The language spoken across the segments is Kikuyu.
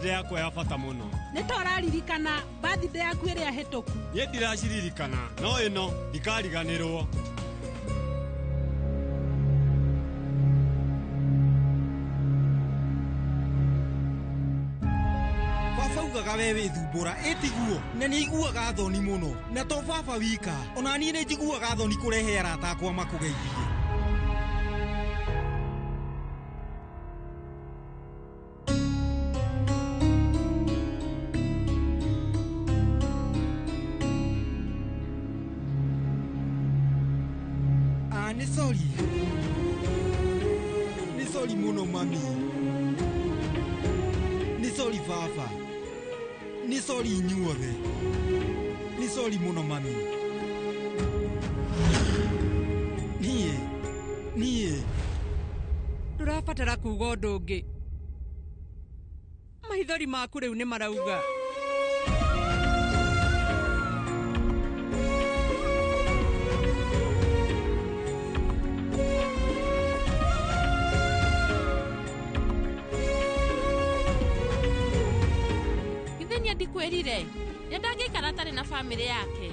Yakwa ya bata mũno. Nĩ ta ũraririkana birthday yaku ĩrĩa hĩtũku. Niĩ ndiraciririkana, no ĩno ndikariganĩrwo. Baba ugaga we wĩthumbũra ĩtiguo na nĩ aiguaga thoni mũno, na to baba wika, ona niĩ nĩ njiguaga thoni kũrehe arata akwa makũgeithie. Ah, nĩ sorry, nĩ sorry mũno mami, nĩ sorry baba, nĩ sorry inyuothe, nĩ sorry mũno mami. Niĩ Ndũrabatara kuga ũndũ ũngĩ, maithori maku rĩu nĩ marauga. Githĩ niĩ ndikwĩrire nĩ ndangĩikara atarĩ na bamĩrĩ yake?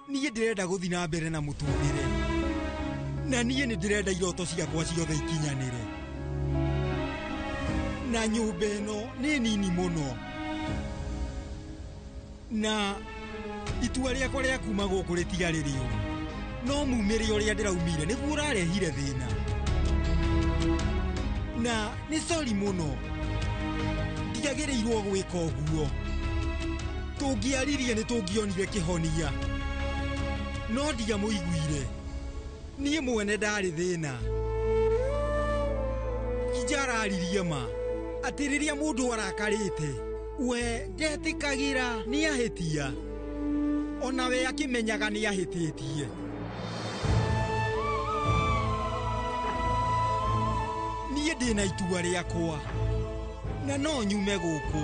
Niĩ ndĩrenda gũthiĩ na mbere na mũtũrĩre, na niĩ nĩ ndĩrenda iroto ciakwa ciothe ikinyanĩre, na nyũmba ĩno nĩ nini mũno, na itua rĩakwa rĩa kuma gũkũ rĩtiarĩ rĩũru, no mumĩre ũrĩa ndĩraumire nĩguo ũrarehire thĩna, na nĩ sorry mũno, ndiagĩrĩirwo gwĩka ũguo. Tũngĩaririe nĩ tũngĩonire kĩhonia, no ndiamũiguire. Niĩ mwene ndarĩ thĩna. Injararirie ma atĩ rĩrĩa mũndũ arakarĩte we ndetĩkagĩra nĩ ahĩtia, ona we akĩmenyaga nĩ ahĩtĩtie. Niĩ ndĩna itua rĩakwa na no nyume gũkũ,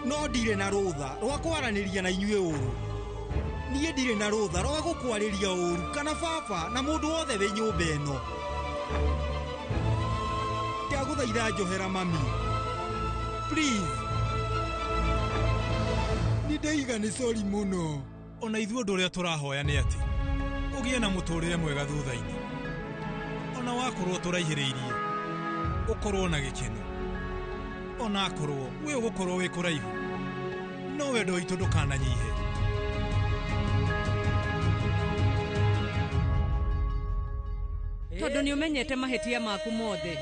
no ndirĩ na rũtha rwa kwaranĩria na inyuĩ ũru. Niĩ ndirĩ na rũtha rwa gũkwarĩria ũru kana baba na mũndũ wothe wĩ nyũmba ĩno. Ndagũthaitha njohera mami, please. Nĩ ndaiga nĩ sorry mũno. Ona ithuĩ ũndũ ũrĩa tũrahoya nĩ atĩ ũgĩe na mũtũrĩre mwega thutha-inĩ, ona wakorwo tũraihĩrĩirie ũkorwo na gĩkeno, ona akorwo wĩ ũgũkorwo wĩ kũraihu, no wendo witũ ndũkananyihe. Tondũ nĩ ũmenyete mahĩtia maku mothe,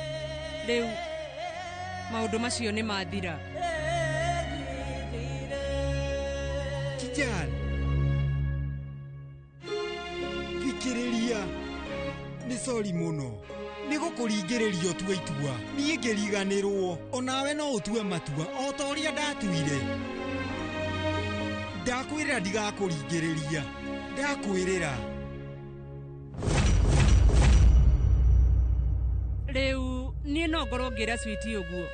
rĩu maũndũ macio nĩ mathira. Kijana, thikĩrĩria, nĩ sorry mũno nĩ gũkũringĩrĩria ũtue itua. Niĩ ngĩriganĩrwo, onawe no ũtue matua o ta ũrĩa ndatuire. Ndakwĩrĩra ndigakũringĩrĩria, ndakwĩrĩra. Rĩu niĩ no ngorwo ngĩra Switi ũguo,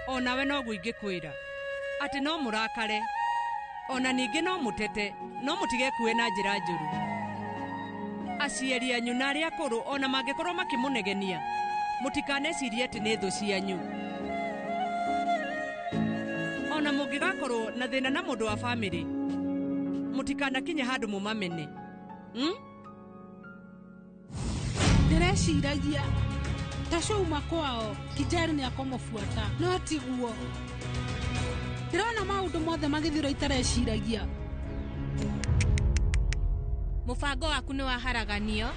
onawe noguo ingĩkwĩra atĩ no mũrakare, ona ningĩ no mũtete, no mũtigekue na njĩra njũru. Aciari anyu na arĩa akũrũ ona mangĩkorwo makĩmũnegenia, mũtikanecirie atĩ nĩ thũ cianyu. Ona mũngĩgakorwo na thĩna na mũndũ wa bamĩrĩ, mũtikanakinye handũ mũmamene. Ndĩreciragia tacauma kwao Kijari nĩ akũmũbuata, no tiguo. Ndĩrona maũndũ mothe magĩthira itareciragia. Mũbango waku nĩ waharaganio.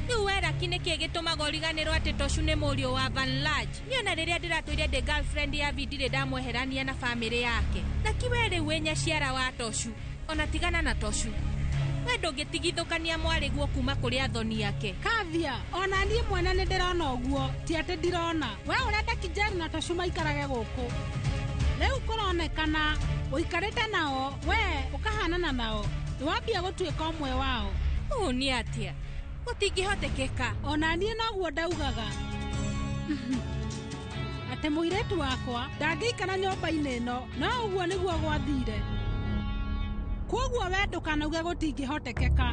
Rĩu we Raki nĩkĩ gĩtũmaga ũriganĩrwo atĩ Toshu nĩ mũriũ wa Van Lodge? Niĩ ona rĩrĩa ndĩratũire ndĩ girlfriend ya Vi ndirĩ ndamweherania na bamĩrĩ yake. Raki we rĩu wĩ nyaciara wa Toshu, ona tigana na Toshu. We ndũngĩtigithũkania mwarĩguo kuma kũrĩ athoni ake. Kavia, ona niĩ mwene nĩ ndĩrona ũguo, ti atĩ ndirona. We ũrenda Kijari na Toshu maikarage gũkũ. Rĩu kũronekana ũikarĩte nao, we ũkahanana nao, nĩwambia gũtuĩka ũmwe wao. Ũũ nĩ atĩa? Gũtingĩhotekeka. Ona niĩ noguo ndaugaga. Atĩ mũirĩtu wakwa ndangĩikara nyũmba-inĩ ĩno, no ũguo nĩguo gwathire. Kwoguo we ndũkanauge gũtingĩhotekeka.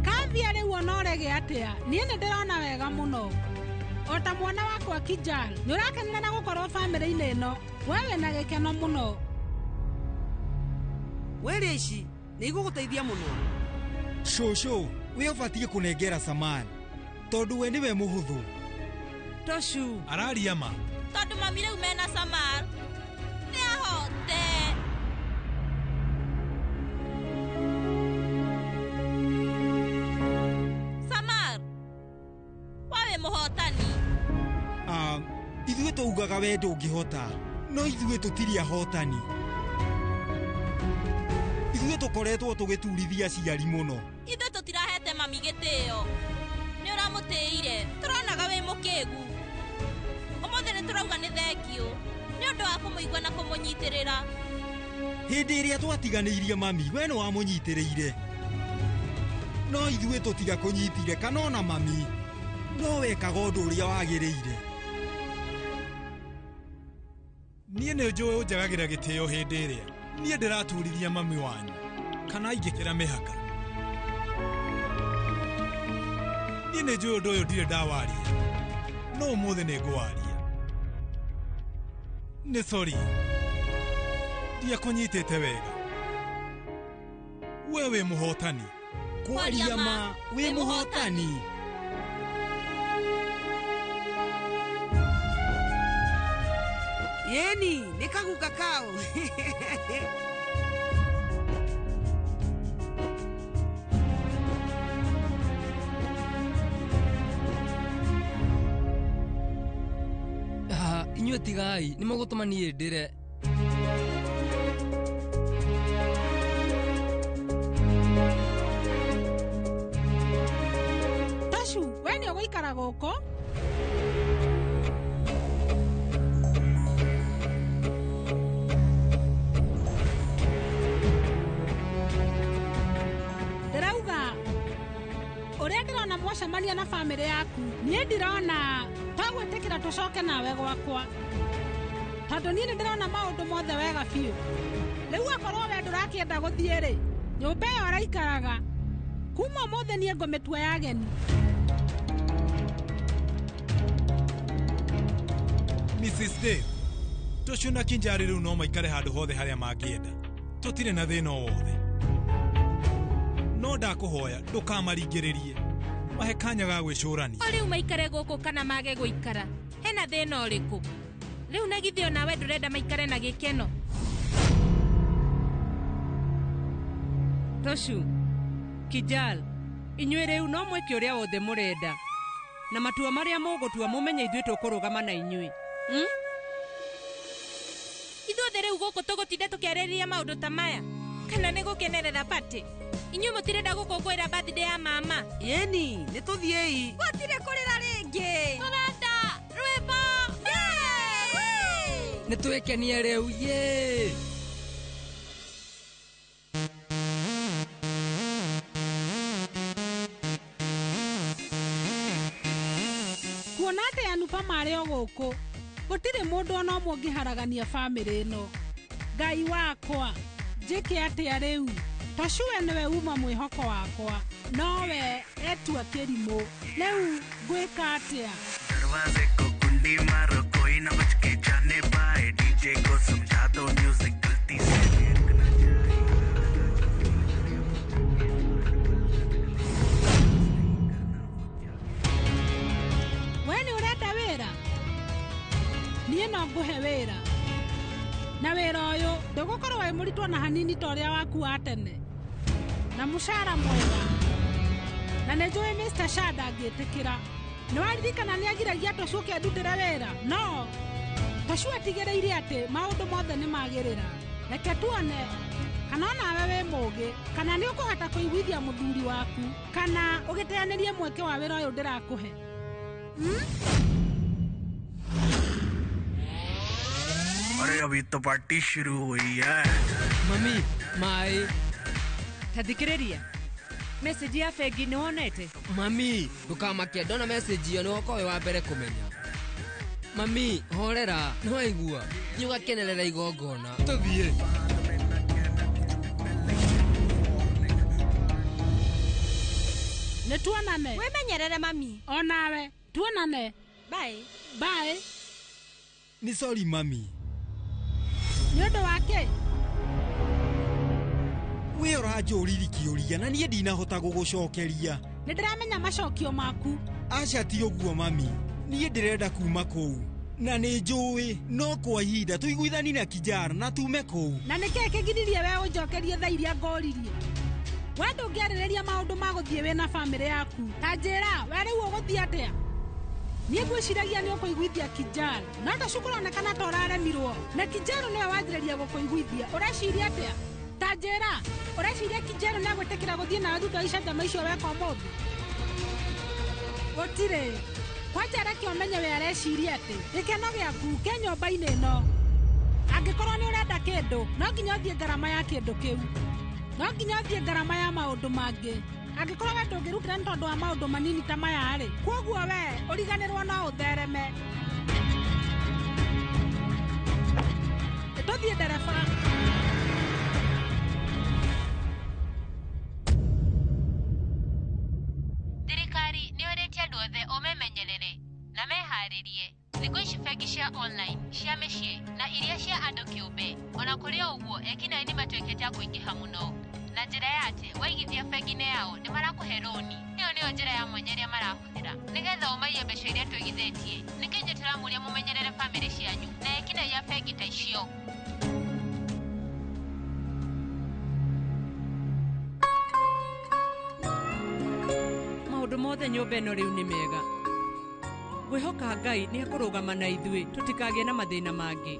Kathia rĩu ona ũrege atĩa, niĩ nĩ ndĩrona wega mũno. O ta mwana wakwa Kijal, nĩ ũrakenera na gũkorwo bamĩrĩ-inĩ ĩno, we wĩna gĩkeno mũno. Wĩrĩa ici nĩ igũgũteithia mũno. Cũcũ, we ũbatiĩ kũnengera Samar tondũ we nĩwe mũhũthũ. Toshu Araria ma. Tondũ mami rĩu mena Samar nĩ ahote. Samar, we wĩ mũhotani. Ithuĩ tũugaga we ndũngĩhota, no ithuĩ tũtirĩ ahotani. Ithuĩ tũkoretwo tũgĩturithia aciari mũno. Ithuĩ tũtirahete mami gĩtĩo. Nĩ ũramũtĩire, tũronaga wĩ mũkĩgu. Ũmũthĩ nĩ tũrauga nĩ thengiũ nĩ ũndũ wa kũmũigua na kũmũnyitĩrĩra. Hĩndĩ ĩrĩa twatiganĩirie mami, we nĩ wamũnyitĩrĩire. No ithuĩ tũtigakũnyitire kana ona mami, no wekaga ũndũ ũrĩa wagĩrĩire. Niĩ nĩ njũĩ ũnjagagĩra gĩtĩo hĩndĩ ĩrĩa niĩ ndĩraturithia mami wanyu kana ingĩkĩra mĩhaka. Niĩ nĩ njũĩ ũndũ ũyũ ndirĩ ndawaria, no ũmũthĩ nĩ ngũwaria. Nĩ sorry, ndiakũnyitĩte wega. We wĩ mũhotani. Kwaria ma, wĩ mũhotani. Yeni, nĩ kaguka kao. Inyuĩ tigai, nĩ mũgũtũma niĩ ndĩre. Toshu, we nĩ ũgũikara gũkũ? Ndĩrauga ũrĩa ndĩrona mwacemania na bamĩrĩ yaku, niĩ ndirona twagwĩtĩkĩra tũcoke nawe gwakwa, tondũ niĩ nĩ ndĩrona maũndũ mothe wega biũ. Rĩu akorwo we ndũrakĩenda gũthiĩ rĩ, nyũmba ĩyo ũraikaraga kuma ũmũthĩ niĩ ngũmĩtua ya ageni. Mrs. Dave, Toshu na Kinjari rĩu no maikare handũ hothe harĩa mangĩenda. Tũtirĩ na thĩna o wothe. No ndakũhoya ndũkamaringĩrĩrie, mahe kanya ga gwĩcũrania. O rĩu maikare gũkũ kana mage gũikara, hena thĩna ũrĩkũ? Rĩu na githĩ onawe ndũrenda maikare na gĩkeno? Toshu, Kijal, inyuĩ rĩu no mwĩke ũrĩa wothe mũrenda, na matua marĩa mũgũtua mũmenye ithuĩ tũkũrũgama na inyuĩ. Ithuothe rĩu gũkũ tũgũtinda tũkĩarĩrĩria maũndũ ta maya kana nĩ gũkenerera party? Inyuĩ mũtirenda gũkũngũĩra birthday ya mama? Yeni, nĩ tũthiĩi. Gũtirĩ kũrĩra rĩngĩ. Tũrenda rwĩmbo. Nĩ twĩkenie rĩu, yee. Kuona atĩ Anupa marĩ o gũkũ, gũtirĩ mũndũ ona ũmwe ũngĩharagania bamĩrĩ ĩno. Ngai wakwa, njĩke atĩa rĩu? Toshu we nĩwe uma mwĩhoko wakwa, nowe etua kĩrimũ. Rĩu ngwĩka atĩa? दरवाजे को कुंडी मारो, कोई ना बच के जाने पाए। डीजे को समझा दो म्यूजिक गलती से रुक ना जाए। We nĩ ũrenda wĩra? Niĩ no ngũhe wĩra. Na wĩra ũyũ ndũgũkorwo wĩ mũritũ ona hanini ta ũrĩa waku wa tene, na mũcara mwega. Na nĩ njũĩ Mr. Shah ndangĩtĩkĩra. Nĩ waririkana nĩ agiragia Toshu ũke andutĩre wĩra? No Toshu atigĩrĩire atĩ maũndũ mothe nĩ magĩrĩra. Reke tuone kana onawe wĩ mũũgĩ, kana nĩ ũkũhota kũiguithia mũthuri waku, kana ũgĩteanĩrie mweke wa wĩra ũyũ ndĩrakũhe. अरे अभी तो पार्टी शुरू हुई है। Mami, maĩ. Ta thikĩrĩria, message ya bengi nĩ wonete? Mami, ndũkamake, ndona message ĩyo nĩ woka wĩ wa mbere kũmenya. Mami, horera, nĩ waigua. Thiĩ ũgakenerera igongona. Tũthiĩ. Nĩ tuonane. Wĩmenyerere mami. Onawe, tuonane. Bye. Bye. Nĩ sorry mami. Nĩ ũndũ wa kĩ? We ũranjũririe kĩũria na niĩ ndinahota gũgũcokeria. Nĩ ndĩramenya macokio maku. Aca ti ũguo mami. Niĩ ndĩrenda kuma kũu. Na nĩ njũĩ no kwa ihinda tũiguithani na Kijana na tume kũu. Na nĩ kĩĩ kĩgiririe we ũnjokerie thaa iria ngũririe? We ndũngĩarĩrĩria maũndũ ma gũthiĩ wĩna bamĩrĩ yaku. Ta njĩra, we rĩu ũgũthiĩ atĩa? Niĩ ngwĩciragia nĩ ũkũiguithia Kijana. No Tocu kũronekana ta ũraremirwo. Na Kijana nĩwe wanjĩrĩria gũkũiguithia. Ũreciria atĩa? Ta njĩra, ũreciria Kijana nĩ agwĩtĩkĩra gũthiĩ nawe thutha wa icanjama icio weka ũmũthĩ? Gũtirĩ. Kwanja reke ũmenye we areciria atĩ gĩkeno gĩaku kĩ nyũmba-inĩ ĩno. Angĩkorwo nĩ ũrenda kĩndũ, no nginya ũthiĩ ngarama ya kĩndũ kĩu. No nginya ũthiĩ ngarama ya maũndũ mangĩ. Angĩkorwo we ndũngĩrutĩra nĩ tondũ wa maũndũ manini ta maya rĩ, kwoguo we ũriganĩrwo no ũthereme. Tũthiĩ ndereba. Thirikari nĩ ĩũrĩtie andũ othe o memenyerere na meharĩrie. Thikũ ici bengi cia online, cia mĩciĩ na iria cia andũ kĩũmbe. Ona kũrĩ o ũguo, ekinaĩ nĩ matuĩkĩte a kũingĩha mũno na njĩra ya atĩ waigithia bengi-inĩ yao nĩ marakũhe rũni. Ĩyo nĩyo njĩra ya mwanya ĩrĩa marahũthĩra nĩgetha ũmaiye mbeca iria tũigithĩtie. Nĩkĩo ithuĩ tũramũria mũmenyerere bamĩrĩ cianyu na ekinaĩ a bengi ta icio. Maũndũ mothe nyũmba ĩno rĩu nĩ mega. Ngwĩhoka Ngai nĩ ekũrũgama na ithuĩ tũtikagĩe na mathĩna mangĩ.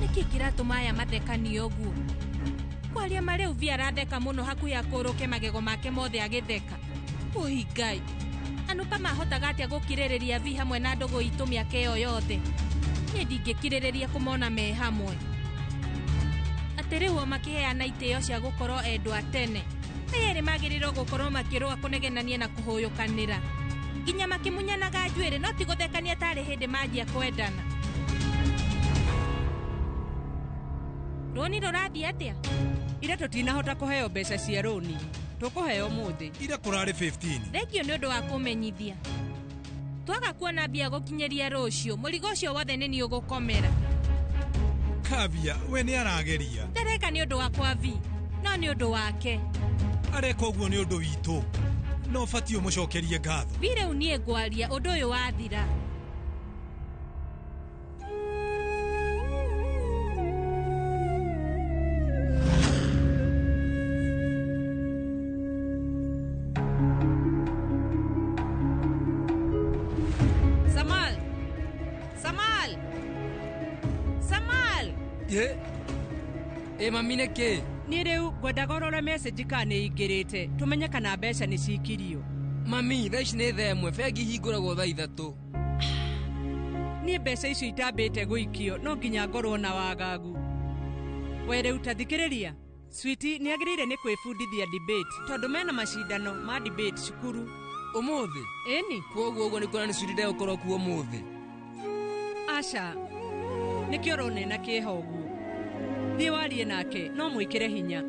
Nĩkĩ kĩratũma aya mathekanie ũguo? Kwaria ma rĩu Vi aratheka mũno hakuhĩ akũrũke magego make mothe agĩtheka. Ũi Ngai. Anupa ahotaga atĩa gũkirĩrĩria Vi hamwe na ndũgũ itũ mĩaka ĩyo yothe? Niĩ ndingĩkirĩrĩria kũmona me hamwe. Atĩ rĩu o makĩheana itĩo cia gũkorwo endwa tene. Aya erĩ magĩrĩirwo gũkorwo makĩrũa kũnegenania na kũhũyũkanĩra. Nginya makĩmunyanaga njuĩrĩ no ti gũthekania tarĩ hĩndĩ manjia kwendana. Rũni rũrathiĩ atĩa? Ira tũtinahota kũheo mbeca cia rũni. Tũkũheo ũmũthĩ. Ira kũrarĩ 15. Thengio nĩ ũndũ wa kũmenyithia. Twaga kuona mbia gũkinyĩria rũciũ, mũrigo ũcio wothe nĩ niĩ ũgũkomera. Kavya, we nĩ arageria. Ndareka nĩ ũndũ wakwa Vi, no nĩ ũndũ wake. Areka ũguo nĩ ũndũ witũ. No ũbatiĩ ũmũcokerie ngatho. Vi rĩu niĩ ngwaria ũndũ ũyũ wathira. Samal! Samal! Samal! Ĩ? Ĩ mami nĩ kĩ? Niĩ rĩu ngwendaga ũrore message kana nĩ ingĩrĩte tũmenye kana mbeca nĩ cikirio. Mami, thaa ici nĩ thaa ĩmwe, bengi ihingũragwo thaa ithatũ. Niĩ mbeca icio itambĩte gũikio no nginya ngorwo na wagagu. We rĩu ta thikĩrĩria. Switi nĩ agĩrĩire nĩ kwĩbundithia debate tondũ mena macindano ma debate cukuru. Ũmũthĩ? Ĩni. Kwoguo ũguo nĩ kuonania Switi ndegũkorwo kuo ũmũthĩ. Aca, nĩkĩo ũrona ena kĩeha ũguo. Thiĩ warie nake no mwĩkĩre hinya.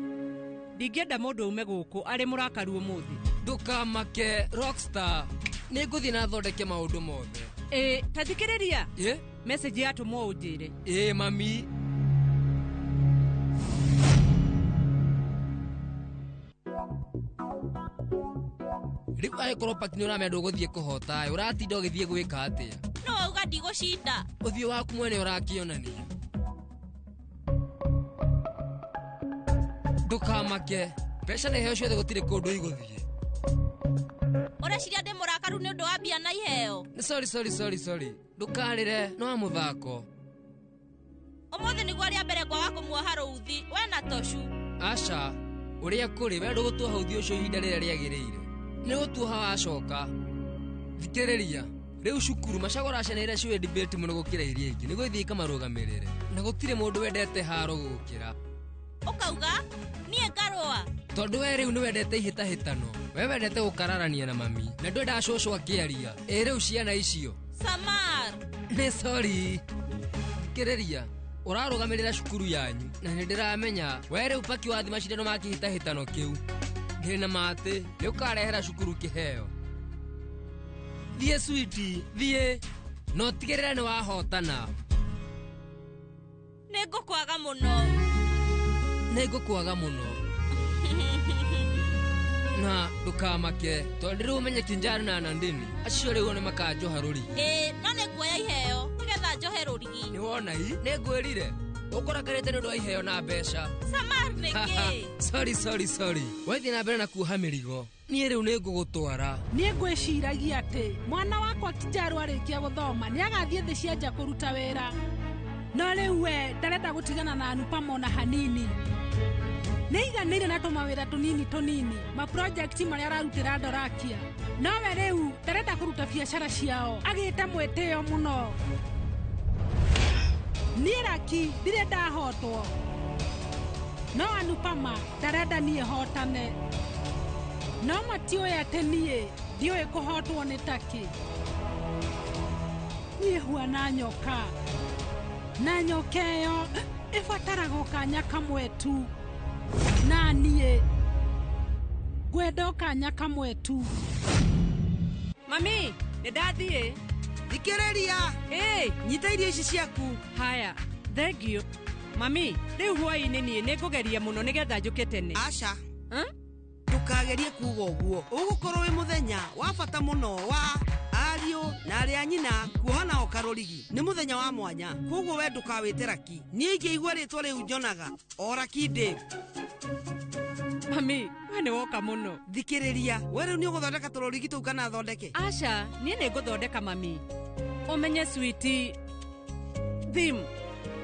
Ndingĩenda mũndũ aume gũkũ arĩ mũrakaru ũmũthĩ. Ndũkamake Rockstar. Nĩ ngũthiĩ na thondeke maũndũ mothe. Ĩ, ta thikĩrĩria. Ĩ? Message yatũmwo ũnjĩre. Ĩ mami. Rĩu angĩkorwo pati nĩ ũramenya ndũgũthiĩ kũhota ĩ, ũratinda ũgĩthiĩ gwĩka atĩa? No wauga ndigũcinda. Ũthiũ waku mwene ũrakĩonania. Ndũkamake, mbeca na iheo ciothe gũtirĩ kũndũ igũthiĩ. Ũreciria ndĩ mũrakaru nĩ ũndũ wa mbia na iheo? Nĩ sorry sorry sorry sorry. Ndũkarĩre, no wa mũthako. Ũmũthĩ nĩguo rĩa mbere kwaga kũmuoha rũuthi we na Toshu. Aca, ũrĩa kũrĩ we ndũgũtuoha uthi ũcio ihinda rĩrĩa rĩagĩrĩire. Nĩ gũtuoha wacoka. Thikĩrĩria, rĩu cukuru macagũra ciana iria ciũĩ debate mũno gũkĩra iria ingĩ nĩguo ithiĩ ikamarũgamĩrĩre. Na gũtirĩ mũndũ wendete haro gũgũkĩra. Ũkauga niĩ ngarũa. Tondũ we rĩu nĩ wendete ihĩtahĩtano. We wendete gũkararania na mami na ndwendaga cũcũ akĩaria. Ĩ rĩu ciana icio. Samar. Nĩ sorry. Thikĩrĩria, ũrarũgamĩrĩra cukuru yanyu na nĩ ndĩramenya we rĩu paki wathi macindano ma kĩhĩtahĩtano kĩu. Ndĩ na matĩ nĩ ũkarehera cukuru kĩheo. Thiĩ switi, thiĩ. Na ũtigĩrĩre nĩ wahotana. Nĩ ngũkwaga mũno. Nĩ ngũkwaga mũno. Na ndũkamake tondũ rĩu ũmenye Kinjari na Nandini acio rĩu nĩ makanjoha rũrigi. Ĩĩ, no nĩ nguoya iheo nĩgetha njohe rũrigi. Nĩ wona i nĩ ngwĩrire ũkũrakarĩte nĩ ũndũ wa iheo na mbeca. Samar nĩkĩ? Sorry, sorry, sorry. Wathiĩ na mbere na kuoha mĩrigo. Niĩ rĩu nĩ ngũgũtwara. Niĩ ngwĩciragia atĩ mwana wakwa Kinjaru arĩkia gũthoma nĩ agathiĩ thĩ cia nja kũruta wĩra. No rĩu we ndarenda gũtigana na Anupama ona hanini. Nĩ aiganĩire na tũmawĩra tũnini tũnini maprojekti marĩa ararutĩra Ndorakia. No we rĩu ndarenda kũruta biacara ciao agĩte mwĩtĩo mũno. Niĩ Raki ndirĩ ndahotwo. No Anupama ndarenda niĩ hotane. No matiũĩ atĩ niĩ ndiũĩ kũhotwo nĩ takĩ. Niĩ huana nyoka. Na nyoka ĩyo ĩbataraga o kanya kamwe tu. Na niĩ ngwenda o kanya kamwe tu. Mami, nĩ ndathiĩ. Thikĩrĩria. Ĩ, nyita irio ici ciaku. Haya, thank you. Mami, rĩu hwaĩ-inĩ niĩ nĩ ngũgeria mũno nĩgetha njũke tene. Aca. Ndũkagerie kuuga ũguo. Ũgũkorwo wĩ mũthenya wa bata mũno wa ariũ na arĩa nyina kuoha nao karũrigi. Nĩ mũthenya wa mwanya. Koguo we ndũkawĩte Raki. Niĩ ingĩigua rĩtwa rĩu nyonaga o Raki Dave. Mami, we nĩ woka mũno. Thikĩrĩria, we rĩu nĩ ũgũthondeka tũrũrigi tũu kana thondeke? Aca, niĩ nĩ ngũthondeka mami. Ũmenye switi theme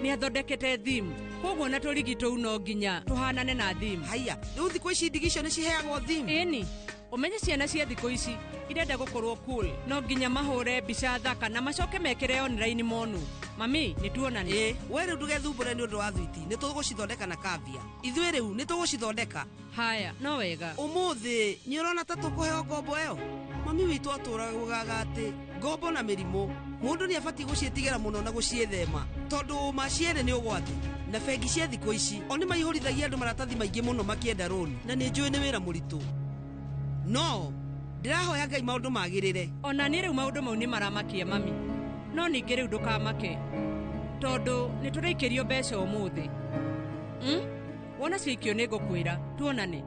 nĩ athondekete theme. Koguo na tũrigi tũu no nginya tũhanane na theme. Haiya, rĩu thikũ ici ndigi icio nĩ ciheagwo theme? Ĩni, ũmenye ciana cia thikũ ici irenda gũkorwo cool. No nginya mahũre mbica thaka na macoke mekĩre online monu. Mami, nĩ tuonane. Ĩ, we rĩu ndũgethumbũre nĩ ũndũ wa thwiti, nĩ tũgũcithondeka na kavia. Ithuĩ rĩu nĩ tũgũcithondeka. Haya, no wega. Ũmũthĩ nĩ ũrona ta tũkũheo ngombo ĩyo? Mami witũ atũragugaga atĩ ngombo na mĩrimũ mũndũ nĩ abatiĩ gũciĩtigĩra mũno na gũciĩthema tondũ ma cierĩ nĩ ũgwati. Na bengi cia thikũ ici o nĩ maihũrithagia andũ maratathi maingĩ mũno makĩenda rũni na nĩ njũĩ nĩ wĩra mũritũ. No ndĩrahoya Ngai maũndũ magĩrĩre. Ona niĩ rĩu maũndũ mau nĩ maramakia mami. No ningĩ rĩu ndũkamake tondũ nĩ tũraikĩrio mbeca ũmũthĩ. Wona ciaikio nĩ ngũkwĩra tuonane.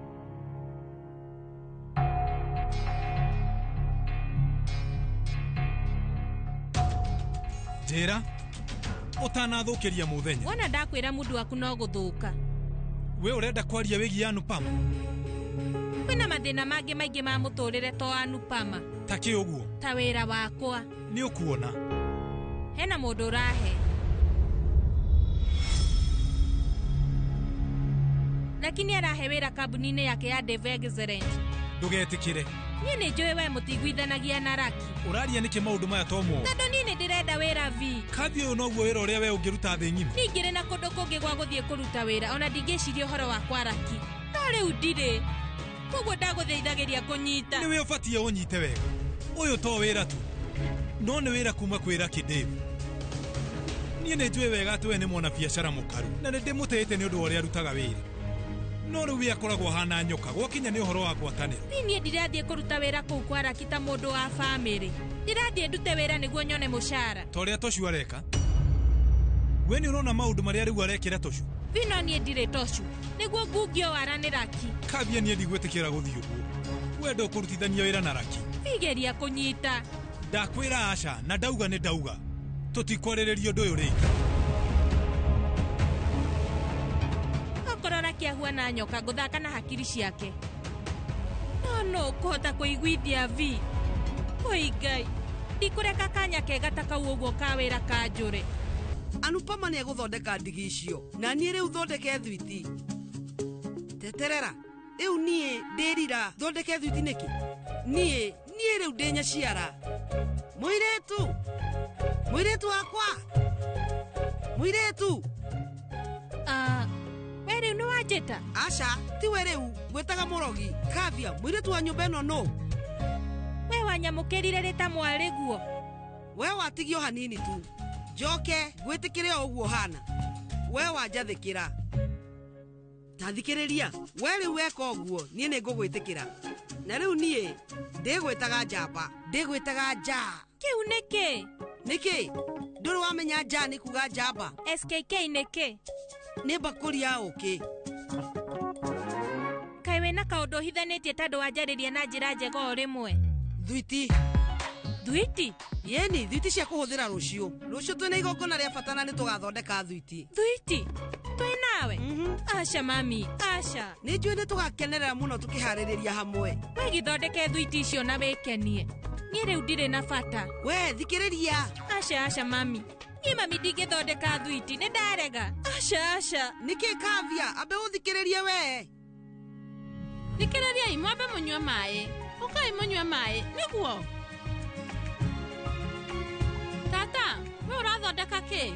Njĩra ũtanathũkĩria mũthenya. Wona ndakwĩra mũndũ waku no gũthũka. We ũrenda kwaria wĩgiĩ Anupama? Kwĩna mathĩna mangĩ maingĩ ma mũtũrĩre to Anupama. Ta kĩ ũguo? Ta wĩra wakwa. Nĩ ũkuona. Hena mũndũ ũrahe. Lakini arahe wĩra kambuni-inĩ yake ya Dave Excellent. Ndũgetĩkĩre. Niĩ nĩ njũĩ we mũtiguithanagia na Raki. Ũraria nĩkĩ maũndũ maya to mo? Tondũ niĩ nĩ ndĩrenda wĩra V. Kathi ũyũ noguo wĩra ũrĩa we ũngĩruta thĩ ng'ima. Niĩ ngĩrĩ na kũndũ kũngĩ gwa gũthiĩ kũruta wĩra ona ndingĩciria ũhoro wa kwa Raki. No rĩu ndirĩ. Koguo ndagũtheithagĩria kũnyita. Nĩwe ũbatiĩ ũnyite wega. Ũyũ to wĩra tu. No nĩ wĩra kuma kwĩ Raki Dave. Niĩ nĩ njũĩ wega atĩ we nĩ mwana biacara mũkaru na nĩ ndĩmũtĩĩte nĩ ũndũ wa ũrĩa arutaga wĩra. No rĩu we akoragwo ahana nyoka gwakinya nĩ ũhoro wa ngwatanĩro. Niĩ ndirathiĩ kũruta wĩra kũu kwa Raki ta mũndũ wa bamĩrĩ. Ndirathiĩ ndute wĩra nĩguo nyone mũcara. Ta ũrĩa Toshu areka. We nĩ ũrona maũndũ marĩa rĩu arekĩra Toshu? Vino niĩ ndirĩ Toshu. Nĩguo ngungio wara nĩ Raki. Kambia niĩ ndigwĩtĩkĩra gũthiĩ ũguo. We ndũkũrutithania wĩra na Raki. Vigeria kũnyita. Ndakwĩra aca na ndauga nĩ ndauga. Tũtikwarĩrĩria ũndũ ũyũ rĩngĩ. Okorwo Raki ahuana nyoka ngũthaka na hakiri ciake. No no kũhota kũiguithia V. Oi Ngai, ndikũreka kanya kega ta kau ũguo ka wĩra kanjũre. Anupama nĩ egũthondeka ndigi icio na niĩ rĩu thondeke thwiti. Teterera rĩu niĩ ndĩrira thondeke thwiti nĩkĩ? Niĩ rĩu ndĩ nyaciara. Mũirĩtu, mũirĩtu wakwa, mũirĩtu. We rĩu nĩ wanjĩta? Aca, tiwe rĩu ngwĩtaga mũrogi. Kavia, mũirĩtu wa nyũmba ĩno nũ? We wanyamũkĩrire rĩ ta mwarĩ guo? We watigio hanini tu. Njoke ngwĩtĩkĩre o ũguo hana. We wanjathĩkĩra. Ta thikĩrĩria, we rĩu weka ũguo niĩ nĩ ngũgwĩtĩkĩra. Na rĩu niĩ ndĩgwĩtaga njamba, ndĩgwĩtaga njaa. Kĩu nĩkĩ? Nĩkĩ? Ndũrĩ wamenya njaa nĩ kuga njamba? SKK nĩkĩ? Nĩ mbakũri ya ũkĩ. Kaĩ wĩna kaũndũ ũhithanĩtie tondũ wanjarĩria na njĩra njega o rĩmwe? Thwiti. Thwiti? Yeni, thwiti cia kũhũthĩra rũciũ. Rũciũ twĩna igongona rĩa bata na nĩtũgathondeka thwiti. Thwiti? Twĩ nawe? Aca mami, aca. Nĩ njũĩ nĩtũgakenerera mũno tũkĩharĩrĩria hamwe. We gĩthondeke thwiti icio na wĩkenie. Niĩ rĩu ndirĩ na bata. We thikĩrĩria. Aca aca mami. Niĩ mami ndingĩthondeka thwiti, nĩ ndarega. Aca aca. Nĩkĩ Kavia, ambe ũthikĩrĩrie we. Thikĩrĩriai mwambe mũnyue maĩ. Ũkai mũnyue maĩ, nĩguo. Tata, we ũrathondeka kĩ?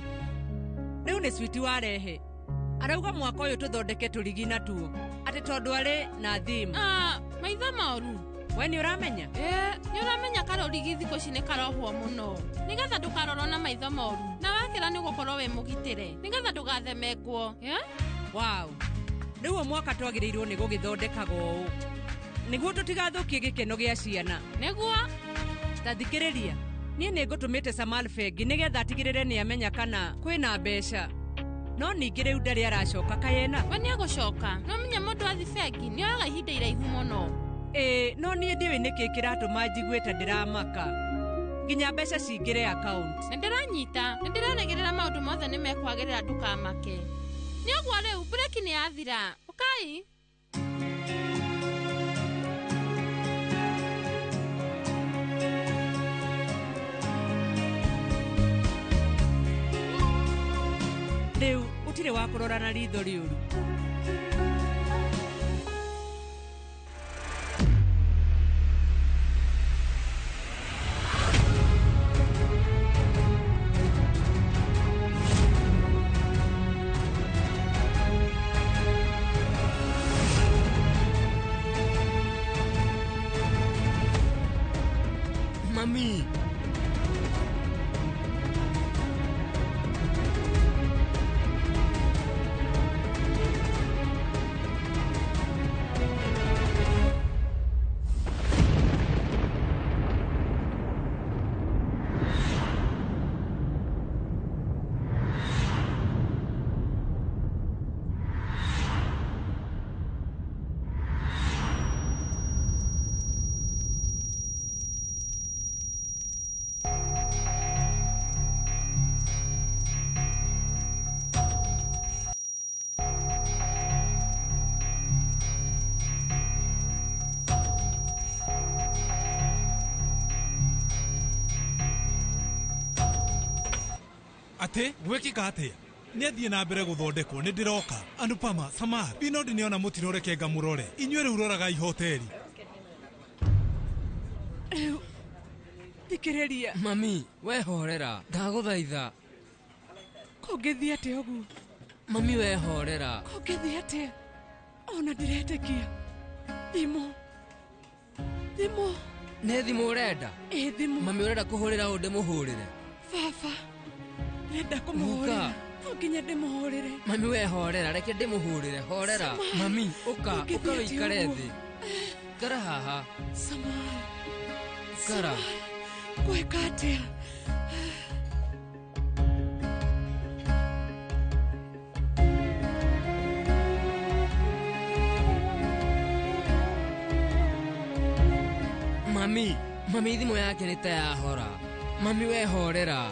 Rĩu nĩ switi warehe. Arauga mwaka ũyũ tũthondeke tũrigi na tuo. Atĩ tondũ arĩ na theme. Maitho moru. We nĩ ũramenya? Nĩ ũramenya karũrigi thikũ ici nĩ karohwo mũno. Nĩgetha ndũkarorwo na maitho moru. Na wakĩra nĩ ũgũkorwo wĩ mũgitĩre. Nĩgetha ndũgathemengwo. Wow. Rĩu o mwaka twagĩrĩirwo nĩ gũgĩthondekaga ũũ. Nĩguo tũtigathũkie gĩkeno gĩa ciana. Nĩguo. Ta thikĩrĩria. Niĩ nĩ ngũtũmĩte Samal bengi nĩgetha atigĩrĩre nĩ amenya kana kwĩna mbeca. No ningĩ rĩu ndarĩ aracoka kayena. We nĩ egũcoka. No menya mũndũ athi bengi nĩ oyaga ihinda iraihu mũno. Ĩĩ, no niĩ ndiũĩ nĩkĩ kĩratũma njigue ta ndĩramaka. Nginya mbeca cingĩre account. Nĩ ndĩranyita, nĩ ndĩrerĩgĩrĩra maũndũ mothe nĩ mekwagĩrĩra ndũkamake. Nĩ ũguo rĩu breki nĩ yathira. Ũkai. Rĩu ũtirĩ wa kũrora na ritho rĩũru. Mami. Atĩ gwĩkĩka atĩa? Nĩ athiĩ na mbere gũthondekwo, nĩ ndĩroka. Anupama, Samar, Binod nĩona mũtino reke ngamũrore. Inyuĩ rĩu roragai hoteli. Rĩu thikĩrĩria. Mami, we horera, ndagũthaitha. Kũngĩthiĩ atĩa ũguo? Mami, we horera. Kũngĩthiĩ atĩa? Ona ndiretĩkia. Thimũ. Thimũ. Nĩ thimũ ũrenda? Ĩ thimũ. Mami, ũrenda kũhũrĩra ũ ndĩmũhũrĩre? Baba, ndĩrenda kũmũhũrĩra. No nginya ndĩmũhũrĩre. Mami, we horera, reke ndĩmũhũrĩre, horera. Mami, ũka, ũka wĩikare thĩ. Ikara haha. Samar. Ikara. Gwĩka atĩa? Mami, mami thimũ yake nĩ ta yahora. Mami, we horera.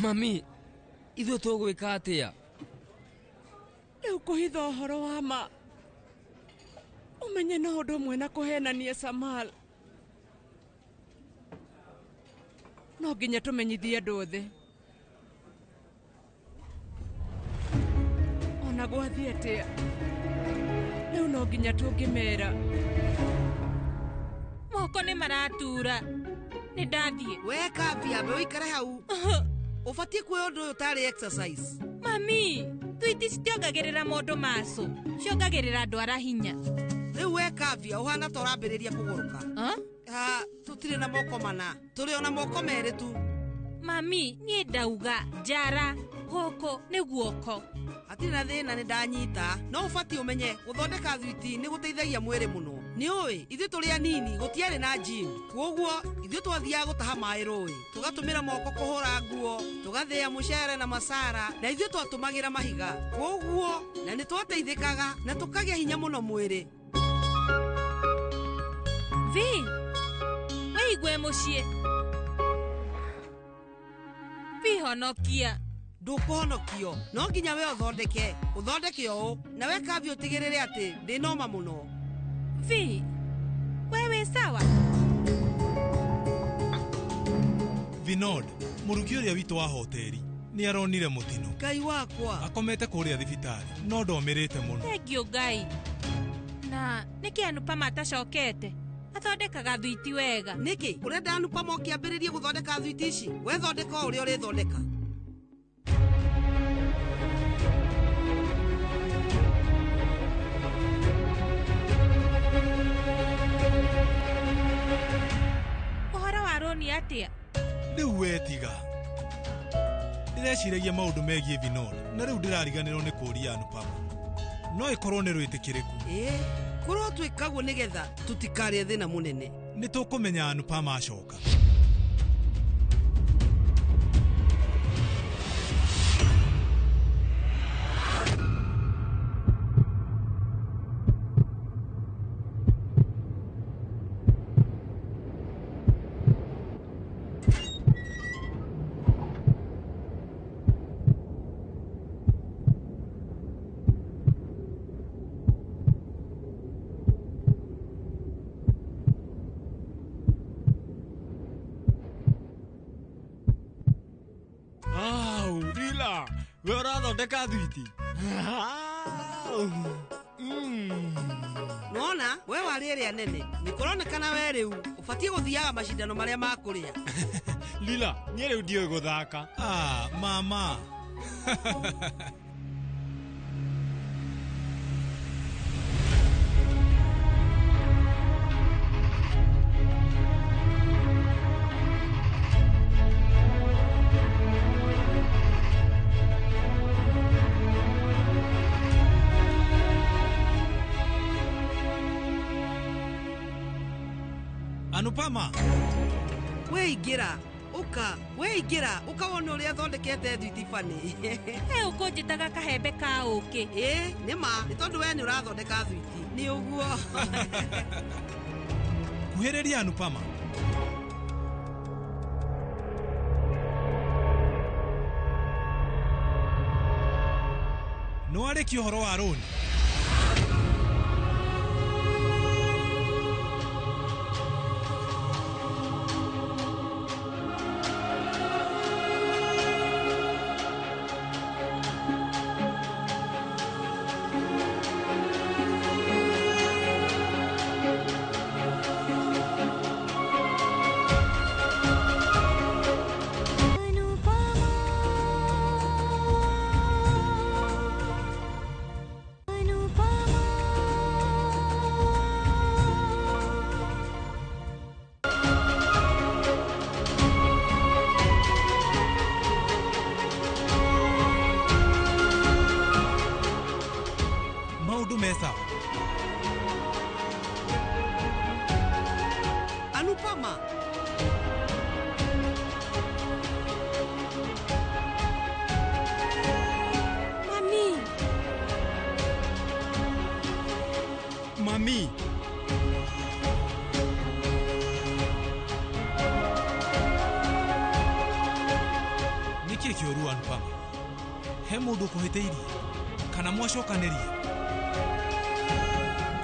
Mami, ithuĩ tũgwĩka atĩa? Rĩu kũhitha ũhoro wa ma ũmenye no ũndũ ũmwe na kũhenania Samal. No nginya tũmenyithie andũ othe. Ona gwathiĩ atĩa, rĩu no nginya tũngĩmera. Moko nĩ maratura. Nĩ ndathiĩ. We kambia ambe ũikare hau. Ũbatiĩ kuoya ũndũ ũyũ tarĩ exercise. Mami, thuiti citiongagĩrĩra mũndũ maco, ciongagĩrĩra ndwara hinya. Rĩu we kambia ũhana ta ũrambĩrĩria kũgũrũka. Tũtirĩ na moko mana, tũrĩ ona moko merĩ tu. Mami, niĩ ndauga njara gũkũ nĩ guoko. Hatirĩ na thĩna nĩ ndanyita, no ũbatiĩ ũmenye gũthondeka thuiti nĩ gũteithagia mwĩrĩ mũno. Nĩ ũĩ ithuĩ tũrĩ anini gũtiarĩ na gym, kwoguo ithuĩ twathiaga gũtaha maĩ rũĩ, tũgatũmĩra moko kũhũra nguo, tũgathĩa mũcere na masara, na ithuĩ twatũmagĩra mahiga. Kwoguo na nĩ twateithĩkaga na tũkagĩa hinya mũno mwĩrĩ. Vi, wĩigue mũciĩ. Vi, honokia. Ndũkũhonokio, no nginya we ũthondeke, ũthondeke ũũ, na we kambi ũtigĩrĩre atĩ ndĩnoma mũno. Vi, we wĩ sawa? Vinod, mũrugi ũrĩa witũ wa hoteri nĩ aronire mũtino. Ngai wakwa. Akomete kũrĩa thibitarĩ, no ndomĩrĩte mũno. Thengiũ Ngai. Na nĩkĩ Anupama atacokete? Athondekaga thuiti wega. Nĩkĩ? Ũrenda Anupama ũkĩambĩrĩrie gũthondeka thuiti ici? We thondeka o ũrĩa ũrĩthondeka. Ũhoro wa rũni atĩa? Rĩu we tiga. Ndĩreciragia maũndũ megiĩ Vinod, na rĩu ndĩrariganĩrwo nĩ kũũria Anupama. No ĩkorwo nĩ rwĩtĩkĩrĩku. Ĩĩ, kũrwo twĩkagwo nĩgetha tũtikarĩe thĩna mũnene. Nĩ tũkũmenya Anupama acoka. We ũrathondeka thuiti? Nona, we warĩ ĩrĩa nene, nĩ kũronekana we rĩu ũbatiĩ gũthiaga macindano marĩa ma kũrĩa. Lila, niĩ rĩu ndiũĩ gũthaka. Mama. Anupama. We ingĩra, ũka, we ingĩra, ũka wone ũrĩa thondekete thuiti bani. He ũkũnjĩtaga kahembe ka ũkĩ. Ĩĩ, nĩ ma, nĩ tondũ we nĩ ũrathondeka thuiti. Nĩ ũguo. Kuhĩrĩria Anupama. Nĩ warĩkia ũhoro wa rũni? Anupama. kĩũru Anupama? He mũndũ ũkũhĩtĩirie kana mwacokanĩria?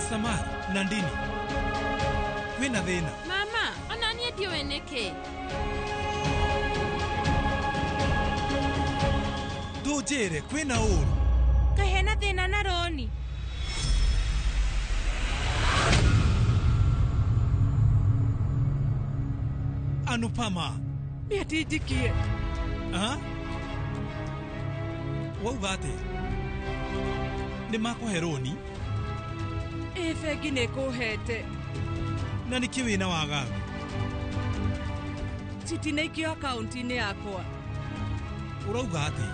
Samar, Nandini, kwĩna thĩna? Mama, ona niĩ ndiũĩ nĩkĩ. Ndũnjĩre kwĩna ũru. Kaĩ hena thĩna na roni? Anupama. Nĩ atinjikie. Ah? Wauga atĩa? Nĩ makũhe rũni? Ĩ bengi nĩ ĩkũhete. Na nĩkĩ wĩna wagagu? Citinaikio akaunti-inĩ yakwa. Ũrauga atĩa?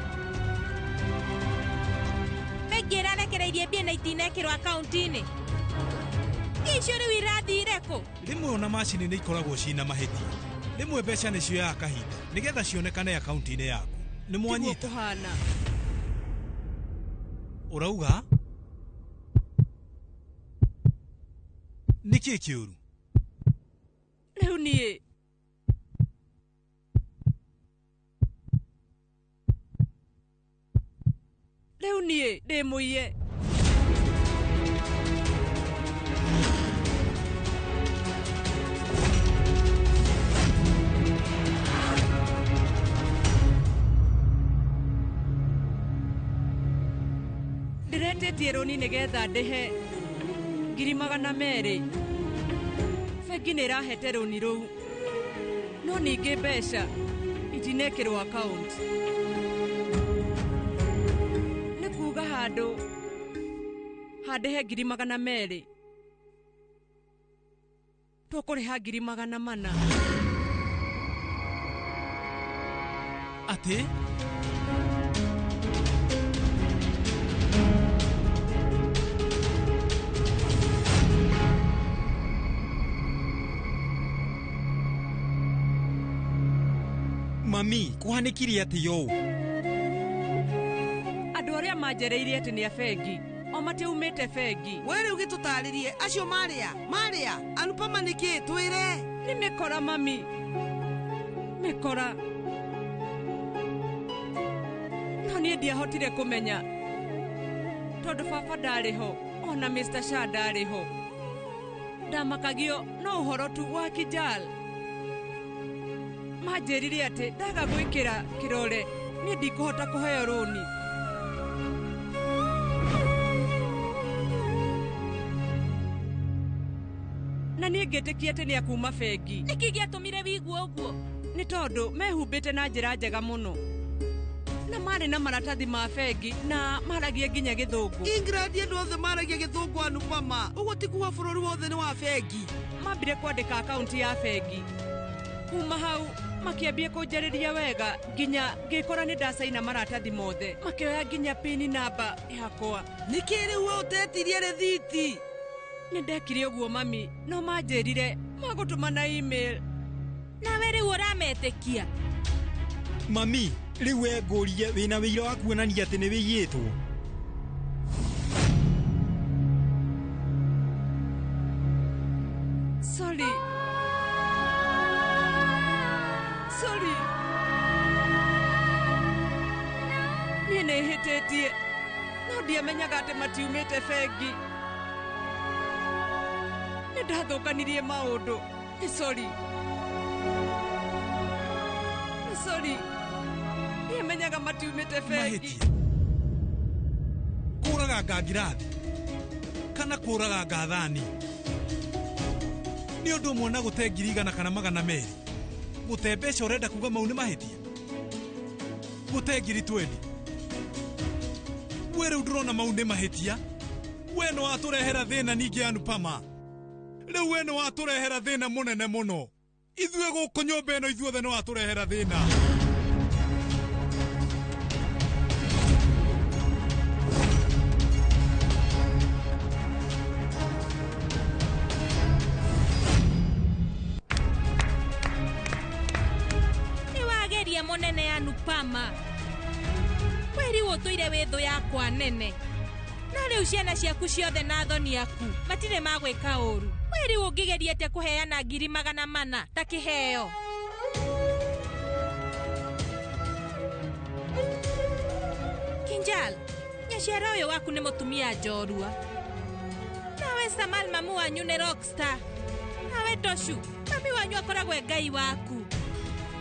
Bengi ĩrarekereirie mbia na itinekĩrwo akaunti-inĩ. Mbia icio rĩu irathire kũ? Rĩmwe ona macini nĩ ikoragwo cina mahĩtia. Rĩmwe mbeca nĩ cioyaga kahinda nĩgetha cionekane akaunti-inĩ yaku. Nĩ mwanyita? Tiguo kũhana. Ũrauga? Nĩkĩ kĩũru? Rĩu niĩ rĩu niĩ ndĩ mũiye. Ndĩretĩtie rũni nĩgetha ndĩhe 200,000. Bengi nĩ ĩrahete rũni rũu, no ningĩ mbeca itinekĩrwo akaunti. Nĩ kuga handũ handĩhe 200,000 tũkũrĩha 400,000. Atĩ? Mami, kũhanĩkire atĩa ũũ? Andũ arĩa manjereirie atĩ nĩ a bengi o matiaumĩte bengi. We rĩu gĩtũtarĩrie acio marĩa marĩa Anupama nĩkĩ twĩre? Nĩ mĩkora mami, mĩkora. No niĩ ndiahotire kũmenya tondũ baba ndarĩ ho ona Mr. Shah ndarĩ ho. Ndamakagio no ũhoro tu wa Kijal. Manjĩrire atĩ ndaga gwĩkĩra kĩrore niĩ ndikũhota kũheo rũni. Na niĩ ngĩtĩkia atĩ nĩ akuma bengi. Nĩkĩ gĩatũmire wigue ũguo? Nĩ tondũ mehumbĩte na njĩra njega mũno na marĩ na maratathi ma bengi na maragia nginya gĩthũngũ. England andũ othe maragia gĩthũngũ Anupama, ũguo ti kuga bũrũri wothe nĩ wa bengi. Mambire kwandĩka akaunti ya bengi. Kuma hau makĩambia kũnjarĩria wega nginya ngĩkora nĩ ndacaina maratathi mothe. Makĩoya nginya pini namba yakwa. Nĩkĩ rĩu we ũtetirie rĩthiti? Nĩ ndekire ũguo mami, no manjĩrire magũtũma na email. Nawe rĩu ũrametĩkia? Mami, rĩu we ngũrie wĩna wĩira wa kuonania atĩ nĩ wĩiyĩtwo? Sorry. Sorry. Niĩ nĩ hĩtĩtie no ndiamenyaga atĩ matiumĩte bengi. Nĩ ndathũkanirie maũndũ. Nĩ sorry. Nĩ sorry. Ndiamenyaga matiumĩte bengi. Mahĩtia. Kũraganga ngirathi kana kũraganga thani nĩ ũndũ ũmwe na gũte 100,000 kana 200. Gũte mbeca ũrenda kuga mau nĩ mahĩtia? Gũte 20,000. We rĩu ndũrona mau nĩ mahĩtia? We nĩ watũrehera thĩna ningĩ Anupama. Rĩu we nĩ watũrehera thĩna mũnene mũno. Ithuĩ gũkũ nyũmba ĩno ithuothe nĩ watũrehera thĩna. Nĩ wageria mũnene Anupama. Kweri ũtũire wĩ thũ yakwa nene. No rĩu ciana ciaku ciothe na athoni aku matirĩ magwĩka ũru. We rĩu ũngĩgeria atĩa kũheana 400,000 ta kĩheo? Nyaciara ũyũ waku nĩ mũtumia njorua. Nawe Samal mamu wanyu nĩ rockstar. Nawe Toshu, mami wanyu akoragwo e ngai waku.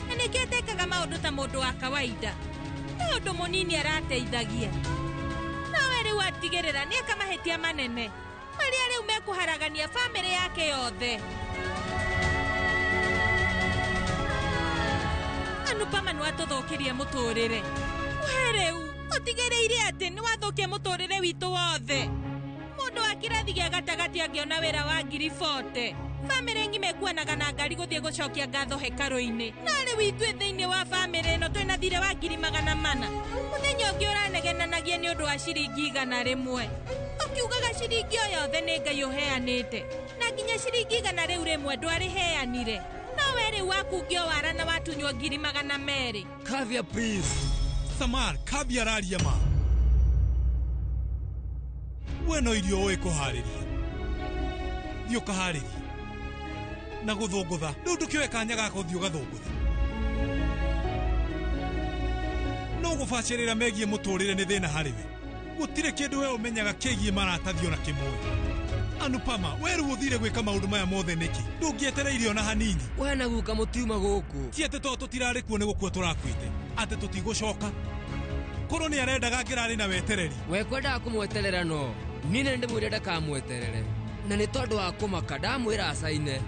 Na nĩkĩo atekaga maũndũ ta mũndũ wa kawaida. Nĩ ũndũ mũnini arateithagia. Nawe rĩu atigĩrĩra nĩeka mahĩtia manene marĩa rĩu mekũharagania bamĩrĩ yake yothe. Anupama nĩwatũthũkĩrie mũtũrĩre. We rĩu ũtigĩrĩire atĩ nĩwathũkia mũtũrĩre witũ wothe. Mũndũ wa kĩrathi gĩa gatagatĩ angĩona wĩra wa 40,000 bamĩrĩ ng'ima ĩkuanaga na ngari gũthiĩ gũcokia ngatho hekarũ-inĩ. Na rĩu ithuĩ thĩinĩ wa bamĩrĩ ĩno twĩna thirĩ wa 400,000. Mũthenya ũngĩ ũranegenanagia nĩ ũndũ wa ciringi 100. Ũkiugaga ciringi o yothe nĩ Ngai ũheanĩte, na nginya ciringi 100 rĩu rĩmwe ndwarĩheanire. No we rĩu wakungio wara na watunywo 200,000. Kavya please. Samar, Kavya araria ma. We no irio ũĩ kũharĩria. Thiĩ ũkaharĩrie. Na gũthũngũtha. Rĩu ndũkĩoe kanya ga gũthiĩ ũgathũngũtha. No gũbacĩrĩra megiĩ mũtũrĩre nĩ thĩna harĩ we. Gũtirĩ kĩndũ we ũmenyaga kĩgiĩ maratathi ona kĩmwe. Anupama, we rĩu ũthire gwĩka maũndũ maya mothe nĩkĩ? Ndũngĩetereire ona hanini. We na guka mũtiuma gũkũ. Ti atĩ tondũ tũtirarĩ kuo nĩ gũkua tũrakuĩte, atĩ tũtigũcoka. Korwo nĩ arendaga ngĩrarĩ na wetereri. We kwendaga kũmweterera no niĩ nĩ ndĩmwĩre ndakamweterere. Na nĩ tondũ wa kũmaka ndamwĩra acaine.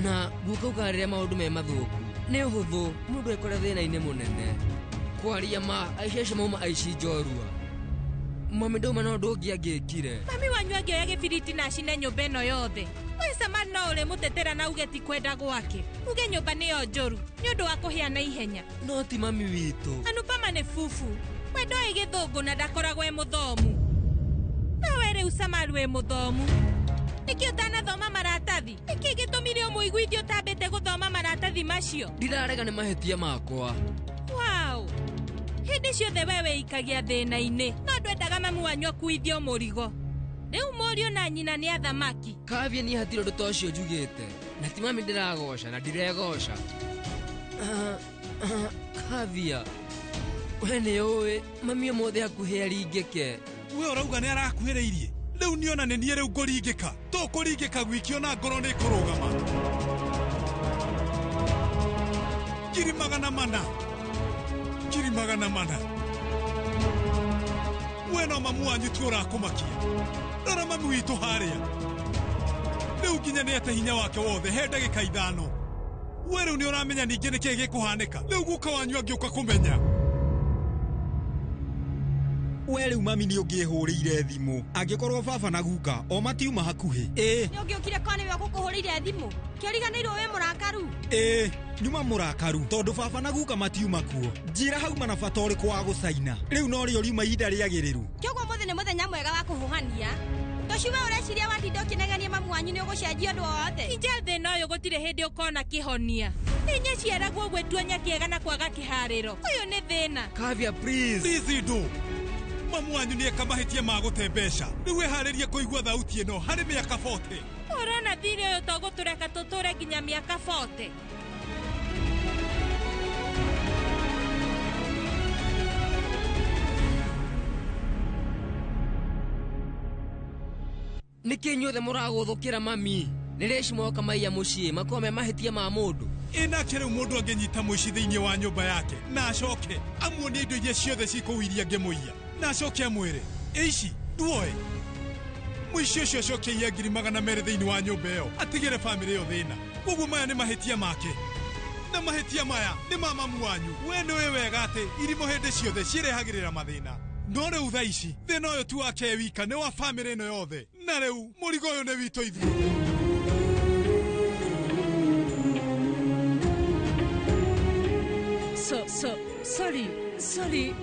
Na guka ugaga rĩrĩa maũndũ me mathũku nĩ ũhũthũ mũndũ ekore thĩna-inĩ mũnene. Kwaria ma aici acio mauma aici njorua. Mami ndauma no ũndũ ũngĩ angĩkire. Mami wanyu angĩoya gĩbiriti na acine nyũmba ĩno yothe. We Samar no ũrĩmũtetera na uge ti kwenda gwake. Uge nyũmba nĩyo njũru nĩ ũndũ wa kũhĩa na ihenya. No ti mami witũ. Anupama nĩ bubu. We ndoĩ gĩthũngũ na ndakoragwo e mũthomu. Nawe rĩu Samar wĩ mũthomu. Nĩkĩ ũtanathoma maratathi? Nĩkĩ gĩtũmire ũmũiguithie ũtambĩte gũthoma maratathi macio? Ndirarega nĩ mahĩtia makwa. Wow. Hĩndĩ ciothe we wĩikagia thĩna-inĩ. No ndwendaga mamu wanyu akuithio mũrigo. Rĩu mũriũ na nyina nĩ athamaki. Kavya niĩ hatirĩ ũndũ ta ũcio njugĩte. Na ti mami ndĩragoca na ndiregoca. Kavya, we nĩ ũĩ mami ũmũthĩ hakuhĩ aringĩke. We ũrauga nĩ arakuhĩrĩirie. Rĩu niona nĩ niĩ rĩu ngũringĩka. Tũkũringĩka gwiki ona ngoro nĩ ĩkũrũgama. 400,000. 400,000. We no mamu wanyu tu ũrakũmakia. Rora mami witũ harĩa. Rĩu nginya nĩ ate hinya wake wothe he ndagĩka 5. We rĩu nĩ ũramenya ningĩ nĩkĩĩ gĩkũhanĩka. Rĩu guka wanyu angĩũka kũmenya. We rĩu mami nĩ ũngĩhũrĩire thimũ. Angĩkorwo baba na guka o matiuma hakuhĩ. Ĩĩ. Nĩ ũngĩũkire korwo nĩwe ũgũkũhũrĩire thimũ. Kĩũriganĩirwo wĩ mũrakaru. Ĩĩ, nyuma mũrakaru tondũ baba na guka matiuma kuo. Njĩra hauma na bata ũrĩkũ wa gũcaina. Rĩu no rĩo riuma ihinda rĩagĩrĩru. Kĩoguo ũmũthĩ nĩ mũthenya mwega wa kũhũhania. Toshu we ũreciria watinda ũkĩnegenia mamu wanyu nĩ ũgũcenjia ũndũ o wothe. Injel thĩna ũyũ gũtirĩ hĩndĩ ũkona kĩhonia. Nĩ nyaciaragwo gwĩtua nyakĩega na kwaga kĩharĩro. Ũyũ nĩ thĩna. Kavya please. Please do. Mamu wanyu nĩ eka mahĩtia ma gũte mbeca. Rĩu eharĩrie kũigua thauti ĩno harĩ mĩaka 40. Ũrona thirĩ ũyũ to gũtũreka tũtũre nginya mĩaka 40. Nĩkĩ inyuothe mũragũthũkĩra mami? Rĩrĩa ici moka maiya mũciĩ makorwo me mahĩtia ma mũndũ. Ĩnake rĩu mũndũ angĩnyita mũici thĩinĩ wa nyũmba yake na acoke amuonie indo iria ciothe cikũu iria angĩmũiya na acoke amwĩre ici nduoe. Mũici ũcio acoke aiye 200,000 thĩinĩ wa nyũmba ĩyo atigĩre bamĩrĩ ĩyo thĩna. Koguo maya nĩ mahĩtia make. Na mahĩtia maya nĩ ma mamu wanyu. We nĩũĩ wega atĩ irimũ hĩndĩ ciothe ciĩrehagĩrĩra mathĩna. No rĩu thaa ici thĩna ũyũ ti wake wika, nĩ wa bamĩrĩ ĩno yothe. Na rĩu mũrigo ũyũ nĩ witũ ithuothe. Sorry, sorry.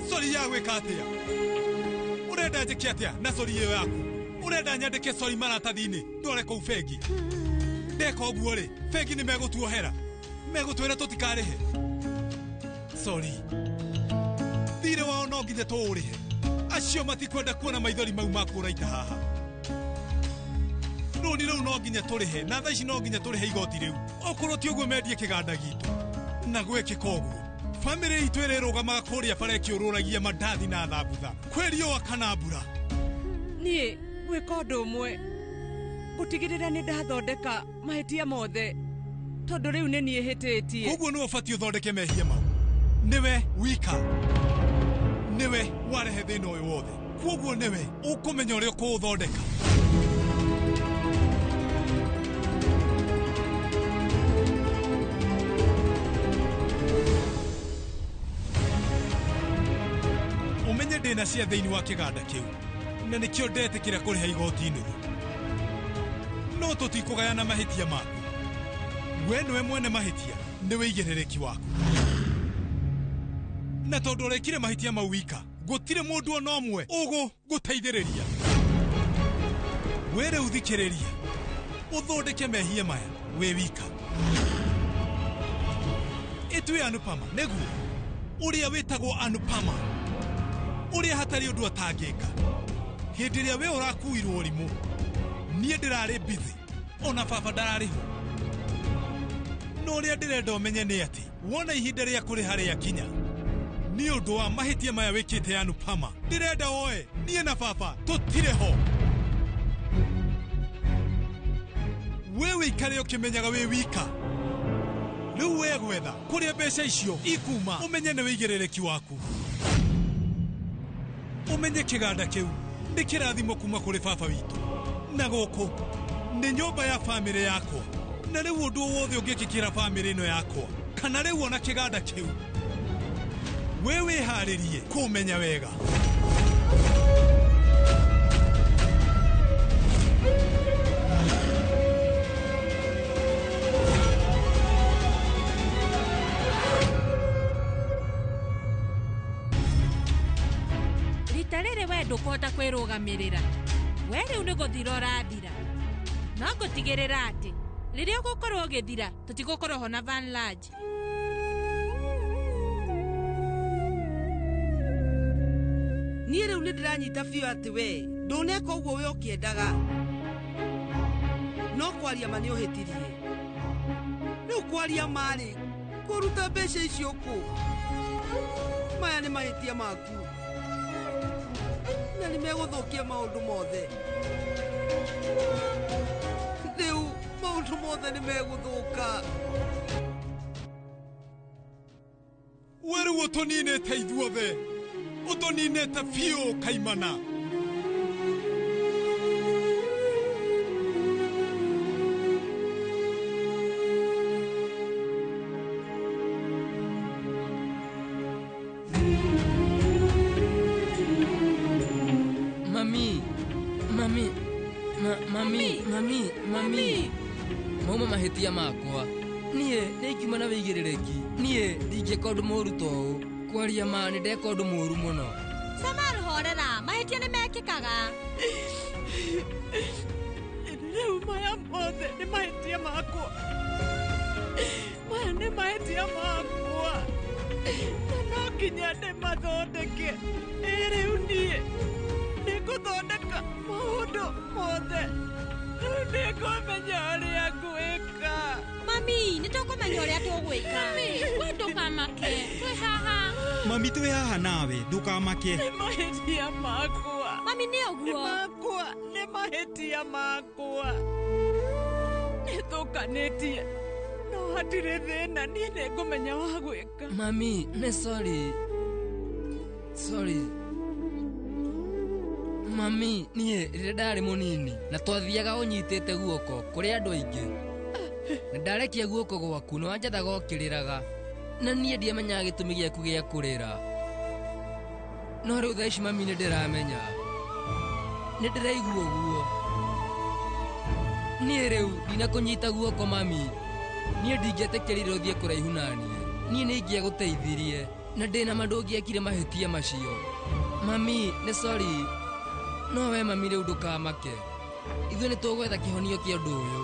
Sorry ya gwĩka atĩa? Ũrenda njĩke atĩa na sorry ĩyo yaku? Ũrenda nyandĩke sorry maratathi-inĩ ndware kũu bengi? Ndeka ũguo rĩ, bengi nĩ megũtuohera. Megũtwĩra tũtikarĩhe. Sorry. Thirĩ wao no nginya tũũrĩhe. Acio matikwenda kuona maithori mau maku ũraita haha. Rũni rũu no nginya tũrĩhe, na thaa ici no nginya tũrĩhe igoti rĩu. Okorwo ti ũguo mendie kĩganda gitũ. Na gwĩkĩka ũguo, Bamĩrĩ itũ ĩrĩrũgamaga kũrĩa bara ĩkĩũrũragia mandathi na thambutha kwĩ riũa kana mbura. Niĩ gwĩka ũndũ ũmwe gũtigĩrĩra nĩ ndathondeka mahĩtia mothe tondũ rĩu nĩ niĩ hĩtĩtie. Koguo nĩwe ũbatiĩ ũthondeke mehia mau. Nĩwe wika. Nĩwe warehe thĩna ũyũ wothe. Koguo nĩwe ũkũmenya ũrĩa ũkũũthondeka. Ũmenye ndĩna cia thĩinĩ wa kĩganda kĩu na nĩkĩo ndetĩkĩra kũrĩha igoti nuthu. No tũtikũgayana mahĩtia maku. We nĩwe mwene mahĩtia, nĩ wĩigĩrĩrĩki waku. Na tondũ ũrekire mahĩtia mau wika, gũtirĩ mũndũ ona ũmwe ũgũgũteithĩrĩria. We rĩu thikĩrĩria, ũthondeke mehia maya wĩ wika. Ĩtue Anupama nĩguo ũrĩa wĩtagwo Anupama, ũrĩa hatarĩ ũndũ atangĩka. Hĩndĩ ĩrĩa we ũrakuirwo ũrimũ, niĩ ndĩrarĩ bithi, ona baba ndararĩ ho. No ũrĩa ndĩrenda ũmenye nĩ atĩ wona ihinda rĩa kũrĩha rĩakinya, nĩ ũndũ wa mahĩtia maya wĩkĩte Anupama, ndĩrenda woe niĩ na baba tũtirĩ ho. We wĩikare ũkĩmenyaga wĩ wika. Rĩu we gwetha kũrĩa mbeca icio ikuma, ũmenye nĩ wĩigĩrĩrĩki waku. Ũmenye kĩganda kĩu nĩ kĩrathimo kuma kũrĩ baba witũ, na gũkũ nĩ nyũmba ya bamĩrĩ yakwa. Na rĩu ũndũ wothe ũngĩkĩkĩra bamĩrĩ ĩno yakwa kana rĩu ona kĩganda kĩu, we wĩharĩrie kũmenya wega. Rita rĩrĩ we ndũkũhota kwĩrũgamĩrĩra. We rĩu nĩ gũthira ũrathira. No ngũtigĩrĩra atĩ rĩrĩa ũgũkorwo ũgĩthira tũtigũkorwo ho na Van Large. Niĩ rĩu nĩ ndĩranyita biũ atĩ we ndũneka ũguo we ũkĩendaga. No kwaria ma nĩ ũhĩtirie. Rĩu kwaria ma rĩ, kũruta mbeca icio kũ? Maya nĩ mahĩtia maku na nĩ megũthũkia maũndũ mothe. Rĩu maũndũ mothe nĩ megũthũka. We rĩu ũtũninĩte ithuothe, ũtũninĩte biũ kaimana. Mami, mami, mami, mami, mami. Mauma mahĩtia makwa. Niĩ nĩ ingiuma na wĩigĩrĩrĩki. Niĩ ndingĩka ũndũ mũũru ta ũũ. Kwaria ma nĩ ndeka ũndũ mũũru mũno. Samar horera, mahĩtia nĩ mekĩkaga. Rĩu maya mothe nĩ mahĩtia makwa. Maya nĩ mahĩtia makwa. Na no nginya ndĩmathondeke. Ĩ rĩu niĩ nĩngũthondeka maũndũ mothe. Rĩu nĩngũmenya ũrĩa ngwĩka. Mami, nĩ tũkũmenya ũrĩa tũgwĩka. Mami, we ndũkamake, twĩ haha. Mami twĩ haha nawe, ndũkamake. Nĩ mahĩtia makwa. Mami nĩ ũguo. Nĩ makwa, nĩ mahĩtia makwa. Nĩ thũkanĩtie. No hatirĩ thĩna, niĩ nĩngũmenya wa gwĩka. Mami, nĩ sorry. Sorry. Mami, niĩ rĩrĩa ndarĩ mũnini na twathiaga ũnyitĩte guoko kũrĩ andũ aingĩ. Na ndarekia guoko gwaku nĩ wanjathaga ũkĩrĩraga. Na niĩ ndiamenyaga gĩtũmi gĩaku gĩa kũrĩra. No rĩu thaa ici mami nĩ ndĩramenya. Nĩ ndĩraigua ũguo. Niĩ rĩu ndinakũnyita guoko mami. Niĩ ndingĩetĩkĩrire ũthiĩ kũraihu na niĩ. Niĩ nĩ ingĩagũteithirie na ndĩna ma ndũngĩekire mahĩtia macio. Mami, nĩ sorry. No we mami rĩu ndũkamake. Ithuĩ nĩ tũgwetha kĩhonio kĩa ũndũ ũyũ.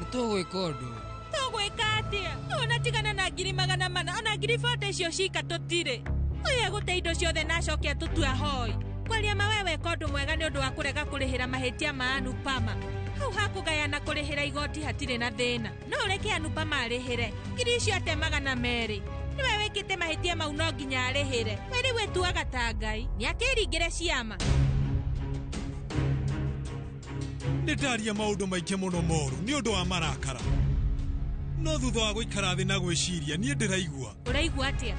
Nĩ tũgwĩka ũndũ. Tũgwĩka atĩa? Ona tigana na 400,000, ona 40,000 icio cika tũtirĩ. Ũyũ egũte indo ciothe na acoke atũtue ahoi. Kwaria ma we weka ũndũ mwega nĩ ũndũ wa kũrega kũrĩhĩra mahĩtia ma Anupama. Hau hakũgayana kũrĩhĩra igoti hatirĩ na thĩna. No ũreke Anupama arĩhĩre ngiri icio ate 200. Nĩwe wĩkĩte mahĩtia mau no nginya arĩhĩre. We rĩu ĩtuaga ta Ngai. Nĩakĩringĩre ciama. Nĩ ndaria maũndũ maingĩ mũno moru nĩ ũndũ wa marakara. No thutha wa gũikara thĩ na gwĩciria niĩ ndĩraigua. Ũraigua atĩa?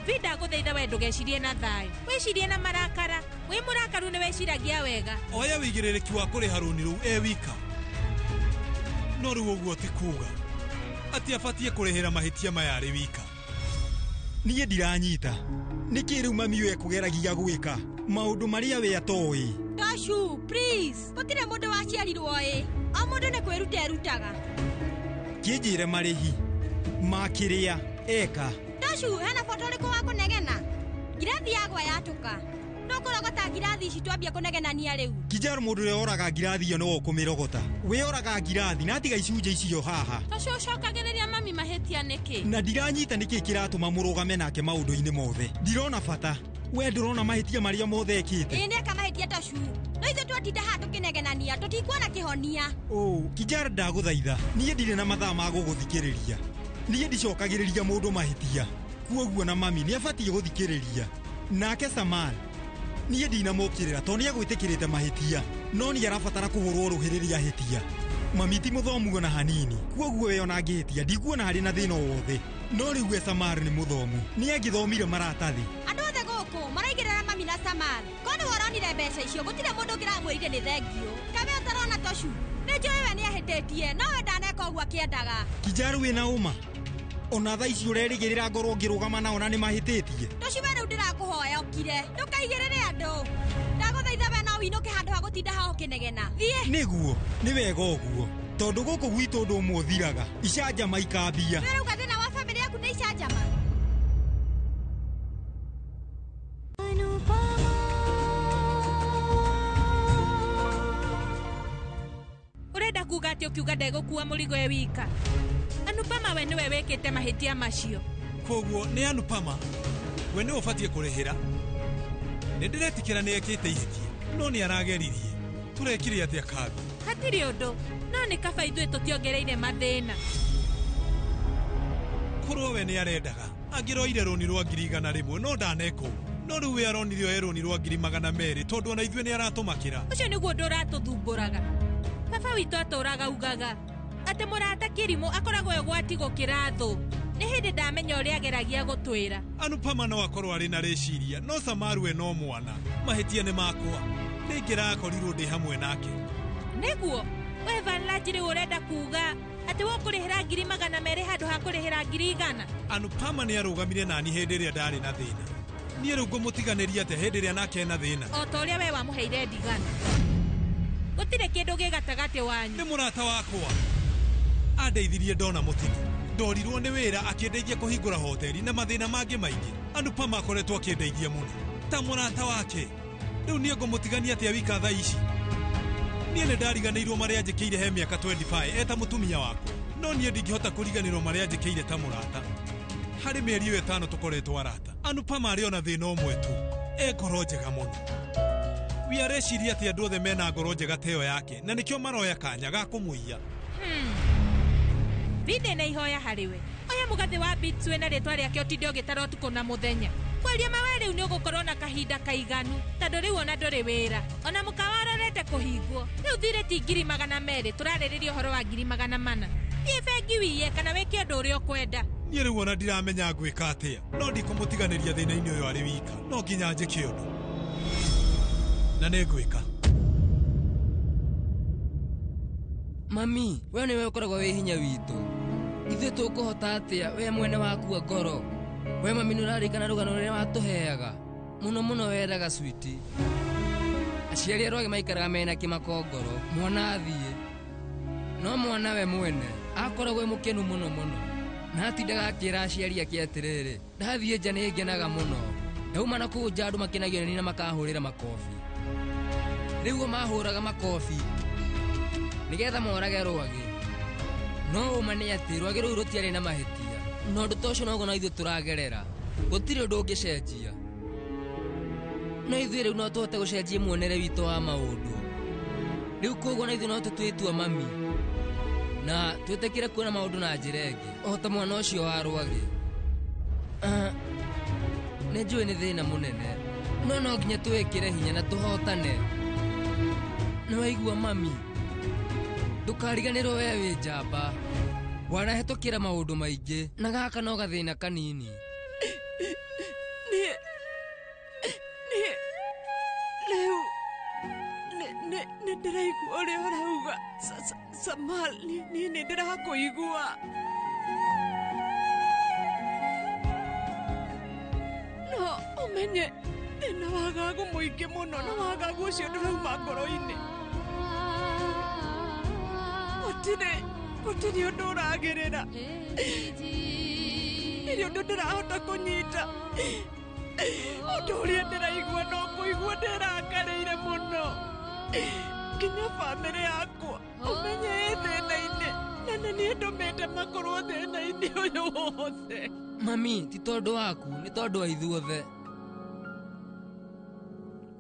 Vida gũthaitha we ndũgecirie na thayũ. Wĩcirie na marakara. Wĩ mũrakaru nĩ wĩciragia wega. Oya wĩigĩrĩrĩki wa kũrĩha rũni rũu e wika. No rĩu ũguo ti kuuga atĩ abatiĩ kũrĩhĩra mahĩtia maya arĩ wika. Niĩ ndiranyita. Nĩkĩ rĩu mami we ekũgeragia gwĩka maũndũ marĩa we atoĩ? Toshu, please. Gũtirĩ mũndũ waciarirwo ĩ. O mũndũ nĩ kwĩruta erutaga. Kĩnjĩre marĩhi ma kĩrĩa eka. Toshu, hena bata ũrĩkũ wa kũnegena? Ngirathi yagwa yatũka. No kũrogota ngirathi ici twambia kũnegenania rĩu. Kijaru mũndũ ũrĩa oraga ngirathi ĩyo nĩwe ũkũmĩrogota. We oraga ngirathi na atiga icunjĩ icio haha. Toshu ũcokagĩrĩria mami mahĩtia nĩkĩ? Na ndiranyita nĩkĩ kĩratũma mũrũgame nake maũndũ-inĩ mothe. Ndirona bata. We ndũrona mahĩtia marĩa mothe ekĩte. Ĩĩ nĩeka mahĩtia Toshu. No ithuĩ twatinda haha tũkĩnegenania tũtikuona kĩhonia. Ũ, Kijaru ndagũthaitha. Niĩ ndirĩ na mathaa ma gũgũthikĩrĩria. Niĩ ndicokagĩrĩria mũndũ mahĩtia. Kuoguo na mami nĩabatiĩ gũthikĩrĩria. Nake Saman niĩ ndinamũkĩrĩra tondũ nĩegwĩtĩkĩrĩte mahĩtia. No nĩarabatara kũhũrwo rũhĩ rĩrĩa ahĩtia. Mami ti mũthomu ona hanini. Kuoguo we ona angĩhĩtia ndikuona harĩ na thĩna o wothe. No rĩu we Samar nĩ mũthomu. Nĩangĩthomire maratathi. Andũ othe gũkũ maraigĩrĩra mami na Samar. Ko nĩwe ũronire mbeca icio gũtirĩ mũndũ ũngĩramwĩrire nĩ thengiũ. Kawe ũtarona Toshu? Nĩnjũĩ we nĩahĩtĩtie no we ndaneka ũguo akĩendaga. Kijaru wĩna ũma? Ona thaa ici ũrerĩgĩrĩra ngorwo ngĩrũgama nao na nĩmahĩtĩtie. Toshu we rĩu ndĩrakũhoya ũkire. Ndũkaigĩrĩre andũ. Ndagũthaitha we no ũinũke handũ ha gũtinda haha ũkĩnegena. Thiĩ. Nĩguo, nĩ wega ũguo. Tondũ gũkũ gwitũ ũndũ ũmwe ũthiraga. Icanjama ikambia. We rauga thĩna wa bamĩrĩ yaku nĩ icanjama? Ũrenda kuuga atĩ ũkiuga ndegũkua mũrigo e wika? Anupama we nĩwe wĩkĩte mahĩtia macio. Koguo nĩ Anupama we nĩwe ũbatiĩ kũrĩhĩra. Nĩ ndĩretĩkĩra nĩ ekĩte ihĩtia no nĩ arageririe. Tũrekire atĩa kambi? Hatirĩ ũndũ no nĩ kaba ithuĩ tũtiongereire mathĩna. Korwo we nĩ arendaga angĩroire rũni rwa 100,000 no ndaneka ũguo. No rĩu we aronire oe rũni rwa 200,000 tondũ ona ithuĩ nĩ aratũmakĩra. Ũcio nĩguo ũndũ ũratũthumbũraga. Baba witũ atũraga ugaga atĩ mũrata kĩrimũ akoragwo e ũgwati gũkĩra thũ. Nĩ hĩndĩ ndamenya ũrĩa ageragia gũtwĩra. Anupama no akorwo arĩ na rĩciria no Samaru we no mwana. Mahĩtia nĩ makwa. Nĩingĩrakorirwo ndĩ hamwe nake. Nĩguo we Vanlaji rĩu ũrenda kuuga atĩ wokũrĩhĩra 200,000 handũ ha kũrĩhĩra 100,000. Anupama nĩ arũgamire nani hĩndĩ ĩrĩa ndarĩ na thĩna. Niĩ rĩu ngũmũtiganĩria atĩa hĩndĩ ĩrĩa nake ena thĩna? O ta ũrĩa we wamũheire ndigano. Gũtirĩ kĩndũ gĩ gatagatĩ wanyu. Nĩ mũrata wakwa. Andeithirie ndona mũtino. Ndorirwo nĩ wĩra akĩndeithia kũhingũra hoteli na mathĩna mangĩ maingĩ. Anupama akoretwo akĩndeithia mũno. Ta mũrata wake. Rĩu niĩ ngũmũtigania atĩa wika thaa ici? Niĩ nĩ ndariganĩirwo marĩa anjĩkĩire he mĩaka 25 eta mũtumia wakwa. No niĩ ndingĩhota kũriganĩrwo marĩa anjĩkĩire ta mũrata. Harĩ mĩeri ĩyo 5 tũkoretwo arata. Anupama arĩ ona thĩna ũmwe tu. E ngoro njega mũno. We areciria atĩ andũ othe mena ngoro njega ta ĩyo yake na nĩkĩo maroya kanya ga kũmũiya. Vinde na ihoya harĩ we. Oya mũgathĩ wa beats wĩna rĩtwa rĩake ũtinde ũgĩtara ũtukũ na mũthenya. Kwaria mawe rĩu nĩ ũgũkorwo na kahinda kaiganu tondũ rĩu ona ndũrĩ wĩra. Ona mũkawa ũrorete kũhingwo. Rĩu thirĩ ti 200,000 tũrarĩrĩria ũhoro wa 400,000. Thiĩ bengi wiye kana wĩke ũndũ ũrĩa ũkwenda. Niĩ rĩu ona ndiramenya ngwĩka atĩa. No ndikũmũtiganĩria thĩna-inĩ ũyũ arĩ wika. No nginya njĩke ũndũ. Na nĩ ngwĩka. Mami, we nĩwe ũkoragwo wĩ hinya witũ. Ithuĩ tũkũhota atĩa we mwene wakua ngoro? We mami nĩũrarĩkana rũgano rũrĩa watũheaga. Mũno mũno weraga switi. Aciari a Rwagĩ maikaraga mena kĩmako ngoro, mwana athiĩ. No mwana we mwene akoragwo e mũkenu mũno mũno. Na atindaga akĩra aciari ake atĩrĩrĩ, ndathiĩ nja nĩ ngenaga mũno. Ndauma na kũu nja andũ makenagio nĩ niĩ na makahũrĩra makobi. Rĩu o mahũraga makobi nĩgetha morage Rwagĩ. No ũma nĩ atĩ Rwagĩ rũu rũtiarĩ na mahĩtia. Na ũndũ ta ũcio noguo na ithuĩ tũragerera. Gũtirĩ ũndũ ũngĩcenjia. No ithuĩ rĩu no tũhote gũcenjia muonere witũ wa maũndũ. Rĩu koguo na ithuĩ no tũtue itua mami. Na twĩtĩkĩre kuona maũndũ na njĩra ĩngĩ. O ta mwana ũcio wa Rwagĩ. Nĩ njũĩ nĩ thĩna mũnene. No no nginya twĩkĩre hinya na tũhotane. Nĩ waigua mami? Ndũkariganĩrwo we wĩ njamba. Wanahĩtũkĩra maũndũ maingĩ na gaka no gathĩna kanini. Niĩ rĩu nĩ ndĩraigua ũrĩa ũrauga. Samal, niĩ nĩ ndĩrakũigua. No ũmenye ndĩna wagagu mũingĩ mũno na wagagu ũcio ndũrauma ngoro-inĩ. Gũtirĩ ũndũ ũragĩrĩra. Ndirĩ ũndũ ndĩrahota kũnyita. Ũndũ ũrĩa ndĩraigua no kũigua ndĩrakarĩire mũno. Nginya bamĩrĩ yakwa ũmenye ĩ thĩna-inĩ na nĩ niĩ ndũmĩte makorwo thĩna-inĩ ũyũ wothe. Mami, ti tondũ waku, nĩ tondũ wa ithuothe.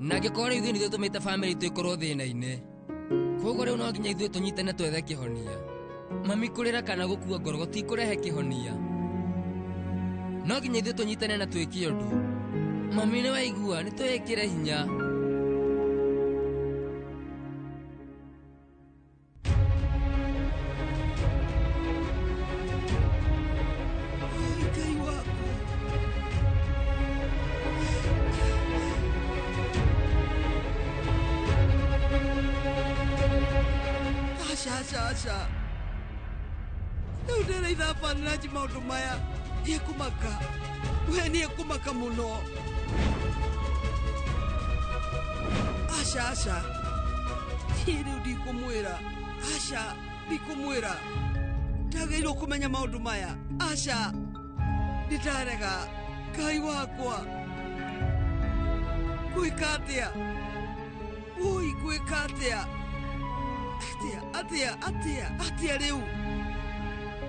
Na angĩkorwo rĩu ithuĩ nĩ ithuĩ tũmĩte bamĩrĩ itũ ĩkorwo thĩna-inĩ. Koguo rĩu no nginya ithuĩ tũnyitane twethe kĩhonia. Mami, kũrĩra kana gũkua ngoro gũtikũrehe kĩhonia. No nginya ithuĩ tũnyitane na twĩke ũndũ. Mami, nĩ waigua, nĩ twĩkĩre hinya. Ngai wakwa. Aca, aca, aca. Rĩu ndĩraitha Vanraj maũndũ maya. Nĩekũmaka. We nĩekũmaka mũno. Aca, aca. Niĩ rĩu ndikũmwĩra. Aca, ndikũmwĩra. Ndagĩrĩirwo kũmenya maũndũ maya. Aca. Nĩndarega. Ngai wakwa. Ngwĩka atĩa? Ũi, ngwĩka atĩa? Atĩa, atĩa, atĩa, atĩa rĩu?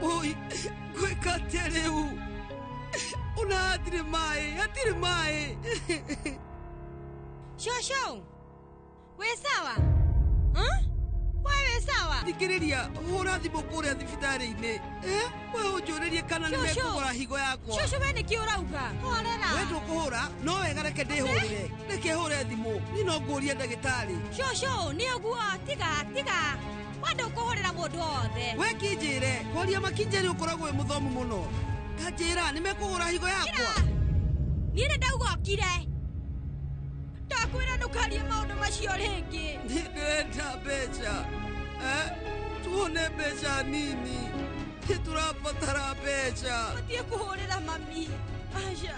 Ũi, ngwĩka atĩa rĩu? Ona hatirĩ maĩ, hatirĩ maĩ. Shosho, wĩ sawa? We wĩ sawa? Thikĩrĩria, hũra thimũ kũrĩa thibitarĩ-inĩ. We ũnjũrĩrie kana nĩ mekũgũra higo yakwa. Shosho, we nĩkĩ ũrauga? Horera. We ndũkũhũra, no wega reke ndĩhũrĩre. Reke hũre thimũ, niĩ no ngũrie ndagĩtarĩ. Shosho, nĩ ũguo, tiga, tiga. We ndũkũhũrĩra mũndũ wothe. We kĩnjĩre, kwaria makinjĩre ũkoragwo wĩ mũthomu mũno. Ta njĩra, nĩ mekũgũra higo yakwa. Niĩ nĩ ndauga ũkire. Ndakwĩra ndũkarie maũndũ macio rĩngĩ. Niĩ ndĩrenda mbeca. Tuone mbeca nini. Nĩ tũrabatara mbeca. Ũtiĩ kũhũrĩra mami. Aca.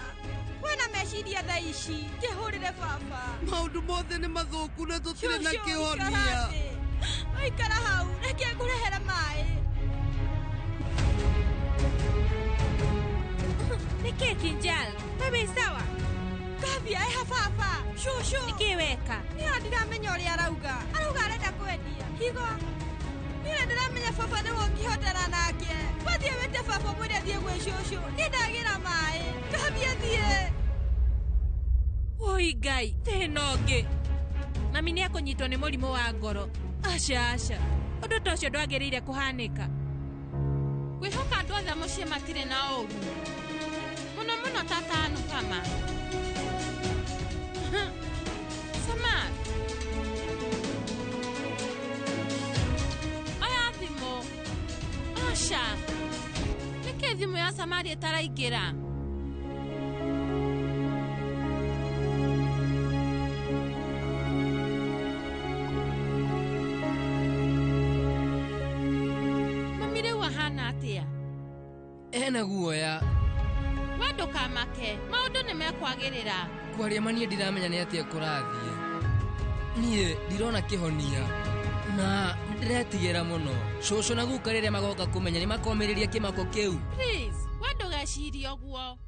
Wĩna meciria thaa ici. Kĩhũrĩre baba. Maũndũ mothe nĩ mathũku na tũtirĩ na kĩhonia. Ikara hau, reke ngũrehere maĩ. Nĩkĩ Kinjal? We wĩ sawa? Kavia ĩha baba. Shosho. Nĩkĩ weka? Niĩ ndiramenya ũrĩa arauga. Arauga arenda kwendia higo. Niĩ ndiramenya baba nĩwe ũngĩhotana nake. Wathiĩ wĩte baba mwĩre athiĩ gwĩ shosho. Niĩ ndagĩra maĩ. Kavia thiĩ. Oi Ngai, thĩna ũngĩ. Mami nĩ ekũnyitwo nĩ mũrimũ wa ngoro. Aca, aca. Ũndũ ta ũcio ndwagĩrĩire kũhanĩka. Ngwĩhoka andũ othe mũciĩ matirĩ na ũũru. Mũno mũno tata Anupama. Samar. Oya thimũ. Aca. Nĩkĩ thimũ ya Samari ĩtaraingĩra? Mami rĩu ahana atĩa? Ena guoya. We ndũkamake, maũndũ nĩ mekwagĩrĩra. Kwaria ma niĩ ndiramenya nĩ atĩa kũrathiĩ. Niĩ ndirona kĩhonia. Na nĩndĩretigĩra mũno. Cũcũ na guka rĩrĩa magoka kũmenya nĩ makomĩrĩria kĩmako kĩu. Please, we ndũgecirie ũguo.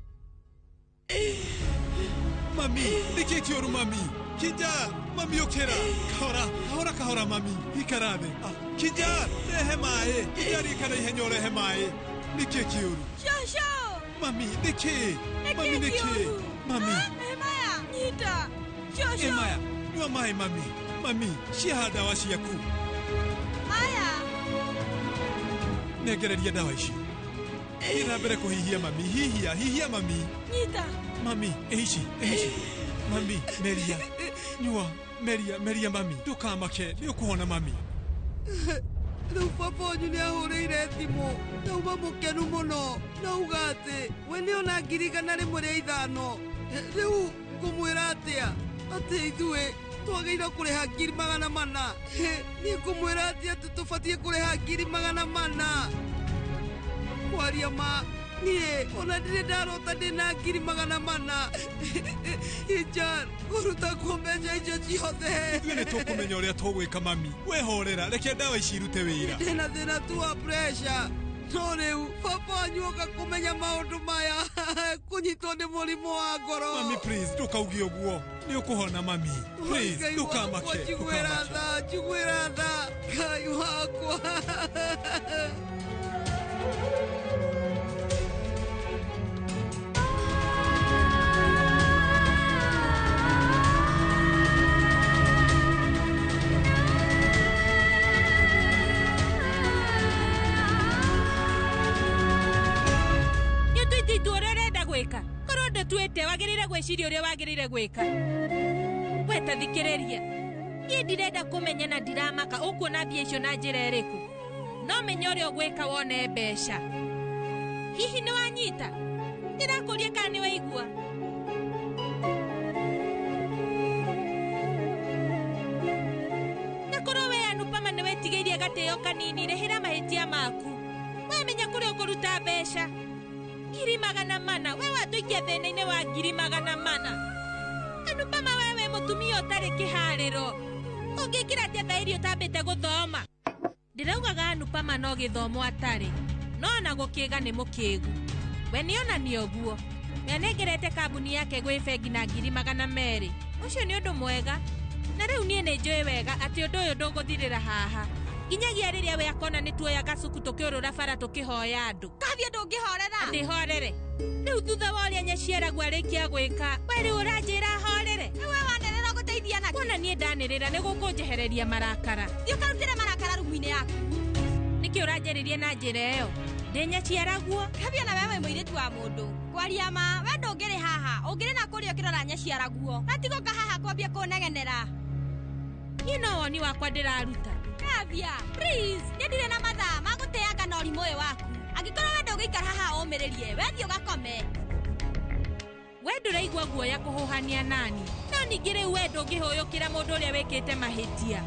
Mami, nĩkĩ kĩũru mami? Kinja, mami ũkĩra. Kahora, kahora, kahora mami. Ikara thĩ. Kinja, rehe maĩ. Kinja rika na ihenya ũrehe maĩ. Nĩkĩ kĩũru? Shosho. Mami, nĩkĩ? Mami, nĩkĩ? Mami. Maya, nyita. Shosho. Maya, nyua maĩ mami. Mami, ciaha ndawa ciaku. Aya. Nengereria ndawa icio. Thiĩ na mbere kũhihia mami, hihia, hihia mami. Nyita. Mami, ici, ici. Mami, meria. Nyua, meria, meria mami. Ndũkamake, nĩ ũkũhona mami. Rĩu baba wanyu nĩ ahũrĩire thimũ ndauma mũkenu mũno na uga atĩ we nĩona 105,000. Rĩu ngũmwĩra atĩa atĩ ithuĩ twagĩrĩirwo kũrĩha 400,000? Niĩ ngũmwĩra atĩa atĩ tũbatiĩ kũrĩha 400,000? Kwaria ma niĩ ona ndirĩ ndarota ndĩna 400,000. Ijan, ngũruta kuo mbeca icio ciothe. Ithuĩ nĩ tũkũmenya ũrĩa tũgwĩka mami. We horera, reke ndawa ici irute wĩra. Ndĩna thĩna tu wa pressure. No rĩu baba wanyu oka kũmenya maũndũ maya kũnyitwo nĩ mũrimũ wa ngoro. Mami please, ndũkauge ũguo. Nĩ ũkũhona mami. Please, ndũkamake. Njiguĩra tha, njiguĩra tha, Ngai wakwa. Gwĩka korwo ndũtuĩte wagĩrĩire gwĩciria ũrĩa wagĩrĩire gwĩka. We ta thikĩrĩria, niĩ ndirenda kũmenya na ndiramaka ũkuona mbia icio na njĩra ĩrĩkũ, no menya ũrĩa ũgwĩka wone mbeca. Hihi nĩ wanyita? Ndĩrakũria kana nĩ waigua? Na korwo we Anupama nĩ wetigĩirie gatĩo kanini, rĩhĩra mahĩtia maku. Wamenya kũrĩa ũkũruta mbeca 400,000. We watũikia thĩna-inĩ wa 400,000. Anupama, we wĩ mũtumia ũtarĩ kĩharĩro. Ũngĩkĩra atĩa thaĩri ũtambĩte gũthoma? Ndĩraugaga Anupama no gĩthomo atarĩ, no ona gũkĩga nĩ mũkĩgu. We nĩonania ũguo. We anengerete kambuni yake gwĩ bengi na 200,000. Ũcio nĩ ũndũ mwega. Na rĩu niĩ nĩ njũĩ wega atĩ ũndũ ũyũ ndũgũthirĩra haha. Nginyagia rĩrĩa we akona nĩ tuoya gacuku tũkĩũrũra bara tũkĩhoya andũ. Kavia ndũngĩhorera. Ndĩhorere. Rĩu thutha wa ũrĩa nyaciaragwo arĩkia gwĩka, we rĩu ũranjĩra horere? Rĩu we wanĩrĩra ũgũteithia nakĩ? Kuona niĩ ndanĩrĩra nĩ gũkũnjehereria marakara. Thiĩ ũkarutĩre marakara rumu-inĩ yaku. Nĩkĩ ũranjarĩria na njĩra ĩyo? Ndĩ nyaciaraguo? Kavia na we wĩ mũirĩtu wa mũndũ. Kwaria ma, we ndũngĩrĩ haha, ũngĩrĩ na kũrĩa ũkĩrora nyaciaraguo. Na tiga ũka haha kwambia kũnegenera. Niĩ no woni wakwa ndĩraruta. Kavia, please, niĩ ndirĩ na mathaa ma gũteanga na ũrimũ ũyũ waku. Angĩkorwo we ndũgũikara haha ũmĩrĩrie, we thiĩ ũgakome. We ndũraigua guoya kũhũhania nani. No ningĩ rĩu we ndũngĩhũyũkĩra mũndũ ũrĩa wĩkĩte mahĩtia.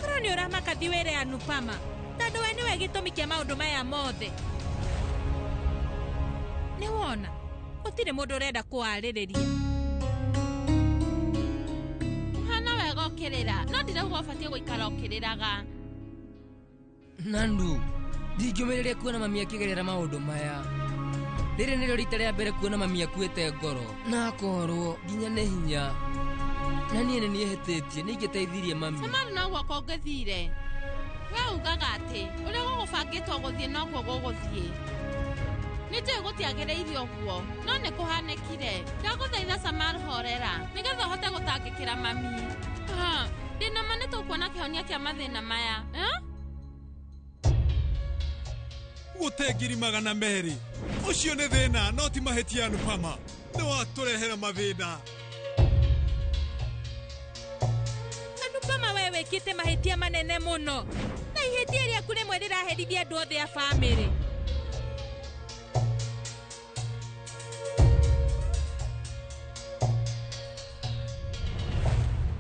Korwo nĩ ũramaka thiĩ wĩre Anupama, tondũ we nĩwe gĩtũmi kĩa maũndũ maya mothe. Nĩ wona, gũtirĩ mũndũ ũrenda kũwarĩrĩria. Ũhana wega ũkĩrĩra, no ndirauga ũbatiĩ gũikara ũkĩrĩraga. Nandu, ndingĩũmĩrĩria kuona mami akĩgerera maũndũ maya. Rĩrĩ nĩrĩo rita rĩa mbere kuona mami akuĩte ngoro na akoorwo nginya nĩ hinya. Na niĩ nĩ niĩ hĩtĩtie, nĩ ingĩteithirie mami. Samari noguo kũngĩthire. We ugaga atĩ ũrĩa gũgũbangĩtwo gũthiĩ noguo gũgũthiĩ. Nĩ njũĩ gũtiagĩrĩire ũguo, no nĩ kũhanĩkire. Ndagũthaitha Samar horera, nĩgetha ũhote gũtangĩkĩra mami. Ndĩna ma nĩ tũkuona kĩhonia kĩa mathĩna maya. Gũte 200,000. Ũcio nĩ thĩna, no ti mahĩtia Anupama. Nĩ watũrehera mathĩna. Anupama, we wĩkĩte mahĩtia manene mũno. Na ihĩtia rĩaku rĩmwe rĩraherithia andũ othe a bamĩrĩ.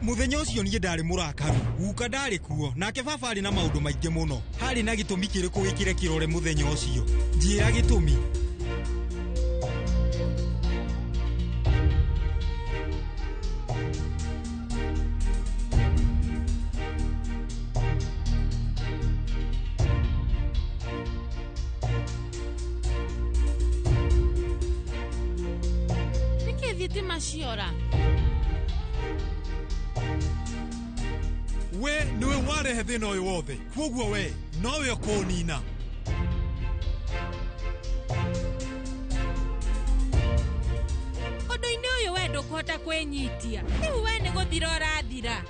Mũthenya ũcio niĩ ndarĩ mũrakaru, guka ndarĩ kuo, nake baba arĩ na maũndũ maingĩ mũno. Harĩ na gĩtũmi kĩrĩkũ wĩkĩre kĩrore mũthenya ũcio? Njĩra gĩtũmi. Nĩkĩ thitima ciora? We niwe warehe thĩna ũyũ wothe, kwoguo we nowe ũkũũnina. Ũndũ-inĩ ũyũ we ndũkũhota kwĩnyitia. Rĩu we nĩ gũthira ũrathira.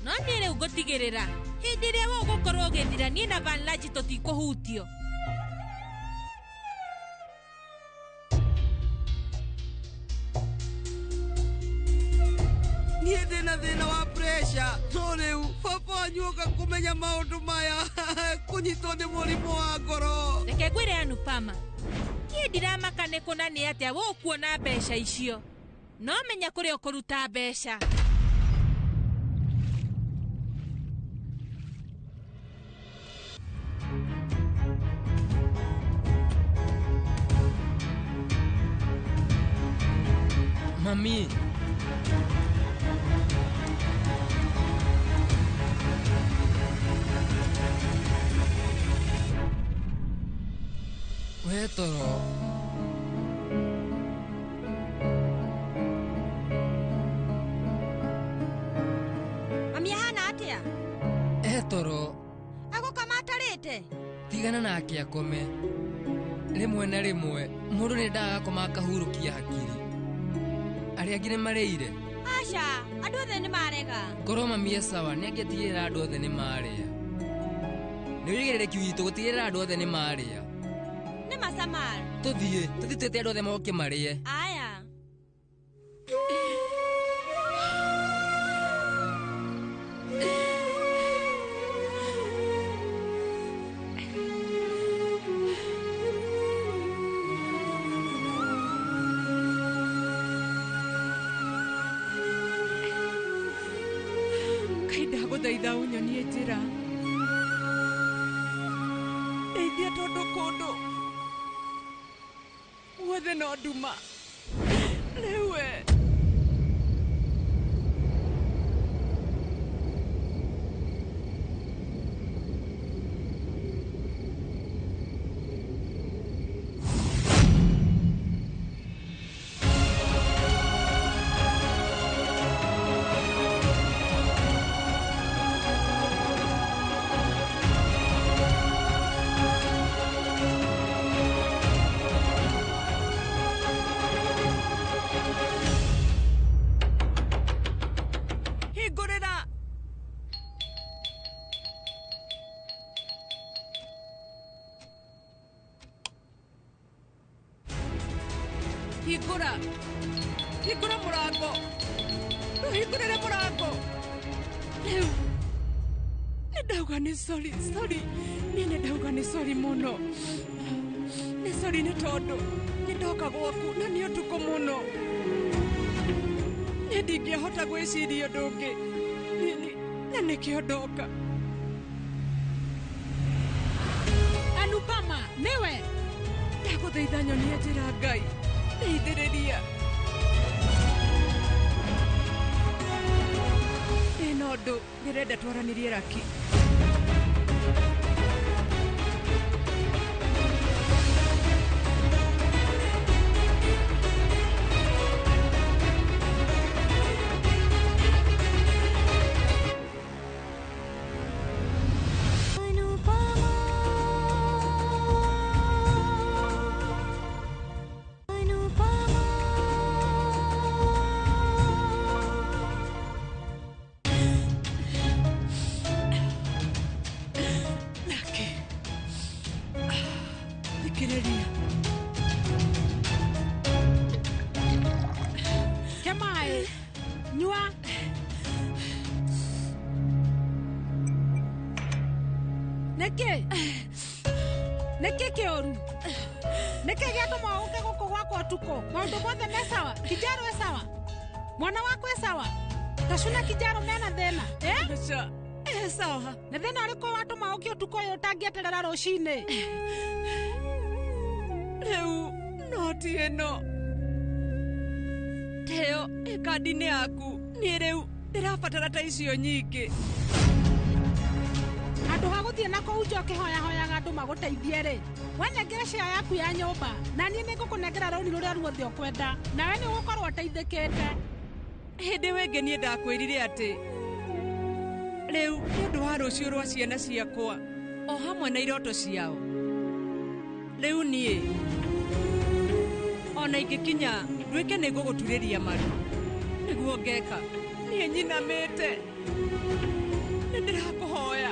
No niĩ rĩu ngũtigĩrĩra hĩndĩ ĩrĩa we ũgũkorwo ũgĩthira niĩ na Vanlaji tũtikũhutio. Niĩ ndĩna thĩna wa pressure no rĩu baba wanyu oka kũmenya maũndũ maya kũnyitwo nĩ mũrimũ wa ngoro. Reke ngwĩre Anupama, niĩ ndiramaka nĩ kũna nĩ atĩa we ũkuona mbeca icio, no menya kũrĩa ũkũruta mbeca. Mami, we toro. Mami ahana atĩa? Toro. Agũkoma atarĩte? Tigana nake akome. Rĩmwe na rĩmwe mũndũ nĩ endaga gakoma akahurũkia hakiri. Arĩa angĩ nĩ marĩire? Aca, andũ othe nĩ marega. Korwo mami e sawa nĩ angĩatigĩrĩra andũ othe nĩ marĩa. Nĩ ũigĩrĩrĩki witũ gũtigĩrĩra andũ othe nĩ marĩa. Nĩ macamal. Tũthiĩ twĩte andũ othe moke marĩe. Aya. Ngai ndagũthaitha ũnyonie njĩra. Ndeithia tondũ kũndũ guothe no nduma. Rĩu we. Hingũrĩra. Hingũra. Hingũra mũrango. Ndũhingũrĩre mũrango. Rĩu nĩ ndauga nĩ sorry, sorry. Niĩ nĩ ndauga nĩ sorry mũno. Nĩ sorry nĩ tondũ nĩ ndoka gwaku na nĩ ũtukũ mũno. Niĩ ndingĩahota gwĩciria ũndũ ũngĩ. Na nĩkĩo ndoka. Anupama, nĩwe? Ndagũthaitha nyonie njĩra Ngai. Ndeithĩrĩria. Ndĩna ũndũ ndĩrenda twaranĩrie Raki. Raki. Thikĩrĩria. Ke maĩ. Nyua. Nĩkĩ? Nĩkĩ kĩũru? Nĩkĩ gĩatũma ũke gũkũ gwakwa ũtukũ? Maũndũ mothe me sawa? Kijaro e sawa? Mwana waku e sawa? Tashu na Kijaro mena thĩna? Eh? Aca, e sawa. Nĩ thĩna ũrĩkũ watũma ũke ũtukũ ũyũ ũtangĩeterera rũcinĩ? Rĩu noti ĩno teo ĩ kandi-inĩ yaku. Niĩ rĩu ndĩrabatara ta icio nyingĩ. Handũ ha gũthiĩ na kũu nja ũkĩhoyahoyaga andũ magũteithie rĩ, wenengere share yaku ya nyũmba na niĩ nĩngũkũnengera rũni rũrĩa ruothe ũkwenda, nawe nĩ ũgũkorwo ũteithĩkĩte. Hĩndĩ ĩyo ĩngĩ niĩ ndakwĩrire atĩ rĩu nĩ ũndũ wa rũciũ rwa ciana ciakwa o hamwe na iroto ciao. Rĩu niĩ ona ingĩkinya nduĩke nĩ ngũgũturĩria maru nĩguo ngeka. Niĩ nyinamĩte. Nĩ ndĩrakũhoya.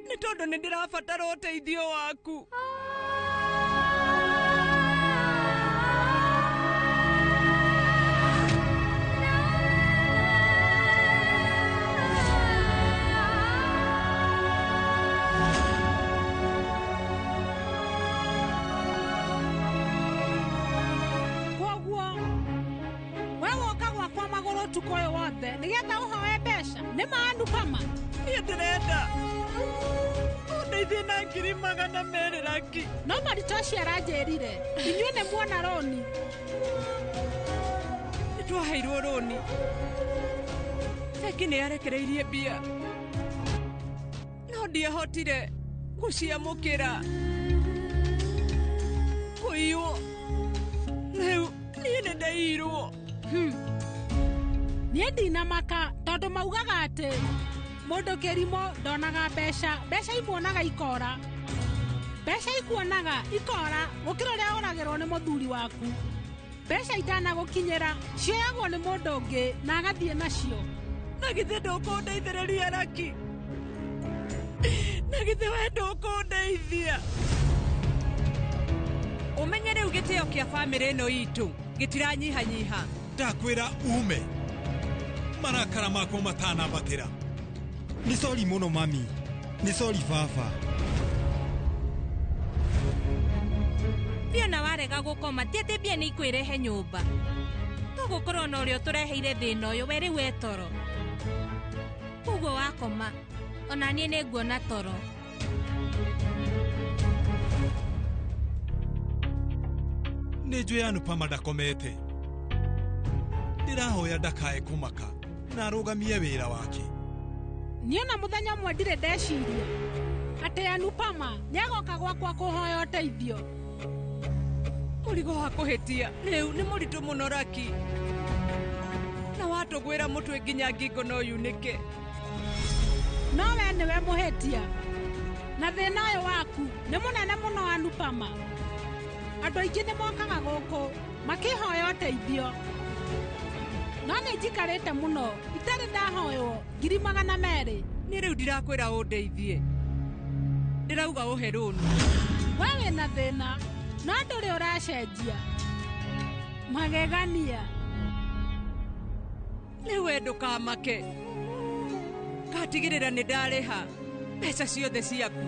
Nĩ tondũ nĩ ndĩrabatara ũteithio waku. Koguo we woka gwakwa magũrũ ũtukũ ũyũ wothe nĩgetha ũhoe mbeca nĩ ma Anupama? Niĩ ndĩrenda ũndeithie na 200,000 Raki. No Maritoshi aranjĩrire inyuĩ nĩ muona rũni. Nĩ twaheirwo rũni. Bengi nĩ yarekereirie mbia, no ndiahotire gũciamũkĩra. Kũiywo rĩu niĩ nĩ ndaiyirwo. Niĩ ndinamaka tondũ maugaga atĩ mũndũ kĩrimũ ndonaga mbeca, mbeca imuonaga ikora. Mbeca ikuonaga ikora gũkĩra ũrĩa ũragĩrwo nĩ mũthuri waku. Mbeca itanagũkinyĩra cioyagwo nĩ mũndũ ũngĩ na agathiĩ nacio. Na githĩ ndũkũndeithĩrĩria Raki? Na githĩ we ndũkũndeithia? Ũmenye rĩu gĩtĩo kĩa bamĩrĩ ĩno itũ gĩtiranyihanyiha. Ndakwĩra ume marakara makwa matanambatĩra. Nĩ sori mũno mami, nĩ sori baba. Mbia na warega gũkoma ti atĩ mbia nĩ ikwĩrehe nyũmba. Tũgũkorwo na ũrĩa ũtũreheire thĩna ũyũ we rĩu e toro. Koguo wakoma ona niĩ nĩ nguona toro. Nĩ njũĩ Anupama ndakomete. Ndĩrahoya ndakae kũmaka na arũgamie wĩra wake. Niĩ ona mũthenya ũmwe ndirĩ ndeciria atĩ Anupama nĩagoka gwakwa kũhoya ũteithio. Mũrigo wa kũhĩtia rĩu nĩ mũritũ mũno Raki, na watũgwĩra mũtwe nginya ngingo no yunĩke. No we nĩwe mũhĩtia na thĩna ũyũ waku nĩ mũnene mũno Anupama. Andũ aingĩ nĩ mokaga gũkũ makĩhoya ũteithio, no nĩ njikarĩte mũno itarĩ ndahoywo 200,000. Niĩ rĩu ndirakwĩra ũndeithie, ndĩrauga ũhe rũni. We wĩna thĩna no ndũrĩ ũracenjia. Magegania. Rĩu we ndũkamake, ngatigĩrĩra nĩ ndarĩha mbeca ciothe ciaku,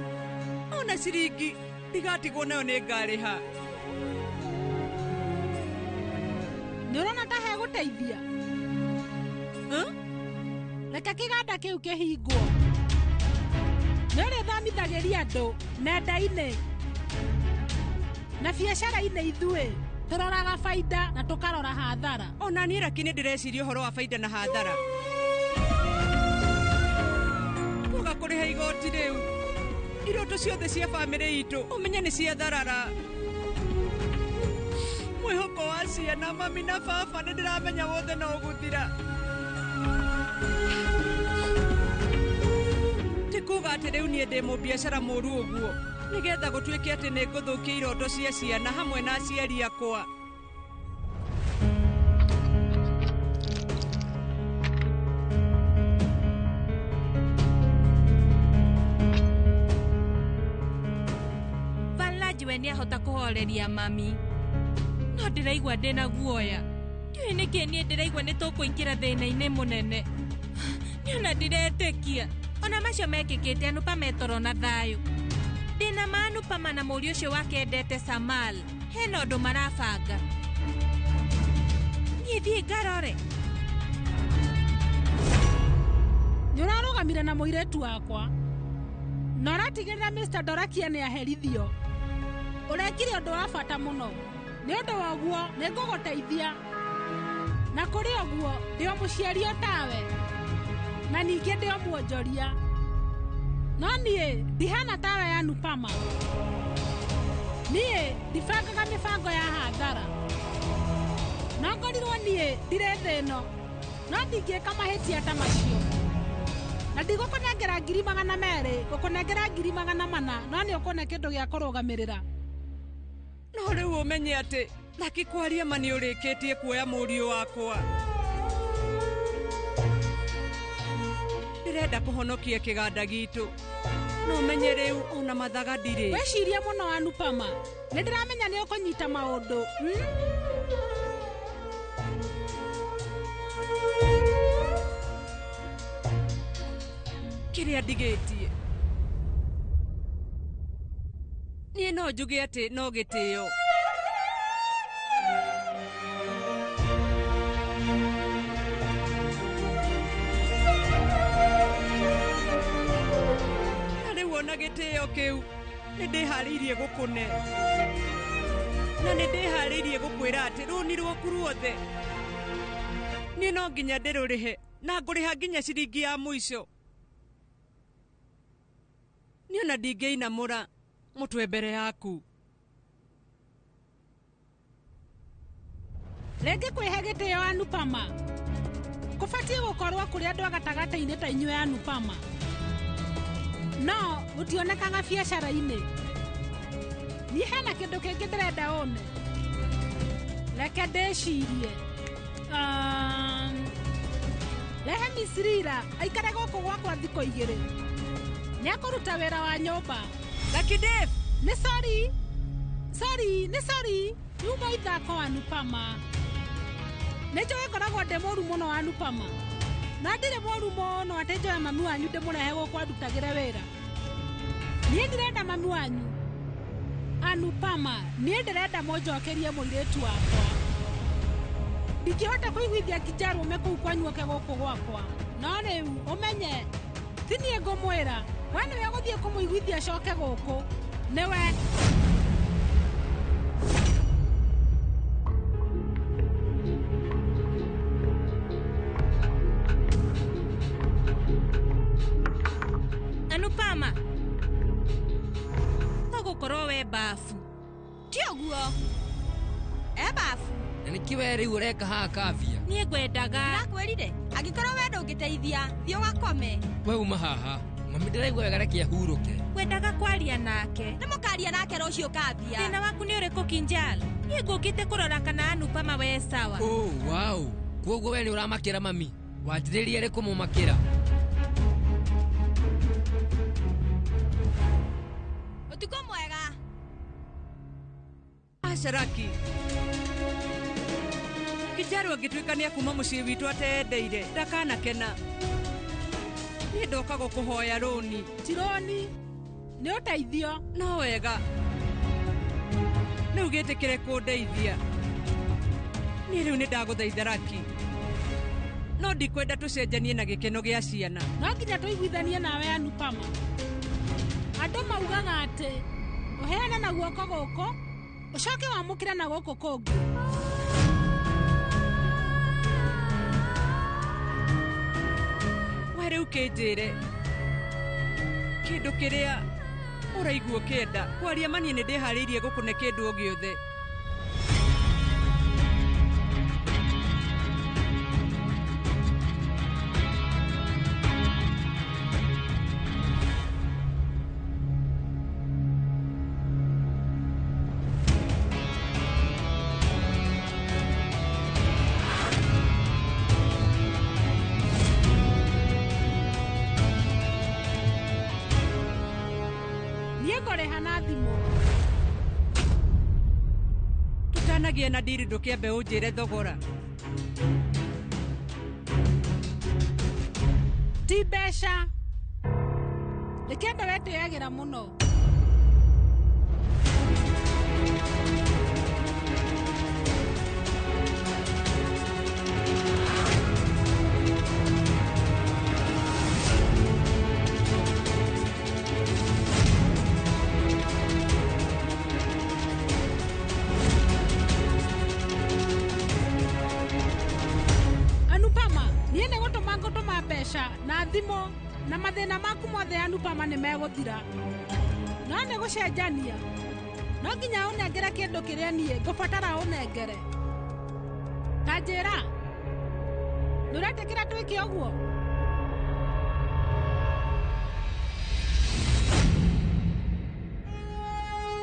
ona ciringi ndigatigwo nayo nĩ ngarĩha. Nĩ ũrona ta hegũteithia? Reke kĩganda kĩu kĩhingwo. Nĩ ũrĩthomithagĩria andũ nenda-inĩ na biacara-inĩ. Ithuĩ tũroraga baida na tũkarora hathara. Ona niĩ Raki nĩ ndĩreciria ũhoro wa baida na hathara. Twaga kũrĩha igoti rĩu, iroto ciothe cia bamĩrĩ itũ ũmenye nĩ ciatharara. Mwĩhoko wa ciana mami na baba nĩ ndĩramenya wothe no ũgũthira. Ti kuga atĩ rĩu niĩ ndĩ mũbiacara mũru ũguo nĩgetha gũtuĩke atĩ nĩ ngũthũkia iroto cia ciana hamwe na aciari akwa. Vanlaji we nĩahota kũhoreria mami, no ndĩraigua ndĩna guoya. Ndiũĩ nĩkĩ niĩ ndĩraigua nĩ tũkũingĩra thĩna-inĩ mũnene. Niĩ ona ndiretĩkia ona macio mekĩkĩte Anupama etoro na thayũ. Ndĩna ma Anupama na mũriũ ũcio wake endete Samal hena ũndũ marabanga. Niĩ thiĩ ngarore. Nĩ ũrarũgamire na mũirĩtu wakwa na ũratigĩrĩra Mr. Dorakia nĩ aherithio. Ũrekire ũndũ wa bata mũno. Nĩ ũndũ wa ũguo nĩ ngũgũteithia. Na kũrĩ ũguo ndĩ o mũciari o tawe na ningĩ ndĩ o muonjoria. No niĩ ndihana tawe Anupama. Niĩ ndibangaga mĩbango ya hathara. No ngorirwo niĩ ndirĩ thĩ ĩno, no ndingĩka mahĩtia ta macio. Na ndigũkũnengera 200,000, ngũkũnengera 400,000, no nĩ ũkũne kĩndũ gĩa kũrũgamĩrĩra. No rĩu ũmenye atĩ Laki kwaria ma nĩ ũrĩkĩtie kuoya mũriũ wakwa. Ndĩrenda kũhonokia kĩganda gitũ. No menye rĩu ona mathaga ndirĩ. Weciria mũno Anupama. Nĩ ndĩramenya nĩ ũkũnyita maũndũ. Kĩrĩa ndigĩtie. Niĩ no njuge atĩ no gĩtĩo. Na rĩu ona gĩtĩo kĩu nĩ ndĩharĩirie gũkũne. Na nĩ ndĩharĩirie gũkwĩra atĩ rũni rwaku ruothe niĩ no nginya ndĩrũrĩhe na ngũrĩha nginya ciringi ya mũico. Niĩ ona ndingĩinamũra mũtwe mbere yaku. Rĩngĩ kwĩhe gĩtĩo Anupama. Kũbatiĩ gũkorwo kũrĩ andũ a gatagatĩ-inĩ ta inyuĩ Anupama. No gũtionekaga biacara-inĩ. Niĩ hena kĩndũ kĩngĩ ndĩrenda one. Reke ndĩcirie. Rehe Misrira aikare gũkũ gwakwa thikũ igĩrĩ. Nĩekũruta wĩra wa nyũmba. Lucky Dave! Nĩ sorry. Sorry, nĩ sorry. Yuma ithako Anupama. Nĩ njũĩ ngoragwo ndĩ mũru mũno Anupama. Na ndirĩ mũru mũno atĩ njoe mami wanyu ndĩmũrehe gũkũ andutagĩre wĩra. Niĩ ndirenda mami wanyu. Anupama, niĩ ndĩrenda mũnjokerie mũirĩtu wakwa. Ndingĩhota kũiguithia Kijaru ume kũu kwanyu oke gũkũ gwakwa. No rĩu ũmenye ti niĩ ngũmwĩra. We nĩwe ũgũthiĩ kũmũiguithia acoke gũkũ. Nĩwe. Anupama. Tũgũkorwo we bafu. Ti ũguo. E bafu. Na nĩkĩ we rĩu ũreka haha Kavya? Niĩ ngwendaga. Ndakwĩrire, angĩkorwo we ndũngĩteithia, thiĩ ũgakome. We uma haha. Mami ndĩraigua wega reke ahurũke. Ngwendaga kwaria nake. Nĩ mũkaria nake rũciũ Kavya. Thĩna waku nĩ ũrĩkũ Kinjal? Niĩ ngũkĩte kũrora kana Anupama we sawa. Oh, wow. Kuoguo we nĩ ũramakĩra mami. Wanjĩrĩria rĩ kũmũmakĩra? Ũtukũ mwega. Aca Laki. Kijaru angĩtuĩka nĩ akuma mũciĩ witũ atendeire, ndakanakena. Niĩ ndoka gũkũhoya rũni. Ti rũni, nĩ ũteithio. No wega. Rĩu gĩtĩkĩre kũndeithia. Niĩ rĩu nĩ ndagũthaitha Laki. No ndikwenda tũcenjanie na gĩkeno gĩa ciana. No nginya tũiguithanie nawe Anupama. Andũ maugaga atĩ ũheane na guoko gũkũ, ũcoke wamũkĩre na gũkũ kũngĩ. We rĩu kĩnjĩre kĩndũ kĩrĩa ũraigua ũkĩenda. Kwaria ma niĩ nĩ ndĩharĩirie gũkũne kĩndũ o gĩothe. Niĩ ngũrĩha na thimũ. Tũtanagia na ndiri ndũkĩambe ũnjĩre thogora. Ti mbeca. Nĩ kĩndũ wetĩagĩra mũno. Anupama, niĩ nĩ gũtũma ngũtũma mbeca na thimũ na mathĩna maku mothe Anupama nĩ megũthira. No nĩ gũcenjania. No nginya ũnengere kĩndũ kĩrĩa niĩ ngũbatara ũnengere. Ta njĩra, nĩ ũretĩkĩra twĩke ũguo?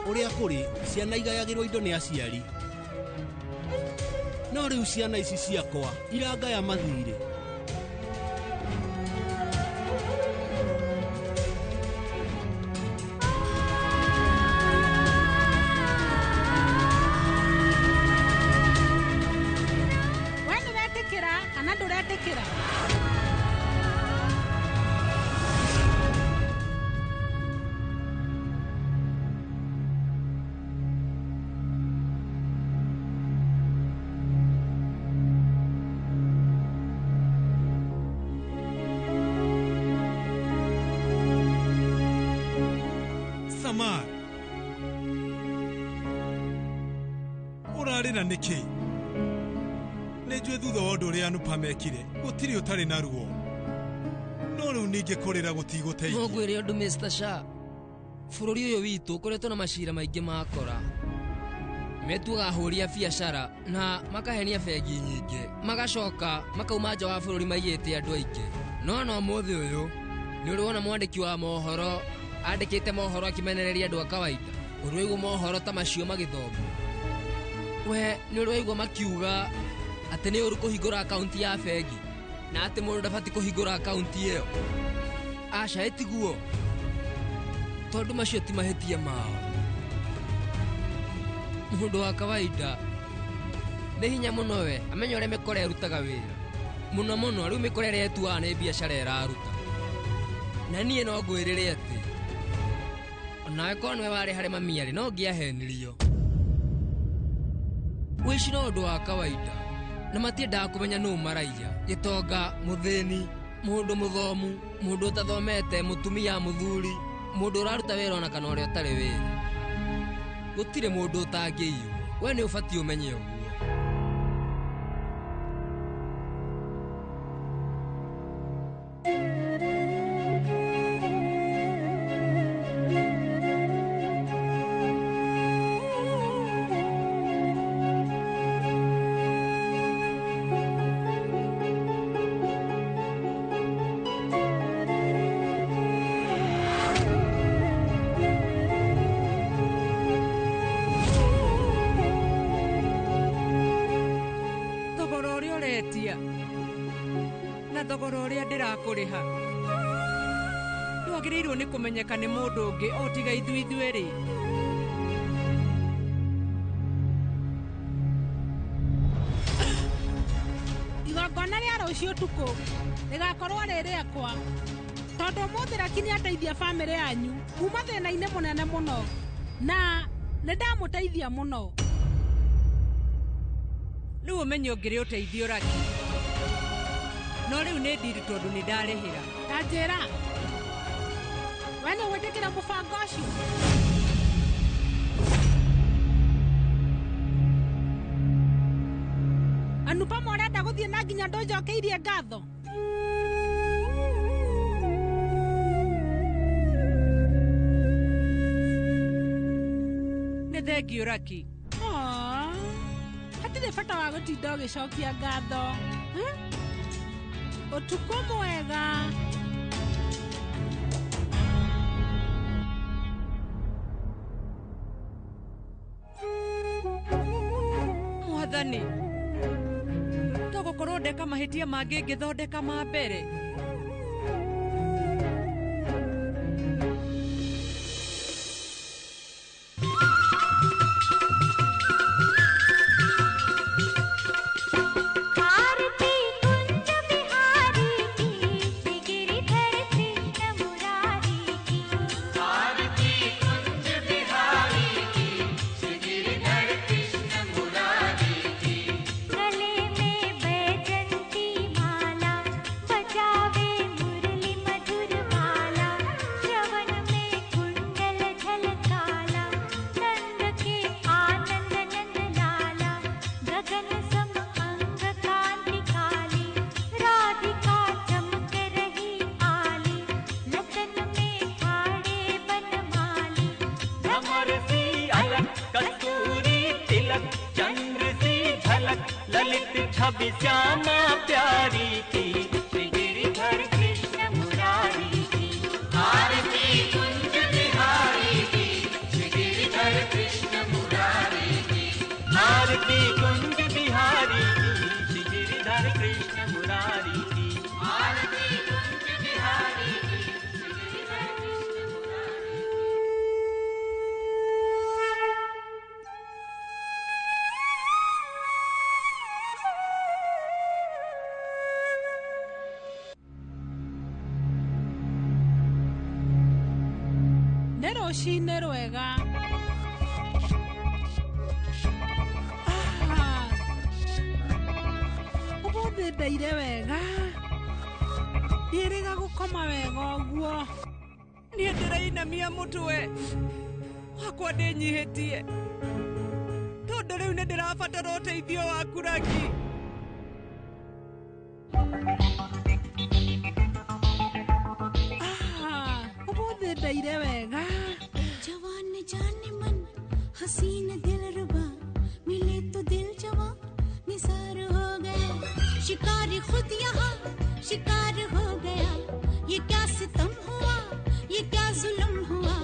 Ũrĩa kũrĩ ciana igayagĩrwo indo nĩ aciari. No rĩu ciana ici ciakwa irangaya mathirĩ. We nĩwetĩkĩra kana ndũretĩkĩra? Samar, ũrarĩra nĩkĩ? Nĩ njũĩ thutha wa ũndũ ũrĩa Anupa mekire gũtirĩ ũtarĩ na ruo. No rĩu ningĩ kũrĩra gũtigũteithia. No ngwĩre ũndũ Mr. Shah, bũrũri ũyũ witũ ũkoretwo na macira maingĩ ma kora. Metuaga ahũri a biacara na makahenia bengi nyingĩ, magacoka makauma nja wa bũrũri maiyĩte andũ aingĩ. No na ũmũthĩ ũyũ nĩ ũrĩ wona mwandĩki wa mohoro andĩkĩte mohoro akĩmenereria andũ a kawaida. Ũrĩ waigua mohoro ta macio magĩthomwo? We nĩ ũrĩ waigua makiuga atĩ nĩ ũru kũhingũra akaunti ya bengi na atĩ mũndũ ndabatiĩ kũhingũra akaunti ĩyo? Aca, ĩtiguo, tondũ macio ti mahĩtia mao. Mũndũ wa kawaida nĩ hinya mũno we amenye ũrĩa mĩkora ĩrutaga wĩra. Mũno mũno rĩu mĩkora ĩrĩa ĩtuaga nĩ biacara ĩraruta. Na niĩ no ngwĩrĩre atĩ onawe korwo nĩwe warĩ harĩ mami arĩ no ngĩahenirio. Ũici no ũndũ wa kawaida na matiendaga kũmenya nũ maraiya, gĩtonga, mũthĩni, mũndũ mũthomu, mũndũ ũtathomete, mũtumia, mũthuri, mũndũ ũraruta wĩra ona kana ũrĩa ũtarĩ wĩra. Gũtirĩ mũndũ ũtangĩiywo. We nĩ ũbatiĩ ũmenye ũguo. Thogora ũrĩa ũretia na thogora ũrĩa ndĩrakũrĩha ndwagĩrĩirwo nĩ kũmenyeka nĩ mũndũ ũngĩ o tiga ithuĩ ithuerĩ. Igongona rĩa rũciũ ũtukũ rĩgakorwo rĩ rĩakwa tondũ ũmũthĩ Raki nĩateithia bamĩrĩ yanyu kuma thĩna-inĩ mũnene mũno na nĩ ndamũteithia mũno. Rĩu ũmenye ũngĩrĩ ũteithio Raki, no rĩu nĩ ndiri tondũ nĩ ndarĩhĩra. Ta njĩra, we nĩ ũgwĩtĩkĩra mũbango ũcio? Anupama ũrenda gũthiĩ na nginya ndũnjokeirie ngatho? Nĩ thengiũ Raki. Aw, hatirĩ bata wa gũtinda ũgĩcokia ngatho. Ũtukũ mwega. Mwathani, togũkorwo ndeka mahĩtia mangĩ ngĩthondeka ma mbere. आरती कुंज बिहारी की, श्री गिरिधर कृष्ण मुरारी की। आरती कुंज बिहारी की, श्री गिरिधर कृष्ण मुरारी की। गले में बैजंती माला, बजावे मुरली मधुर वाला, श्रवण में कुंडल झलकाला, नंद के आनंद नंद लाला, गगन सम अंग कांति काली, राधिका चमक रही आली, लतन में ठाड़े बनमाली। भ्रमर सी अलक कस्तूरी तिलक, चंद्र सी झलक, ललित छवि श्यामा प्यारी की, श्री गिरिधर कृष्ण मुरारी की। आरती कुंज बिहारी की, श्री Giridhar Rũcinĩ rwega. Ah, ũmũthĩ ndaire wega. Ndiĩrĩga gũkoma wega ũguo. Niĩ ndĩrainamia mũtwe wakwa ndĩnyihĩtie tondũ rĩu nĩ ndĩrabatara ũteithio waku Raki. Ah, ũmũthĩ ndaire wega. जवान जाने मन हसीन दिलरुबा मिले तो दिल जवा निसार हो गया शिकारी खुद यहाँ शिकार हो गया ये क्या सितम हुआ ये क्या जुल्म हुआ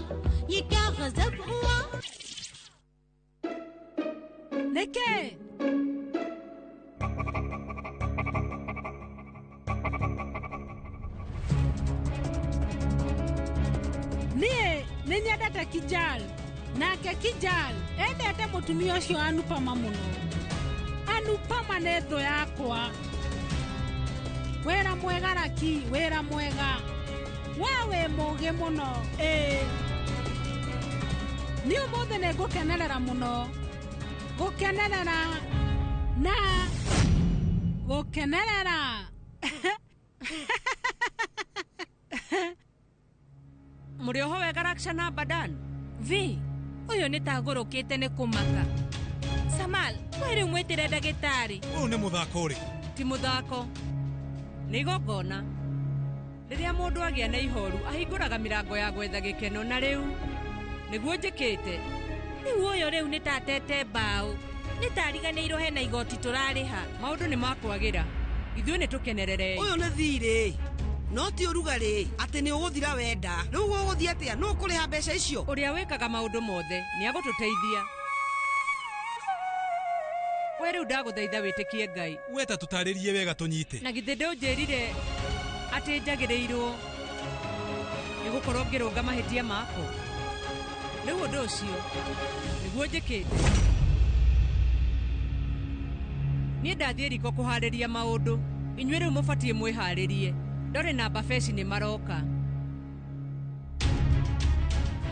ये क्या गजब हुआ Nĩkĩ? Niĩ nĩ nyendete Kijal nake Kijal endete mũtumia ũcio Anupama mũno. Anupama nĩ thũ yakwa. Wĩra mwega Raki, wĩra mwega. We wĩ mũũgĩ mũno. Ĩĩ. Niĩ ũmũthĩ nĩ ngũkenerera mũno. Gũkenerera na gũkenerera. Mũrĩ oho wega Raksha na Badan? Vi, ũyũ nĩ tagũrũkĩte nĩ kũmaka. Samal, we rĩu mwĩtĩre ndagĩtarĩ. Ũyũ nĩ mũthako ũrĩkũ? Ti mũthako, nĩ igongona. Rĩrĩa mũndũ agĩa na ihoru ahingũraga mĩrango ya gwetha gĩkeno na rĩu nĩguo njĩkĩte. Rĩu ũyũ rĩu nĩ tatete mbaũ. Nĩ tariganĩirwo hena igoti tũrarĩha. Maũndũ nĩ makwagĩra. Ithuĩ nĩ tũkenererei. Ũyũ nĩ thirĩ no ti ũrugarĩ atĩ nĩ ũgũthira wenda. Rĩu ũgũthiĩ atĩa? Nũ ũkũrĩha mbeca icio? Ũrĩa wĩkaga maũndũ mothe nĩ agũtũteithia. We rĩu ndagũthaitha wĩtĩkie Ngai. We ta tũtarĩrie wega tũnyite. Na githĩ ndũnjĩrire atĩ njagĩrĩirwo nĩ gũkorwo ngĩrũnga mahĩtia makwa? Rĩu ũndũ ũcio nĩguo njĩkĩte. Niĩ ndathiĩ riko kũharĩria maũndũ. Inyuĩ rĩu mũbatiĩ mwĩharĩrie. Ndore na Bafeshi nĩ maroka.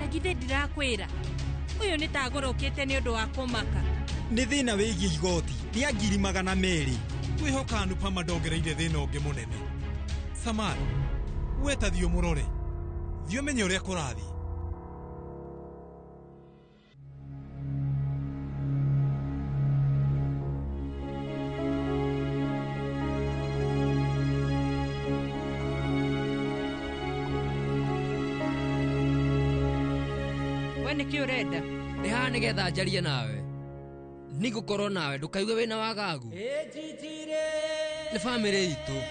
Na githĩ ndirakwĩra ũyũ nĩ tagũrũkĩte nĩ ũndũ wa kũmaka. Nĩ thĩna wĩgiĩ igoti rĩa 200,000. Kwĩhoka Anupama ndongereire thĩna ũngĩ mũnene. Samal, we ta thiĩ ũmũrore. Thiĩ ũmenye ũrĩa kũrathiĩ. We nĩkĩ ũrenda? Ndĩ haha nĩgetha njarie nawe. Nĩngũkorwo nawe ndũkaigue wĩna wagagu. Nĩ bamĩrĩ itũ.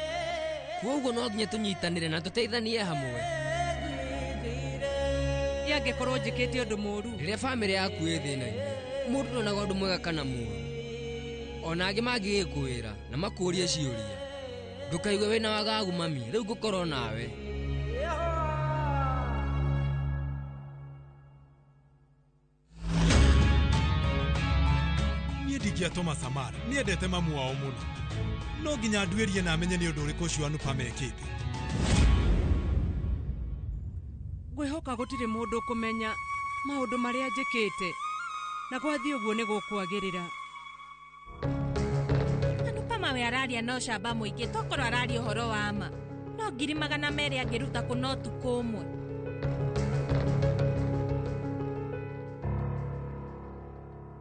Koguo no nginya tũnyitanĩre na tũteithanie hamwe. Ĩ angĩkorwo njĩkĩte ũndũ mũũru? Rĩrĩa bamĩrĩ yaku ĩ thĩna-inĩ, mũndũ ndonaga ũndũ mwega kana mũũru. Ona angĩ mangĩgĩkwĩra na makũrie ciũria. Ndũkaigue wĩna wagagu mami, rĩu ngũkorwo nawe. Niĩ ndingĩatũma Samara, nĩendete mamu wao mũno. No nginya nduĩrie na amenye nĩ ũndũ ũrĩkũ ũcio Anupama ekĩte. Ngwĩhoka gũtirĩ mũndũ ũkũmenya maũndũ marĩa njĩkĩte. Na gwathiĩ ũguo nĩ gũkwagĩrĩra. Anupama we araria na ũcamba mũingĩ tokorwo araria ũhoro wa ma. No 200,000 angĩruta kũna ũtukũ ũmwe.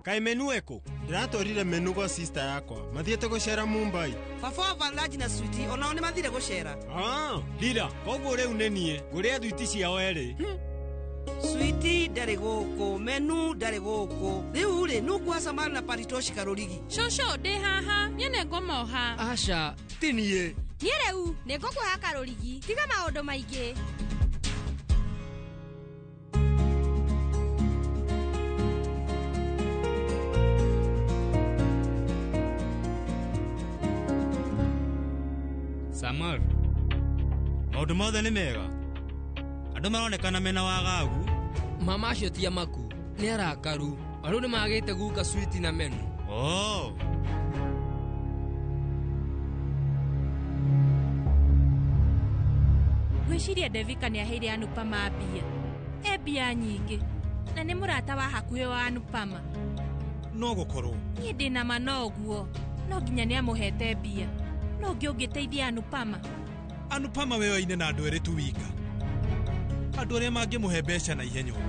Kaĩ menu ĩkũ? Ndĩratwarire menu gwa sister yakwa mathiĩte gũcera Mumbai. Baba wa Vanraj na Switi onao nĩ mathire gũcera. Ah, Lira, koguo rĩu nĩ niĩ ngũrĩa thwiti ciao erĩ. Switi ndarĩ gũkũ, menu ndarĩ gũkũ. Rĩu rĩ, nũ kuoha Samara na Paritoshi karũrigi? Cũcũ ndĩ haha, niĩ nĩ ngũmoha. Aca, ti niĩ. Niĩ rĩu nĩ ngũkuoha karũrigi. Tiga maũndũ maingĩ. Samar, maũndũ mothe nĩ mega. Andũ maronekana mena wagagu. Mama acio ti amaku, nĩ arakaru. Rĩu nĩ magĩte guka Switi na menu. Oh. Ngwĩciria Devika nĩ aheire Anupama mbia. E mbia nyingĩ na nĩ mũrata wa hakuhĩ wa Anupama. No gũkorwo. Niĩ ndĩna ma no ũguo. No nginya nĩ amũhete mbia. No ũngĩ ũngĩteithia Anupama. Anupama weoine na andũ erĩ tu wika. Andũ arĩa mangĩmũhe mbeca na ihenya ũguo.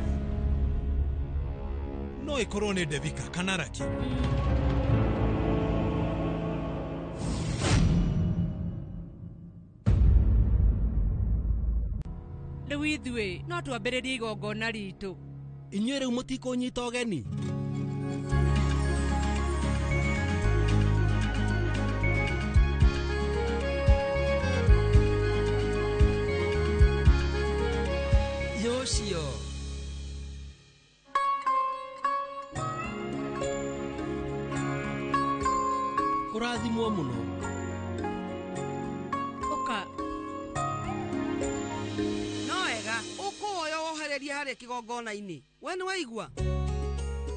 No ĩkorwo nĩ Devika kana Raki. Rĩu ithuĩ no twambĩrĩrie igongona ritũ. Inyuĩ rĩu mũtikũnyita ũgeni. Yoshio. Ũrathimwo mũno. Ũka. No wega, ũkũwoya wohererie harĩa kĩgongona-inĩ. We nĩ waigua?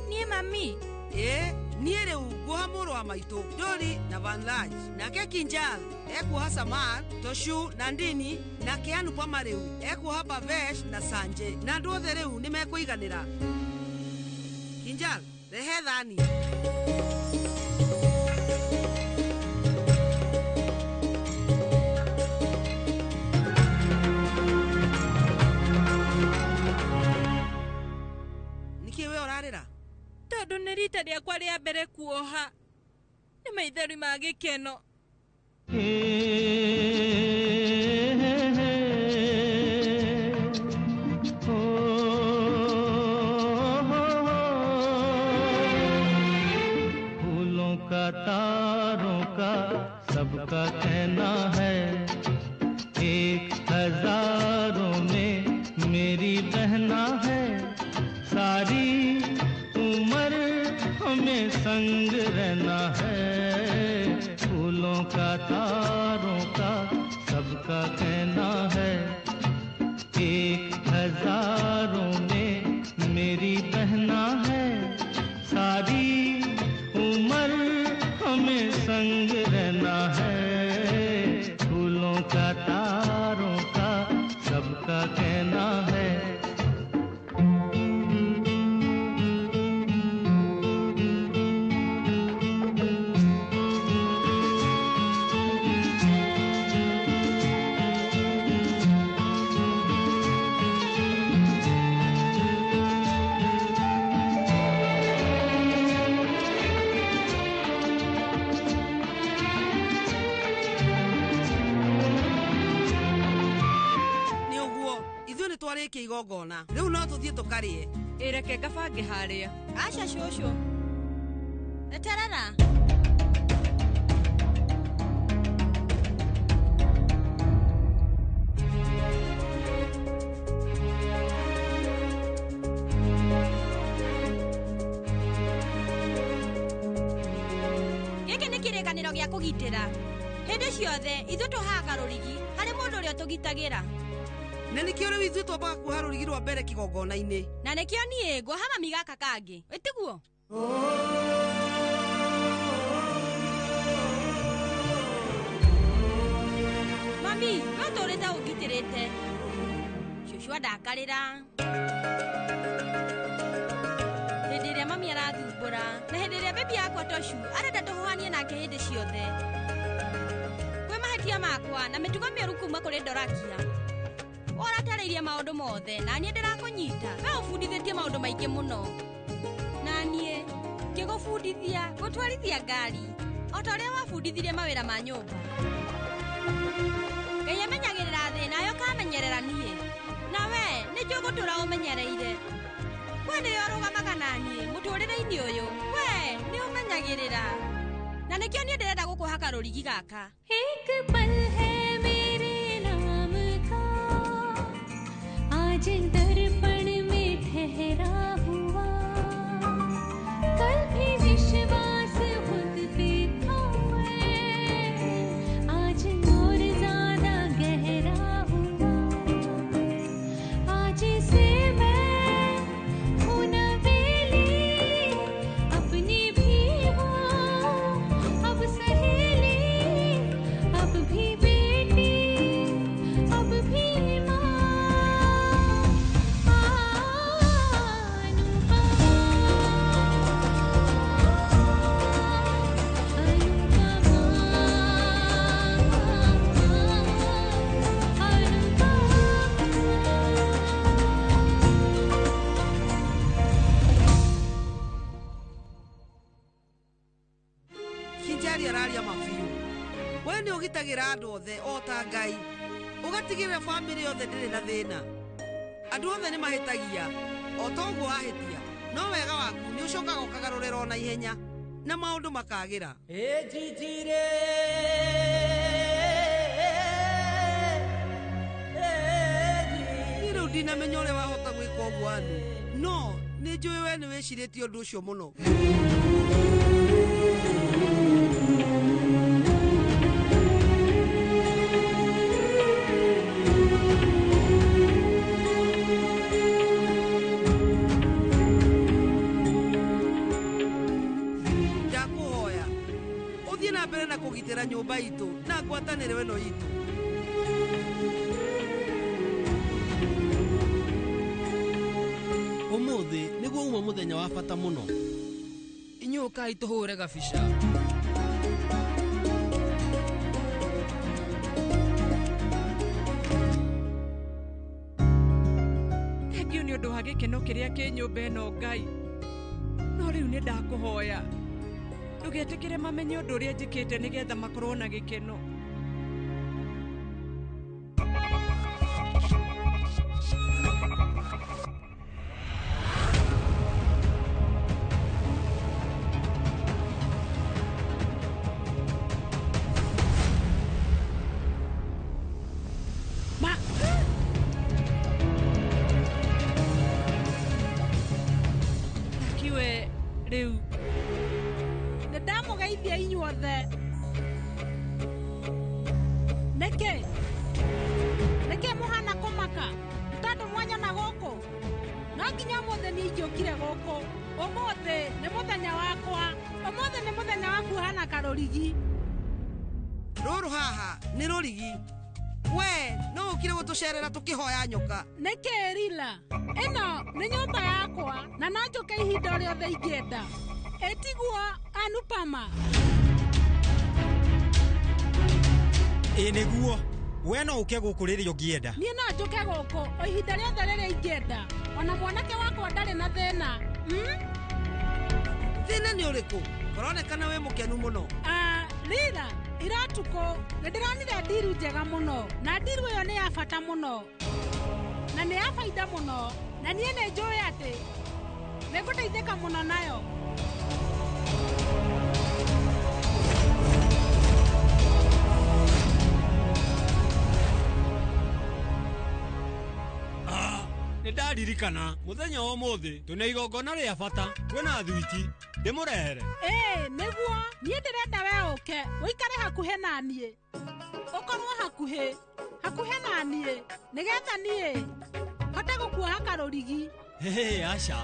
Niĩ mami. Ĩ, niĩ rĩu nguoha mũrũ wa maitũ Dori na Vanraj. Nake Kinjal ekuoha Samar, Toshu na Ndini, nake Anupama rĩu ekuoha Bavesh na Sanje. Na andũ othe rĩu nĩ mekũiganĩra. Kinjal, rehe thani. Nĩkĩ we ũrarĩra? Tondũ nĩ rita rĩakwa rĩa mbere kuoha. Nĩ maithori ma gĩkeno. फूलों का तारों का सबका कहना है, एक हजारों में मेरी बहना है। सारी उम्र हमें संग रहना है। फूलों का तारों का सबका कहना है, एक हजारों में मेरी बहना है। सारी उम्र हमें संग रहना है। फूलों का तारों का सबका कहना है। Twarĩkia igongona rĩu no tũthiĩ tũkarĩe. Ĩreke ngabange harĩa. Aca cũcũ. Eterera. Gĩkĩ nĩ kĩrĩkanĩro gĩa kũgitĩra. Hĩndĩ ciothe ithuĩ tũhaga rũrigi harĩ mũndũ ũrĩa tũgitagĩra. Na nĩkĩo rĩu ithuĩ twambaga kuoha rũrigi rwa mbere kĩgongona-inĩ. Na nĩkĩo niĩ nguoha mami gaka kangĩ. Ĩtiguo? Mami, we ũtũrĩte ũngitĩrĩte. Cũcũ andakarĩra. Hĩndĩ ĩrĩa mami arathumbũra, na hĩndĩ ĩrĩa bebi yakwa Toshu arenda tũhũhanie nake hĩndĩ ciothe. Kwĩ mahĩtia makwa na mĩtugo mĩũru kuma kũrĩ Ndorakia. Ũratarĩirie maũndũ mothe na niĩ ndĩrakũnyita. We ũbundithĩtie maũndũ maingĩ mũno. Na niĩ ngĩgũbundithia gũtwarithia ngari o ta ũrĩa wabundithirie mawĩra ma nyũmba. Ngai amenyagĩrĩra thĩ nayo kamenyerera niĩ. Na we nĩ njũĩ gũtũra ũmenyereire. We nĩwe ũrũgamaga na niĩ mũtũrĩre-inĩ ũyũ. We nĩ ũmenyagĩrĩra. Na nĩkĩo niĩ ndĩrenda gũkũhaka rũrigi gaka. एक पल है मेरे नाम का, आज दर्पण में ठहरा हुआ। कल भी विश्वास खुद पे था मैं, आज और ज्यादा गहरा हुआ। आज से मैं हूँ नवेली, अपनी भी हूँ अब सहेली। We nĩ ũgitagĩra andũ othe o ta Ngai. Ũgatigĩrĩra bamĩrĩ yothe ndĩrĩ na thĩna. Andũ othe nĩ mahĩtagia o ta ũguo wahĩtia. No wega waku nĩ ũcokaga ũkagarũrĩra o na ihenya na maũndũ makagĩra. Niĩ rĩu ndinamenya ũrĩa wahota gwĩka ũguo Anu. No nĩ njũĩ we nĩ wĩcirĩtie ũndũ ũcio mũno. Ndakũhoya ũthiĩ na mbere na kũgitĩra nyũmba itũ na ngwatanĩro ĩno itũ. Ũmũthĩ nĩguo uma mũthenya wa bata mũno. Inyuĩ ũkai tũhũre gabica. Thengiũ nĩ ũndũ wa gĩkeno kĩrĩa kĩ nyũmba ĩno Ngai. No rĩu nĩ ndakũhoya ndũgetĩkĩre mamenye ũndũ ũrĩa njĩkĩte nĩgetha makorwo na gĩkeno. Ma Kiwe rĩu nĩ ndamũgeithia inyuothe. Nĩkĩ? Nĩkĩ mũhana kũmaka? Nĩ tondũ mwanyona gũkũ? No nginya ũmũthĩ niĩ ingĩũkire gũkũ. Ũmũthĩ nĩ mũthenya wakwa. Ũmũthĩ nĩ mũthenya wa kuohana karũrigi. Rũrũ haha nĩ rũrigi. We no ũkire gũtũcerera tũkĩhoya nyoka. Nĩkĩ Rila? Ĩno nĩ nyũmba yakwa na no njũke ihinda o rĩothe ingĩenda. Ĩtiguo Anupama? Ĩ nĩguo. We no ũke gũkũ rĩrĩa ũngĩenda. Niĩ no njũke gũkũ o ihinda rĩothe rĩrĩa ingĩenda. Ona mwanake wakwa ndarĩ na thĩna. Thĩna nĩ ũrĩkũ? Kũronekana wĩ mũkenu mũno. Rila, ira ũtukũ nĩ ndĩronire ndiru njega mũno na ndiru ĩyo nĩ ya bata mũno na nĩ ya baida mũno na niĩ nĩ njũĩ atĩ nĩ ngũteithĩka mũno nayo. Nĩ ndaririkana mũthenya wa ũmũthĩ twĩna igongona rĩa bata kwĩna thwiti ndĩmũrehere. Ĩĩ nĩguo niĩ ndĩrenda we ũke ũikare hakuhĩ na niĩ. Ũkorwo hakuhĩ hakuhĩ na niĩ nĩgetha niĩ hote gũkuoha karũrigi. Hĩ aca,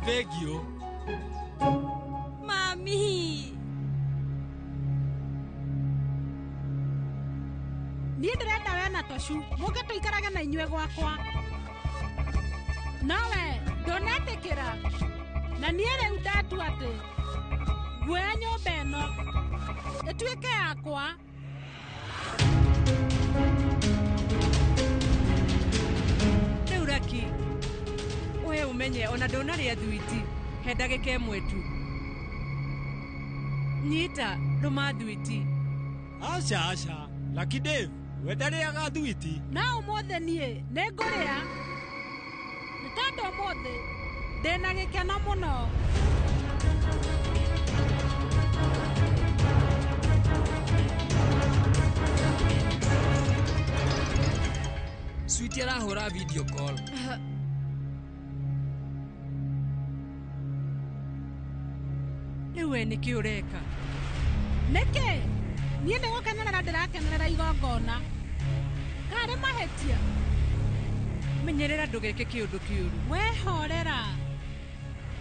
thengiũ. Mami. Niĩ ndĩrenda we na Toshu mũke tũikarage na inyuĩ gwakwa. Nowe ndũnetĩkĩra na niĩ rĩu ndatua atĩ nguoya nyũmba ĩno ĩtuĩke yakwa. Rĩu Raki, we ũmenye ona ndũnarĩa thwiti he ndagĩka ĩmwe tu. Nyita rũma thwiti. Aca aca, Lucky Dave, we ndarĩaga thwiti. No ũmũthĩ niĩ nĩ ngũrĩa. Nĩ tondũ ũmũthĩ ndĩna gĩkeno mũno. Sweetie arahũra video call. Rĩu we nĩkĩ ũreka? Nĩkĩ? Niĩ nĩ gũkenerera ndĩrakenerera igongona. Karĩ mahĩtia? Menyerera ndũgeke kĩũndũ kĩũru. We horera.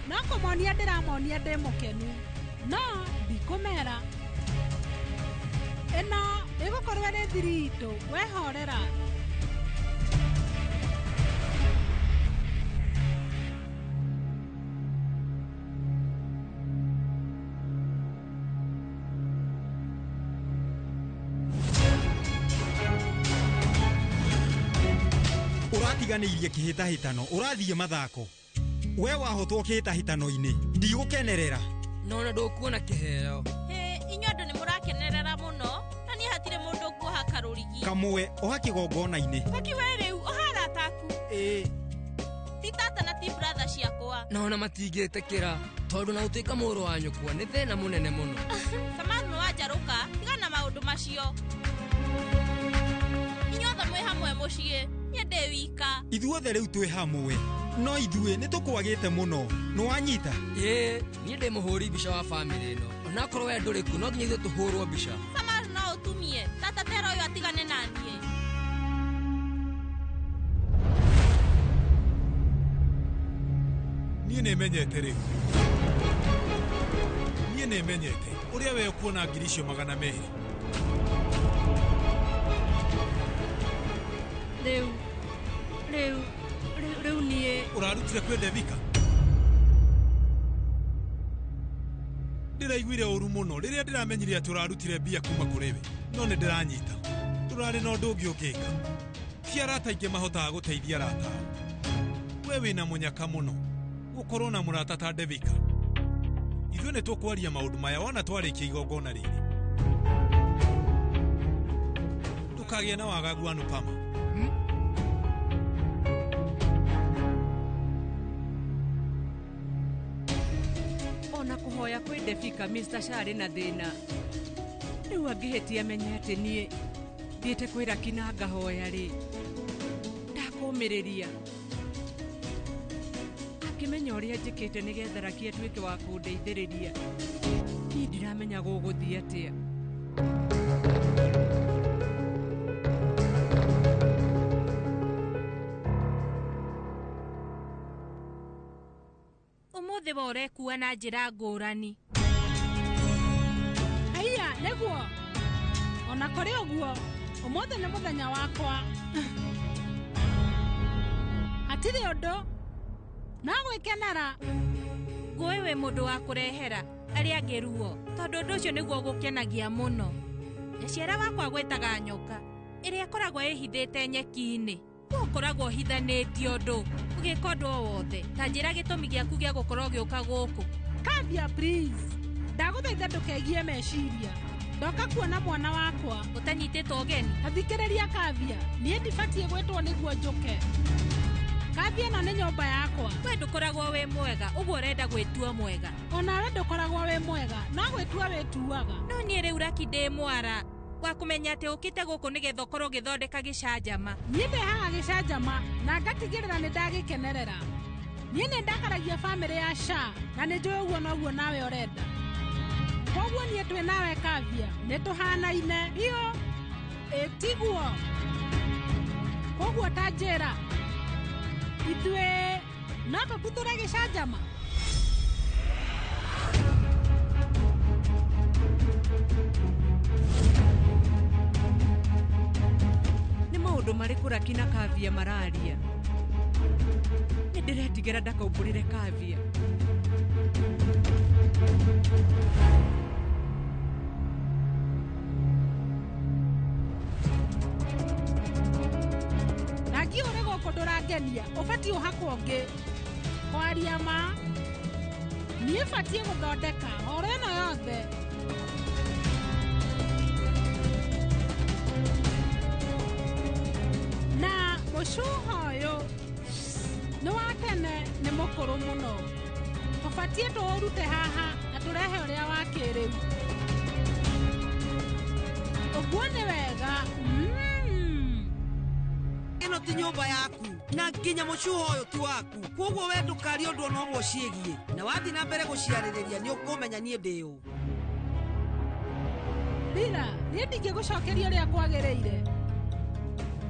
No kũmonia ndĩramonia ndĩ mũkenu. No ndikũmera. Ĩno ĩgũkorwo ĩrĩ thiri itũ. We horera. Ũratiganĩirie kĩhĩtahĩtano ũrathiĩ mathako. We wahotwo kĩhĩtahĩtano-inĩ ndigũkenerera. No na ndũkuona kĩheo. Hĩ, inyuĩ andũ nĩ mũrakenerera mũno na niĩ hatirĩ Kamwe oha kĩgongona-inĩ. Taki we rĩu oha arata aku. Ĩĩ. Ti tata na ti brother ciakwa. Na ona matingĩtĩkĩra tondũ na gũtuĩka mũrũ wa nyũkwa nĩ thĩna mũnene mũno. Samaru nĩ wanjarũka, tigana na maũndũ macio. Inyuothe mwĩ hamwe mũciĩ, niĩ ndĩ wika. Ithuothe rĩu twĩ hamwe. No ithuĩ nĩ tũkwagĩte mũno. Nĩwanyita? Ĩĩ, niĩ ndĩ mũhũri mbica wa bamĩrĩ ĩno. Onakorwo we ndũrĩ kuo, no nginya ithuĩ tũhũrwo mbica. Samaru no ũtumie, tata tera ũyũ atigane na niĩ. Niĩ nĩmenyete rĩu. Niĩ nĩmenyete ũrĩa we ũkuona ngiri icio 200. Rĩu rĩu rĩu niĩ ũrarutire kwĩ Devika. Ndĩraiguire ũru mũno rĩrĩa ndĩramenyire atĩ ũrarutire mbia kuma kũrĩ we, no nĩ ndĩranyita. Ndũrarĩ na ũndũ ũngĩ ũngĩka. Ti arata aingĩ mahotaga gũteithia arata ao. We wĩna mũnyaka mũno gũkorwo na mũrata ta Devika. Ithuĩ nĩ tũkwaria maũndũ maya wona twarĩkia igongona rĩrĩ. Ndũkagĩe na wagagu Anupama. Ona kũhoya kwĩ Devika Mr. Shah arĩ na thĩna. Rĩu angĩhĩtia amenye atĩ niĩ thiĩte kwĩ Raki na ngahoya rĩ, ndakũmĩrĩria. Akĩmenya ũrĩa njĩkĩte nĩgetha Raki atuĩke wa kũndeithĩrĩria. Niĩ ndiramenya gũgũthiĩ atĩa. Ũmũthĩ we ũrekua na njĩra ngũrani. Haiya, nĩguo. Ona kũrĩ ũguo, ũmũthĩ nĩ mũthenya wakwa. Hatirĩ ũndũ. No gwĩkenera. Ngũĩ wĩ mũndũ wa kũrehera arĩa angĩ ruo, tondũ ũndũ ũcio nĩguo ũgũkenagia mũno. Nyaciara wakwa gwĩtaga nyoka ĩrĩa ĩkoragwo ĩhithĩte nyeki-inĩ. We ũkoragwo ũhithanĩtie ũndũ, ũgĩka ũndũ o wothe. Ta njĩra gĩtũmi gĩaku gĩa gũkorwo ũgĩũka gũkũ. Kavya, please. Ndagũthaitha ndũkegie meciria. Ndoka kuona mwana wakwa. Ũtanyitĩtwo ũgeni? Athikĩrĩria Kavya, niĩ ndibatiĩ gwĩtwo nĩguo njũke. Kavya ĩno nĩ nyũmba yakwa. We ndũkoragwo wĩ mwega, ũguo ũrenda gwĩtua mwega. Onawe ndũkoragwo wĩ mwega, no gwĩtua wĩtuaga. No niĩ rĩu Raki ndĩ mwara wa kũmenya atĩ ũkĩte gũkũ nĩgetha ũkorwo ũgĩthondeka gĩcanjama. Niĩ ndehaga gĩcanjama na ngatigĩrĩra nĩ ndagĩkenerera. Niĩ nĩ ndakaragia bamĩrĩ ya Shah na nĩ njũĩ ũguo noguo nawe ũrenda. Koguo niĩ twĩ nawe Kavya, nĩ tũhanaine biũ. Ĩ tiguo? Koguo ta njĩra, ithuĩ no tũtuthũre gĩcanjama? Nĩ maũndũ marĩkũ Raki na Kavya mararia? Nĩ ndĩretigĩra ndakaumbũrĩre Kavya. Rangi ũrĩ gũkũ ndũrangenia, ũbatiĩ ũhakwo ũngĩ. Kwaria ma, niĩ batiĩ gũthondeka horo ĩno yothe. Na mũcuha ũyũ nĩ wa tene, nĩ mũkũrũ mũno. Tũbatiĩ tũũrute haha na tũrehe ũrĩa wa kĩrĩu. Ũguo nĩ wega. Ĩno ti nyũmba yaku na nginya mũcuha ũyũ ti waku. Koguo we ndũkarie ũndũ ona ũmwe ũciĩgiĩ, na wathiĩ na mbere gũciarĩrĩria nĩ ũkũmenya niĩ ndĩ ũ. Rira, niĩ ndingĩgũcokeria ũrĩa kwagĩrĩire.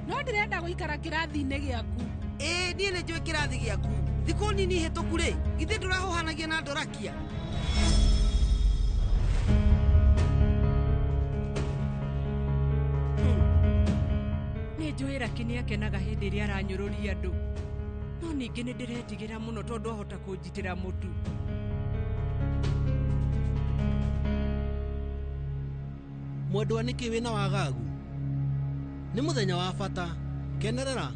No ndĩrenda gũikara kĩrathi-inĩ gĩaku. Ĩĩ, niĩ nĩ njũĩ kĩrathi gĩaku. Thikũ nini hĩtũku rĩ, githĩ ndũrahũhanagia na Ndorakia? Nĩ njũĩ Raki nĩ akenaga hĩndĩ ĩrĩa aranyũrũria andũ. No ningĩ nĩ ndĩretigĩra mũno tondũ ahota kũnjitĩra mũtu. Mwendwa nĩkĩ wĩna wagagu? Nĩ mũthenya wa bata, kenerera.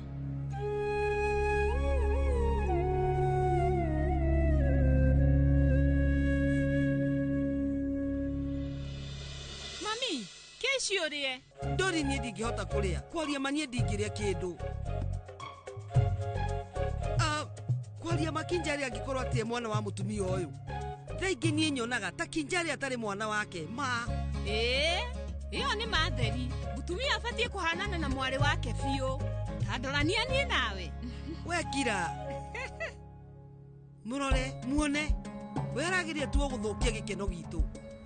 Mami, kĩ Ici ũrĩe. Ndori niĩ ndingĩhota kũrĩa. Kwaria ma niĩ ndingĩrĩa kĩndũ. Kwaria ma Kinjari angĩkorwo atĩ mwana wa mũtumia ũyũ. Thaa ingĩ niĩ nyonaga ta Kinjari atarĩ mwana wake. Ma. Ĩĩ, ĩyo nĩ matheri. Mũtumia abatiĩ kũhanana na mwarĩ wake biũ. Ta ndorania niĩ nawe. We kira. Mũrore, muone. We arageria tu gũthũkia gĩkeno gitũ.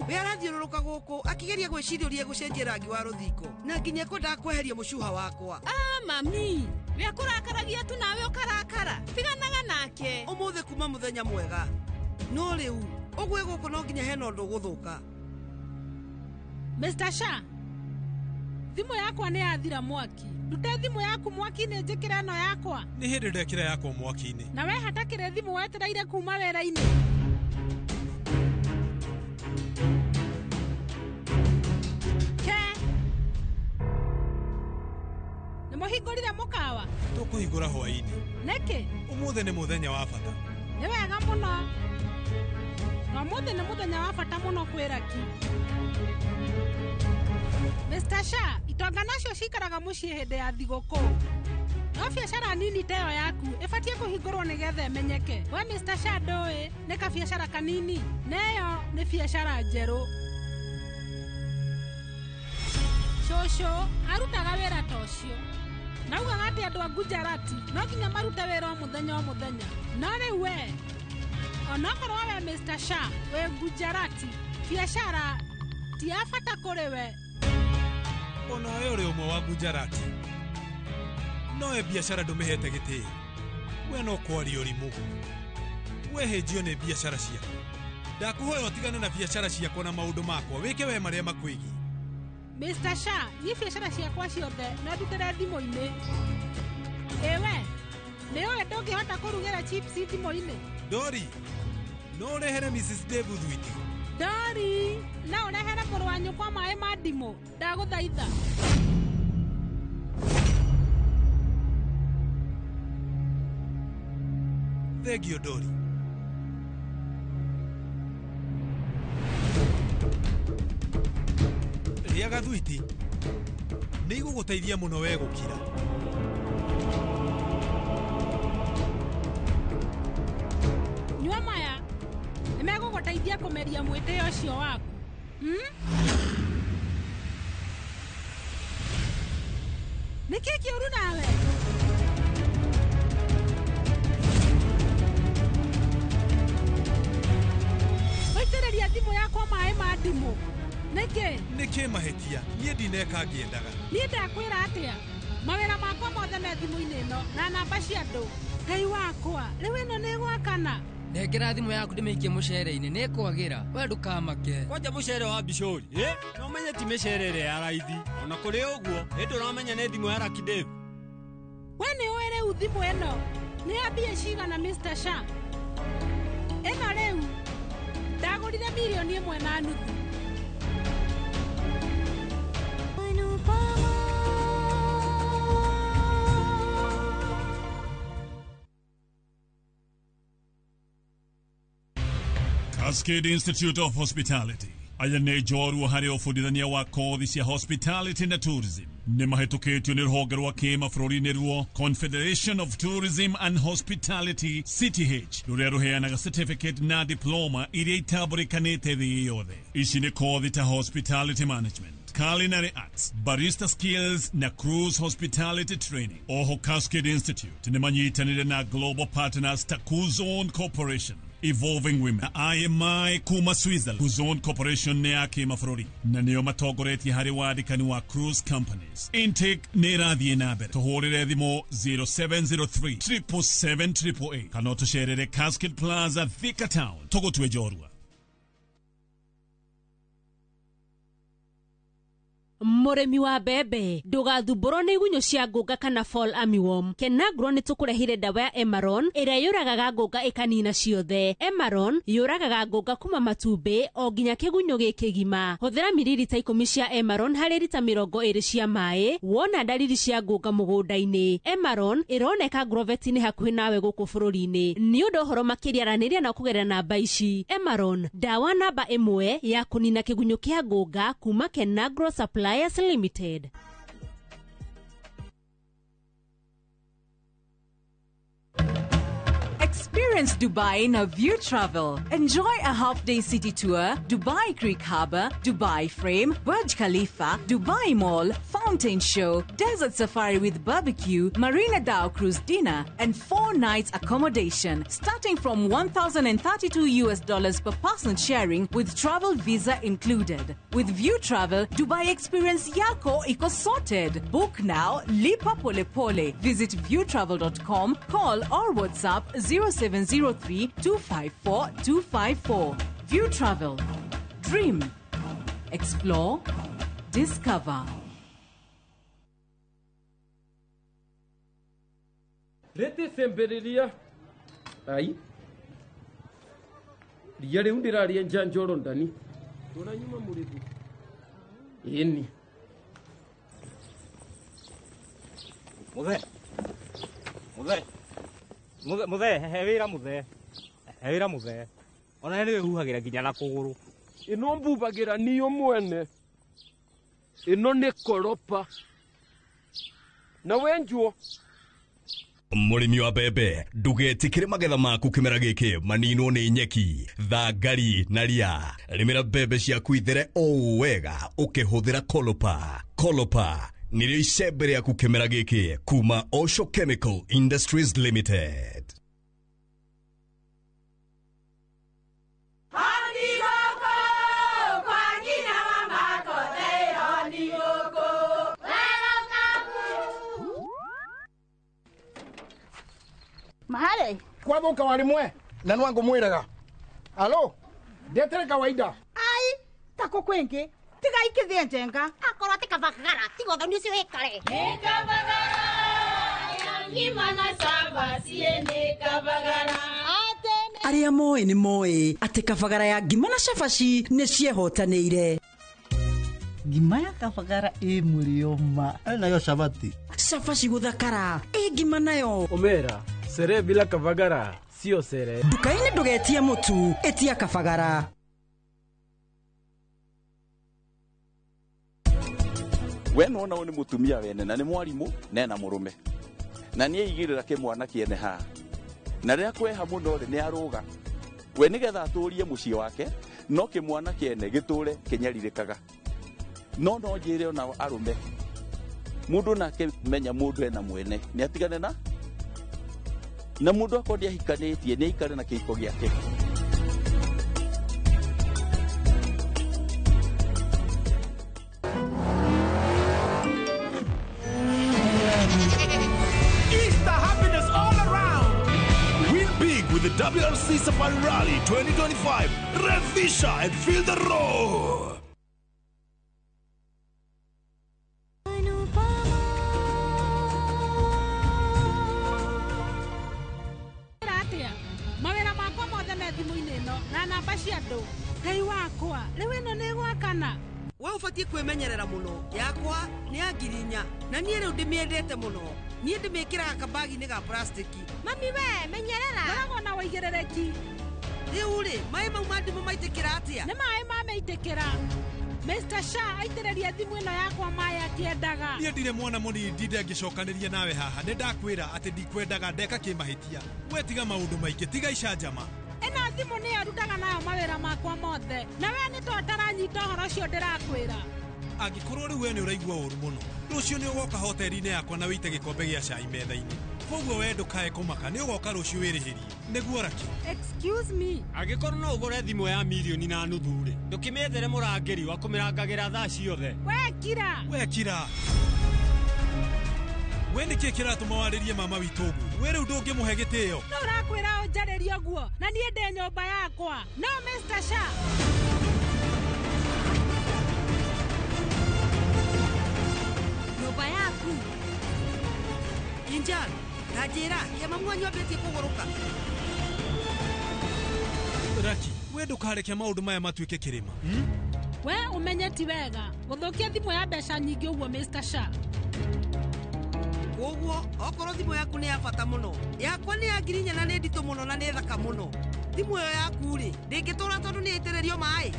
We arathiũrũrũka gũkũ akĩgeria gwĩciria ũrĩa egũcenjia rangi wa rũthingo na nginya ekwendaga kweheria mũcuha wakwa. Ah, mami, we akũrakaragia tu nawe ũkarakara. Tiganaga nake. Ũmũthĩ kuma mũthenya mwega. No rĩu ũguo gũkũ no nginya hena ũndũ ũgũthũka. Mr. Shah, thimũ yakwa nĩ yathira mwaki. Ndute thimũ yaku mwaki-inĩ njĩkĩre ĩno yakwa. Nĩ hĩndĩ ndekĩra yakwa mwaki-inĩ. Na we hatakĩrĩ thimũ wetereire kuma wĩra-inĩ. Ke. Nĩ mũhingũrire mũkawa? Tũkũhingũra hwaĩ-inĩ. Nĩkĩ? Ũmũthĩ nĩ mũthenya wa bata. Nĩ wega mũno. Na ũmũthĩ nĩ mũthenya wa bata mũno kwĩ Raki. Mr. Shah, itonga nacio cikaraga mũciĩ hĩndĩ ya thigũkũ. No biacara nini ta ĩyo yaku ĩbatiĩ kũhingũrwo nĩgetha ĩmenyeke. We Mr. Shah ndũĩ nĩ kabiacara kanini, na ĩyo nĩ biacara njerũ. Cũcũ arutaga wĩra ta ũcio. Naugaga atĩ andũ a Gujarati no nginya marute wĩra o mũthenya o mũthenya. No rĩu we, onokorwo we Mr. Shah wĩ Gujarati, biacara ti ya bata kũrĩ we. Onawe ũrĩ ũmwe wa Gujarati. Nowe biacara ndũmĩhete gĩtĩo. We no kwaria ũrimũ. We hĩnjio nĩ biacara ciaku. Ndakũhoya ũtigane na biacara ciakwa na maũndũ makwa, wĩke we marĩa makwĩgiĩ. Mr. Shah, niĩ biacara ciakwa ciothe no ndutĩre thimũ-inĩ. Ĩwe, nĩ ũĩ ndũngĩhota kũrugĩra chips thimũ-inĩ? Ndori, no ũrehere Mrs. Dave thwiti. Ndori, no ũrehere mũrũ wa nyũkwa maĩ ma ndimũ, ndagũthaitha. Thengio Ndori. Rĩaga thwiti, nĩ igũgũteithia mũno we gũkira. Nyua maya, nĩ megũgũteithia kũmeria mwĩtĩo ũcio waku. Nĩ kĩĩ kĩũru nawe? Waitĩrĩria thimũ yakwa maĩ ma ndimũ. Nĩkĩ? Nĩkĩ mahĩtia? Niĩ ndineka ngĩendaga. Niĩ ndakwĩra atĩa? Mawĩra makwa mothe me thimũ-inĩ ĩno na namba cia andũ. Ngai wakwa, rĩu ĩno nĩ ĩgwakana. Nengera thimũ yaku ndĩmĩikie mũcere-inĩ nĩ ĩkwagĩra. We ndũkamake. Kwanja mũcere wa Bishori. No menye ti mĩcere ĩrĩa ya raithi. Ona kũrĩ ũguo, ĩ ndũramenya nĩ thimũ ya Lucky Dave. We nĩ ũĩ rĩu thimũ ĩno nĩ ya mbia cigana Mr. Shah? Ĩno rĩu ndagũrire mirioni 1.5. Cascade Institute of Hospitality aya nĩ njorua harĩ ũbundithania wa kothi cia hospitality na tourism nĩ mahĩtũkĩtio nĩ rũhonge rwa kĩmabũrũri-inĩ ruo Confederation of Tourism and Hospitality CTH rũrĩa rũheanaga certificate na diploma iria itambũrĩkanĩte thĩ yothe. Ici nĩ kothi ta hospitality management, culinary arts, barista skills na cruise hospitality training. Oho Cascade Institute nĩ manyitanĩire na global partners ta Kuzon Corporation, Evolving Women na IMI kuma Switzerland. Kuzon Corporation nĩ ya kĩmabũrũri na nĩo matongoretie harĩ wandĩkani wa cruise companies. Intake nĩ ĩrathiĩ na mbere. Tũhũrĩre thimũ 0703 777 888 kana ũtũcerere Cascade Plaza, Thika Town. Tũgũtue njorua. Mũrĩmi wa mbembe ndũgathumbũrwo nĩ igunyũ cia ngũnga kana fall armyworm. Kenagro nĩ tũkũrehire ndawa ya Emaron ĩrĩa yũragaga ngũnga ĩkanina ciothe. Emaron yũragaga ngũnga kuma matumbĩ o nginya kĩgunyũ gĩkĩgima. Hũthĩra miririta 10 cia Emaron harĩ rita 20 cia maĩ wona ndariri cia ngũnga mũgũnda-inĩ. Emaron ĩroneka Grovet-inĩ hakuhĩ nawe gũkũ bũrũri-inĩ. Nĩ ũndũ ũhoro makĩria aranĩria na kũgerera namba ici. Emaron ndawa namba 1 ya kũnina kĩgunyũ kĩa ngũnga kuma Kenagro Supply Suppliers Limited. Experience Dubai in a View Travel. Enjoy a half-day city tour, Dubai Creek Harbour, Dubai Frame, Burj Khalifa, Dubai Mall, Fountain Show, Desert Safari with barbecue, Marina Dhow Cruise dinner, and 4 nights accommodation, starting from $1,032 per person sharing with travel visa included. With View Travel, Dubai experience yako iko sorted. Book now, lipa pole pole. Visit viewtravel.com, call or WhatsApp 0703 254 254. View Travel. Dream. Explore. Discover. Rete semberiria. Ai. Ria riu ndiraria njanjoro ndani. Turanyuma murithi. Ĩni. Muthe. Muthe. Muthe, muthe, he wĩra muthe. He wĩra muthe. Ona nĩ wĩhuhagĩra nginya na kũgũrũ. Ĩno mbubagĩra niyo mwene. Ĩno nĩ koropa. Na wenjuo. Mũrĩmi wa mbembe ndũgetĩkĩre magetha maku kĩmera gĩkĩ maninwo nĩ nyeki, thangari na ria. Rĩmĩra mbembe ciaku ithere o wega ũkĩhũthĩra Kolopa. Kolopa nĩrĩo icembe rĩaku kĩmera gĩkĩ kuma Osho Chemical Industries Limited. Mahare kwathuka wari mwe na nwangu mwiraga alo ndetere kawaida ai tako kwingi tiga ikithie njenga akorwo ti kabagara tiga ũthoni ũcio wĩkare nĩ kabagara ya ngima na cabaci nĩ kabagara. Arĩa moĩ nĩ moĩ atĩ kabagara ya ngima na cabaci nĩ ciehotanĩire. Ngima ya kabagara ĩ mũrĩo ma nayo cabaci. Cabaci gũthakara ĩ ngima nayo. Omera sere bila kabagara sio sere. Nduka-inĩ ndũgetie mũtu, ĩtia kabagara. We nona ũyũ nĩ mũtumia wene na nĩ mwarimũ na ena mũrũme na nĩ aigĩrĩra kĩmwana kĩene haha na rĩrĩa kweha mũno rĩ nĩ arũga we nĩgetha atũrie mũciĩ wake no kĩmwana kĩene gĩtũre kĩnyarirĩkaga no no njĩre ona arũme mũndũ nake menya mũndũ ena mwene nĩ atigane na mũndũ akorwo nĩahikanĩtie nĩ aikare na kĩhiko gĩake. Easter happiness all around. Win big with the WRC Safari Rally 2025. Revisha and feel the roar. Mawĩra makwa mothe me thimũ-inĩ ĩno na namba cia andũ. Ngai wakwa, rĩu ĩno nĩ ĩgwakana. We ũbatiĩ kwĩmenyerera mũno. Yakwa nĩ ya 4,000 na niĩ rĩu ndĩmĩendete mũno. Niĩ ndĩmĩkĩraga kabagi-inĩ ga plastiki. Mami we, menyerera. Ngoragwo na wĩigĩrĩrĩki. Rĩu rĩ, maĩ mau ma ndimũ maitĩkĩra atĩa? Nĩ maĩ mameitĩkĩra. Mr. Shah aitĩrĩria thimũ ĩno yakwa maĩ akĩendaga. Niĩ ndirĩ mwana mũnini ndinde ngĩcokanĩria nawe haha. Nĩ ndakwĩra atĩ ndikwendaga ndeka kĩmahĩtia. We tiga maũndũ maingĩ, tiga icanjama. Ĩno thimũ nĩyo ndutaga nayo mawĩra makwa mothe. Na we nĩ to ũtaranyita ũhoro ũcio ndĩrakwĩra. Angĩkorwo rĩu we nĩ ũraigua ũru mũno, rũciũ nĩ ũgoka hoteri-inĩ yakwa na wĩite gĩkombe gĩa cai metha-inĩ. Koguo we ndũkae kũmaka, nĩ ũgoka rũciũ wĩrĩhĩrie. Nĩguo Raki. Excuse me. Angĩkorwo no ũgũre thimũ ya 1.5 million rĩ, ndũkĩmĩethere mũrangĩri wa kũmĩrangagĩra thaa ciothe. We kira. We kira. We nĩkĩ kĩratũma warĩrie mama witũ ũguo? We rĩu ndũngĩmũhe gĩtĩo. No ũrakwĩra ũnjarĩrie ũguo na niĩ ndĩ nyũmba yakwa. No Mr. Shah. Nyũmba yaku. Injan, ta njĩra, kĩama mwanyu ambĩtie kũgũrũka. Raki, we ndũkareke maũndũ maya matuĩke kĩrĩma. We ũmenye ti wega gũthũkia thimũ ya mbeca nyingĩ ũguo Mr. Shah. Koguo okorwo thimũ yaku nĩ ya bata mũno, yakwa nĩ ya 4,000 na nĩ nditũ mũno na nĩ thaka mũno. Thimũ ĩyo yaku rĩ, ndĩngĩtũra tondũ nĩ ĩitĩrĩrio maĩ.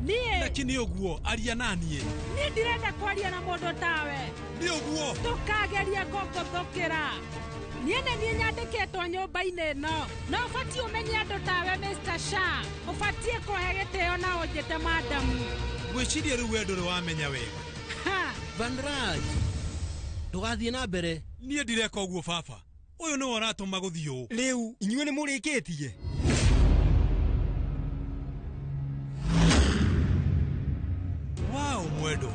Niĩ Lakini nĩ ũguo aria na niĩ. Niĩ ndirenda kwaria na mũndũ tawe. Nĩ ũguo. Ndũkagerie kũngũthũkĩra. Niĩ nĩ niĩ nyandĩkĩtwo nyũmba-inĩ ĩno. Na ũbatiĩ ũmenye andũ tawe Mr. Shah. Ũbatiĩ kũhe gĩtĩo na ũnjĩte madamu. Ngwĩciria rĩu we ndũrĩ wamenya wega. Vanraj, ndũgathiĩ na mbere. Niĩ ndireka ũguo baba. Ũyũ nĩwe ũratũma gũthiĩ ũũ. Rĩu inyuĩ nĩ mũrĩkĩtie. Wow, mwendwa.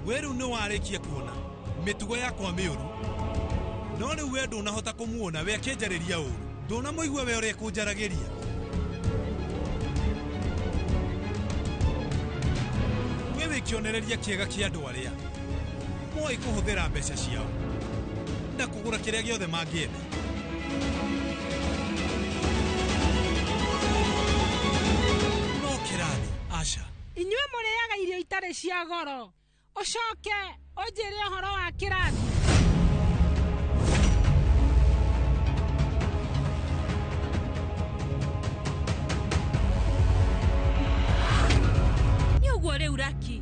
We rĩu nĩ warĩkia kuona mĩtugo yakwa mĩũru. No rĩu we ndũnahota kũmuona we akĩnjarĩria ũru. Ndũnamũigua we ũrĩa ekũnjaragĩria. We wĩ kĩonereria kĩega kĩa andũ arĩa moĩ kũhũthĩra mbeca ciao na kũgũra kĩrĩa gĩothe mangĩenda. No kĩrathi, aca. Inyuĩ mũrĩaga irio itarĩ cia goro. Ũcoke ũnjĩre ũhoro wa kĩrathi. Nĩ ũguo rĩu Raki.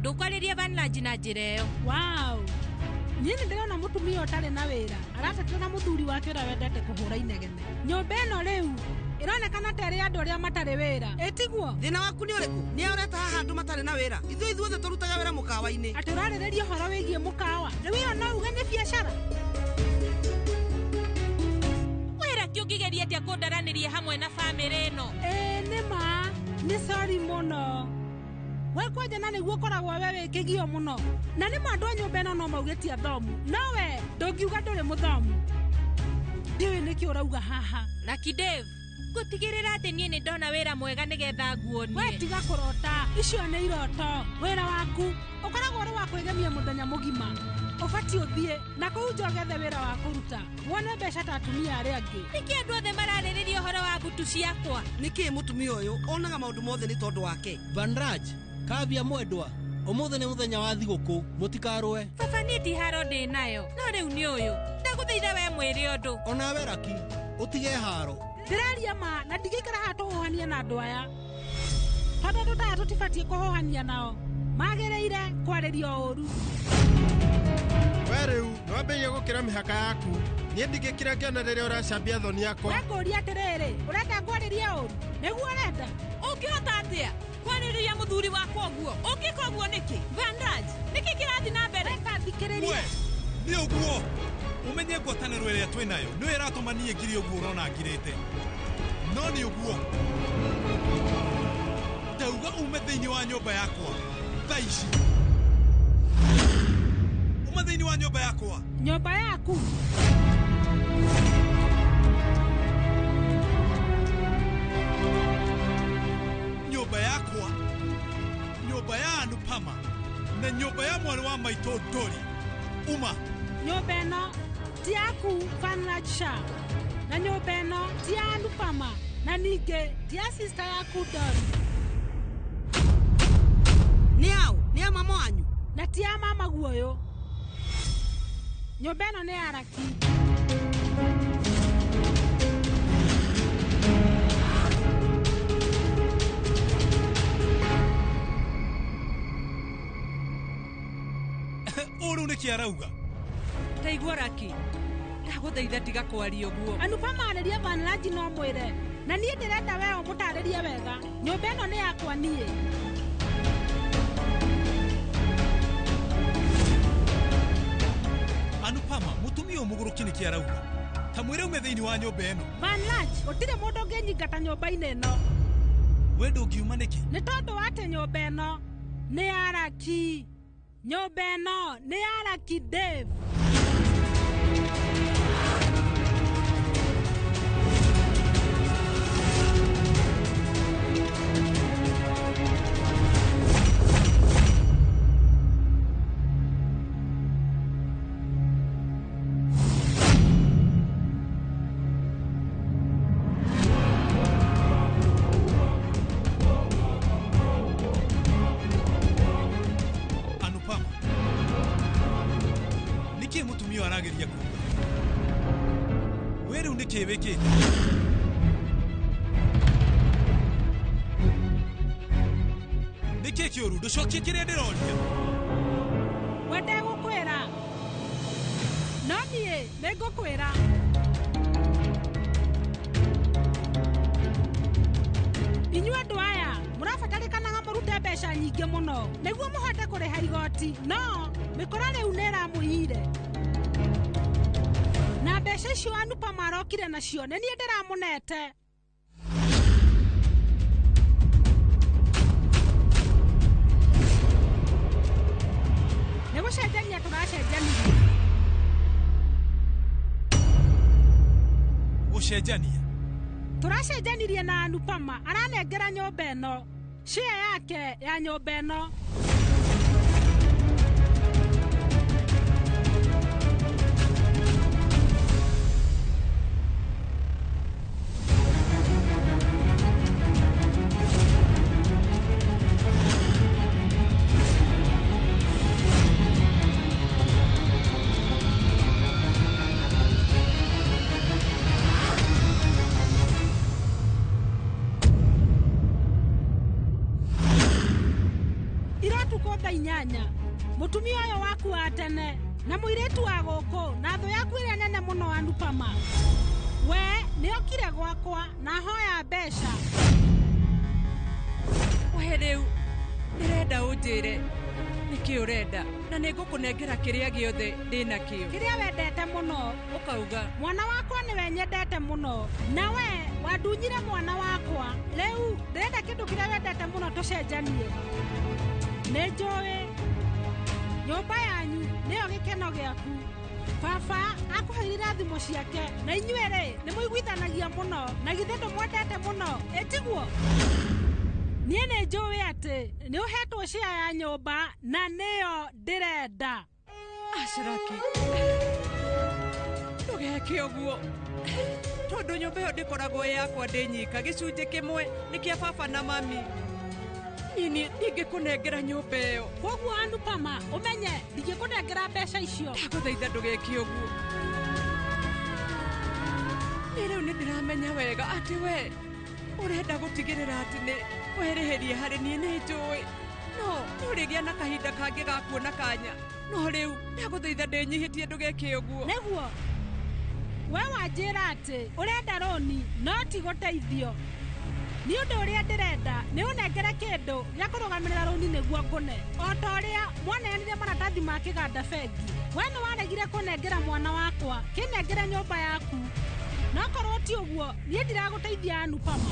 Ndũkwarĩria Vanraj na njĩra ĩyo. Wow. Niĩ nĩ ndĩrona mũtumia ũtarĩ na wĩra aratetera na mũthuri wake ũrĩa wendete kũhũra inegene. Nyũmba ĩno rĩu ĩronekana ta ĩrĩ andũ arĩa matarĩ wĩra. Ĩtiguo? Thĩna waku nĩ ũrĩkũ? Nĩ ũreta haha andũ matarĩ na wĩra. Ithuĩ ithuothe tũrutaga wĩra mũkawa-inĩ. Atĩ ũrarĩrĩria ũhoro wĩgiĩ mũkawa. Rĩu ĩyo no uge nĩ biacara. We Raki ũngĩgeria atĩa kũndaranĩria hamwe na bamĩrĩ ĩno? Ĩĩ nĩ ma. Nĩ sorry mũno. We kwanja na nĩguo ũkoragwo we wĩ kĩgio mũno. Na nĩ ma andũ a nyũmba ĩno no mauge ti athomu. No we ndũngiuga ndũrĩ mũthomu. Ndiũĩ nĩkĩ ũrauga haha. Lucky Dave, ngũtigĩrĩra atĩ niĩ nĩ ndona wĩra mwega nĩgetha nguonie. We tiga kũrota. Icio nĩ iroto. Wĩra waku ũkoragwo ũrĩ wa kwĩgemia mũthenya mũgima. Ũbatiĩ ũthiĩ na kũu nja ũgethe wĩra wa kũruta. Wone mbeca ta atumia arĩa angĩ. Nĩkĩ andũ othe mararĩrĩria ũhoro wa mbutu ciakwa? Nĩkĩ mũtumia ũyũ onaga maũndũ mothe nĩ tondũ wake? Vanraj, Kavya mwendwa, ũmũthĩ nĩ mũthenya wa thigũkũ, mũtikarũe. Baba niĩ ti haro ndĩ nayo, no rĩu nĩ ũyũ. Ndagũthaitha we mwĩre ũndũ. Onawe Raki, ũtige haro. Ndĩraria ma na ndingĩikara haha tũhũhanie na andũ aya. Tondũ andũ ta aya tũtibatiĩ kũhũhania nao. Magĩrĩire kwarĩrio ũru. We rĩu nĩwambĩrĩria gũkĩra mĩhaka yaku. Niĩ ndingĩkira ngĩona rĩrĩa ũracambia thoni yakwa. We ngũria atĩrĩrĩ, ũrenda ngwarĩrie ũru? Nĩguo ũrenda? Ũngĩhota atĩa kwarĩrĩria mũthuri wakwa ũguo? Ũngĩka ũguo nĩkĩ? Vanraj, nĩkĩ kĩrathiĩ na mbere? Thikĩrĩria. We, nĩ ũguo. Ũmenye ngwatanĩro ĩrĩa twĩ nayo nĩyo ĩratũma niĩ ngiri ũguo ũrona ngirĩte. No nĩ ũguo. Ndauga ume thĩinĩ wa nyũmba yakwa thaa ici. Uma thĩinĩ wa nyũmba yakwa. Nyũmba yaku? Nyũmba yakwa, nyũmba ya Anupama na nyũmba ya mwarĩ wa maitũ Dori. Uma. Nyũmba ĩno ti yaku Vanraj Shah. Na nyũmba ĩno ti ya Anupama na ningĩ ti ya sister yaku Dori. Nĩ ao? Nĩ a mama wanyu? Na ti ya mama guoyũ. Nyũmba ĩno nĩ ya Raki. Ũũ rĩu nĩkĩ arauga? Taigua Raki, ndagũthaitha tiga kwaria ũguo. Anupama arĩria Vanraj no mwĩre. Na niĩ ndĩrenda we ũmũtarĩrie wega. Nyũmba ĩno nĩ yakwa niĩ. Anupama, mũtumia ũyũ mũgũrũki nĩkĩ arauga? Ta mwĩre ume thĩinĩ wa nyũmba ĩno. Vanraj, gũtirĩ mũndũ ũngĩnyingata nyũmba-inĩ ĩno. We ndũngiuma nĩkĩ? Nĩ tondũ wa atĩ nyũmba ĩno nĩ ya Raki. Nyũmba ĩno nĩ ya Lucky Dave. Arageria kuuga we rĩu nĩkĩ wĩkĩte? Nĩkĩ kĩũru? Ndũcokie kĩrĩa ndĩroria. We ndegũkwĩra. No niĩ nĩngũkwĩra. Inyuĩ andũ aya mũrabatarĩkanaga mũrute mbeca nyingĩ mũno nĩguo mũhote kũrĩha igoti, no mĩkora rĩu nĩ ĩramũiyire. Na mbeca icio Anupama arokire nacio nĩ niĩ ndĩramũnete. Nĩ gũcenjania tũracenjanirie. Gũcenjania? Tũracenjanirie na Anupama aranengera nyũmba ĩno, share yake ya nyũmba ĩno. Inyanya mutumia ũyũ waku wa tene na mũirĩtu wa gũkũ na thũ yaku ĩrĩa nene mũno Anupama, we nĩokire gwakwa na hoya mbeca. We rĩu ndĩrenda ũnjĩre nĩkĩ ũrenda na nĩngũkũnengera kĩrĩa gĩothe ndĩnakĩo. Kĩrĩa wendete mũno. Ũkauga mwana wakwa nĩwe nyendete mũno, na we wandunyire mwana wakwa. Rĩu ndĩrenda kĩndũ kĩrĩa wendete mũno tũcenjanie. Nĩ njũĩ nyũmba yanyu nĩyo gĩkeno gĩaku. Baba akũheire irathimo ciake na inyuĩ rĩ nĩ mũiguithanagia mũno, na githĩ ndũmwendete mũno, ĩtiguo? Niĩ nĩ njũĩ atĩ nĩ ũhetwo share ya nyũmba na nĩyo ndĩrenda. Acaraki, ndũgeke ũguo tondũ nyũmba ĩyo ndĩkoragwo ĩ yakwa ndĩ nyika. Gĩcunjĩ kĩmwe nĩ kĩa baba na mami. Nini ndingĩkũnengera nyũmba ĩyo. Koguo Anupama ũmenye ndingĩkũnengera mbeca icio. Ndagũthaitha ndũgeke ũguo. Niĩ rĩu nĩ ndĩramenya wega atĩ we ũrenda gũtigĩrĩra atĩ nĩ werĩhĩria harĩ niĩ, nĩ njũĩ. No nĩ ũrĩgĩa na kahinda kangĩ ga kuona kanya. No rĩu ndagũthaitha ndĩnyihĩtie ndũgeke ũguo. Nĩguo we wanjĩra atĩ ũrenda rũni no ti gũteithio. Nĩ ũndũ ũrĩa ndĩrenda nĩ ũnengere kĩndũ gĩa kũrũgamĩrĩra rũni nĩguo ngũne. O ta ũrĩa mwaneanire maratathi ma kĩganda bengi, we nĩ waregire kũnengera mwana wakwa, kĩnengere nyũmba yaku. No korwo ti ũguo, niĩ ndiragũteithia Anupama.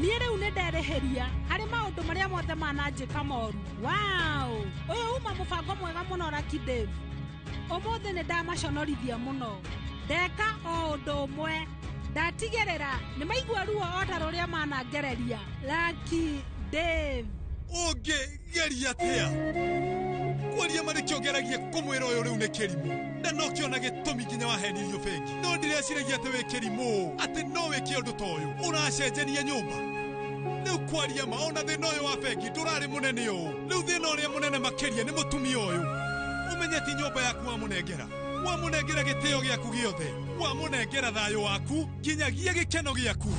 Niĩ rĩu nĩ nderĩhĩria harĩ maũndũ marĩa mothe mananjĩka moru. Wow! Ũyũ uma mũbango mwega mũno Lucky Dave. Ũmũthĩ nĩ ndamaconorithia mũno. Ndeka o ũndũ ũmwe, ndatigĩrĩra nĩ maigua ruo o ta rũrĩa manangereria. Lucky Dave. Ũngĩgeria atĩa? Kwaria ma nĩkĩo ngeragia kũmwĩra ũyũ rĩu nĩ kĩrimũ. Na nokĩo na gĩtũmi nginya wahenirio bengi. No ndĩreciragia atĩ wĩ kĩrimũ, atĩ no wĩke ũndũ ta ũyũ. Ũracenjania nyũmba. Rĩu kwaria ma ona thĩna ũyũ wa bengi ndũrarĩ mũnene ũũ. Rĩu thĩna ũrĩa mũnene makĩria nĩ mũtumia ũyũ. Ũmenye ti nyũmba yaku wamũnengera. Wamũnengera gĩtĩo gĩaku gĩothe. Wamũnengera thayũ waku nginyagia gĩkeno gĩaku.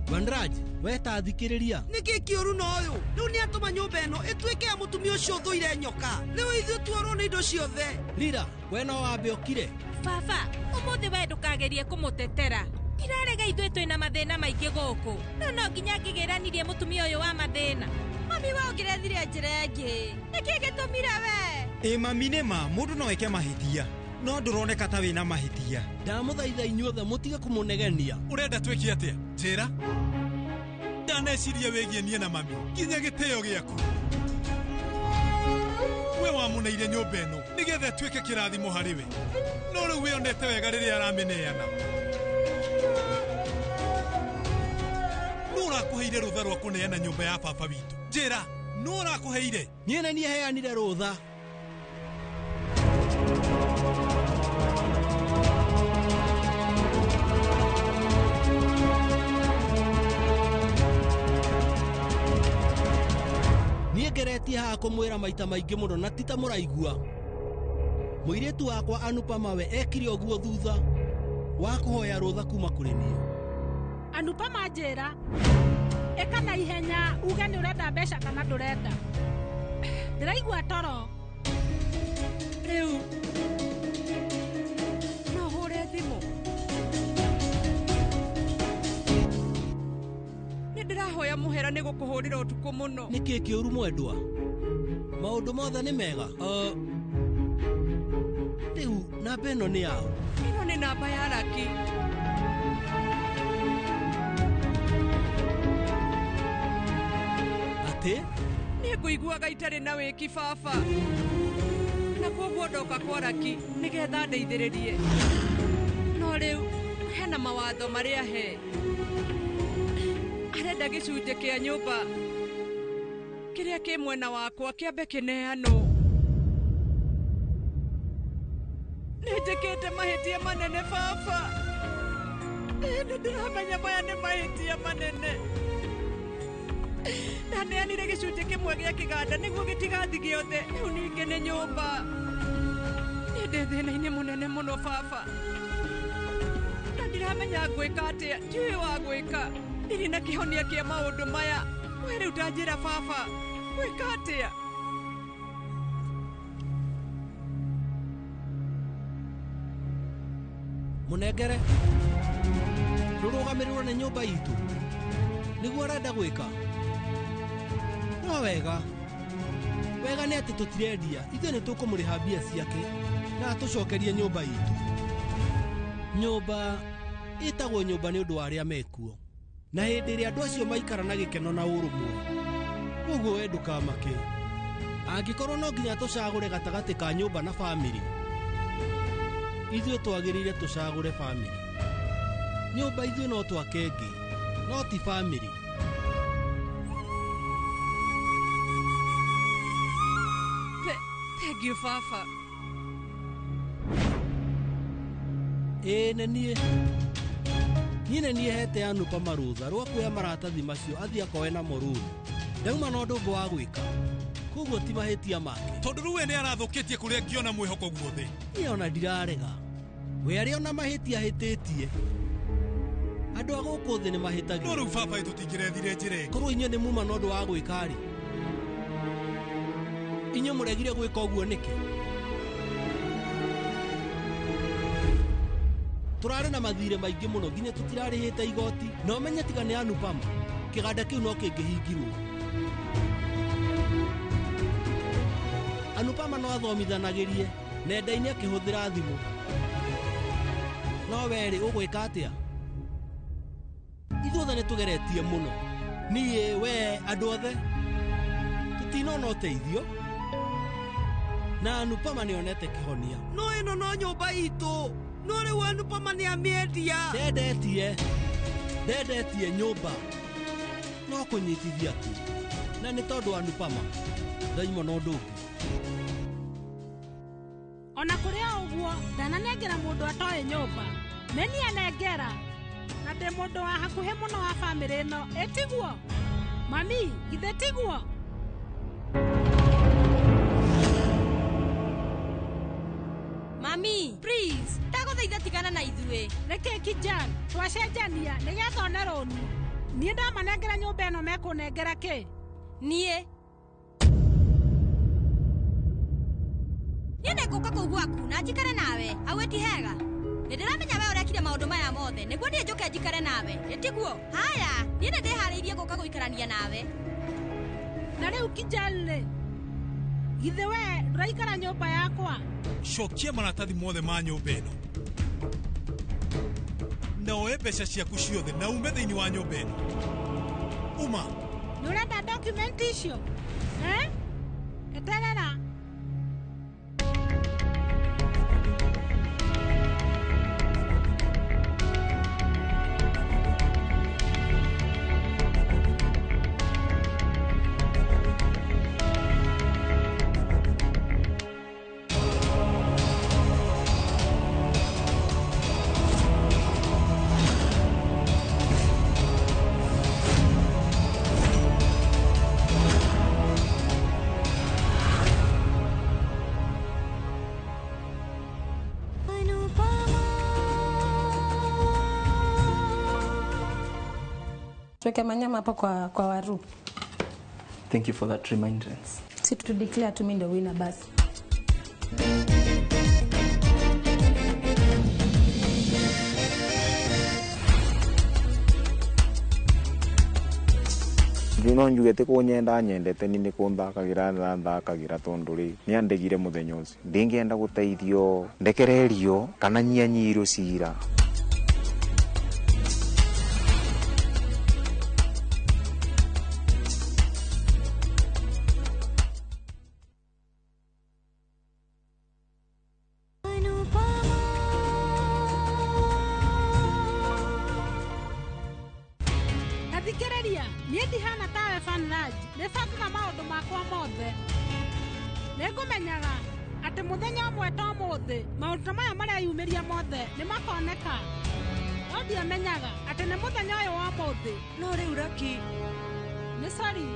Vanraj, we ta thikĩrĩria. Nĩkĩ kĩũru na ũyũ? Rĩu nĩ atũma nyũmba ĩno ĩtuĩke ya mũtumia ũcio ũthũire nyoka. Rĩu ithuĩ tuorwo nĩ indo ciothe. Rira, we no wambe ũkire. Baba, ũmũthĩ we ndũkagerie kũmũtetera. Ndirarega ithuĩ twĩna mathĩna maingĩ gũkũ. No no nginya ngĩgĩranirie mũtumia ũyũ wa mathĩna. Mami we ũngĩrethire njĩra ĩngĩ. Nĩkĩ gĩtũmire we? Ĩ mami nĩ ma mũndũ no eke mahĩtia. No ndũroneka ta wĩna mahĩtia. Ndamũthaitha inyuothe mũtige kũmũnegenia. Ũrenda twĩke atĩa? Njĩra. Ndaneciria wĩgiĩ niĩ na mami nginya gĩtĩo gĩaku. We wamũneire nyũmba ĩno nĩgetha ĩtuĩke kĩrathimo harĩ we. No rĩu wĩonete wega rĩrĩa aramĩneana. Nũ ũrakũheire rũtha rwa kũneana nyũmba ya baba witũ? Njĩra, nũ ũrakũheire? Niĩ na niĩ heanire rũtha. Ngeretie haha kũmwĩra maita maingĩ mũno na ti ta mũraigua. Mũirĩtu wakwa Anupama we ekire ũguo thutha wa kũhoya rũtha kuma kũrĩ niĩ. Anupama njĩra, ĩka na ihenya uge nĩ ũrenda mbeca kana ndũrenda. Ndĩraigua toro. Rĩu no hũre thimũ. Nĩ ndĩrahoya mũhera nĩ gũkũhũrĩra ũtukũ mũno. Nĩ kĩĩ kĩũru mwendwa? Maũndũ mothe nĩ mega. Rĩu namba ĩno nĩ yaũ? Ĩno nĩ namba ya Raki. Atĩ? Niĩ ngũiguaga itarĩ na wĩki baba. Na kwoguo ndoka kwa Raki nĩgetha ndeithĩrĩrie. No rĩu hena mawatho marĩa he. Arenda gĩcunjĩ kĩa nyũmba kĩrĩa kĩ mwena wakwa kĩambe kĩneanwo. Nĩ njĩkĩte mahĩtia manene baba. Nĩ ndĩramenya maya nĩ mahĩtia manene. Ndaneanire gĩcunjĩ kĩmwe gĩa kĩganda nĩguo gĩtigathi gĩothe. Rĩu ningĩ nĩ nyũmba. Niĩ ndĩ thĩna-inĩ mũnene mũno baba. Na ndiramenya ngwĩka atĩa, ndiũĩ wa gwĩka. Ndirĩ na kĩhonia kĩa maũndũ maya. We rĩu ta njĩra baba, ngwĩka atĩa? Mũnengere rũrũgamĩrĩrwo nĩ nyũmba itũ nĩguo arenda gwĩka. No wega wega nĩ atĩ tũtirendia, ithuĩ nĩ tũkũmũrĩha mbia ciake na atũcokerie nyũmba itũ. Nyũmba ĩtagwo nyũmba nĩ ũndũ wa arĩa mekuo, na hĩndĩ ĩrĩa andũ acio maikara na gĩkeno na ũrũmwe. Koguo we ndũkamake. Angĩkorwo no nginya tũcagũre gatagatĩ ka nyũmba na bamĩrĩ, ithuĩ twagĩrĩire tũcagũre bamĩrĩ. Nyũmba ithuĩ no twake ĩngĩ, no ti bamĩrĩ. Thank you baba. Ĩĩ nĩ niĩ. Niĩ nĩ niĩ hete Anupama rũtha rwa kuoya maratathi macio athiĩ akoe namo rũni. Ndauma na ũndũ ũngĩ wa gwĩka, koguo ti mahĩtia make. Tondũ rĩu we nĩ arathũkĩtie kũrĩa ngĩona mwĩhoko guothe. Niĩ ona ndirarega. We arĩ ona mahĩtia ahĩtĩtie. Andũ a gũkũ thĩ nĩ mahĩtagia. No rĩu baba tũtingĩrethire njĩra ĩngĩ. Korwo inyuĩ nĩ muma na ũndũ wa gwĩka rĩ, inyuĩ mũregire gwĩka ũguo nĩkĩ? Tũrarĩ na mathirĩ maingĩ mũno nginya tũtirarĩhĩte igoti. Na ũmenye tiga nĩ Anupama, kĩganda kĩu no kĩngĩhingirwo. Anupama no athomithanagĩrie nenda-inĩ akĩhũthĩra thimũ. No we rĩ, ũgwĩka atĩa? Ithuothe nĩ tũgeretie mũno. Niĩ, we, andũ othe tũtinona ũteithio. Na Anupama nĩonete kĩhonia. No ĩno no nyũmba itũ. No rĩu Anupama nĩ amĩendia. Ndendetie nyũmba no kũnyitithia tu. Na nĩ tondũ Anupama ndaima na ũndũ ũngĩ. Ona kũrĩ o ũguo, ndananengera mũndũ atoĩ nyũmba. Nĩ niĩ anengera. Na ndĩ mũndũ wa hakuhĩ mũno wa bamĩrĩ ĩno, ĩtiguo? Mami, githĩ tiguo? Mami, please, ndagũthaitha tigana na ithuĩ. Nĩkĩ Kijan, twacenjania nĩgetha one rũni. Niĩ ndamanengera nyũmba ĩno mekũnengera kĩ? Niĩ. Niĩ nĩngũka kũu gwaku na njikare nawe, hau ĩti hega. Nĩ ndĩramenya we ũrekire maũndũ maya mothe nĩguo niĩ njũke njikare nawe, ĩtiguo? Haya, niĩ nĩ ndĩharĩirie gũka gũikarania nawe. Na rĩu Kijan rĩ, githĩ we ndũraikara nyũmba yakwa? Cokia maratathi mothe ma nyũmba ĩno na oe mbeca ciaku ciothe na ume thĩinĩ wa nyũmba ĩno. Uma. Nĩ ũrenda document icio? Eh? Eterera. Tuweke manyama hapo kwa waru. Thank you for that remembrance. Si tu declare tu mimi ndio winner basi. No njuge ti kunyenda nyendete ni kunthakagira na nthakagira tondu ri ni andegire muthenya ucio ndingienda guteithio ndekererio kana nyianyirio cira. Thikĩrĩria, niĩ ndihana tawe Fanraj, nĩbangaga maũndũ makwa mothe. Nĩngũmenyaga atĩ mũthenya ũmwe ta ũmũthĩ, maũndũ ta maya mareyumĩria mothe nĩmakoneka. No ndiamenyaga atĩ nĩ mũthenya ũyũ wa ũmũthĩ. No rĩu Lucky, nĩ sorry.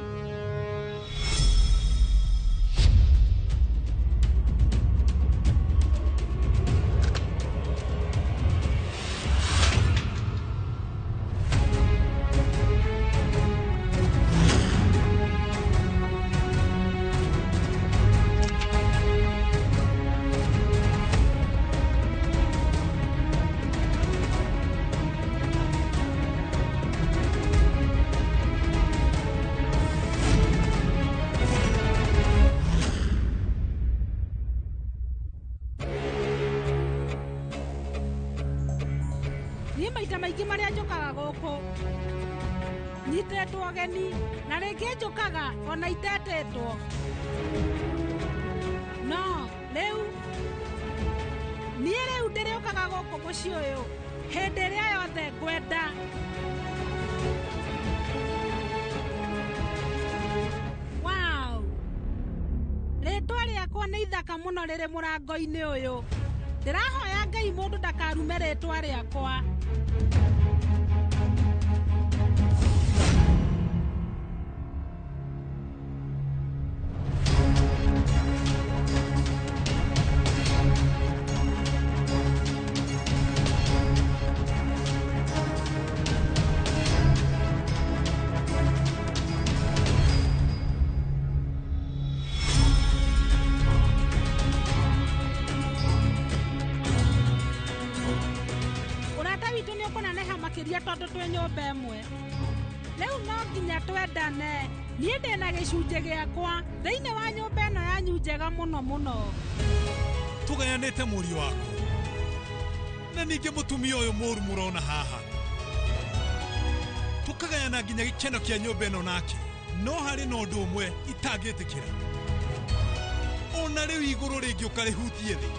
Niĩ maita maingĩ marĩa njũkaga gũkũ nyitĩtwo ũgeni na rĩngĩ njũkaga ona itetĩtwo. No rĩu niĩ rĩu ndĩrĩũkaga gũkũ mũciĩ ũyũ hĩndĩ ĩrĩa yothe ngwenda. Wow! Rĩtwa rĩakwa nĩ ithaka mũno rĩrĩ mũrango-inĩ ũyũ. Ndĩrahoya Ngai mũndũ ndakarume rĩtwa rĩakwa. Witũ nĩ ũkũneneha makĩria tondũ twĩ nyũmba ĩmwe. Rĩu no nginya twendane. Niĩ ndĩna gĩcunjĩ gĩakwa thĩinĩ wa nyũmba ĩno yanyu njega mũno mũno. Tũgayanĩte mũriũ wakwa na ningĩ mũtumia ũyũ mũru mũrona haha, tũkagayana nginya gĩkeno kĩa nyũmba ĩno nake. No harĩ na ũndũ ũmwe itangĩtĩkĩra, ona rĩu igũrũ rĩngĩũka rĩhutie thĩ.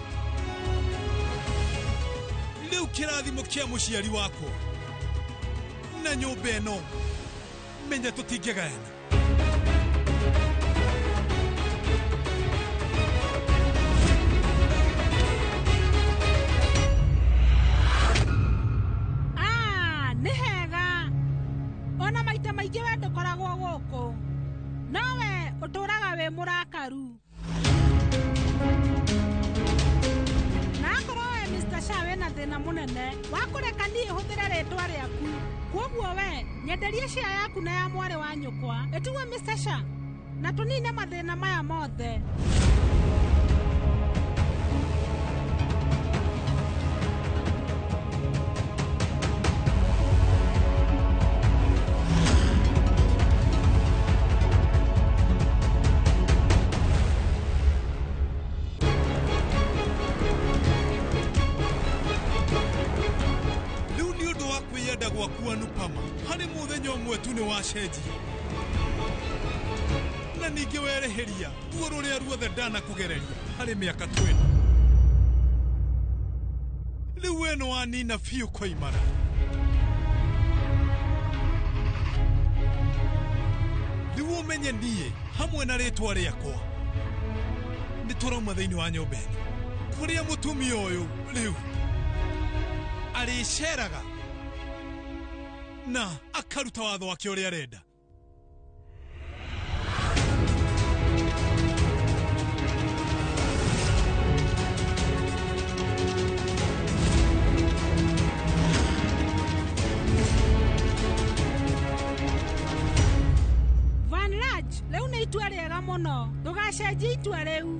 Rĩu kĩrathimo kĩa mũciari wakwa na nyũmba ĩno, menya tũtingĩgayana. Ah, nĩ hega. Ona maita maingĩ we ndũkoragwo gũkũ, no we ũtũraga wĩ mũrakaru. Na akorwo we Mr. Shah wĩna thĩna mũnene wa kũreka niĩ hũthĩre rĩtwa rĩaku, kwoguo we nyenderie share yaku na ya mwarĩ wa nyũkwa ĩtiguo Mr. Shah, na tũnine mathĩna maya mothe. Gwaku Anupama harĩ mũthenya ũmwe tu nĩ wacenjia na ningĩ werĩhĩria ruo rũrĩa ruothe ndanakũgereria harĩ mĩaka 20. Rĩu we nĩ wanina biũ koimara. Rĩu ũmenye niĩ hamwe na rĩtwa rĩakwa nĩ tũrauma thĩinĩ wa nyũmba ĩno kũrĩa mũtumia ũyũ rĩu arĩceraga na akaruta watho wake ũrĩa arenda. itua rĩega mũno. Ndũgacenjie itua rĩu.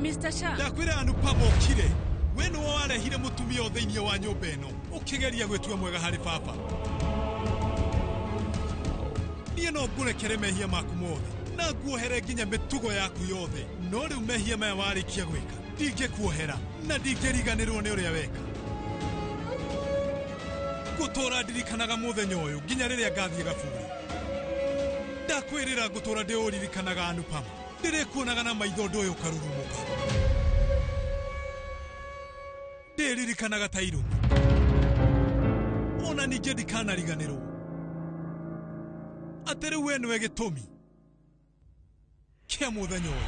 Mr. Shah. Ndakwĩra Anupama ũkire. We nĩwe warehire mũtumia thĩinĩ wa nyũmba ĩno ũkĩgeria gwĩtua mwega harĩ baba. Niĩ no ngũrekere mehia maku mothe na nguohere nginya mĩtugo yaku yothe, no rĩu mehia maya warĩkia gwĩka ndingĩkuohera na ndingĩriganĩrwo nĩ ũrĩa weka. Ngũtũra ndirikanaga mũthenya ũyũ nginya rĩrĩa ngathiĩ gaburi. Ndakwĩrĩra ngũtũra ndĩũririkanaga Anupama, ndĩrĩkuonaga na maitho ũndũ ũyũ ũkarurumũka. Ndĩririkanaga ta irumi, ona ningĩ ndikanariganĩrwo atĩ rĩu we nĩwe gĩtũmi kĩa mũthenya ũyũ.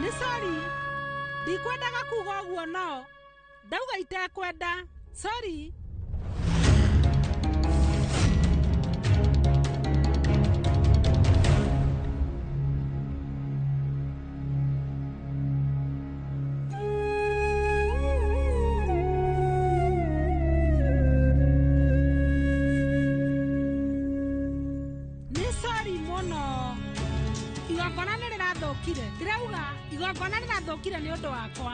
Nĩ sorry. Ndikwendaga kuga ũguo no ndauga itekwenda. Sorry. Nĩ sorry mũno. Igongona nĩ rĩrathũkire. Ndĩrauga igongona rĩrathũkire nĩ ũndũ wakwa.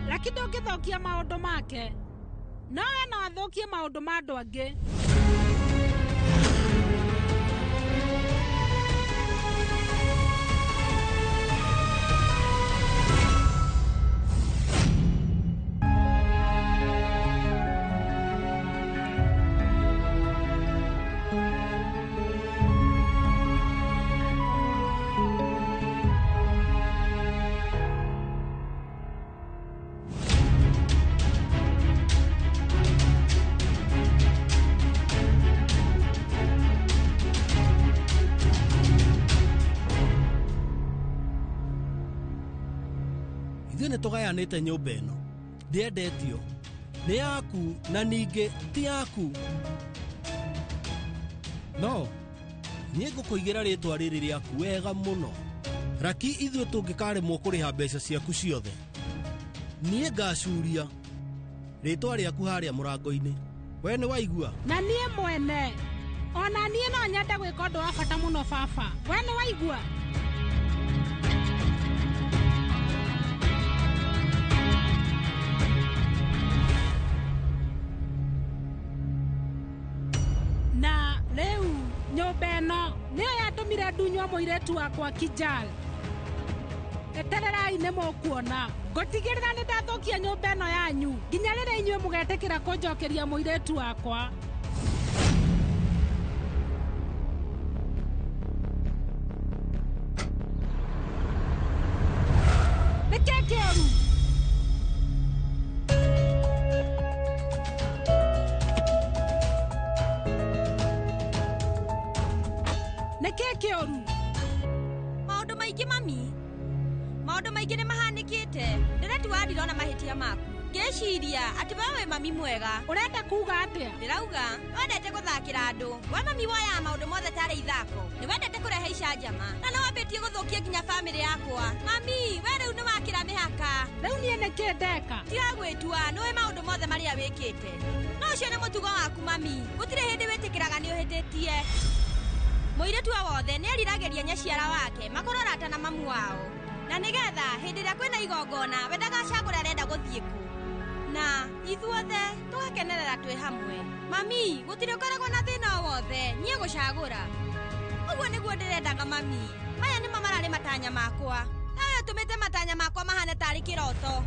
Lakini ndũngĩthũkia maũndũ make. No we no athũkie maũndũ ma andũ angĩ. Ithuĩ nĩ tũgayanĩte nyũmba ĩno. Ndĩendetio. Nĩ yaku na ningĩ ti yaku. No niĩ ngũkũigĩra rĩtwa rĩrĩ rĩaku wega mũno. Raki ithuĩ tũngĩkaremwo kũrĩha mbeca ciaku ciothe, niĩ ngacuria rĩtwa rĩaku harĩa mũrango-inĩ. We nĩ waigua? Na niĩ mwene ona niĩ no nyende gwĩka ũndũ wa bata mũno baba. We nĩ waigua? Na rĩu nyũmba ĩno nĩyo yatũmire ndunywo mũirĩtu wakwa Kijal. Etererai nĩ mũkuona. Ngũtigĩrĩra nĩ ndathũkia nyũmba ĩno yanyu nginya rĩrĩa inyuĩ mũgetĩkĩra kũnjokeria mũirĩtu wakwa. Nĩkĩĩ kĩũru? Nĩkĩĩ kĩũru? Maũndũ maingĩ mami. Maũndũ maingĩ nĩ mahanĩkĩte. Ndĩretua ndirona mahĩtia maku. Ngĩciria atĩ we wĩ mami mwega. Ũrenda kuga atĩa? Ndĩrauga wendete gũthakĩra andũ. We mami woyaga maũndũ mothe tarĩ ithako. Nĩ wendete kũrehe icanjama. Na no wambĩtie gũthũkia nginya bamĩrĩ yakwa. Mami, we rĩu nĩ wakĩra mĩhaka. Rĩu niĩ nĩkĩĩ ndeka? Tiga gwĩtua, nĩũĩ maũndũ mothe marĩa wĩkĩte. No ũcio nĩ mũtugo waku mami. Gũtirĩ hĩndĩ wĩtĩkĩraga nĩ ũhĩtĩtie. Mũirĩtu o wothe nĩ eriragĩria nyaciara wake makorwo arata na mamu wao. Na nĩgetha hĩndĩ ĩrĩa kwĩna igongona we ndagacagũre arenda gũthiĩ kũ. Na ithuothe tũgakenerera twĩ hamwe. Mami, gũtirĩ ũkoragwo na thĩna o wothe, niĩ gũcagũra. Ũguo nĩguo ndĩrendaga mami. Maya nĩmo mararĩ matanya makwa. Nawe ũtũmĩte matanya makwa mahane tarĩ kĩroto.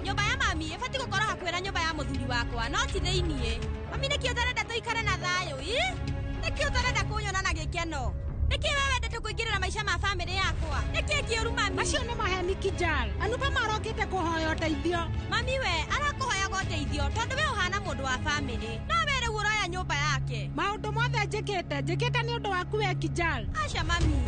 Nyũmba ya mami ĩbatiĩ gũkorwo hakuhĩ na nyũmba ya mũthuri wakwa, no ti thĩiniĩ. Mami, nĩkĩ ũtarenda tũikare na thayũ, ĩ? Nĩkĩ ũtarenda kũnyona na gĩkeno? Nĩkĩ we wendete kũingĩrĩra maica ma bamĩrĩ yakwa? Nĩkĩ kĩũru mami? Macio nĩ maheni Kijal. Anupama arokĩte kũhoya ũteithio. Mami we arakũhoyaga ũteithio tondũ we ũhana mũndũ wa bamĩrĩ. No we rĩu ũroya nyũmba yake. Maũndũ mothe njĩkĩte, njĩkĩte nĩ ũndũ waku we Kijal. Aca mami.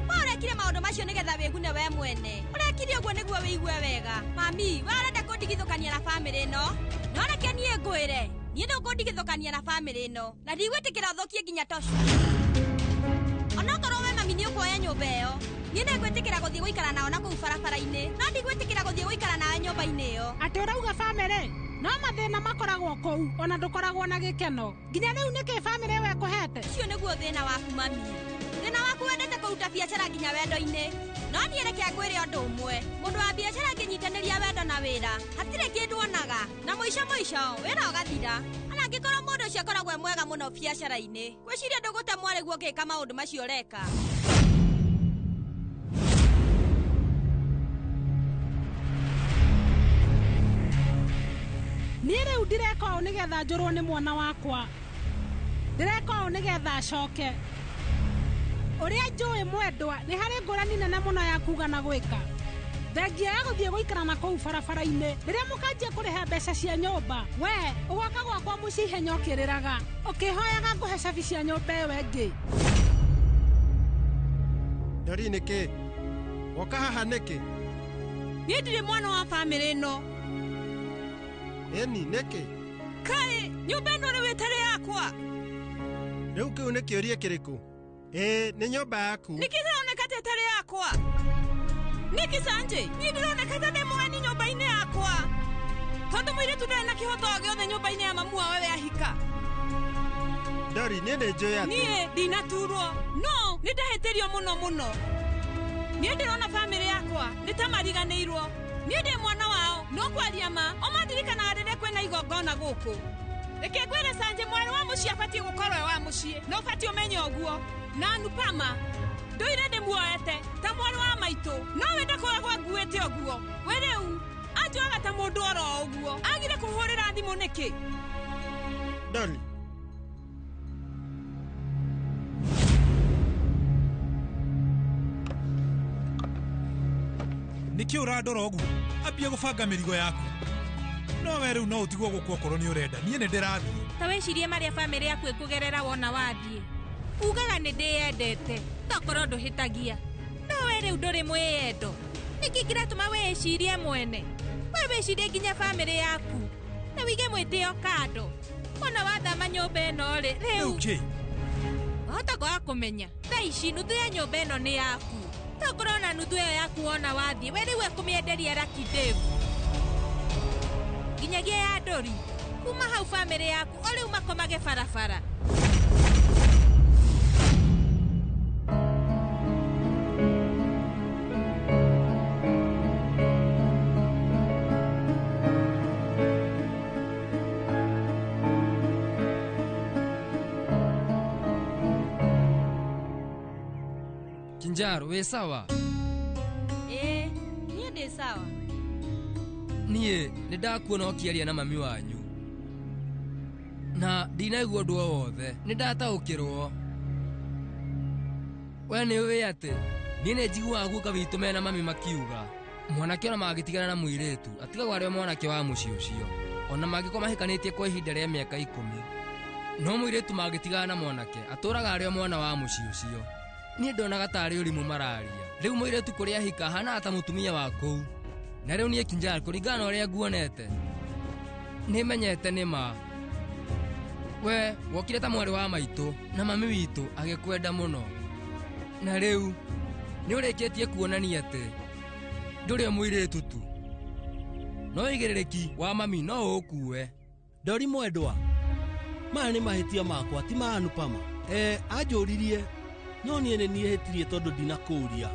We ũrekire Ũrekire maũndũ macio nĩgetha wĩgune we mwene. Ũrekire ũguo nĩguo wĩigue wega. Mami, we ũrenda kũndigithũkania na bamĩrĩ ĩno? No reke niĩ ngwĩre, niĩ ndũkũndigithũkania na bamĩrĩ ĩno, na ndigwĩtĩkĩra ũthũkie nginya Toshu. Onokorwo we mami nĩ ũkuoya nyũmba ĩyo, niĩ nĩngwĩtĩkĩra gũthiĩ gũikara nao na kũu barabara-inĩ, no ndigwĩtĩkĩra gũthiĩ gũikara nawe nyũmba-inĩ ĩyo. Atĩ ũrauga bamĩrĩ? No mathĩna makoragwo kũu, ona ndũkoragwo na gĩkeno. Nginya rĩu nĩkĩ bamĩrĩ ĩyo ĩkũhete? Ũcio nĩguo thĩna waku mami. Thĩna waku wendete kũruta biacara nginya wendo-inĩ. No niĩ reke ngwĩre ũndũ ũmwe, mũndũ wa biacara angĩnyitanĩria wendo na wĩra, hatirĩ kĩndũ onaga, na mũico mũico wĩra ũgathira. Ona angĩkorwo mũndũ ũcio akoragwo e mwega mũno biacara-inĩ, ngwĩciria ndũgũte mwarĩguo ũngĩka maũndũ macio ũreka. Niĩ rĩu ndireka ũũ nĩgetha njũrwo nĩ mwana wakwa. Ndĩreka ũũ nĩgetha acoke. Ũrĩa njũĩ mwendwa nĩ harĩ ngũrani nene mũno ya kuga na gwĩka. Thengia ya gũthiĩ gũikara na kũu barabara-inĩ, rĩrĩa mũkanjia kũrĩha mbeca cia nyũmba, we ũgoka gwakwa mũciĩ ihenya ũkĩrĩraga, ũkĩhoyaga ngũhe cabi cia nyũmba ĩyo ĩngĩ. Ndori nĩkĩ? Woka haha nĩkĩ? Niĩ ndirĩ mwana wa bamĩrĩ ĩno. Ĩni nĩkĩ? Kaĩ nyũmba ĩno rĩu ĩtarĩ yakwa? Rĩu kĩu nĩ kĩũria kĩrĩkũ? Ĩĩ nĩ nyũmba yaku. Nĩkĩ ĩroneka ta ĩtarĩ yakwa? Nĩkĩ Sanjay? Niĩ ndĩroneka ta ndĩ mũgeni nyũmba-inĩ yakwa. Tondũ mũirĩtu ndarĩ na kĩhoto o gĩothe nyũmba-inĩ ya mamu wao we ahika. Ndori niĩ nĩ njũĩ atĩ Niĩ ndinaturwo, no nĩ ndahĩtĩrio mũno mũno. Niĩ ndĩrona bamĩrĩ yakwa nĩ ta mariganĩirwo. Niĩ ndĩ mwana wao, no kwaria ma, o mandirikanaga rĩrĩa kwĩna igongona gũkũ. Reke ngwĩre Sanjay, mwarĩ wa mũciĩ abatiĩ gũkorwo e wa mũciĩ, na ũbatiĩ ũmenye ũguo. Na Anupama, ndũire ndĩmuoete ta mwarĩ wa maitũ, no we ndakoragwo anguĩte ũguo. We rĩu anjoyaga ta mũndũ oro ũguo. Agire kũhũrĩra thimũ nĩkĩ? Ndori. Nĩkĩ ũrandora ũguo? Ambia gũbanga mĩrigo yaku. No we rĩu no ũtigwo gũkũ okorwo nĩ ũrenda. Niĩ nĩ ndĩrathiĩ. Ta wĩcirie marĩa bamĩrĩ yaku ĩkũgerera wona wathiĩ. Ugaga nĩ ndĩyendete, tokorwo ndũhĩtagia. No we rĩu ndũrĩ mwĩyendo. Nĩkĩ kĩratũma wĩĩcirie mwene? We wĩcirie nginya bamĩrĩ yaku. Na wige mwĩtĩo kando. Wona wathama nyũmba ĩno rĩ, rĩu kĩ? Wahota kwaga kũmenya. Thaa ici nuthu ya nyũmba ĩno nĩ yaku. Tokorwo ona nuthu ĩyo yaku wona wathiĩ, we rĩu ekũmĩenderia Lucky Dave. Nginyagia ya Ndori. Kuma hau bamĩrĩ yaku o rĩu makomage barabara. Kinjaro, wĩ sawa? Ĩĩ, niĩ ndĩ sawa. Niĩ nĩ ndakuona ũkĩaria na mami wanyu. Na ndinaigua ũndũ o wothe, nĩ ndataũkĩrwo. We nĩ ũĩ atĩ niĩ nĩ njiguaga guka witũ mena mami makiuga mwanake ona mangĩtigana na mũirĩtu atigagwo arĩ o mwanake wa mũciĩ ũcio, ona mangĩkorwo mahikanĩtie kwa ihinda rĩa mĩaka 10. No mũirĩtu mangĩtigana na mwanake atũraga arĩ o mwana wa mũciĩ ũcio. Niĩ ndonaga tarĩ ũrimũ mararia. Rĩu mũirĩtu kũrĩa ahika ahanaga ta mũtumia wa kũu. Na rĩu niĩ Kinjaro, kũringana na ũrĩa nguonete, nĩmenyete nĩ ma. We wokire ta mwarĩ wa maitũ na mami witũ agĩkwenda mũno. Na rĩu nĩ ũrĩkĩtie kuonania atĩ ndũrĩ o mũirĩtu tu. No ũigĩrĩrĩki wa mami no ũkue. Ndori mwendwa, maya nĩ mahĩtia makwa ti ma Anupama. Anjũririe no niĩ nĩ niĩ hĩtirie tondũ ndinakũũria.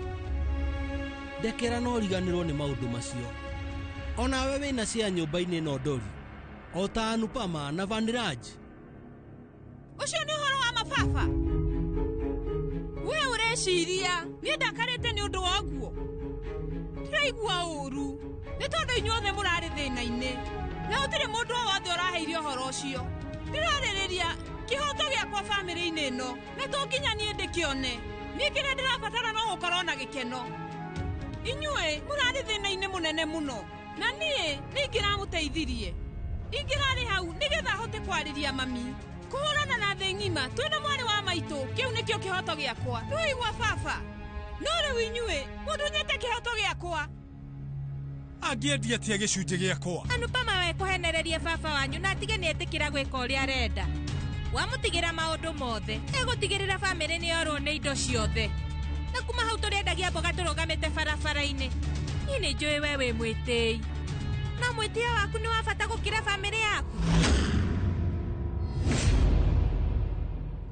Ndekera no ũriganĩrwo nĩ maũndũ macio. Onawe wĩna cia nyũmba-inĩ ĩno Ndori, o ta Anupama na Vaniraj. Ũcio nĩ ũhoro wa mababa. We ũreciria niĩ ndakarĩte nĩ ũndũ wa ũguo? Ndĩraigua ũũru nĩ tondũ inyuothe mũrarĩ thĩna-inĩ, na gũtirĩ mũndũ o wothe ũraheire ũhoro ũcio. Ndĩrarĩrĩria kĩhoto gĩakwa bamĩrĩ-inĩ ĩno, na to nginya niĩ ndĩkĩone. Niĩ kĩrĩa ndĩrabatara no gũkorwo na gĩkeno. Inyuĩ mũrarĩ thĩna-inĩ mũnene mũno, na niĩ nĩ ingĩramũteithirie. Ingĩrarĩ hau nĩgetha hote kwarĩria mami. Kũhũrana na thĩ ng'ima twĩna mwarĩ wa maitũ, kĩu nĩkĩo kĩhoto gĩakwa. Nĩwaigua baba? No rĩu inyuĩ mũndunyĩte kĩhoto gĩakwa. Angĩendia atĩa gĩcunjĩ gĩakwa? Anupama we kũhenereria baba wanyu na atige nĩetĩkĩra gwĩka ũrĩa arenda. Wamũtigĩra maũndũ mothe, egũtigĩrĩra bamĩrĩ nĩyorwo nĩ indo ciothe. Na kuma hau tũrĩendagia mboga tũrũgamĩte barabara-inĩ. Niĩ nĩ njũĩ we wĩ mwĩtĩi. No mwĩtĩo waku nĩ wa bata gũkĩra bamĩrĩ yaku.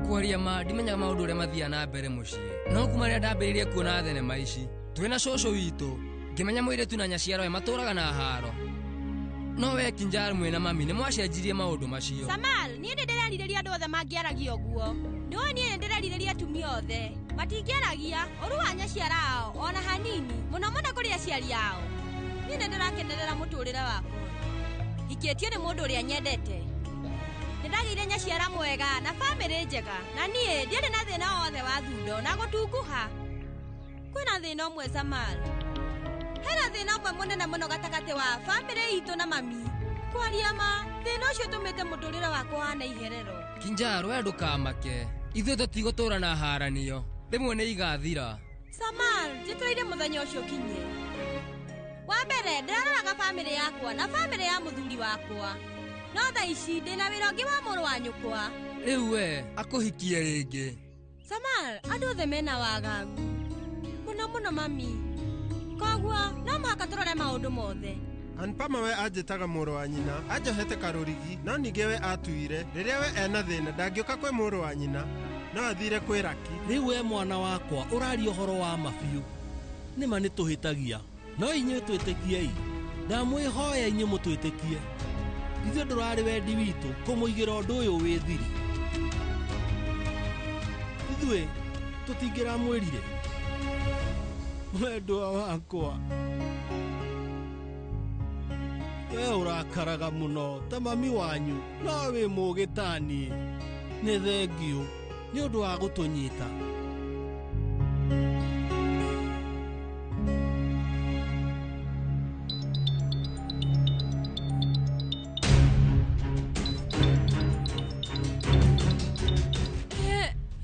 Kwaria ma ndimenyaga maũndũ ũrĩa mathiaga na mbere mũciĩ. No kuma rĩrĩa ndambĩrĩirie kuona thenema ici, twĩ na cũcũ witũ, ngĩmenya mũirĩtu na nyaciarawe matũraga na haro. No we Kinjar mwĩna mami nĩ mwacenjirie maũndũ macio. Samal, niĩ nĩ ndĩrerirĩria andũ othe mangĩaragia ũguo. Nĩũĩ niĩ nĩ ndĩrerirĩria atumia othe. Matingĩaragia ũru wa nyaciara ao ona hanini, mũno mũno kũrĩ aciari ao. Niĩ nĩ ndĩrakenerera mũtũrĩre wakwa. Hikĩtio nĩ mũndũ ũrĩa nyendete. Nĩ ndagĩire nyaciara mwega na bamĩrĩ njega, na niĩ ndiarĩ na thĩna wothe wa thundo na gũtunguha. Kwĩna thĩna ũmwe Samal. Hena thĩna ũmwe mũnene mũno gatagatĩ wa bamĩrĩ itũ na mami. Kwaria ma, thĩna ũcio ũtũmĩte mũtũrĩre wakwa ũhane iherero. Kinjar, we ndũkamake. Ithuĩ tũtigũtũra na haranio. Rĩmwe nĩ igathira. Samal, njetereire mũthenya ũcio ũkinye. Wa mbere, ndĩraroraga bamĩrĩ yakwa na bamĩrĩ ya mũthuri wakwa. No thaa ici ndĩna wĩra ũngĩ wa mũrũ wa nyũkwa. Rĩu we akũhikie rĩngĩ. Samal, andũ othe mena wagagu. Mũno mũno mami. Koguo no mũhaka tũrore maũndũ mothe. Anupama we anjĩtaga mũrũ wa nyina, anjohete karũrigi, no ningĩ we atuire rĩrĩa we ena thĩna ndangĩũka kwĩ mũrũ wa nyina, no athire kwĩ Raki. Rĩu we mwana wakwa ũraria ũhoro wa ma biũ. Nĩma nĩ tũhĩtagia, no inyuĩ twĩtĩkiei. Ndamwĩhoya inyuĩ mũtwĩtĩkie. Ithuĩ ndũrarĩ wendi witũ kũmũigĩra ũndũ ũyũ wĩ thiri. Ithuĩ tũtingĩramwĩrire. Mwendwa wakwa, we ũrakaraga mũno ta mami wanyu, no wĩ mũũgĩ ta niĩ. Nĩ thengiũ nĩ ũndũ wa gũtũnyita.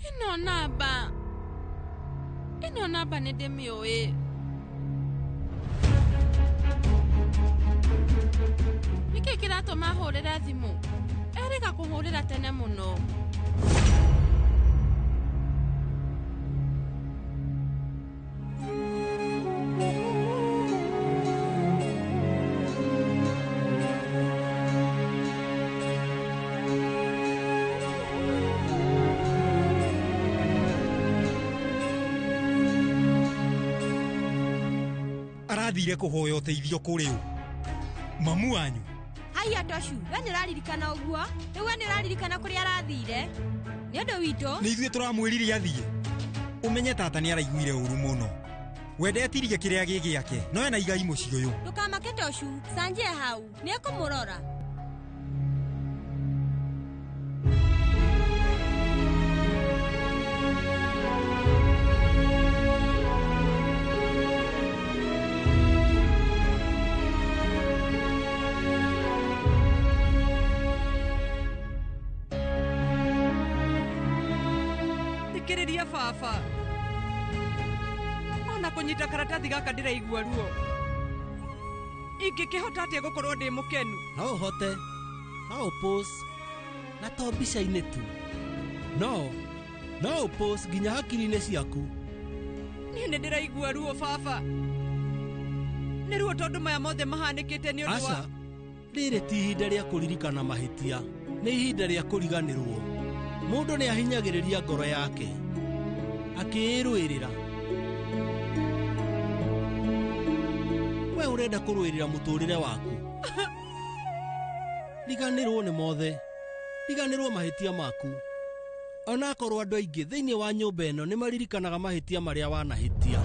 Ĩno namba. Ĩno namba nĩ ndĩmĩũĩ. Nĩkĩ kĩratũma hũrĩre thimũ? Erĩga kũhũrĩra tene mũno. Arathire kũhoya ũteithio kũrĩ ũ? Mamu wanyu. Haiya Toshu, we nĩ ũraririkana ũguo? Rĩu we nĩ ũraririkana kũrĩa arathire? Nĩ ũndũ witũ. Nĩ ithuĩ tũramwĩrire athiĩ. Ũmenye tata nĩ araiguire ũru mũno. We ndetirie kĩrĩa gĩ gĩake, no ena igai mũciĩ ũyũ. Ndũkamake Toshu, Sanjay hau, nĩ ekũmũrora. Thikĩrĩria baba. Ona kũnyita karatathi gaka ndĩraigua ruo. Ingĩkĩhota atĩa gũkorwo ndĩ mũkenu? No ũhote, no ũpost, na to mbica-inĩ tu. No ũpost nginya hakiri-inĩ ciaku. Niĩ nĩ ndĩraigua ruo baba. Nĩ ruo tondũ maya mothe mahanĩkĩte nĩ ũndũ wa. Aca, rĩrĩ ti ihinda rĩa kũririkana mahĩtia, nĩ ihinda rĩa kũriganĩrwo. Mũndũ nĩ ahinyagĩrĩria ngoro yake akĩĩrũĩrĩra. We ũrenda kũrũĩrĩra mũtũrĩre waku. Riganĩrwo nĩ mothe, riganĩrwo mahĩtia maku. Onakorwo andũ aingĩ thĩinĩ wa nyũmba ĩno nĩ maririkanaga mahĩtia marĩa wanahĩtia.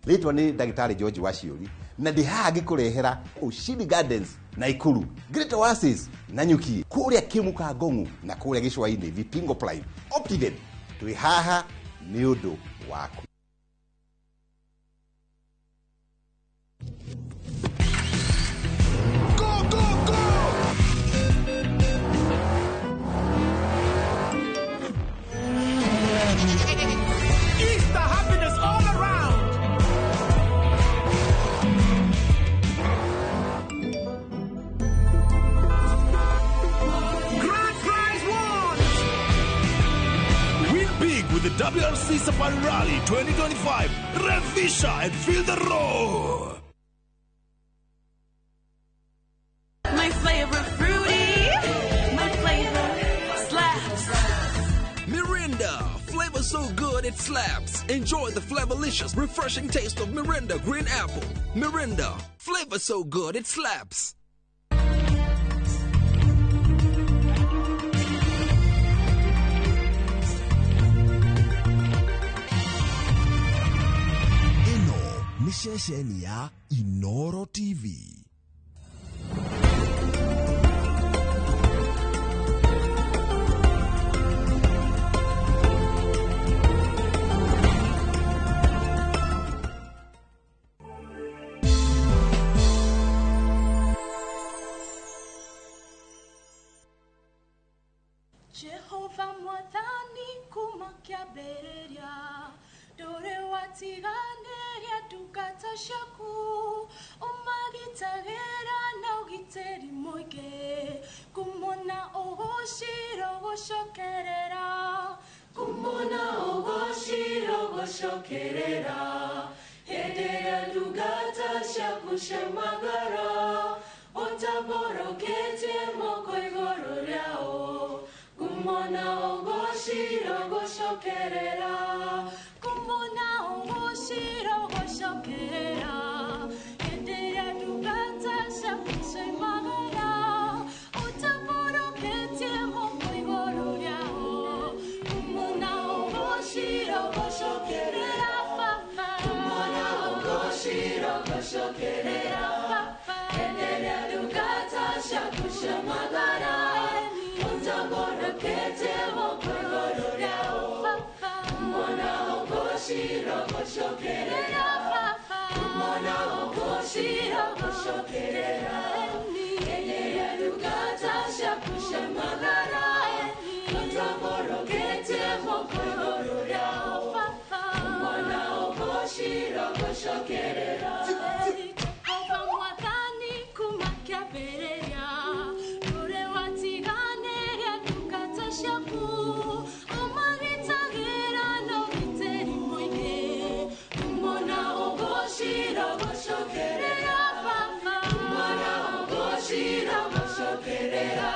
Rĩtwa nĩ ndagĩtarĩ George Waciũri na ndĩ haha ngĩkũrehera Ushindi Gardens Naikuru, Great Oasis, Nanyuki, kũrĩa Kĩmũka Ngong'u na kũrĩa gĩcũa-inĩ Vipingo Prime. Optiven, twĩ haha nĩ ũndũ waku. Go, go, go! Easter happiness all around. Grand prize won! Win big with the WRC Safari Rally 2025. Revisha and feel the roar. My flavor fruity, my flavor slaps. Mirinda, flavor so good it slaps. Enjoy the flavorlicious, refreshing taste of Mirinda Green Apple. Mirinda, flavor so good it slaps. Ĩno nĩ ceceni ya Inoro TV. Jehova mwathani kuma kĩambĩrĩria ndũrĩ watiganĩria ndungata ciaku ũmagitagĩra na ũgitĩri mũingĩ kumona ũgũciro gũcokerera kumona ũgũciro gũcokerera hĩndĩ ĩrĩa ndungata ciaku ciamagara ũtambũrũkĩtie moko igũrũ rĩao kumona ũgũciro gũcokerera kumona ũgũciro gũcokerera hĩndĩ ĩrĩa ndungata ciaku ciaimagara ũtambũrũkĩtie moko igũrũ rĩao kumona ũgũciro gũcokerera baba kumona ũgũciro gũcokerera baba hĩndĩ ĩrĩa ndungata ciaku ciamagara ũtambũrũkĩtie moko igũrũ rĩao kumona ũgũciro gũcokerera kumona ũgũciro gũcokerera hĩndĩ ĩrĩa ndungata ciaku ciamagara ũtambũrũkĩtie moko igũrũ rĩao kumona ũgũciro gũcokerera Jehova mwathani kuma kĩambĩrĩria ndũrĩ watiganĩria ndungata ciaku ũmagitagĩra na ũgitĩri mũingĩ kumona ũgũciro gũcokerera baba kumona ũgũciro gũcokerera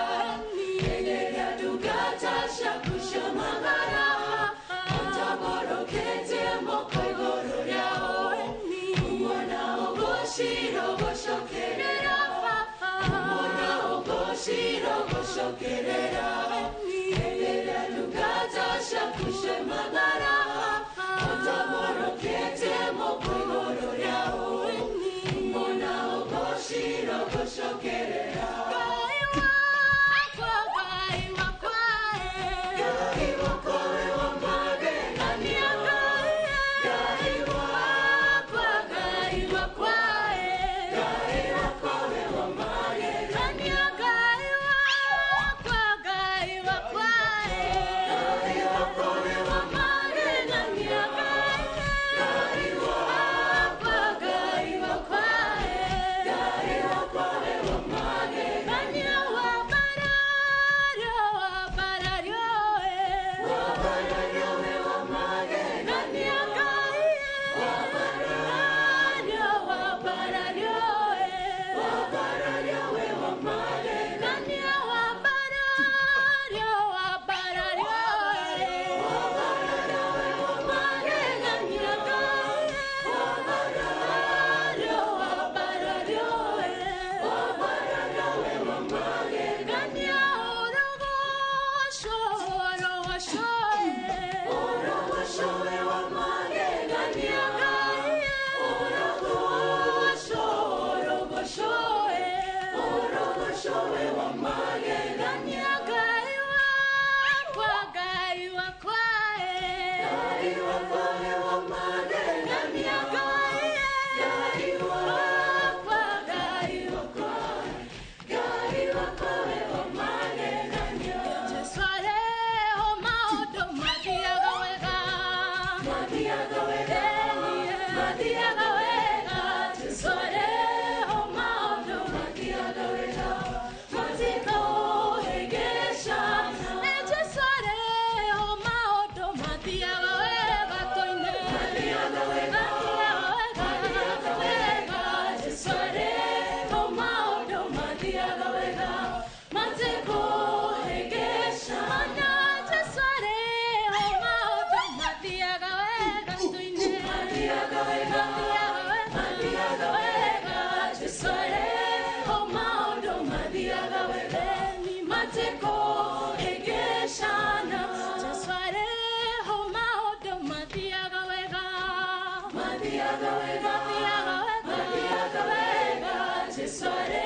Matekuhĩngĩcana. Jesũ arĩ ho maũndũ mathiaga wega. Mathiaga wega. Mathiaga wega. Jesũ arĩ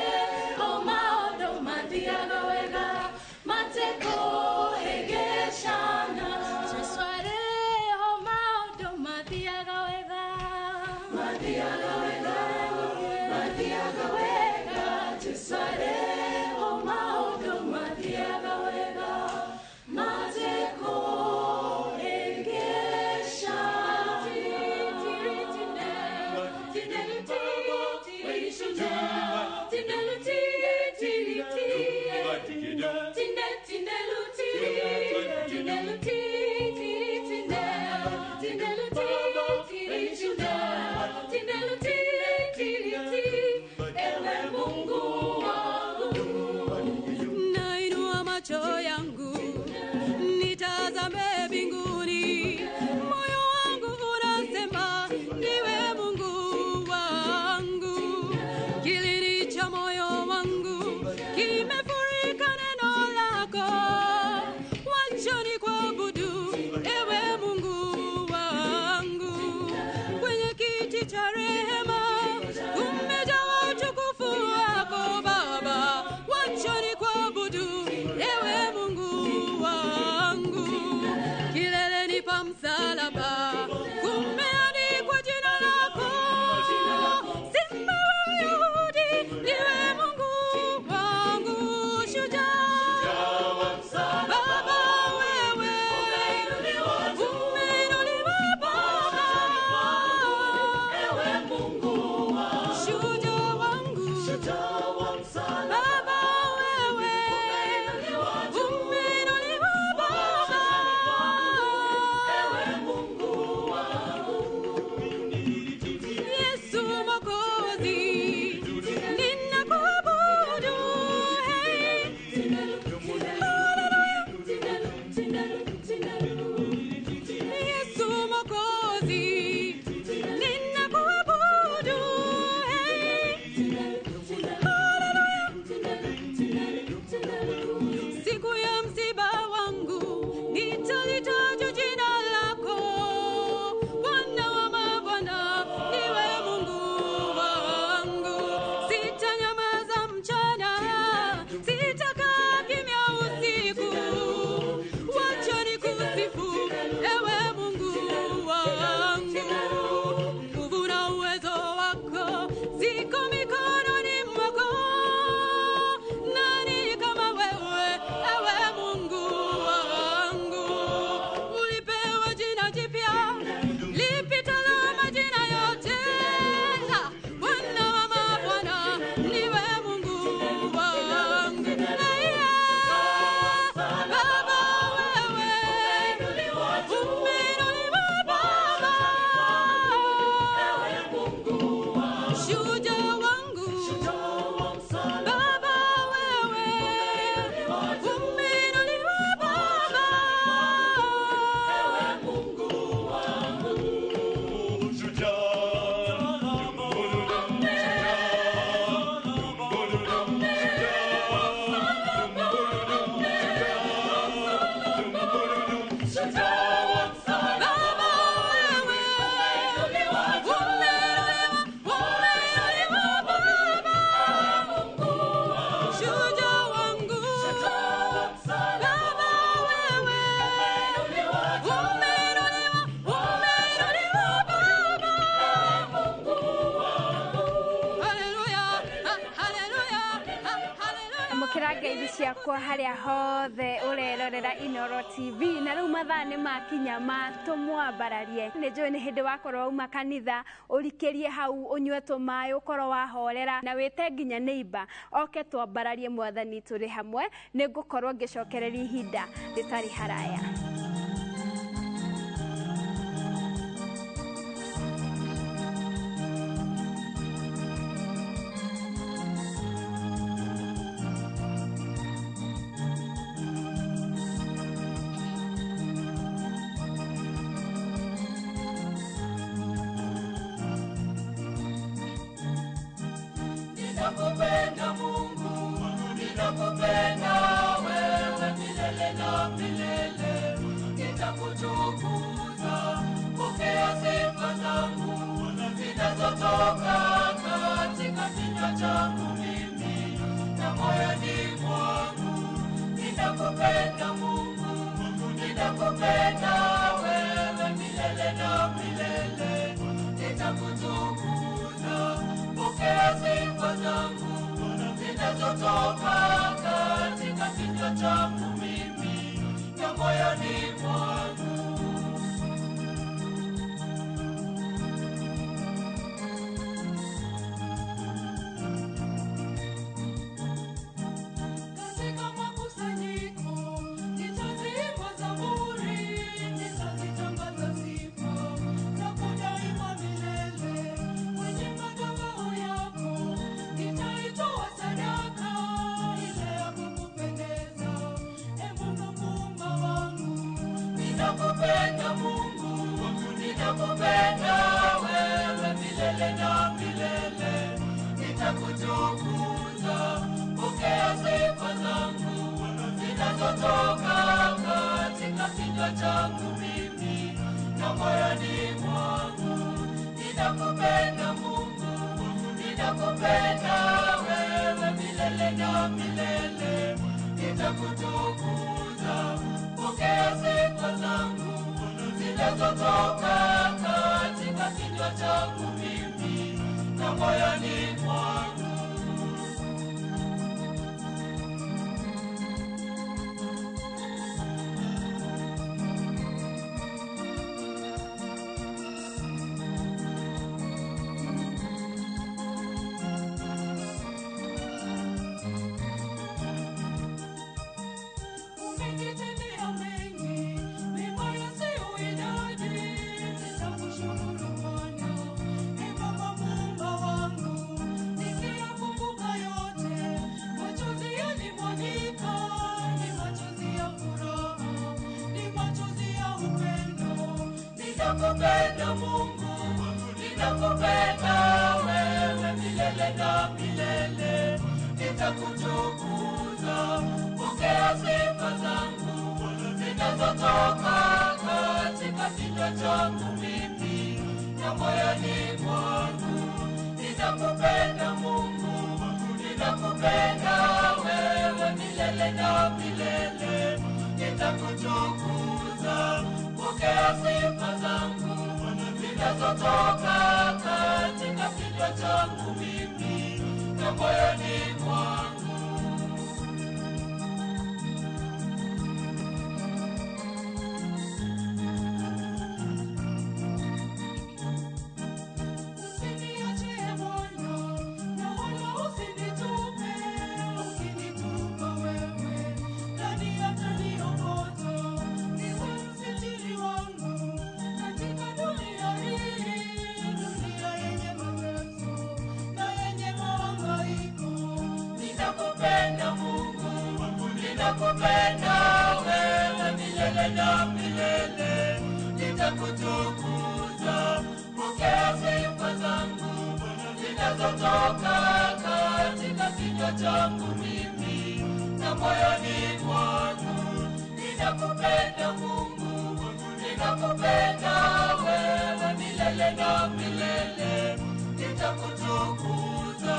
ho maũndũ mathiaga wega. Matekuhĩngĩcana. Jesũ arĩ ho maũndũ mathiaga wega. Mathiaga wega. Mathiaga wega. Jesũ arĩ ho maũndũ mathiaga wega. Ewe Mungu wangu, Nainua macho yangu nitazame mbinguni, moyo wangu unasema ndiwe Mungu wangu. Kilindi cha moyo wangu kimefurika neno lako, wacha nikuabudu ewe Mungu wangu. Kwenye kiti cha rehema kumejaa utukufu wako Baba, wacha nikuabudu ewe Mungu wangu. Kileleni pa msalaba kumeandikwa jina lako, Simba wa Wayahudi, ndiwe Mungu wangu, shujaa Baba wewe umeinuliwa Baba, ewe Mungu wangu, shujaa wangu, Baba wewe umeinuliwa Baba, ewe Mungu wangu. Yesu Mwokozi, ninakuabudu, hey. Haleluya. Yesu Mwokozi, ninakuabudu, hey. Haleluya. Siku ya msiba wangu nitalitaja jina lako, Bwana wa mabwana, ndiwe Mungu wangu. Sitanyamaza mchana, sitakaa kimya usiku, wacha nikusifu ewe Mungu wangu. Nguvu na uwezo wako ziko mikononi mwako, nani kama wewe ewe Mungu wangu? Ulipewa jina jipya lipitalo majina yote, Bwana wa mabwana, ndiwe Mungu wangu. Baba wewe umeinuliwa Baba, shujaa wangu, Baba wewe umeinuliwa Baba, Baba wewe umeinuliwa, umeinuliwa Baba, shujaa wangu, Baba wewe umeinuliwa, umeinuliwa Baba. Haleluya, haleluya, haleluya. Amũkĩra ngeithi ciakwa harĩa hothe ũrerorera Inoro TV, na rĩu mathaa nĩ makinya ma tũmwambararie. Nĩ njũĩ nĩ hĩndĩ wakorwo wauma kanitha, ũrikĩrie hau ũnyue tũmaĩ, ũkorwo wahorera na wĩte nginya neighbor oke twambararie mwathani tũrĩ hamwe. Nĩ ngũkorwo ngĩcokereria ihinda rĩtarĩ haraya. Ninakupenda Mungu, ninakupenda wewe. Nitakutukuza, pokea sifa zangu zinazotoka katika kinywa changu mimi na moyoni mwangu. Katika makusanyiko nitaziimba zaburi, nitazitangaza sifa zako daima milele. Kwenye madhabahu yako nitaitoa sadaka ile ya kukupendeza, e Mungu Muumba wangu. Ninakupenda Mungu, ninakupenda wewe milele na milele. Nitakutukuza, pokea sifa zangu zinazotoka katika kinywa changu mimi na moyoni mwangu. Ninakupenda Mungu, ninakupenda wewe milele na milele. Nitakutukuza, pokea sifa zangu zinazotoka katika kinywa changu mimi na moyoni mwangu. Umenitendea mengi mema yasiyo idadi, nitakushukuru Bwana, e Baba Muumba wangu. Nikiyakumbuka yote, machozi yalimwagika, ni machozi ya furaha, ni machozi ya upendo. Ninakupenda Mungu, ninakupenda wewe milele na milele. Nitakutukuza, pokea sifa zangu zinazotoka katika kinywa changu mimi na moyoni mwangu. Ninakupenda Mungu, ninakupenda wewe milele na milele. Nitakutukuza, pokea sifa zangu zinazotoka katika kinywa changu mimi na moyoni mwangu. Usiniache Bwana, na wala usinitupe. Ukinitupa wewe, nani ataniokota? Niwe msitiri wangu katika dunia hii, dunia yenye mateso na yenye mahangaiko. Ninakupenda Mungu, ninakupenda wewe milele na milele. Nitakutukuza, pokea sifa zangu zinazotoka katika kinywa changu mimi na moyoni mwangu. Ninakupenda Mungu, ninakupenda wewe milele na milele. Nitakutukuza,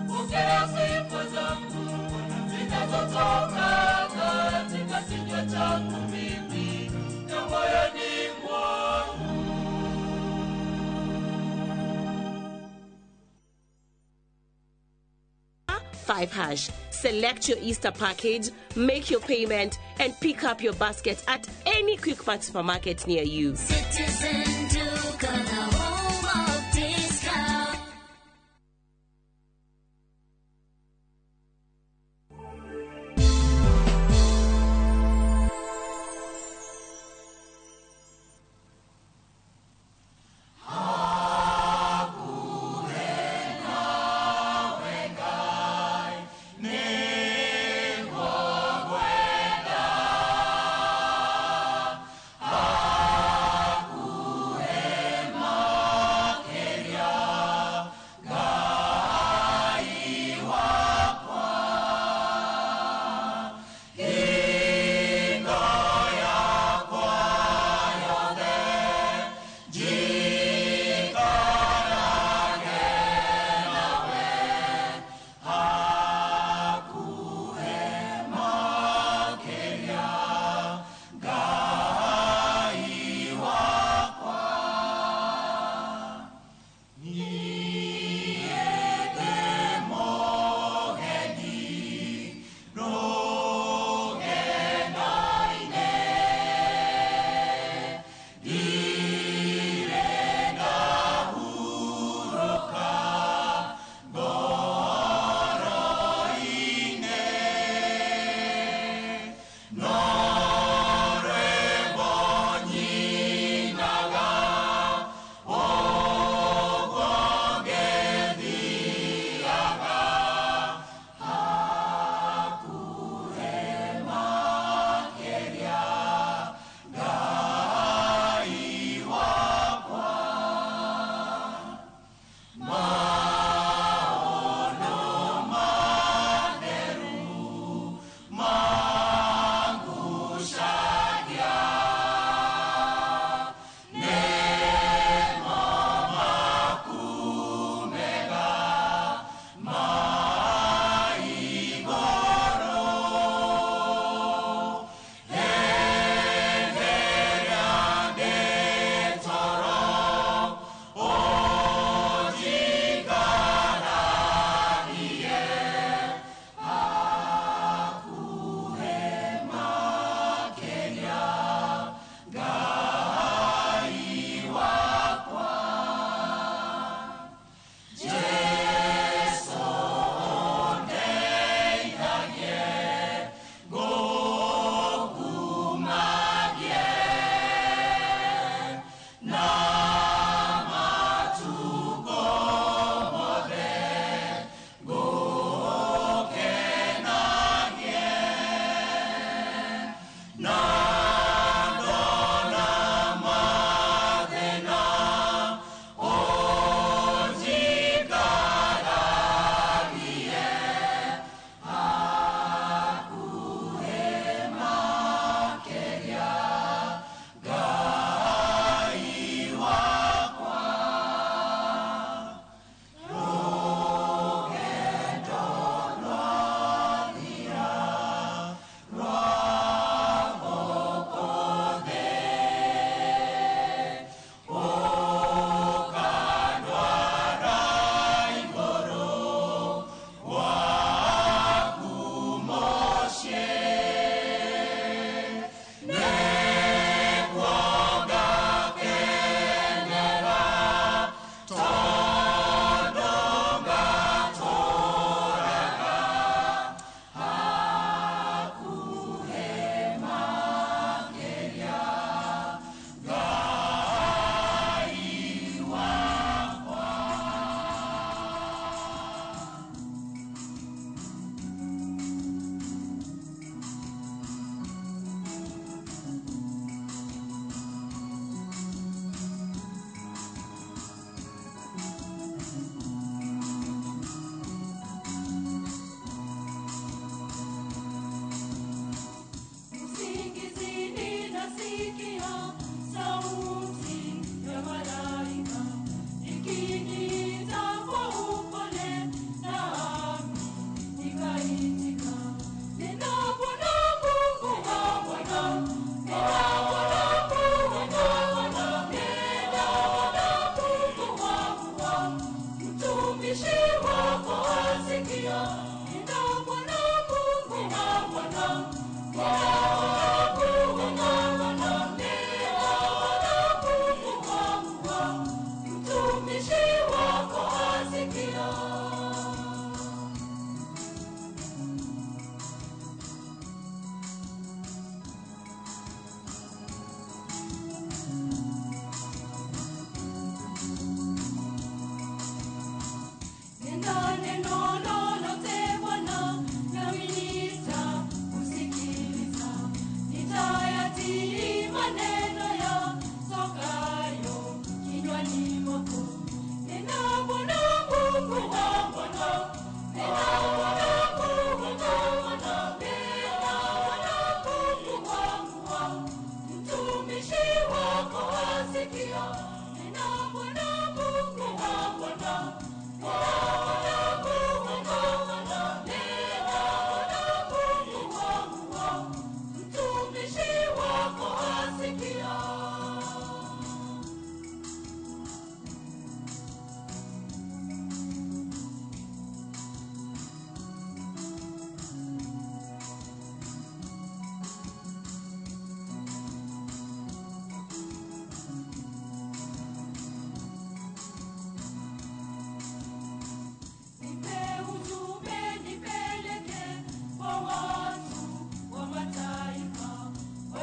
pokea sifa zangu zinazotoka katika kinywa changu mimi na moyoni mwangu. 5 hash. Select your Easter package, make your payment, and pick up your basket at any Quickmart supermarket near you. Citizen Duka, the home of discount. Nĩguo ngwenda.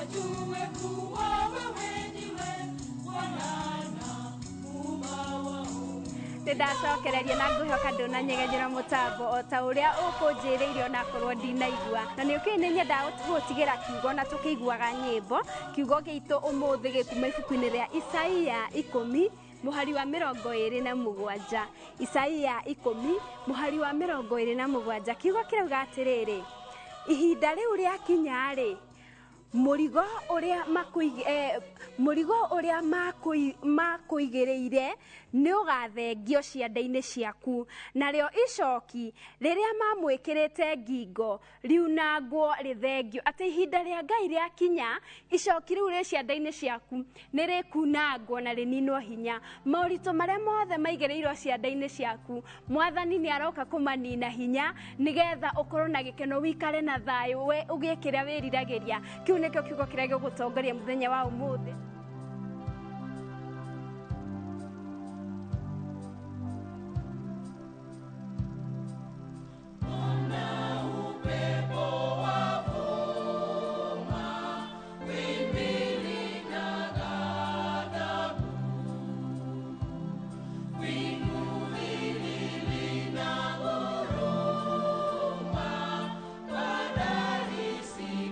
Wajue kuwa wewe ndiwe Bwana na Muumba wao. Nĩndacokereria na ngwĩhoka ndũnanyegenyera mũtambo o ta ũrĩa ũkũnjĩrĩire onakorwo ndinaigua. Na nĩ ũkĩũĩ nĩ nyendaga gũtigĩra kiugo na tũkĩiguaga nyĩmbo. Kiugo gitũ ũmũthĩ gĩkuma ibuku-inĩ rĩa Isaia 10 mũhari wa 27. Isaia 10 mũhari wa 27. Kiugo kĩrauga atĩrĩrĩ, ihinda rĩu rĩakinya-rĩ, mũrigo ũrĩa makũigĩrĩire nĩ ũgathengio ciande-inĩ ciaku, narĩo icoki rĩrĩa mamwĩkĩrĩte ngingo riunangwo rĩthengio. Atĩ ihinda rĩa Ngai rĩakinya, icoki rĩu rĩ ciande-inĩ ciaku nĩ rĩkunangwo na rĩninwo hinya. Moritũ marĩa mothe maigĩrĩirwo ciande-inĩ ciaku, Mwathani nĩ aroka kũmanina hinya nĩgetha ũkorwo na gĩkeno, wĩikare na thayũ, we ũgĩe kĩrĩa wĩriragĩria. Kĩu nĩkĩo kiugo kĩrĩa gĩgũtongoria mũthenya wa ũmũthĩ.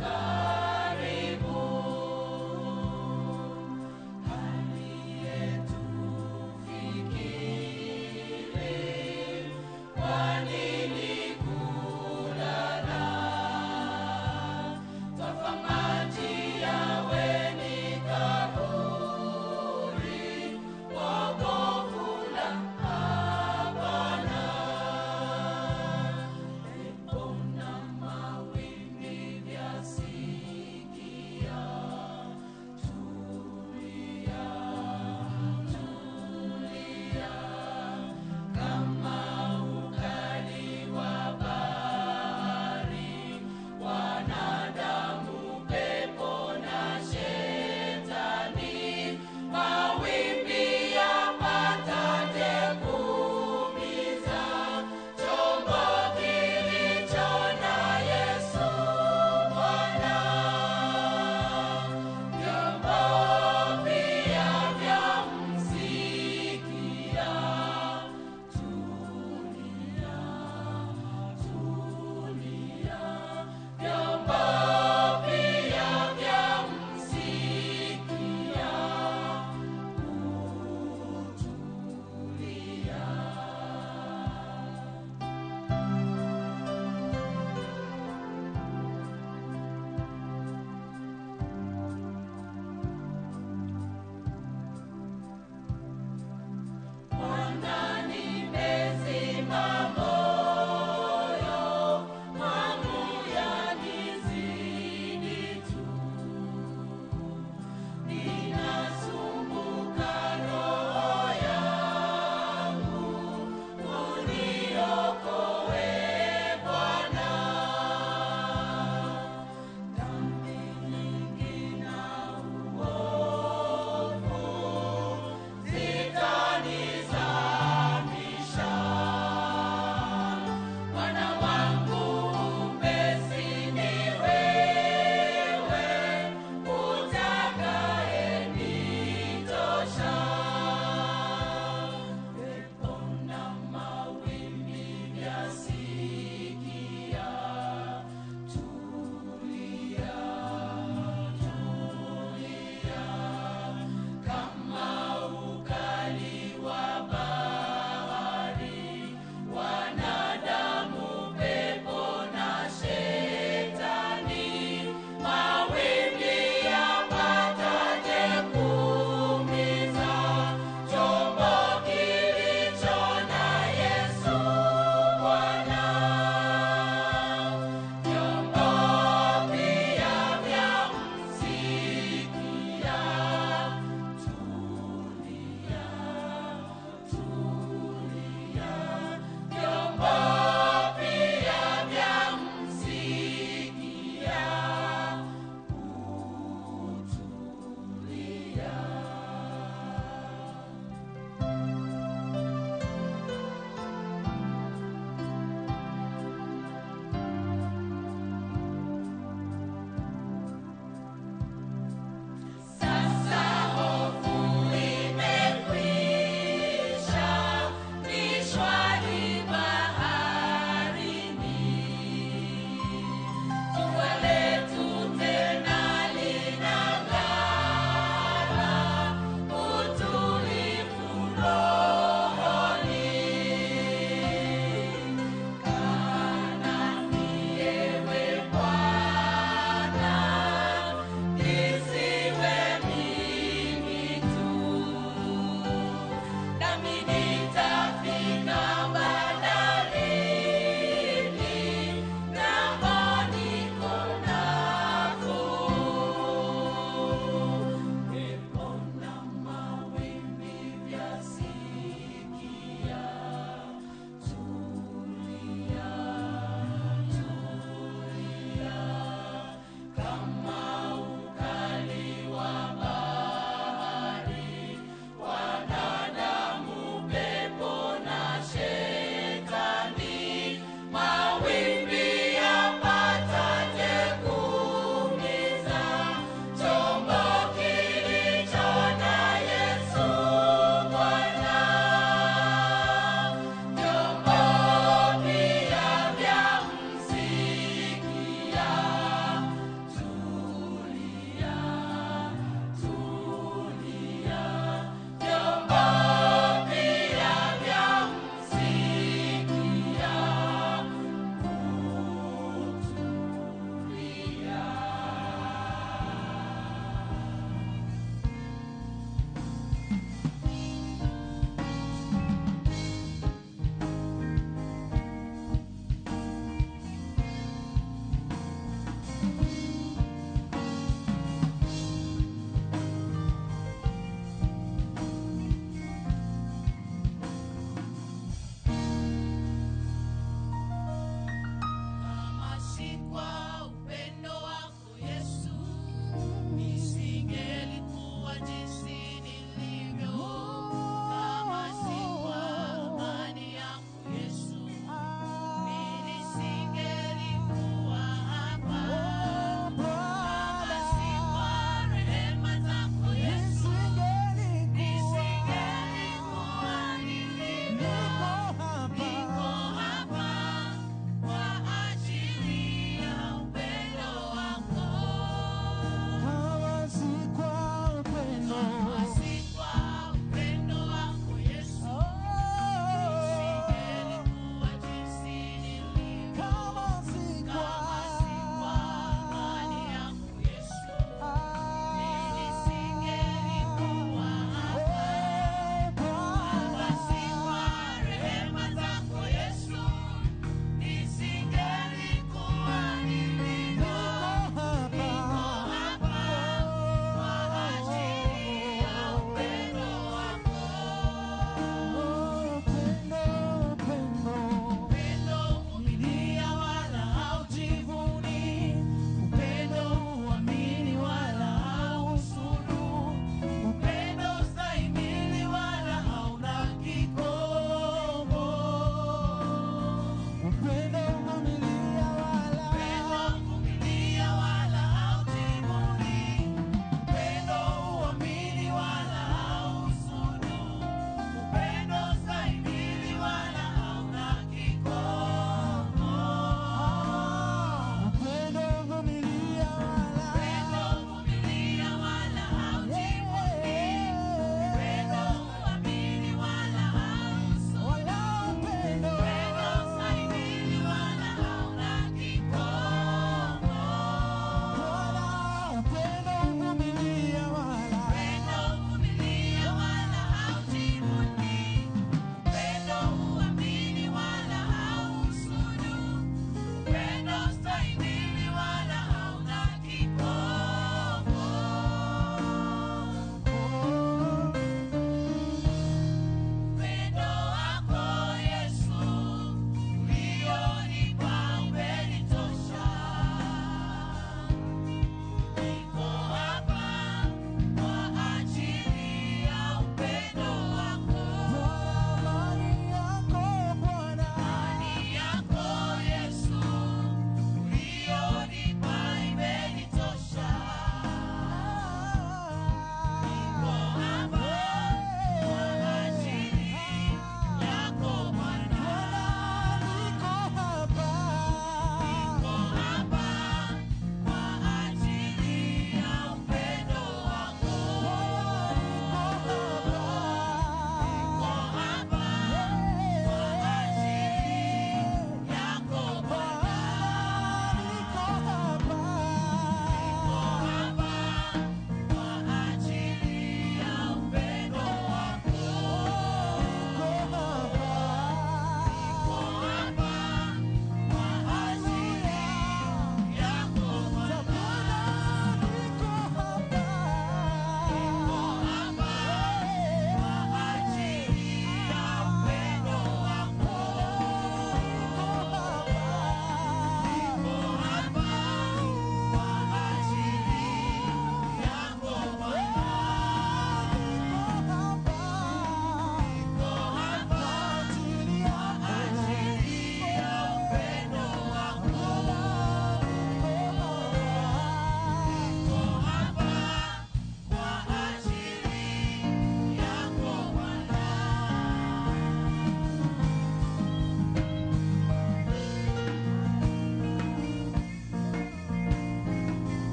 Karibu.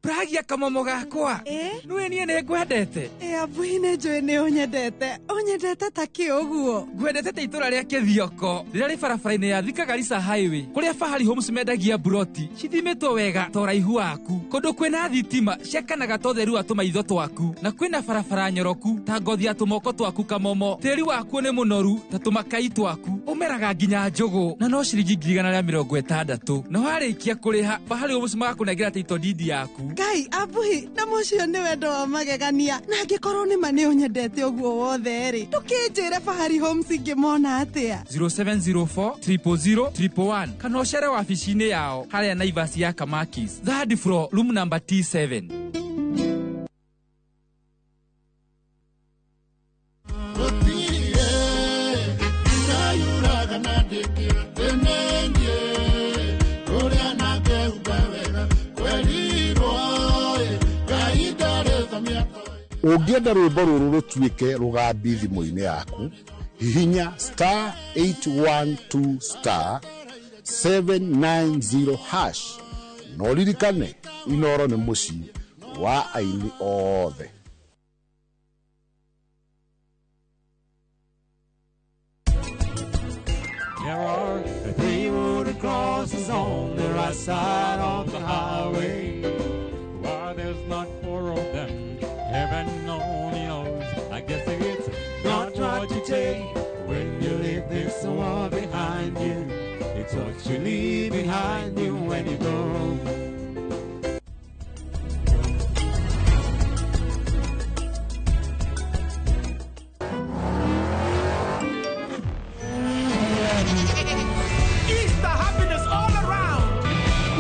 Pragia kamomo gakwa. Nĩwe niĩ nĩ ngwendete. Ĩ abuhi nĩ njũĩ nĩ ũnyendete. Ũnyendete ta kĩ ũguo? Ngwendete ta itũra rĩa Kĩthioko rĩrĩa rĩ barabara-inĩ ya Thika Garissa Highway kũrĩa Fahari Homes mendagia buroti cithimĩtwo wega ta ũraihu waku, kũndũ kwĩna thitima ciakanaga ta ũtheru wa tũmaitho twaku, na kwĩna barabara nyoroku ta ngothi ya tũmoko twaku kamomo. Tĩri wakuo nĩ mũnoru ta tũmakai twaku, ũmeraga nginya njũgũ na no ciringi 160,000, na warĩkia kũrĩha Fahari Homes magakũnengera title deed yaku. Ngai abuhi, na mũcio nĩ wendo wa magegania, na angĩkorwo nĩ ma nĩ ũnyendete ũguo wothe rĩ, ndũkĩnjĩre Fahari Homes ingĩmona atĩa? 0704 000 111 kana ũcere wabici-inĩ yao harĩa Naivas ya Kamakis, third floor, room number T7. Ũngĩenda rwĩmbo rũrũ rũtuĩke rũgambi thimũ-inĩ yaku, hihinya star 812 star 790 hash na ũririkane Inoro nĩ mũciĩ wa aini othe. There are three wooden crosses on the right side of the highway. Why there's not four of them, heaven only knows. I guess it's not what you take when you leave this world behind you. It's what you leave behind you when you go. Easter happiness all around.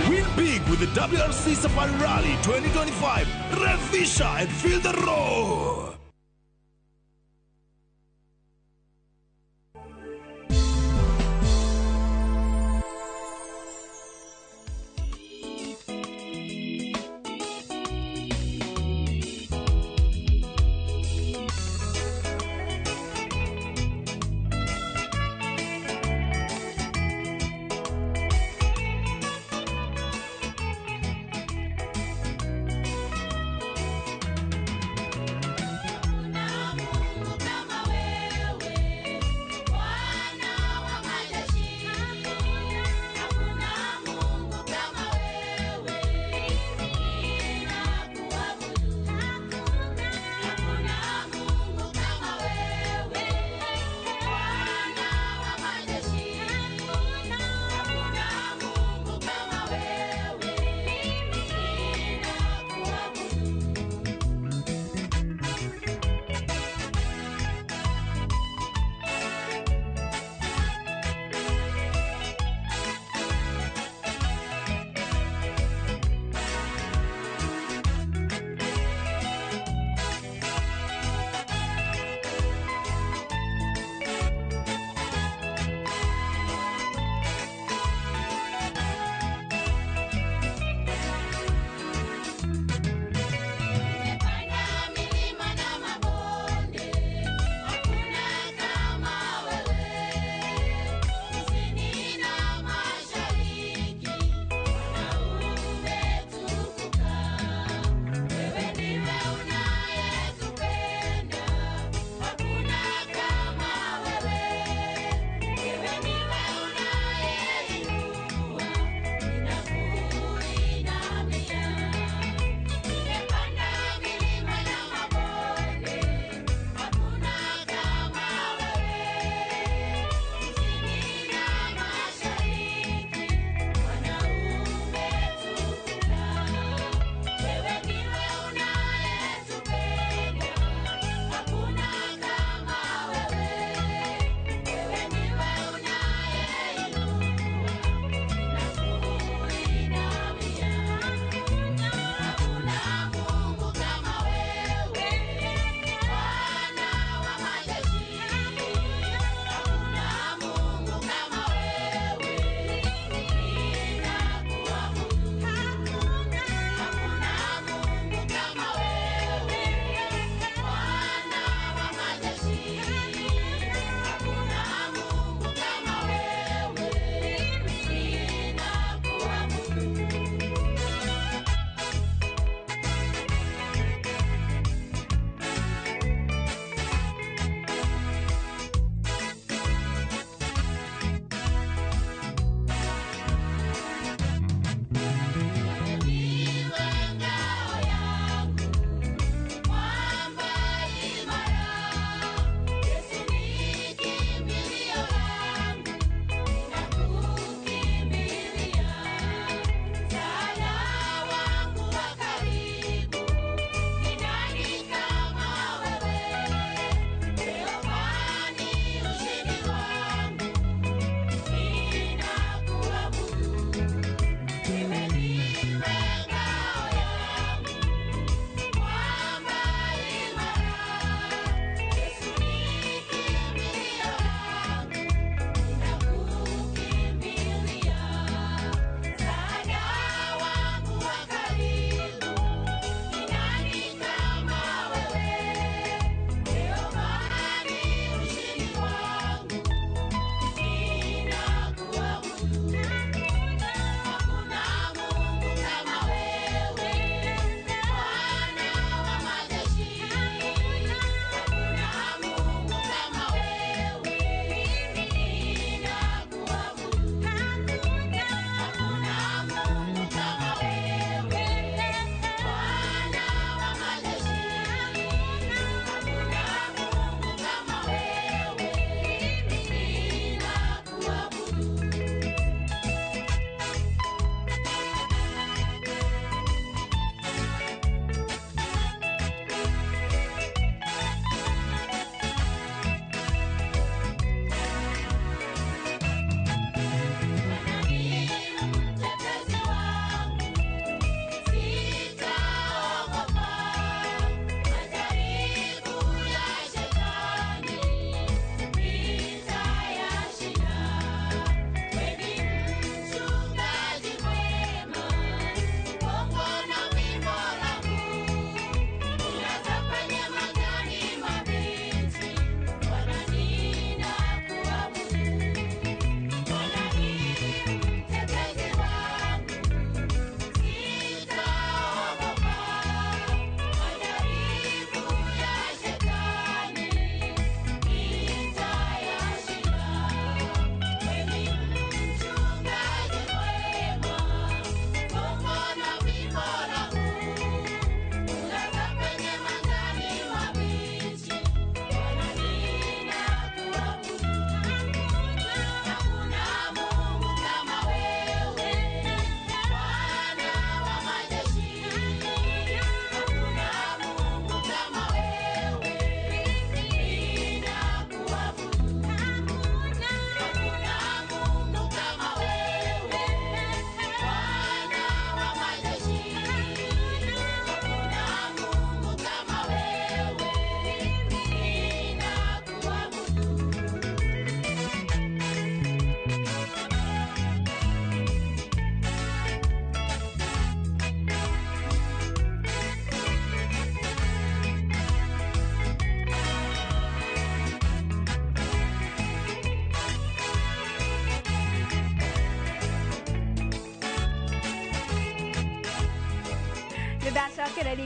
Win big with the WRC Safari Rally 2025. Revisha and feel the roar.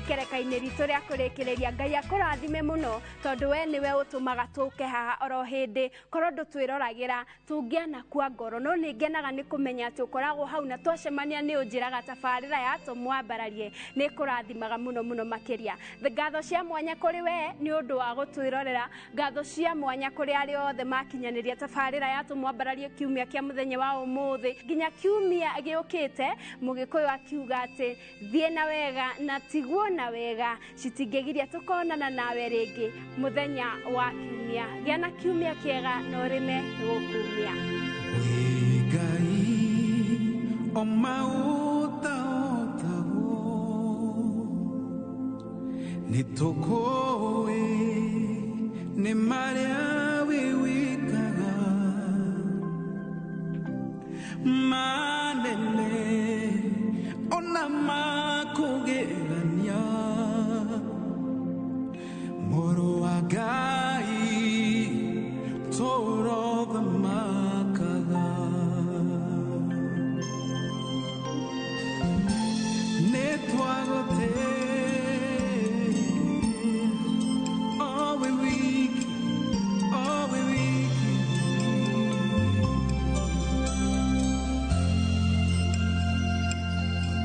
ikereka-inĩ ritũ rĩa kũrĩkĩrĩria. Ngai akũrathime mũno tondũ we nĩwe ũtũmaga tũke haha oro hĩndĩ. Korwo ndũtwĩroragĩra tũngĩanakua ngoro, no nĩ ngenaga nĩ kũmenya atĩ ũkoragwo hau na twacemania nĩ ũnjĩraga tabarĩra ya Tũmwambararie nĩ ĩkũrathimaga mũno mũno makĩria. Ngatho cia mwanya kũrĩ we nĩ ũndũ wa gũtwĩrorera, ngatho cia mwanya kũrĩ arĩa othe makinyanĩria tabarĩra ya Tũmwambararie kiumia kĩa mũthenya wa ũmũthĩ nginya kiumia gĩũkĩte. Mũgĩkũyũ akiuga atĩ thiĩ na wega na tiguo na wega, citingĩgiria tũkonana nawe rĩngĩ mũthenya wa kiumia. Gĩa na kiumia kĩega na ũrĩme gũkumia. Ngai o maũtaũtagwo nĩ tũkũĩ nĩ marĩa wĩwĩkaga manene ona makũgegania. Mũrũ wa Ngai tũrothamakaga nĩ twagũte o wĩ wiki, o wĩ wiki.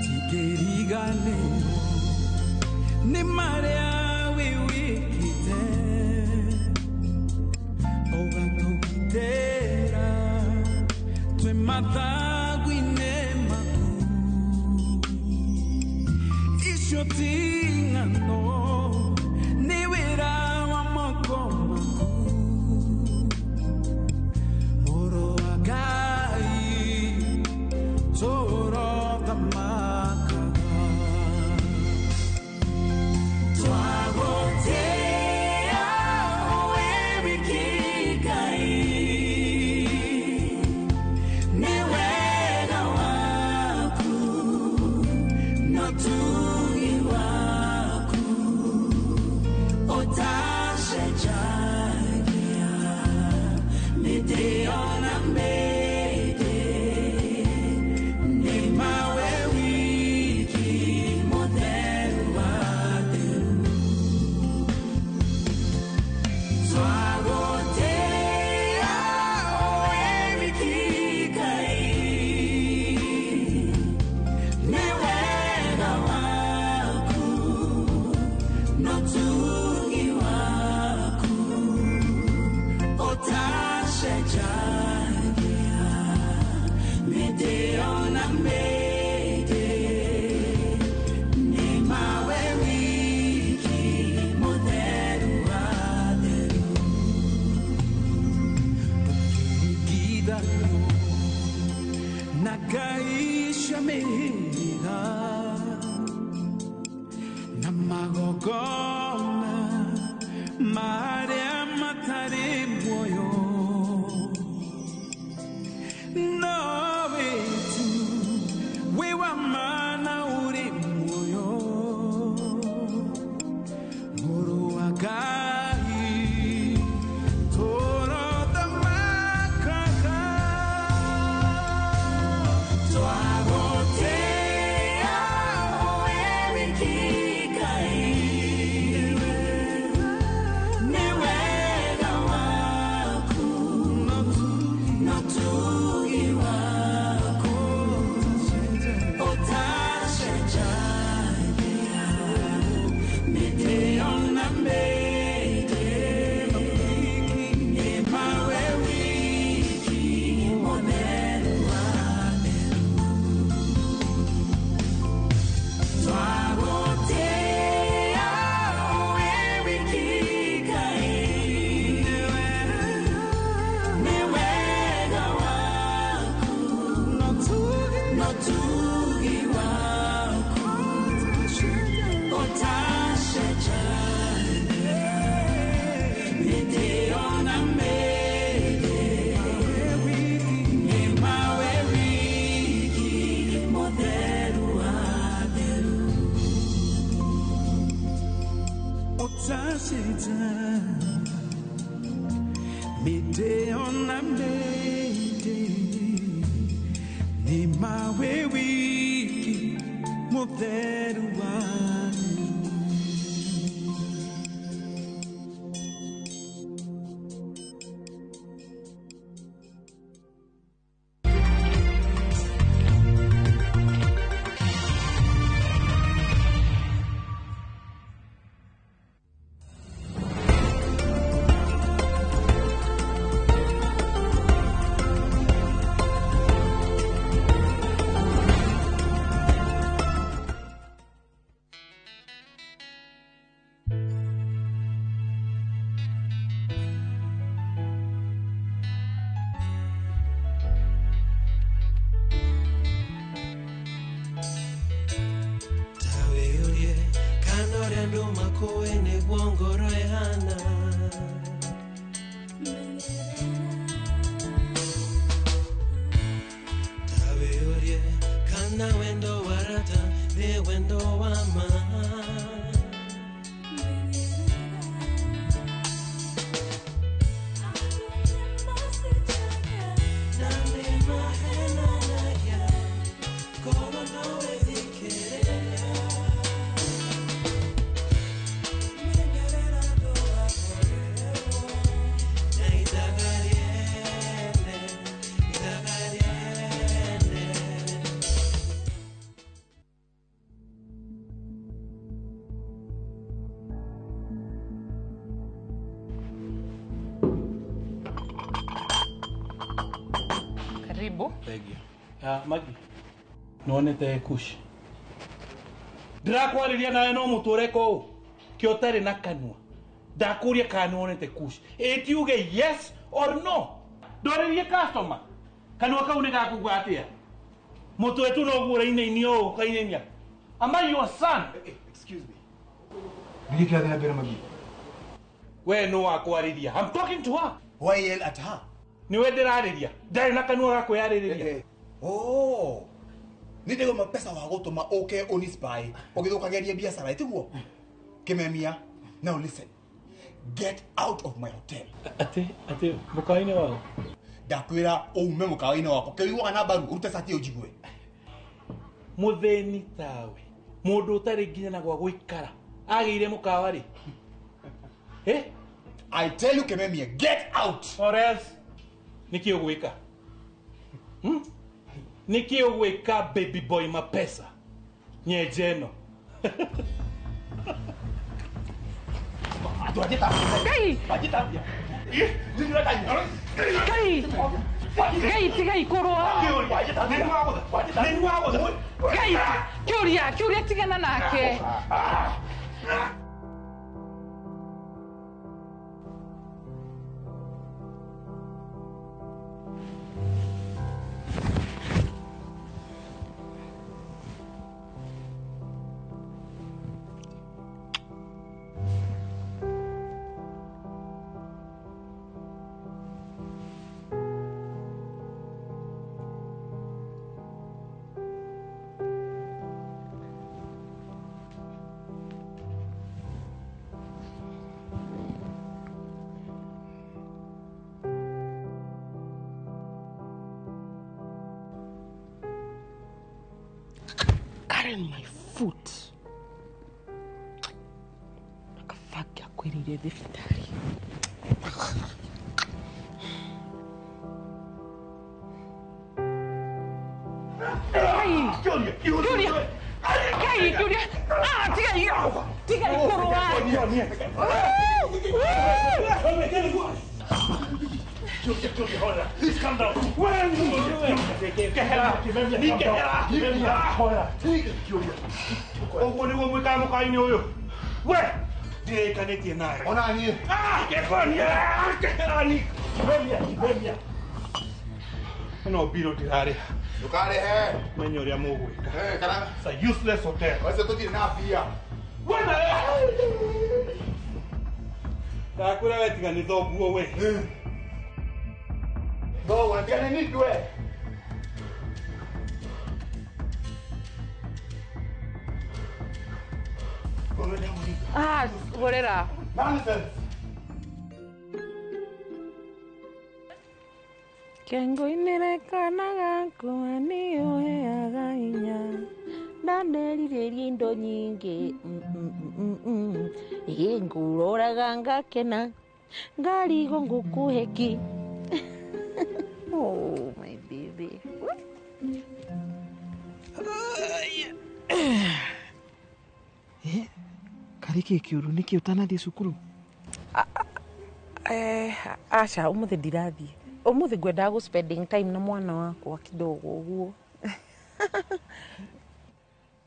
Tũtingĩriganĩrwo nĩ marĩa wĩwĩkĩte, ũgatũgitĩra twĩ mathagu-inĩ maku. Icio ti ng'ano, nĩ wĩra wa moko maku. Mũrũ wa Ngai tũrothamakaga. Twagũtĩĩa wĩ wiki Ngai, nĩ wega waku na ũtugi waku ũtacenjagia mĩndĩ ona mĩndĩ. Nĩ ma we wiki mũtheru wa theru. Twagũtĩĩa wĩ wiki Ngai, nĩ wega waku na ũtugi waku ũtacenjagia mĩndĩ ona mĩndĩ. Nĩ ma we wiki mũtheru wa theru. Ndũkĩringithanio na ngai cia mĩhĩrĩga na magongona marĩa matarĩ muoyo, nowe tu wĩ wa ma na ũrĩ muoyo. Mũrũ wa Ngai tũrothamakaga. Twagũtĩĩa wĩ wiki Ngai, nĩ wega waku na ũtugi waku ũtacenjagia mĩndĩ ona mĩndĩ. Nĩ ma we wiki mũtheru wa theru. Twagũtĩĩa wĩ wiki Ngai, nĩ wega waku na ũtugi waku ũtacenjagia mĩndĩ ona mĩndĩ. Nĩ ma we wiki mũtheru wa theru. Ũtacenjagia mĩndĩ ona mĩndĩ. Nĩ ma we wiki mũtheru wa theru. Karibu. Thank you. Magi, nĩwonete Kush? Ndĩrakwarĩria nawe no mũtũre kũu kĩ ũtarĩ na kanua. Ndakũria kana nĩwonete Kush. Ĩtiuge yes or no. Ndwarĩrie customer. Kanua kau nĩ gakuga atĩa? Mũtwe tu noguo ũrainainia ũũ ũkainainia. Am I your son? Excuse me. Nĩ kĩrathiĩ na mbere Magi? We no wakwarĩria. I'm talking to her. Why yell at her? Nĩwe ndĩrarĩria. Ndarĩ na kanua ga kwĩyarĩrĩria. Oh. Nĩ ndĩgwo mapesa wa gũtũma ũke ũni spy ũgĩthũkagĩria biacara ĩtiguo? Kĩmemia. Now listen. Get out of my hotel. Atĩ mũkawa-inĩ wao? Ndakwĩra ume mũkawa-inĩ wakwa. Kĩũiguaga na mbaru ũrute cati ĩyo njigue. Mũthĩni tawe. Mũndũ ũtarĩ nginya na gwa gũikara. Agĩire mũkawa rĩ? Eh? I tell you Kĩmemia, get out. Or else nĩkĩ ũgwĩka? Nĩkĩ ũgwĩka baby boy mapesa? Nyenje ĩno. Ngai! Ngai! Ngai tigai kũrũa. Ngai kĩũria kĩũria tigana nake. Karen, my foot. Nakafaki akwĩrĩire thibitarĩ. Ngai! Kĩũria! Ngai kĩũria! Ah, tigai! Tigai kũrũa! Please calm down. Ũguo nĩguo mwĩkaga mũkawa-inĩ ũyũ. We ndirĩkanĩtie nawe. Ona niĩ. Keherani. Kimemia. Ĩno mbirũ ndirarĩha. Ndũkarĩhe. Menya ũrĩa mũgwĩka. Kana It's a useless hotel. Wacio tũtirĩ na mbia. We nawe. Ndakwĩra we tiga nĩ thoguo we. Thoguo, tiga nĩ niki we. Ah, horera. Nonsense. Kĩngoinĩre kana gakwa nĩũheaga hinya ndanerirĩria indo nyingĩ ĩ ngũroraga ngakena ngarigwo ngũkũhe kĩ. Oh my baby. Karĩ kĩ kĩũru nĩkĩ ũtanathiĩ cukuru? Aca ũmũthĩ ndirathiĩ. Ũmũthĩ ngwendaga gũ spending time na mwana wakwa kidogo ũguo.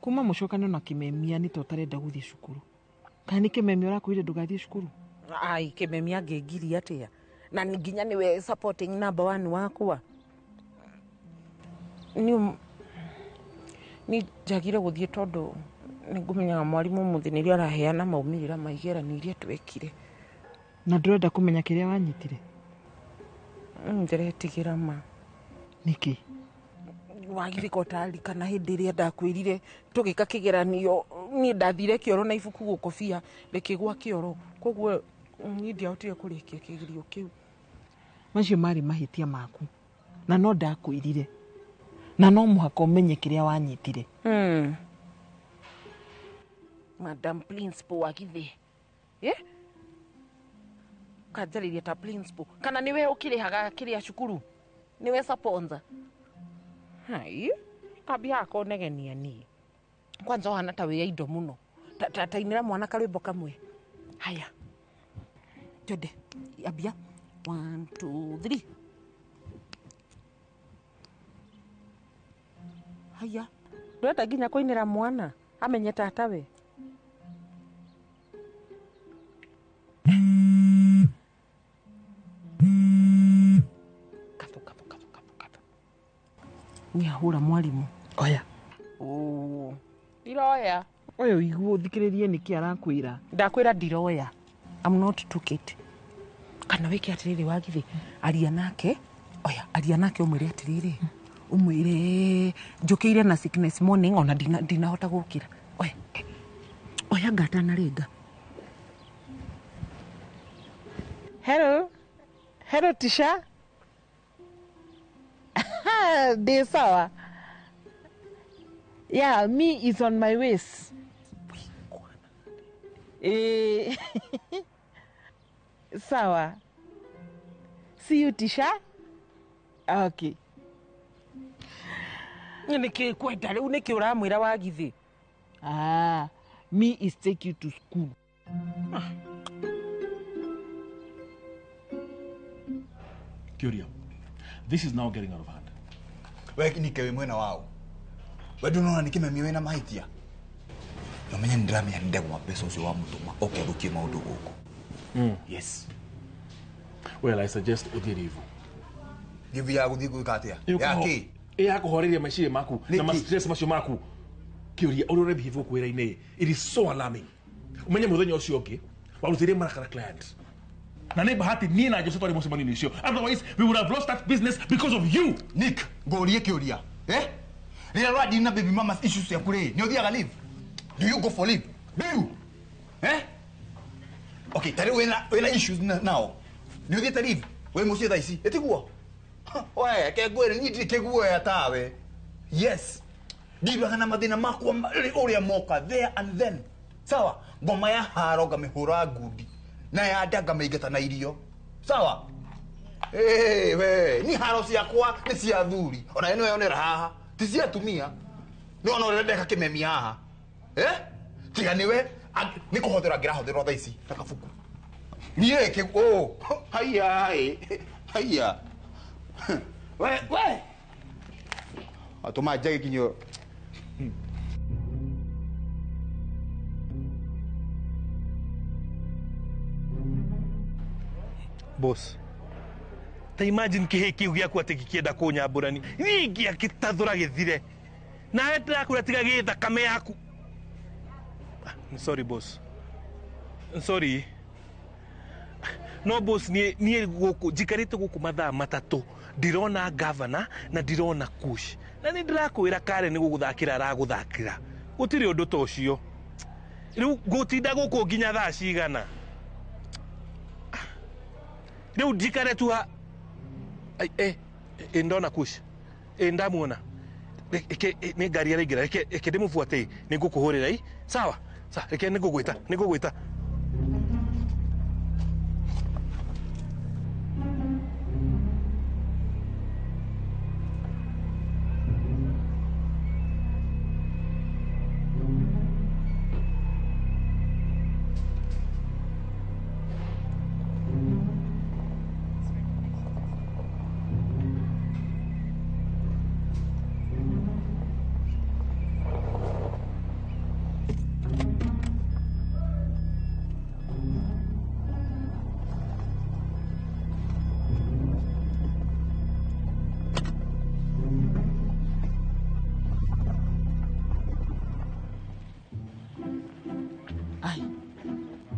Kuma mũcokano na Kĩmemia nĩ ta ũtarenda gũthiĩ cukuru. Kana nĩ Kĩmemia ũrakwĩrire ndũgathiĩ cukuru? Ai, Kĩmemia angĩngiria atĩa? Na nginya nĩwe supporting number one wakwa. Ni njagire gũthiĩ tondũ nĩngũmenyaga mwarimũ ũmũthĩ nĩrĩo araheana maumĩrĩra ma igeranio iria twekire. Na ndũrenda kũmenya kĩrĩa wanyitire? Ndĩretigĩra ma. Nĩkĩ? Wagithĩka ũtaririkana hĩndĩ ĩrĩa ndakwĩrire tũgĩka kĩgeranio niĩ ndathire kĩoro na ibuku gũkobia rĩkĩgwa kĩoro koguo niĩ ndiahotire kũrĩkia kĩgerio kĩu. Macio marĩ mahĩtia maku na no ndakwĩrire na no mũhaka ũmenye kĩrĩa wanyitire. Madam Principal wagithĩ kanjarĩria ta principal kana nĩwe ũkĩrĩhaga kĩrĩa cukuru nĩwe sponsor. Hai kambia akonegenia niĩ kwanza ũhana ta wĩ indo mũno tainĩra mwana karwĩmbo kamwe. Haya twende ambia 1 2 3. Ndũrenda nginya kũinĩra mwana amenye tatawe. Katho katho katho katho katho. Nĩ ahũra mwarimu. Oya. Oh. Ndiroya. Oya ũigue ũthikĩrĩrie nĩkĩ arakwĩra. Ndakwĩra ndiroya. I'm not took it. Kana wĩke atĩrĩrĩ wagithĩ aria nake. Oya aria nake ũmwĩre atĩrĩrĩ. Ũmwĩre njũkĩire na sickness morning ona ndinahota gũkĩra. Oya. Oya ngata na rĩnga. Hello. Hello Tisha. Ndĩ sawa. Yeah, me is on my ways. Sawa. See you Tisha. Okay. Nĩkĩ kwenda rĩu nĩkĩ ũramwĩra wagithĩ? Ah, me is take you to school. Kuria, this is now getting out of hand. We nike wĩ mwena wao. We ndũnona nĩ kĩmemi wĩna mahĩtia. Na ũmenye nĩ ndĩramenya nĩ ndegwa mbeca ũcio wa mũtũma oke athũkie maũndũ gũkũ. Yes. Well, I suggest ũthiĩ rivu. Rivu ya gũthiĩ gwĩka atĩa? Ya kĩ? Ya kũhoreria meciria maku na ma stress macio maku. Kuria, ũrĩa ũrebehave gũkũ wĩra-inĩ, it is so alarming. Ũmenye mũthenya ũcio ũngĩ, warutĩire marakara client. Na nĩ bahati niĩ na Jose twarĩ mũcemanio-inĩ ũcio. Otherwise, we would have lost that business because of you. Nick, ngũrie kĩũria. Eh? Rĩrĩa ũradeal na baby mama's issues ciaku rĩ, nĩ ũthiaga leave? Do you go for leave? Do you? Eh? Okay, ta rĩu wĩna issues nao. Nĩ ũthiĩte leave? Wĩ mũciĩ thaa ici? Ĩtiguo? We, ke ngwĩre niĩ ndirĩ kĩguoya tawe. Yes. Ndiruaga na mathĩna makwa ũrĩa moka there and then. Sawa? Ngoma ya haro ngamĩhũra ngundi. Na ya nda ngamĩingata na irio. Sawa? We, ni haro ciakwa nĩ cia athuri. Ona we nĩweyonera haha. Ti cia atumia. Nĩ wona ũrĩa ndeka kĩmemi haha. Eh? Tiga nĩwe nĩ kũhotherwo angĩrahotherwo thaa ici ta kabuku. Niĩ kĩ oh, haiya haiya. We we. Atũma njage kinyũ. Boss, ta imagine kĩhĩ kĩu gĩaku atĩ gĩkĩenda kũnyambũrani niĩ ingĩakĩtathũra gĩthire nawe ndĩrakwĩra tiga gĩ thakame yaku. Sorry boss, sorry. No boss, niĩ gũkũ njikarĩte gũkũ mathaa matatũ ndirona governor na ndirona Kush na nĩ ndĩrakwĩra Karen nĩ gũgũthakĩra aragũthakĩra gũtirĩ ũndũ ta ũcio. Rĩu ngũtinda gũkũ nginya thaa cigana? Rĩu njikare tu ha ndona Kush ndamuona nĩ ngari araingĩra reke ndĩmũbuate nĩ ngũkũhũrĩra i sawa sawa reke nĩ ngũgwĩta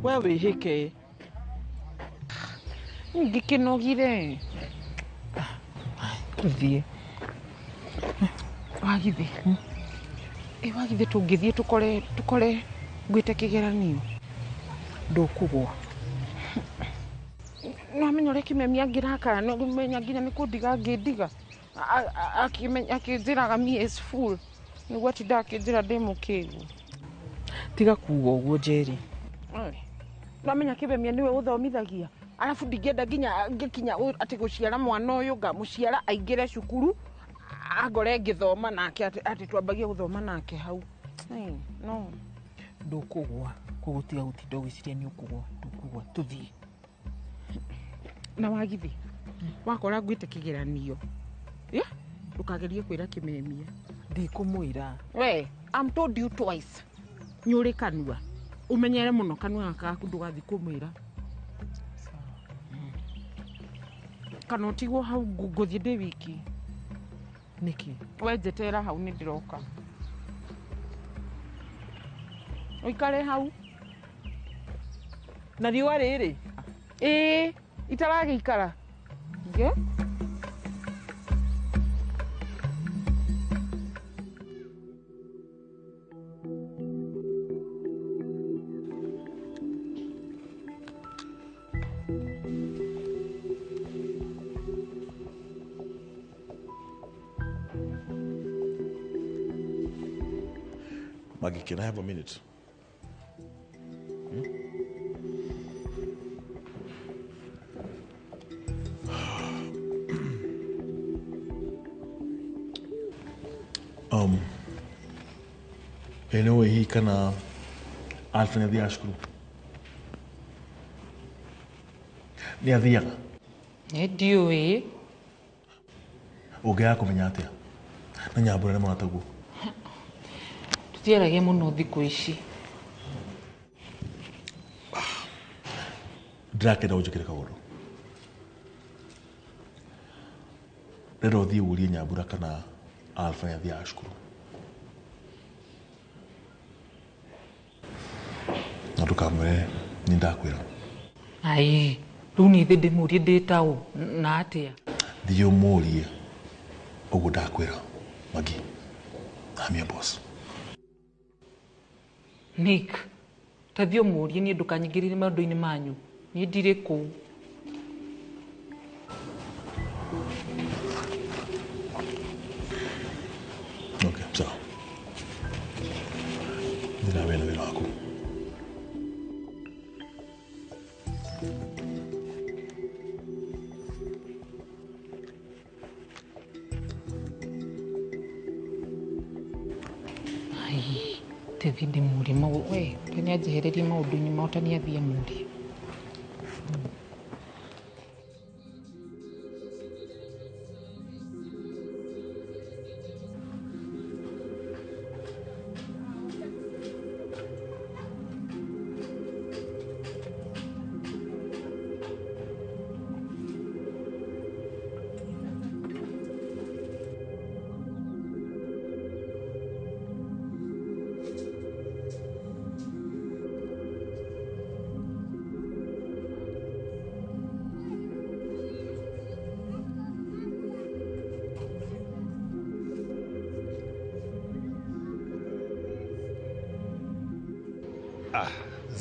We wĩhĩke. Ngĩkĩnogire. Tũthiĩ. Wagithĩ. Wagithĩ tũngĩthiĩ tũkore ngwĩte kĩgeranio. Ndũkũgwa. No amenya ũrĩa kĩmemi angĩrakara, no amenya nginya nĩ kũndiga angĩndiga. Akĩnjĩraga me is full. Nĩguo atinda akĩnjĩra ndĩ mũkĩgu. Tiga kuuga ũguo Njeri. No amenya kĩmemia nĩwe ũthomithagia. Arabu ndingĩenda nginya ngĩkinya atĩ gũciara mwana ũyũ ngamũciara aingĩre cukuru angore ngĩthoma nake atĩ twambagie gũthoma nake hau. No. Ndũkũgwa. Koguo tiga gũtinda ũgĩciria nĩ ũkũgwa. Ndũkũgwa. Tũthiĩ. Na wagithĩ wakora ngwĩte kĩgeranio. Ndũkagerie kwĩra kĩmemia. Ndikumwira. We, I'm told you twice. Nyure kanua. Umenyere muno kanua gaka gaku ndugathi kumwira. Kana utigwo hau nguthie ndi wiki. Niki? We njetera hau ni ndiroka. Uikare hau. Na riũa rĩrĩ? Ĩĩ, itaragĩikara. Nge? Maggie, can I have a minute? Anyway, he kana Alfa nĩ athiaga cukuru. Nĩ athiaga? Nĩ ndiũĩ. Ũngĩaga kũmenya atĩa? Na Nyambura nĩ mũrataguo. Tũtiaragia mũno thikũ ici. Ndĩrakĩenda ũnjĩkĩre kaũndũ. Ndĩrenda ũthiĩ ũrie Nyambura kana Alfa nĩ athiaga cukuru. Na ndũkamwĩre nĩ ndakwĩra. Ai, rĩu niĩ thĩ ndĩmũrie ndĩ taũ na atĩa? Thiĩ ũmũrie ũguo ndakwĩra. Maggie, I'm your boss. Nick, ta thiĩ ũmũrie niĩ ndũkanyingĩrĩre maũndũ-inĩ manyu. Niĩ ndirĩ kũu. Okay, sawa. Thiĩ na mbere na wĩra waku. Tethi ndĩmũrie we ta nĩanjehererie maũndũ-inĩ mao ta nĩathiĩ amũrie.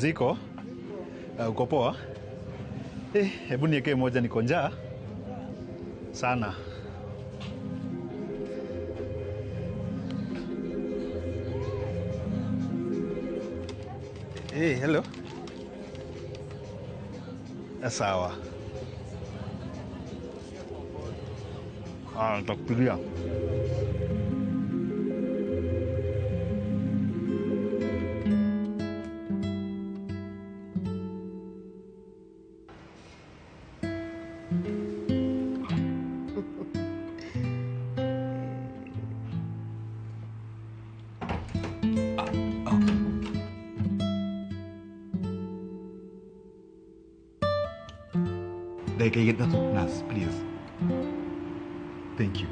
Ziko, uko poa? Hebu niekee moja, niko njaa sana. Hello. Sawa. Nitakupigia. Ndagĩka ithatũ, nurse, please. Thank you.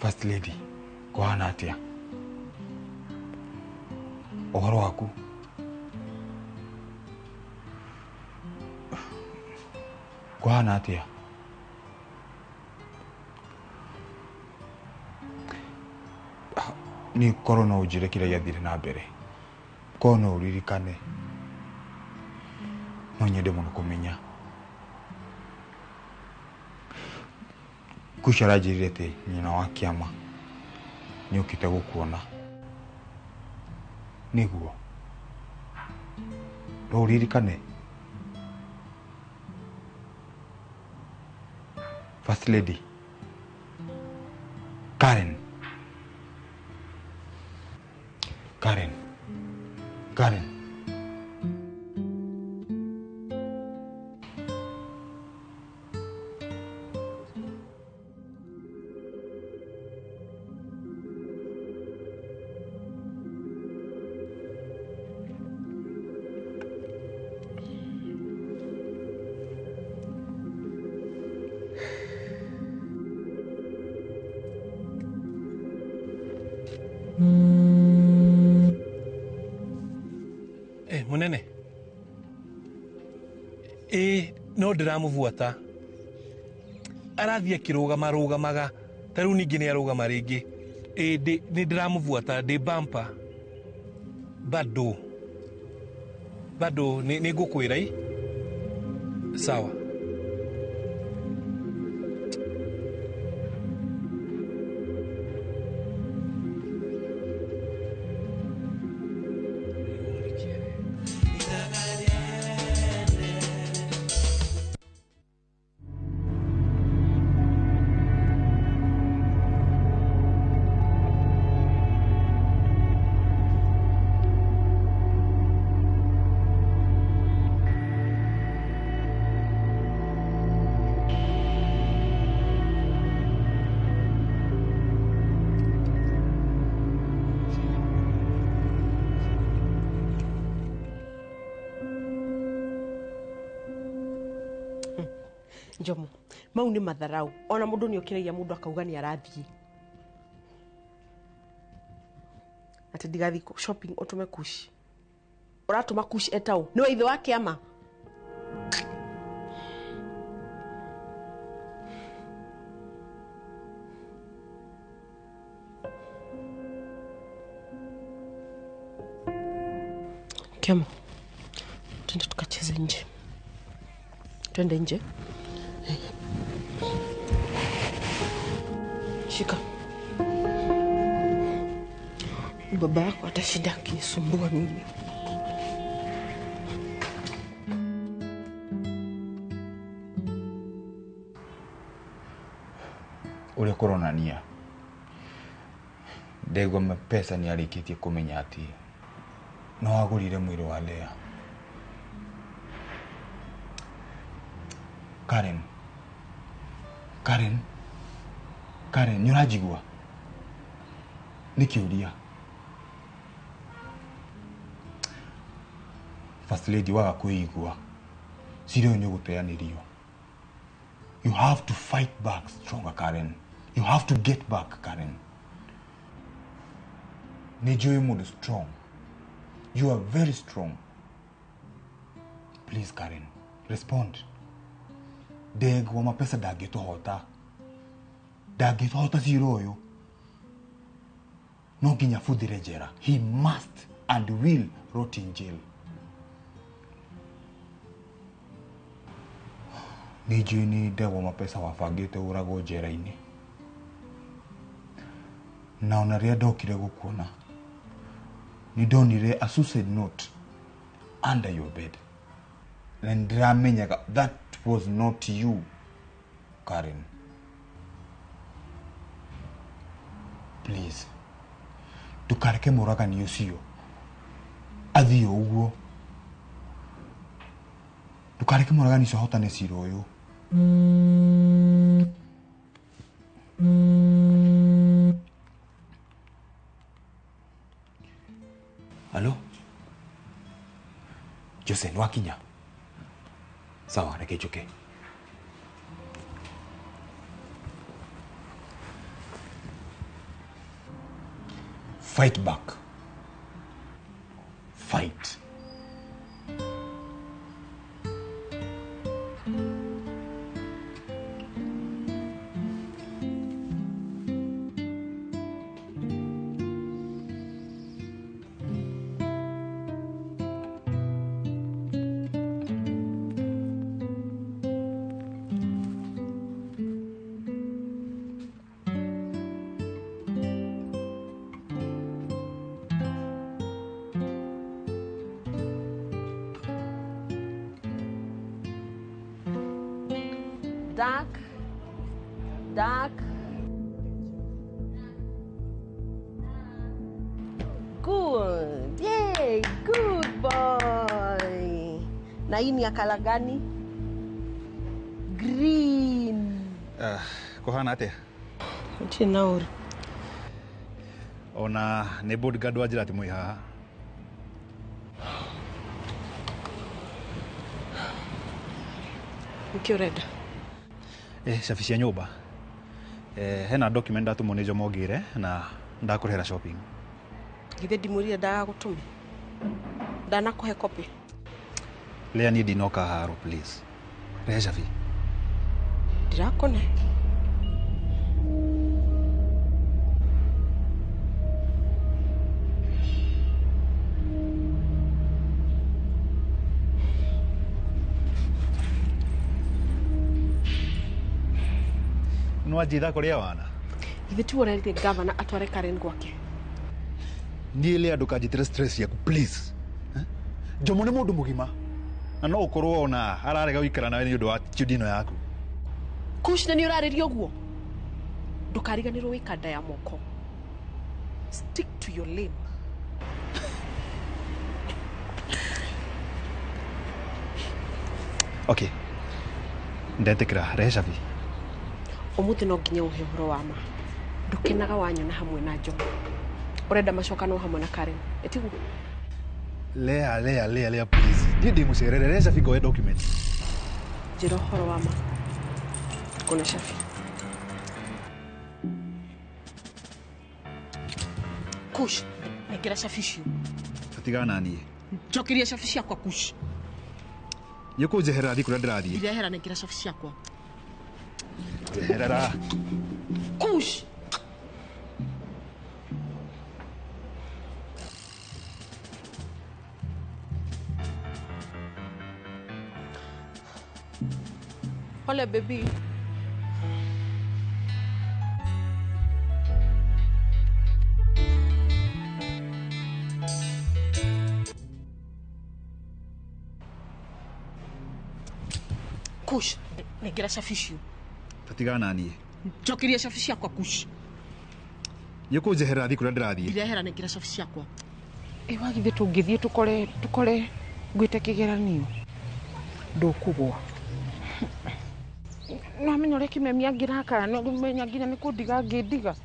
First Lady, kũhana atĩa? Ũhoro waku? Kũhana atĩa? Nĩ korwo no ũnjĩre kĩrĩa gĩathire na mbere. Korwo no ũririkane. No nyende mũno kũmenya. Kush aranjĩrire atĩ nyina wa kĩama nĩokĩte gũkuona. Nĩguo. No ũririkane. First Lady Karen. Karen. Karen. Munene no ndĩramũbuata arathiĩ akĩrũgama rũgamaga ta rĩu ningĩ nĩ arũgama rĩngĩ nĩ ndĩramũbuata ndĩ bampa bado bado nĩ ngũkwĩra i sawa. Njomo mau nĩ matharau ona mũndũ nĩ okĩragia mũndũ akauga nĩ arathiĩ atĩ ndigathiĩ shopping ũtũme Kush ũratũma Kush etau nĩ wa ithe wa kĩama. Kĩama, twende tukacheze nje, twende nje. Shika. Baba yako atashinda akinisumbua mimi. Ũrĩa kũronania Ndegwa Mapesa nĩ arĩkĩtie kũmenya atĩ no agũrire mwĩrĩ wa Lea. Karen. Karen. Karen, nĩ ũranjigua? Nĩ kĩũria. First Lady waga kwĩigua cira ũyũ nĩ ũgũteanĩrio. You have to fight back stronger, Karen. You have to get back, Karen. Nĩ njũĩ mũndũ strong. You are very strong. Please, Karen, respond. Ndegwa Mapesa ndangĩtũhota. Ndangĩtũhota cira ũyũ. No nginya abuthĩre njera. He must and will rot in jail. Nĩ njũĩ nĩ Ndegwa Mapesa wabangĩte ũragwo njera-inĩ. Na ona rĩrĩa ndokire gũkuona nĩ ndonire a suicide note under your bed. Na nĩndĩramenyaga that was not you, Karen. Please, ndũkareke mũragani ũcio athiĩ o ũguo. Ndũkareke mũragani ũcio ahotane cira ũyũ. Halo? Jose, nĩ wakinya? Sawa, reke njũke. Fight back. Fight. Dark. Dark. Good. Yay, good boy. Na hii ni ya kala gani? Green. Kuhana atia? Gũtirĩ na ũru. Ona nĩ bodyguard wanjĩra atĩ mwĩ haha. Nĩkĩ ũrenda? Cabi cia nyũmba. Hena document ndatũmwo nĩ Jomo ngĩre na ndakũrĩhĩra shopping. Githĩ ndimwĩrire ndagagũtũme? Ndanakũhe copy. Lea niĩ ndinoka haro please. Rehe cabi. Ndirakũne. Nĩwanjitha kũrĩa wana? Githĩ tiwe ũrerire gavana atware Karen gwake? Niĩ Lea ndũkanjĩtĩre stress yaku please. Jomo nĩ mũndũ mũgima na no ũkorwo ona ararega gũikara nawe nĩ ũndũ wa attitude ĩno yaku. Kush, na nĩ ũrarĩria ũguo? Ndũkariganĩrwo wĩ kanda ya moko. Stick to your lane. Okay. Ndetĩkĩra, rehe cabi. Ũmũthĩ no nginya ũhe ũhoro wa ma. Ndũkenaga wanyona hamwe na Jomo. Ũrenda macokanwo hamwe na Karen. Ĩtiguo? Lea, Lea, Lea, Lea please. Niĩ ndĩ mũcerere, rehe cabi ngoe document. Njĩra ũhoro wa ma. Ngũne cabi. Kush, nengera cabi icio. Tigana na niĩ. Njokeria cabi ciakwa Kush. Nĩ ũkũnjeherera thiĩ kũrĩa ndĩrathiĩ. Ndirehera, nengera cabi ciakwa. Njeherera. Kush. Hola baby. Kush, nengera cabi icio. Tigana na niĩ. Njokeria cabi ciakwa Kush. Nĩ ũkũnjeherera thiĩ kũrĩa ndĩrathiĩ. Ndirehera, nengera cabi ciakwa. Ĩ wagithĩ tũngĩthiĩ tũkore ngwĩte kĩgeranio ndũkũgwa. Nĩwamenya ũrĩa kĩmemi angĩrakara, nĩũmenya nginya nĩ kũndiga angĩndiga.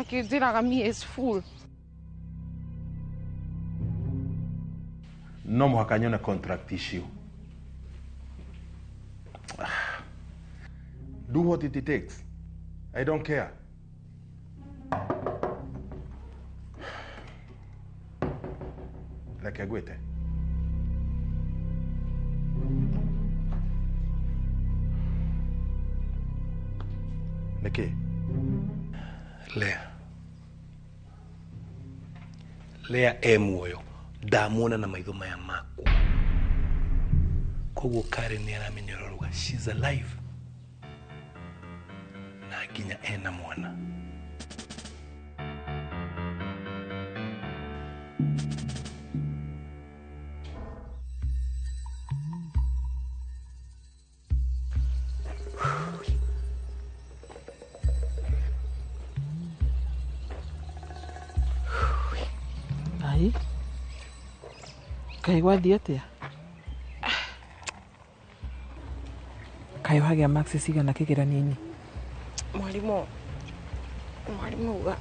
Akĩnjĩraga me is full. No mũhaka nyone contract icio. Do what it takes. I don't care. Reke ngwĩte. Nĩkĩ? Lea. Lea e muoyo. Ndamuona na maitho maya makwa. Koguo Karen nĩ aramenya ũrĩa ũrauga. She's alive. Na nginya ena mwana. Ai. Kaĩ gwathiĩ atĩa? Kaĩ wagĩa marks cigana kĩgeranio-inĩ? Mwarimũ uga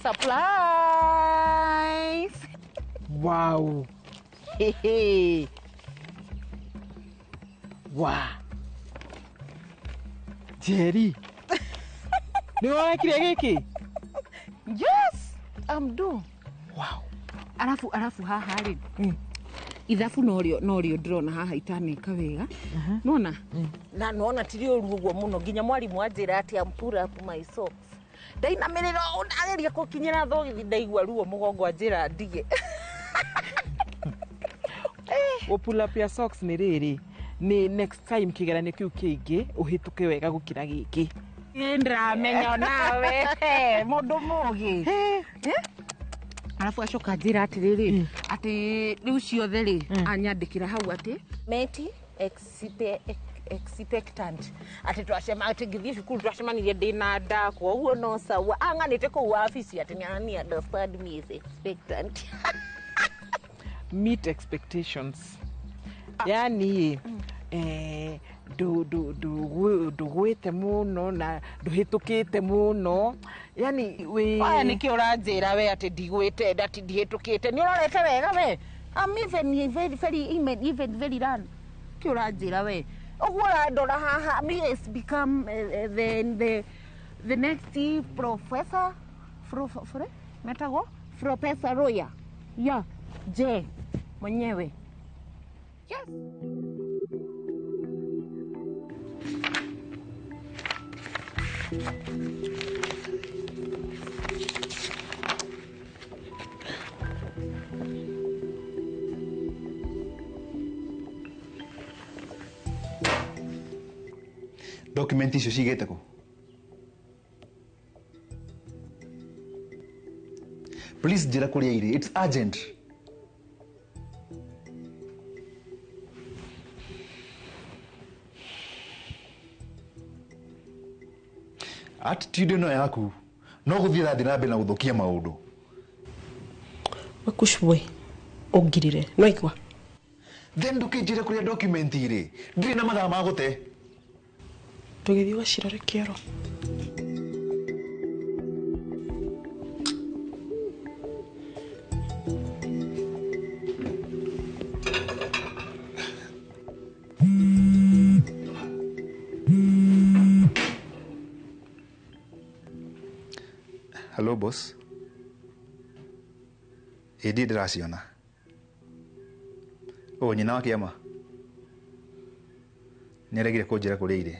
Surprise! Wow. Hehe. Wa. Jerry. Nĩ wekire gĩkĩ? Yes, I'm done. Wow. Arafu haha rĩ. Ithabu norio ndĩrona haha itaneka wega. Nona? Na nona tiri ũru ũguo mũno nginya mwarimũ anjĩra atĩ I'm pull up my socks. Ndainamĩrĩra ũũ ndageria gũkinyĩra thogithi ndaigua ruo mũgongo anjĩra ndige. Gũ pull up your socks nĩ rĩrĩ nĩ next time kĩgeranio kĩu kĩngĩ ũhĩtũke wega gũkĩra gĩkĩ. Ndĩramenya onawe mũndũ mũgĩ. Arabu acoka njĩra atĩrĩrĩ atĩ rĩu ciothe rĩ anyandĩkĩra hau atĩ meti expectant atĩ twacema atĩ ngĩthiĩ cukuru twacemanirie ndĩna nda koguo no sawa ang'anĩte kũu wabici atĩ nĩ understand me is expectant. Meet expectations. Yani ndũgwĩte mũno na ndũhĩtũkĩte mũno yani wĩ aya nĩkĩ ũranjĩra we atĩ ndigwĩte atĩ ndihĩtũkĩte nĩ ũrorete wega we. I'm even very very even very run kĩ ũranjĩra we ũguo ũrandora haha me has become the next professor metagwo Professor Roya ya je mwenyewe. Yes. Document icio cigĩte kũ? Please njĩra kũrĩa irĩ. It's urgent. Attitude ĩno yaku no gũthiĩ rathiĩ na mbere na gũthũkia maũndũ. Wakushwe ũngirire no igua. Then ndũkĩnjĩre kũrĩa document irĩ. Ndirĩ na mathaa ma gũte. Tũgĩthiĩ ũgacirore kĩoro. Hello boss. Ĩ ndirĩ ndĩraciona. Ũ nyina wa kĩama nĩaregire kũnjĩra kũrĩa irĩ.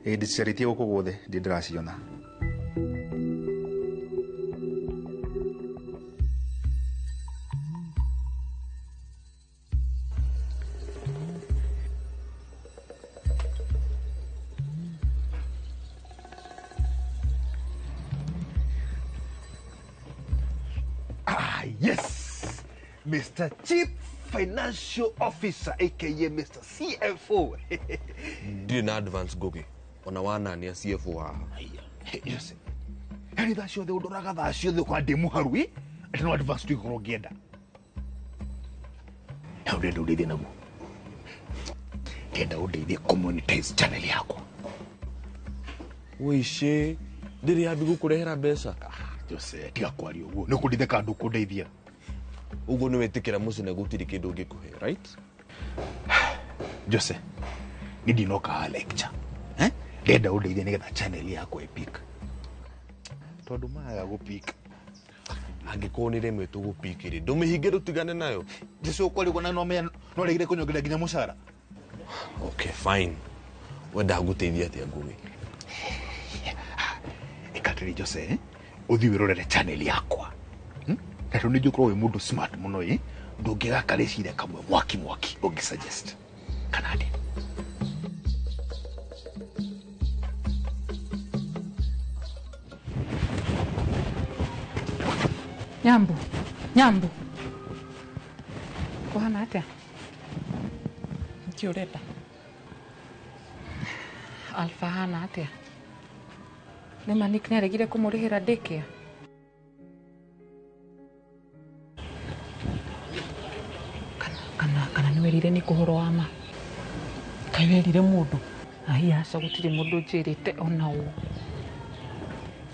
Ĩ ndĩcicarĩtie gũkũ guothe ndirĩ ndĩraciona. Yes, Mr. Chief Financial Officer, aka Mr. CFO. Ndirĩ na advance Ngugi ona wanania CFO haha. Yes. Yani thaa ciothe ũndoraga thaa ciothe ũkona ndĩ mũharu ĩ atĩ no advance tu ingĩkorwo ngĩenda. Na ũrenda ũndeithie naguo. Ndĩrenda ũndeithie kũmonetize channel yakwa. Wĩici ndĩrĩ yambi gũkũrehera mbeca. Jose, tiga kwaria ũguo. Nĩ ũkũndeithia kana ndũkũndeithia? Ũguo nĩ wetĩkĩra mũcene gũtirĩ kĩndũ ngĩkũhe, right? Jose, niĩ ndinoka haha lecture. Eh? Ndĩrenda ũndeithie nĩgetha channel yakwa ĩpick. Tondũ maga gũpick. Angĩkorwo nĩ rĩmwe tũgũpick rĩ, ndũmĩhinge ndũtigane nayo. Jose, ũkwaria ũguo na no ũregire kũnyongerera nginya mũcara. Okay, fine. Wenda ngũteithie atĩa Ngugi? Ĩka atĩrĩ Jose, ũthiĩ wĩrorere channel yakwa. Na tondũ nĩ njũĩ ũkoragwo wĩ mũndũ smart mũno ĩ, ndũngĩgaka rĩciria kamwe mwaki mwaki ũngĩ suggest. Kana atĩa? Nyambu, Nyambu. Kũhana atĩa? Nĩkĩ ũrenda? Alpha hana atĩa? Nĩ ma Nick nĩaregire kũmũrĩhĩra daycare? Kana nĩ werire nĩ ũhoro wa ma? Kaĩ werire mũndũ? Ai aca gũtirĩ mũndũ njĩrĩte ona ũ.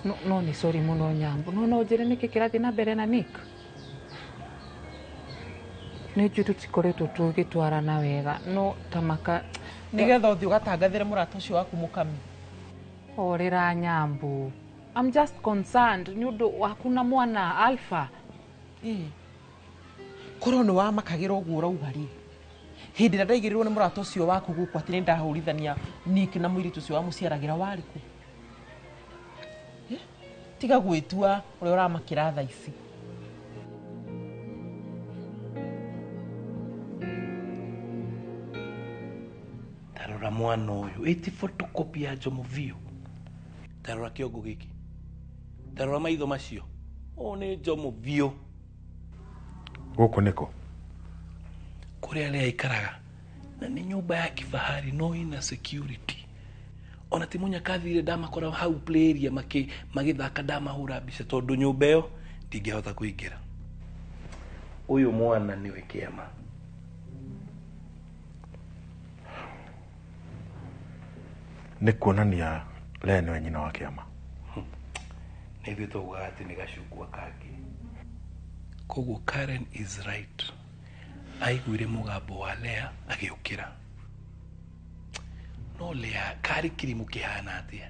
No nĩ sorry mũno Nyambu. No njĩre nĩkĩ kĩrathiĩ na mbere na Nick? Nĩ njũĩ tũtikoretwo tũgĩtwarana wega no ta maka nĩgetha ũthiĩ ũgatangathĩre mũrata ũcio waku mũkami. Horera Nyambu. I'm just concerned nĩ ũndũ waku na mwana Alpha. Korwo nĩ wamakagĩra ũguo ũrauga rĩ, hĩndĩ ĩrĩa ndaigĩrĩrwo nĩ mũrata ũcio waku gũkũ atĩ nĩ ndahũrithania Nick na mũirĩtu ũcio wamũciaragĩra warĩ kũ? Tiga gwĩtua ũrĩa ũramakĩra thaa ici. Tarora mwana ũyũ, ĩti photocopy ya Jomo biũ. Tarora kĩongo gĩkĩ. Tarora maitho macio. Ũyũ nĩ Njomo biũ. Gũkũ nĩkũ? Kũrĩa arĩa aikaraga. Na nĩ nyũmba ya kifahari no ina security. Ona ti mũnyaka thire ndamakora hau play area magĩthaka ndamahũra mbica tondũ nyũmba ĩyo ndingĩhota kũingĩra. Ũyũ mwana nĩwe kĩama. Nĩ kuonania Lea nĩwe nyina wa kĩama. Nĩ ithuĩ twaugaga atĩ nĩ gacungwa kangĩ. Koguo Karen is right. Aiguire mũgambo wa Lea agĩũkĩra. No Lea karĩ kĩrimũ kĩhana atĩa?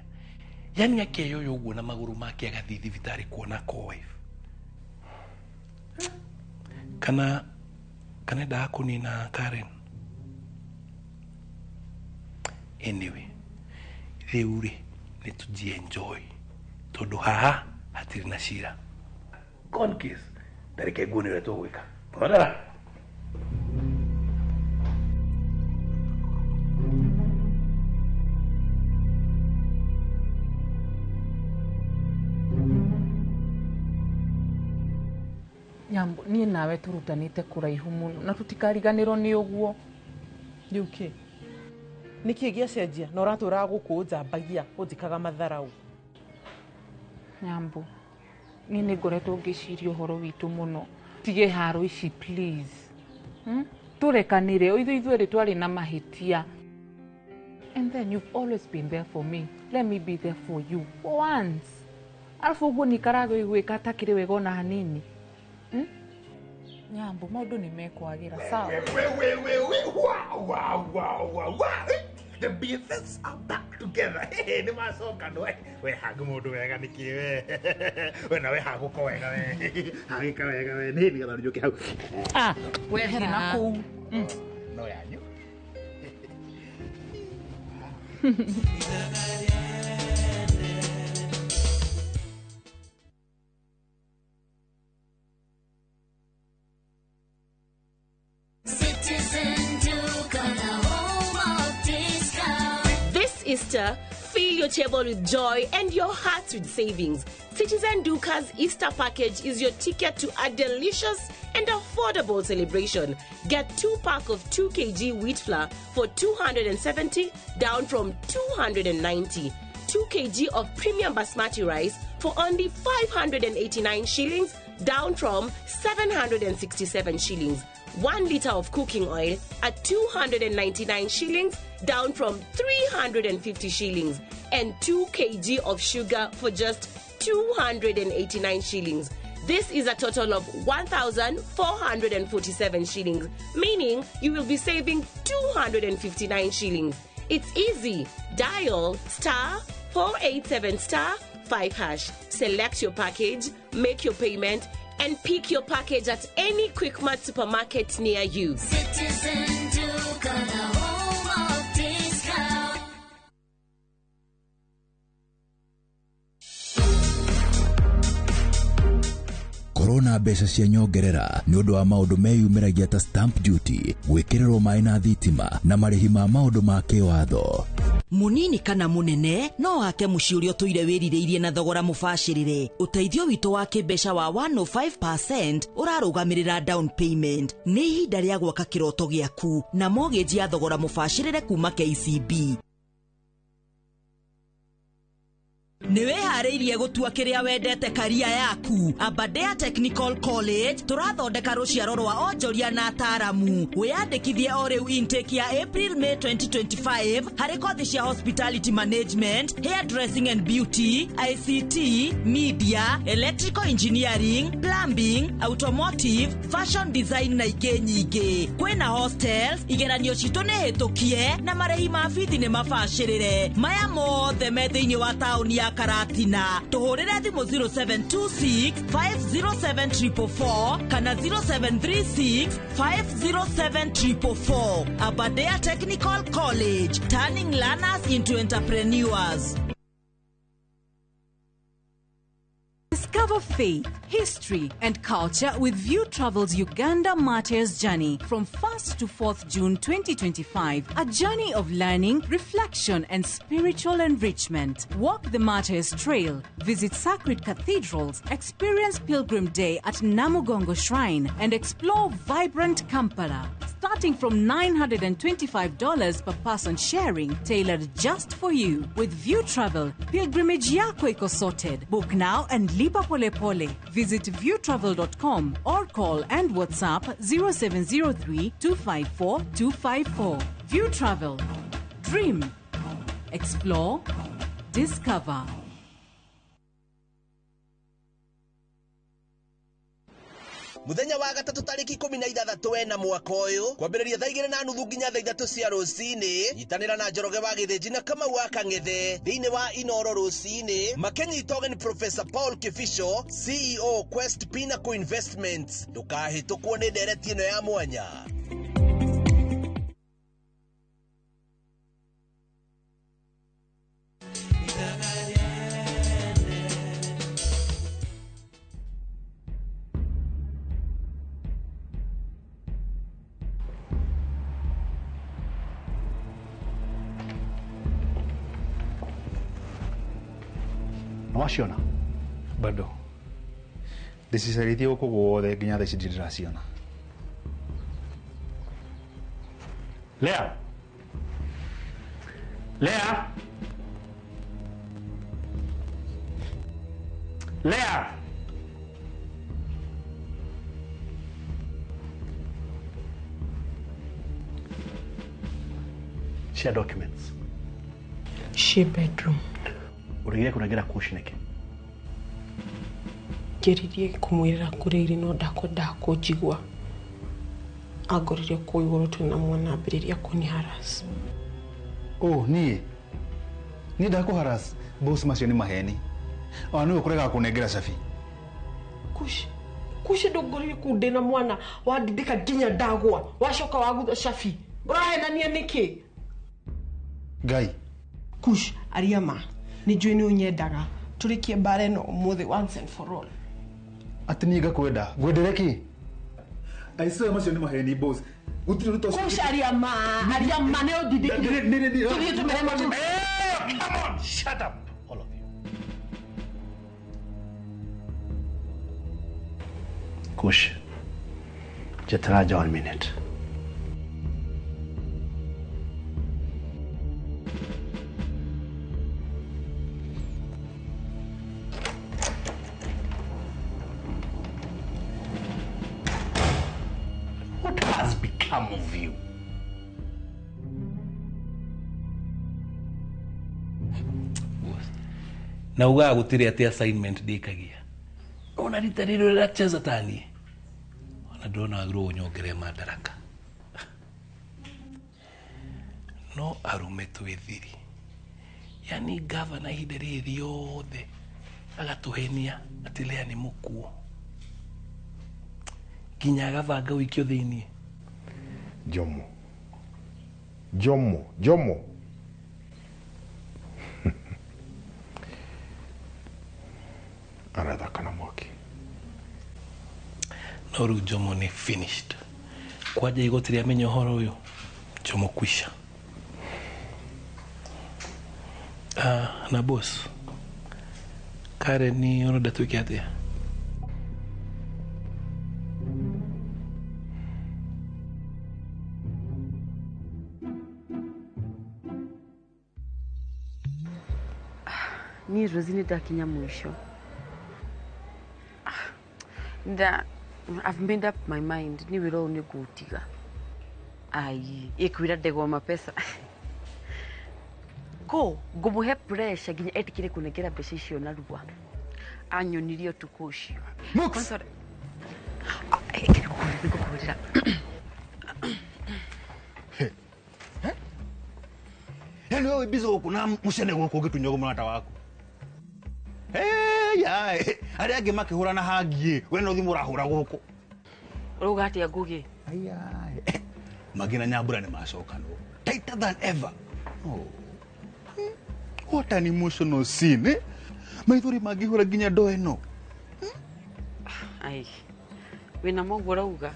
Yani akeyoya ũguo na magũrũ make agathiĩ thibitarĩ kuona co-wife. Kana endaga kũnina Karen. Anyway, rĩu rĩ nĩ tũji-enjoy tondũ haha hatirĩ na cira. Gone case. Tareke nguone ũrĩa tũgwĩka. Thondera. Nyambo, niĩ nawe tũrutanĩte kũraihu mũno na tũtikariganĩrwo nĩ ũguo. Rĩu kĩ? Nĩkĩ gĩacenjia na ũratũraga gũkũ ũnjambagia ũnjĩkaga matharau? Nyambo, niĩ nĩ ngoretwo ngĩciria ũhoro witũ mũno. Tige haro ici please. Tũrekanĩre, ithuĩ ithuerĩ twarĩ na mahĩtia. And then you've always been there for me. Let me be there for you for once. Arabu ũguo nikaraga gwĩka atakĩrĩ wega ona hanini. Nyambo, maũndũ nĩ mekwagĩra, sawa? Wow. The BFFs are back together. Hey, nĩ macoka no we hagũ mũndũ wega nĩkĩ we. We nawe hagũka wega we. Hagĩka wega we. Nĩ nĩgetha njũke hau. Ah, we thiĩ na kũu. No yanyu. Citizen Duka, the home of discount. This Easter, fill your table with joy and your hearts with savings. Citizen Duka's Easter package is your ticket to a delicious and affordable celebration. Get 2 pack of 2 kg wheat flour for 270, down from 290. 2 kg of premium basmati rice for only 589 shillings, down from 767 shillings. 1 liter of cooking oil at 299 shillings, down from 350 shillings, and 2 kg of sugar for just 289 shillings. This is a total of 1,447 shillings, meaning you will be saving 259 shillings. It's easy. Dial *487*5#. Select your package, make your payment, and pick your package at any Quickmart supermarket near you. Citizen Duka, the home of discount. Korona mbeca cia nyongerera nĩ ũndũ wa maũndũ meyumĩragia ta stamp duty, gwĩkĩrĩrwo maĩ na thitima na marĩhi ma maũndũ ma kĩwatho. Munini kana munene no ake muciĩ ũrĩa ũtũire wĩrirĩirie na thogora mũbacĩrĩre. Ũteithio witũ wa kĩmbeca wa 105% ũrarũgamĩrĩra down payment. Nĩ ihinda rĩa gwaka kĩroto gĩaku na mortgage ya thogora mũbacĩrĩre kuma KCB. Nĩ wĩharĩirie gũtua kĩrĩa wendete karia yaku. Aberdare Technical College tũrathondeka rũciaro rwa onjoria na ataaramu. Wĩyandĩkithie o rĩu intake ya April May 2025 harĩ kothi cia hospitality management, hairdressing and beauty, ICT, media, electrical engineering, plumbing, automotive, fashion design na ingĩ nyingĩ. Kwĩna hostels, igeranio citũ nĩ hĩtũkie na marĩhi ma bithi nĩ mabacĩrĩre. Maya mothe me thĩinĩ wa taũni ya Karatina. Tuhurire thimũ 0726 507 444 kana 0736 507 444. Aberdare Technical College, turning learners into entrepreneurs. Discover faith, history, and culture with View Travel's Uganda Martyrs Journey from 1st to 4th June 2025. A journey of learning, reflection, and spiritual enrichment. Walk the Martyrs Trail, visit sacred cathedrals, experience Pilgrim Day at Namugongo Shrine, and explore vibrant Kampala. Starting from $925 per person sharing, tailored just for you. With View Travel, pilgrimage yako iko sorted. Book now and lipa pole pole. Visit viewtravel.com or call and WhatsApp 0703 254 254. View Travel. Dream. Explore. Discover. Muthenya wa gatatu tariki 16 wena mwaka uyu kwambĩrĩria thaa 2:30 nginya thaa 3 cia rũcinĩ nyitanĩra na Njoroge wa Gĩthĩnji na Kamau wa Kang'ethe thĩinĩ wa Inoro rũcinĩ makĩnyita ũgeni Professor Paul Kibicho, CEO Quest Pinnacle Investments. Ndũkahĩtũkwo nĩ ndereti ĩno ya mwanya. Nĩwaciona? Bado ndĩcicarĩtie gũkũ guothe nginya thaa ici ndirĩ ndĩraciona. Lea! Lea! Lea! Share documents. She bedroom. Ũregire kũnengera kush nĩkĩ? Ngeririe kũmwĩrĩra kũrĩa irĩ no ndakwendaga kũnjigua. Angorire kũu igũrũ twĩna mwana ambĩrĩria kũni harass. Oh, niĩ? Niĩ ndakũharass? Boss macio nĩ maheni. Ona nĩwe ũkũregaga kũnengera cabi. Kush, kush ndũngorire kũu ndĩna mwana wandindĩka nginya ndagwa wacoka wagutha cabi. Ũrahenania nĩkĩ? Ngai. Kush, aria ma. Nĩ njũĩ nĩ ũnyendaga. Tũrĩkie mbara ĩno ũmũthĩ once and for all. Atĩ niĩ ngakwenda? Ngwendere kĩ? I swear macio nĩ maheni boss. Gũtirĩ ũndũ ta ũcio. Kush, aria ma, aria ma nĩ ũndindĩkire. Tũthiĩ tũmere matũ. Come on, shut up, all of you. Kush, jetera 1 minute. What has become of you? Na ugaga gũtirĩ atĩ assignment ndĩkagia. Ona rita rĩrĩ ũracheza tani. Ona ndĩrona wagĩrĩirwo ũnyongerere madaraka. No arume twĩ thiri. Yani gavana ihinda rĩrĩ rĩothe agatũhenia atĩ Lea nĩ mũkuũ. Nginya agabanga ũikio thĩiniĩ. Jomo. Jomo. Jomo. Arathaka na mwaki. No rĩu Jomo nĩ finished. Kwanja igoti rĩamenya ũhoro ũyũ, Jomo kwisha. Na boss, Karen nĩ ũrenda twĩke atĩa? Niĩ Rosie nĩ ndakinya mũico. I've made up my mind. Ni wĩra ũyũ nĩ ngũũtiga. Ai, ĩkwĩra ndegwa mapesa. Ko, ngũmũhe pressure nginya etĩkĩre kũnengera mbeca icio narua. Anyonirie ũtukũ ũcio. Kwanza nĩngũkũhũrĩra. Yaani wewe bizo gũkũ na mũcene gũkũ ũngĩtunywo mũrata waku. Arĩa angĩ makĩhũra na hangi we no thimũ ũrahũra gũkũ. Ũrauga atĩa Ngũgĩ? Mangĩ na Nyambura nĩ macokanwo. Tighter than ever. Oh. What an emotional scene, eh? Maithori mangĩhũra nginya ndoo ĩno. Ai. Wina moguo urauga.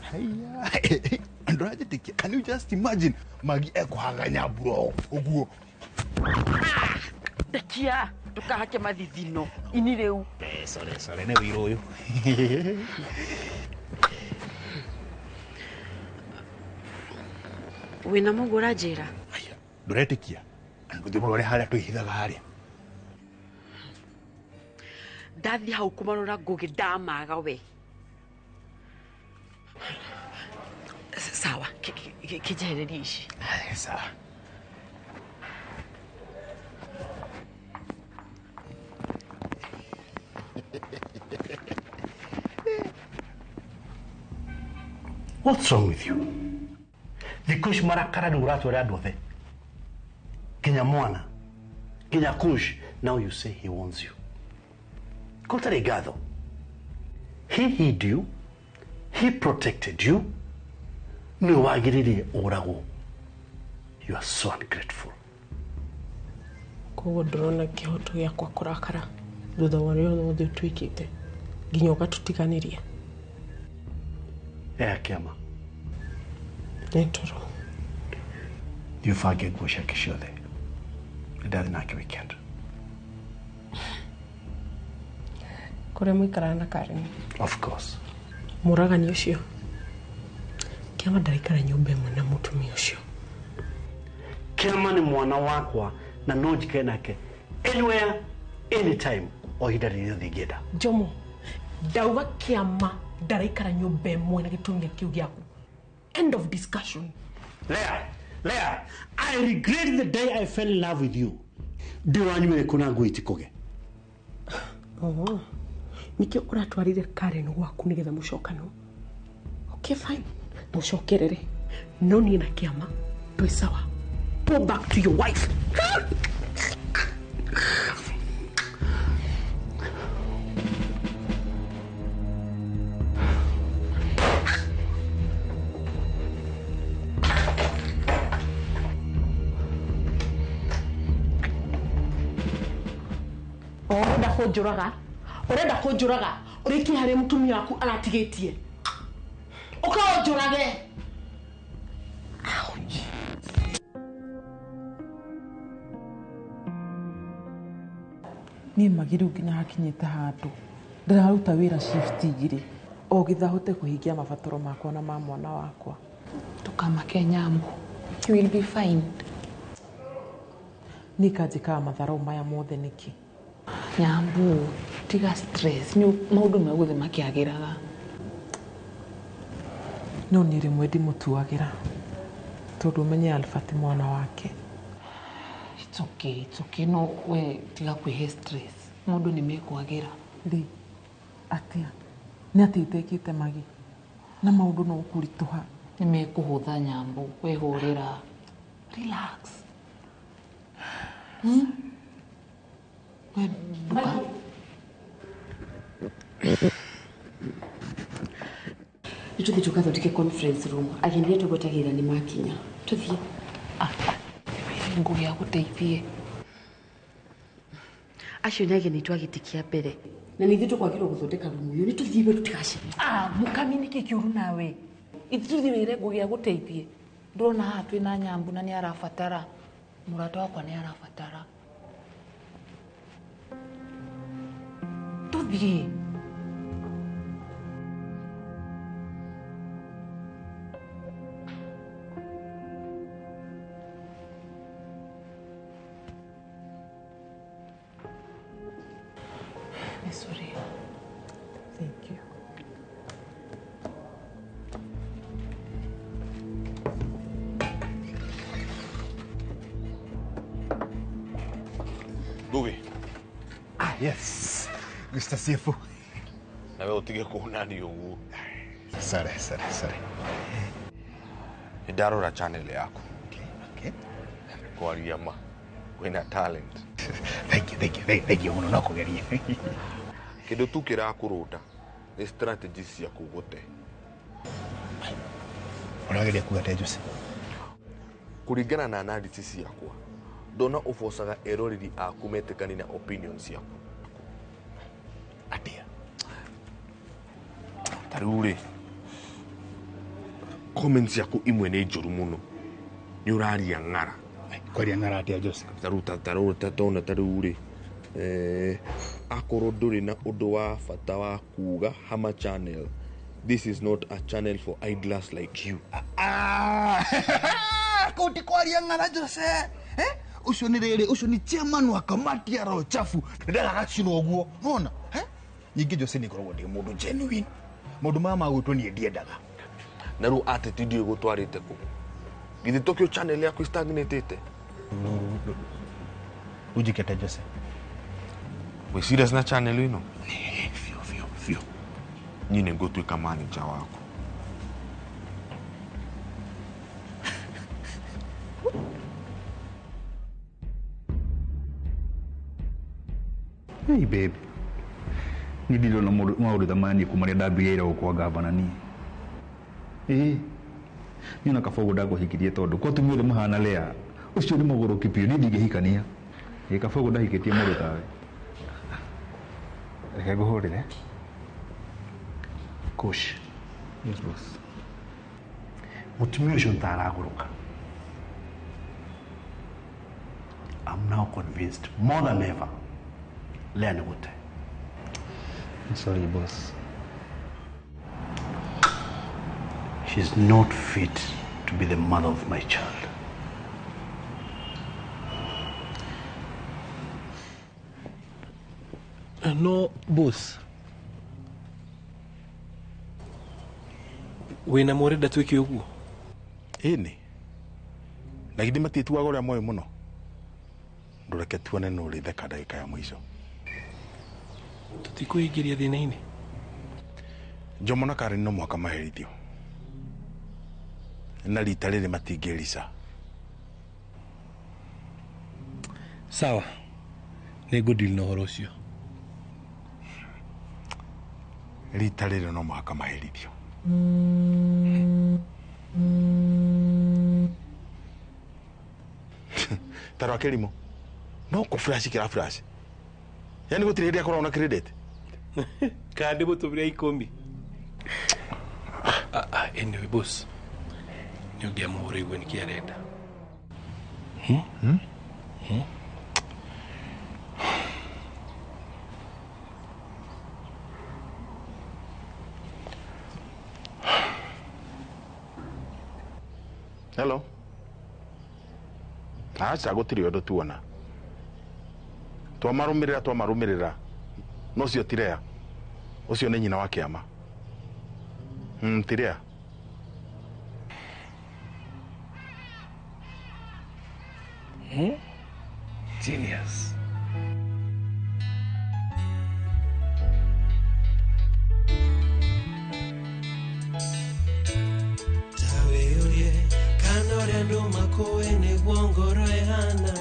Ndũranjĩtĩkia, can you just imagine Magi ekũhaga Nyambura ũguo? Ndekia, ndũkahake mathithino. Ini rĩu. Sorry, sorry, nĩ wĩirũ ũyũ. Wĩna moguo ũranjĩra? Ndũretĩkia? Ndũthiĩ mũrore harĩa twĩhithaga harĩa. Ndathiĩ hau kũmarora Ngũgĩ ndamaga we. Sawa, kĩnjehererie ici. Sawa. What's wrong with you? Thikũ ici marakara nĩ ũratwara andũ othe. Nginya mwana, nginya Kush. Now you say he wants you. Kotarĩ ngatho. He hid you. He protected you. Nĩwe wagĩrĩire ũragwo. You are so ungrateful. Koguo ndĩrona kĩhoto gĩakwa kũrakara thutha wa ũrĩa wothe ũtwĩkĩte nginya ũgatũtiganĩria. Ea kĩama. Nĩ toro. Thiĩ ũbange nguo ciake ciothe. Nĩndathiĩ nake weekend. Kũrĩa mũikaraga na Karen? Of course. Mũragani ũcio. Kĩama ndaraikara nyũmba ĩmwe na mũtumia ũcio. Kĩama nĩ mwana wakwa na no njikare nake anywhere, anytime, o ihinda rĩrĩa rĩothe ingĩenda. Jomo, ndauga kĩama ndaraikara nyũmba ĩmwe na gĩtumia kĩu gĩaku. End of discussion. Leah, Leah, I regret the day I fell in love with you. Ndĩ wanyu ĩrĩkũ na nguo itikũge? Oh, nĩkĩo ũratwarire Karen gwaku nĩgetha mũcokanwo. Okay, fine. Mũcokerere. No niĩ na kĩama twĩ sawa. Go back to your wife. Ũrenda kũnjũraga, ũrenda kũnjũraga, ũrĩkie harĩa mũtumia waku aratigĩtie. Ũka ũnjũrage. Niĩ Magi rĩu nginya hakinyĩte handũ ndĩraruta wĩra shift igĩrĩ o getha hote kũhingia mabataro makwa na ma mwana wakwa. Ndũkamake Nyambo, you will be fine. Niĩ kanjĩkaga matharau maya mothe nĩkĩ? Nyambo, tiga stress, nĩ maũndũ megũthiĩ makĩagĩraga. No niĩ rĩmwe ndimũtuagĩra tondũ ũmenye Alpha ti mwana wake. It's okay, it's okay. No we tiga kwĩhe stress. Maũndũ nĩ mekwagĩra. Rĩ, atĩa? Nĩ atĩa itekĩte Magi? Na maũndũ no kũritũha. Nĩ mekũhũtha Nyambo, wehũrĩra. Relax. We nduka. Nĩ tũthiĩ tũgathondeke conference room. Ageni arĩa tũgwetagĩrĩra nĩ makinya. Tũthiĩ. Ngũgĩ agũteithie. Acio nĩ ageni twa gĩtĩ kĩa mbere. Na nĩ ithuĩ tũkwagĩrĩirwo gũthondeka rumu ĩyo. Nĩ tũthiĩ we tũtigacemanie. Ah, mũkami nĩkĩ kĩũru nawe? Ithuĩ tũthiĩ wĩre Ngũgĩ agũteithie. Ndũrona haha twĩna Nyambu na nĩ arabatara. Mũrata wakwa nĩ arabatara. Tũthiĩ. Sorry. Thank you. Ngugi. Ah, yes. Mr. CFO. Nawe utige kuonani uguo. Sorry, sorry, sorry. Ndarora channel yaku. Okay, okay. Kwaria ma. Wina talent. Thank you, thank you, thank you. Muno no kugeria. Kindu tu kirakuruta ni strategy ciaku gute. Urageria kuga atia Jose? Kuringana na analysis ciakwa, ndona ubocaga eroreri aku metikani na opinion ciaku. Atia? Ta rĩu rĩ, comments ciaku imwe nĩ njũru mũno. Nĩ ũraria ng'ara. Kwaria ng'ara atĩa Jose? Ta rĩu ta rĩu ta tona ta rĩu rĩ, akorwo ndũrĩ na ũndũ wa bata wa kuga Hama Channel. This is not a channel for idlers like you. Kũu ti kwaria ng'ara Jose. Ũcio nĩ rĩrĩ, ũcio nĩ chairman wa kamati ya roho chafu. Ndĩragacinwo ũguo. Nona? Nyingĩ Jose nĩ ngoragwo ndĩ mũndũ genuine. Maũndũ maya ma gwĩtwo niĩ ndiendaga. Na rĩu attitude ĩyo ĩgũtwarĩte kũ? Githĩ tokĩo channel yaku stagnatĩte? Unjikete Jose. Wĩ serious na channel ĩno? Biũ biũ biũ. Niĩ nĩ ngũtuĩka manager waku. Hey babe. Ni ndirona maũndũ ta maya niĩ kuma rĩrĩa ndambĩrĩire gũkũ kwa gavana niĩ. Ĩĩ. Niĩ ona kaba ũguo ndakũhikirie tondũ kwa atumia othe mahana Lea. Ũcio nĩ mũgũrũki biũ, niĩ ndingĩhikania. Ĩĩ kaba ũguo ndahikĩtie mũndũ tawe. Reke ngũhũrĩre. Kush. Yes boss. Mũtumia ũcio ntaragũrũka. I'm now convinced more than ever. Lea nĩ gũte. I'm sorry boss. She's not fit to be the mother of my child. No boss. Wĩna mũrenda twĩke ũguo? Ĩni. Na githĩ matiĩtuaga ũrĩa moĩ mũno? Ndũreke tuone nũ ũrĩtheka ndagĩka ya mũico. Tũtikwĩingĩria thĩna-inĩ. Jomo na Karen no mũhaka maherithio. Na rita rĩrĩ matingĩrica. Sawa. Nĩngũdeal na ũhoro ũcio. Rita rĩrĩ no mũhaka maherithio. Ta rwa kĩrimũ. No kũ flash kĩra flash. Yaani gũtirĩ hĩndĩ akoragwo na credit. Kana ndĩmũtũmĩre 10. Anyway boss. Nĩ ũngĩamũhũra igue nĩkĩ arenda. Hello. Aca gũtirĩ ũndũ tuona. Twamarũmĩrĩra. No ũcio ti Lea. Ũcio nĩ nyina wa kĩama. Ti Lea. Genius. Tawe kana ũrĩa andũ makũĩ nĩguo ngoro ĩhana.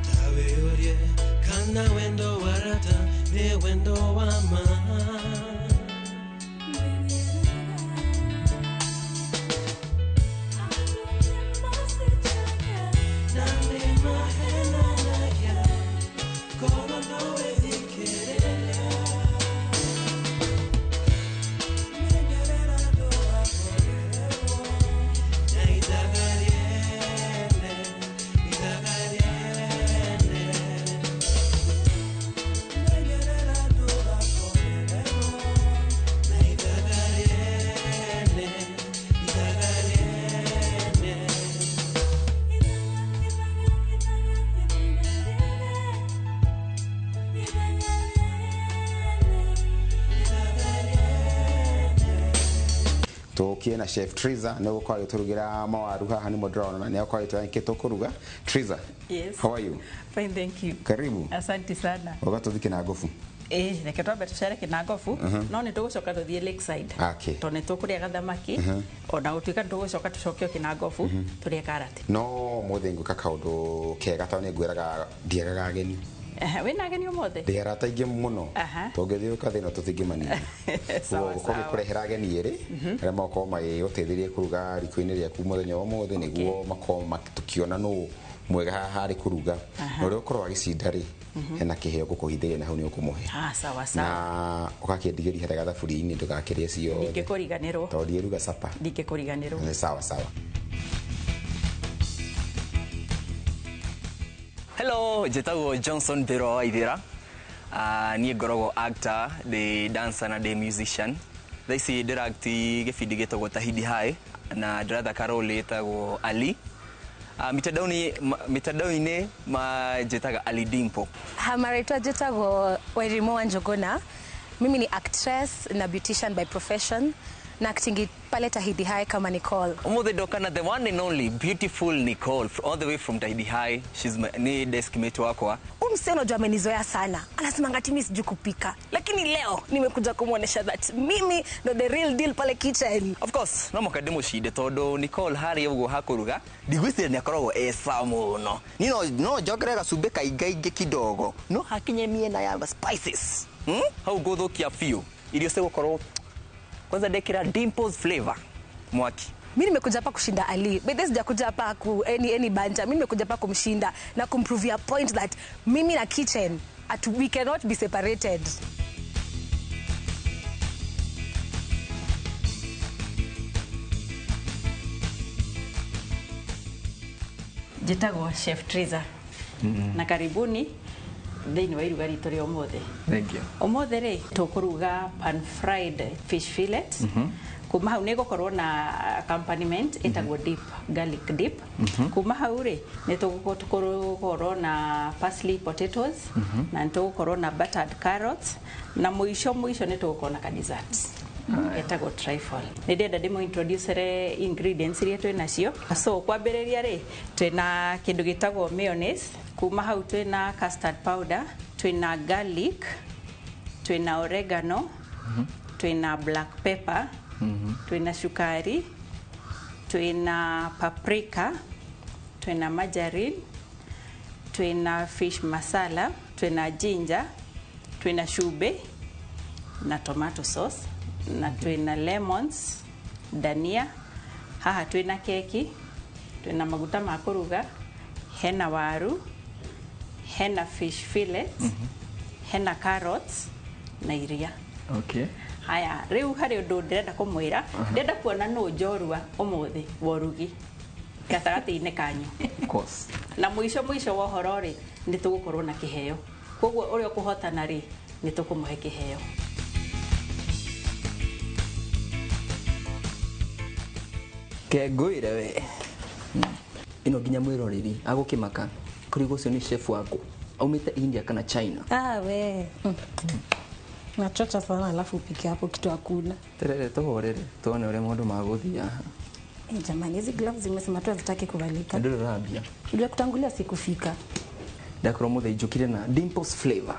Tawe ũrie kana wendo wa rata nĩ wendo wa ma. Tukie na Chef Triza nä gå korwo agä mawaru haha nä mo ndĩrona na nä akorwo agä tå kå ruga. Triza, Yes. how are you? Fine, thank you. Karibu. Asante sana. Ũgatũthi Kĩnangobu. Reke twambe tũcere Kĩnangobu, no nĩ tũgũcoka tũthiĩ Lakeside. Okay. Tondũ nĩ tũkũrĩa gathamaki, ona gũtuĩka nĩ tũgũcoka tũcoke o Kĩnangobu, tũrĩe karati. No mũthĩ ngwĩka kaũndũ kega tondũ nĩ ngwĩraga ndiagaga ageni. Wĩna ageni ũmũthĩ? Ndĩ arata aingĩ mũno. Tũngĩthiũka thĩna tũtingĩmanina. Sawa, Gũkorwo sawa. ngĩkũrehera ageni erĩ arĩa magokorwo magĩgũteithĩrĩria kũruga riko-inĩ rĩaku mũthenya wa ũmũthĩ nĩguo makorwo tũkĩona nũ Mwega haha harĩ kũruga. Aha. Na ũrĩa ũkorwo agĩcinda rĩ, hena kĩheo ngũkũhithĩria na hau nĩ ũkũmũhe. Ah, sawa sawa. Na ũgakĩndigĩria harĩa gathaburia-inĩ ndũgakĩrĩe ciothe. Ndingĩkũriganĩrwo. Tondũ ndiĩruga capa. Ndingĩkũriganĩrwo. Nĩ sawa sawa. Hello, njĩtagwo Johnson Mbĩrwa wa Ithĩra. Niĩ ngoragwo actor, ndĩ dancer na ndĩ musician. Thaa ici ndĩra-act gĩbindi gĩtagwo Tahidi High na ndĩrathaka role ĩtagwo Ali. Mitandao-inĩ manjĩtaga Ali Dimpo. Marĩtwa njĩtagwo Wairimu wa Njuguna. Mimi ni actress na beautician by profession na acting pale Tahidi High kama Nicole. Ũmũthĩ ndoka na the one and only beautiful Nicole all the way from Tahidi High. She's my, ni desk mate wakwa. Huyu msichana unajua amenizoea sana. Anasemanga ati mimi sijui kupika. Lakini leo nimekuja kumuonesha that mimi ndo the real deal pale kitchen. Of course, no mũhaka ndĩmũcinde tondũ Nicole harĩa ũguo hakũruga ndigwĩciria nĩ akoragwo e sawa mũno. Niĩ no njongerere gacumbĩ kaingaingĩ kidogo no hakinye mĩena ya spices. Hau ngũthũkia biũ irio cigũkorwo kwanza ndekĩra Dimples flavor mwaki. Mimi nimekuja hapa kushinda Ali. But this sijakuja hapa ku any banja. Mimi nimekuja hapa kumshinda na kumprove a point that mimi na kitchen at we cannot be separated. Njĩtagwo Chef Triza. Na karibuni thĩinĩ wa iruga ritũ rĩa ũmũthĩ. Thank you. Ũmũthĩ rĩ tũkũruga pan fried fish fillet. Kuma hau nĩ gũkorwo na accompaniment ĩtagwo dip, garlic dip. Kuma hau rĩ nĩ tũgũkorwo na parsley potatoes na nĩ tũgũkorwo na buttered carrots na mũico mũico nĩ tũgũkorwo na ka dessert etagwo trifle. Nĩ ndĩrenda ndĩmũ introducere ingredients iria twĩ nacio. So kwambĩrĩria rĩ twĩna kĩndũ gĩtagwo mayonnaise, kuma hau twĩna custard powder, twĩna garlic, twĩna oregano, twĩna black pepper, twĩna cukari, twĩna paprika, twĩna margarine, twĩna fish masala, twĩna ginger, twĩna cumbĩ na tomato sauce na twĩna lemons, dania, haha twĩna keki, twĩna maguta ma kũruga, hena waru, hena fish fillet, hena carrots na iria. Okay. Haya, rĩu harĩ ũndũ ndĩrenda kũmwĩra, ndĩrenda kuona nũ njorua ũmũthĩ wa ũrugi gatagatĩ-inĩ kanyu. Of course. Na mũico mũico wa ũhoro rĩ, nĩ tũgũkorwo na kĩheo. Koguo ũrĩa ũkũhotana rĩ, nĩ tũkũmũhe kĩheo. Kengũire we. Ĩno nginya mwĩroreri agũkĩmaka kũrigwo ũcio nĩ chef waku aumĩte India kana China. Ah, we. Nachocha sana alafu upike hapo kitu hakuna. Terere tũhorere tuone ũrĩa maũndũ magũthiĩ haha. Eh, jamani hizi gloves zimesema tu hazitaki kuvalika. Ndũrĩ ũrambia. Unajua kutangulia sikufika. Ndakorwo mũthĩ njũkire na Dimples flavor.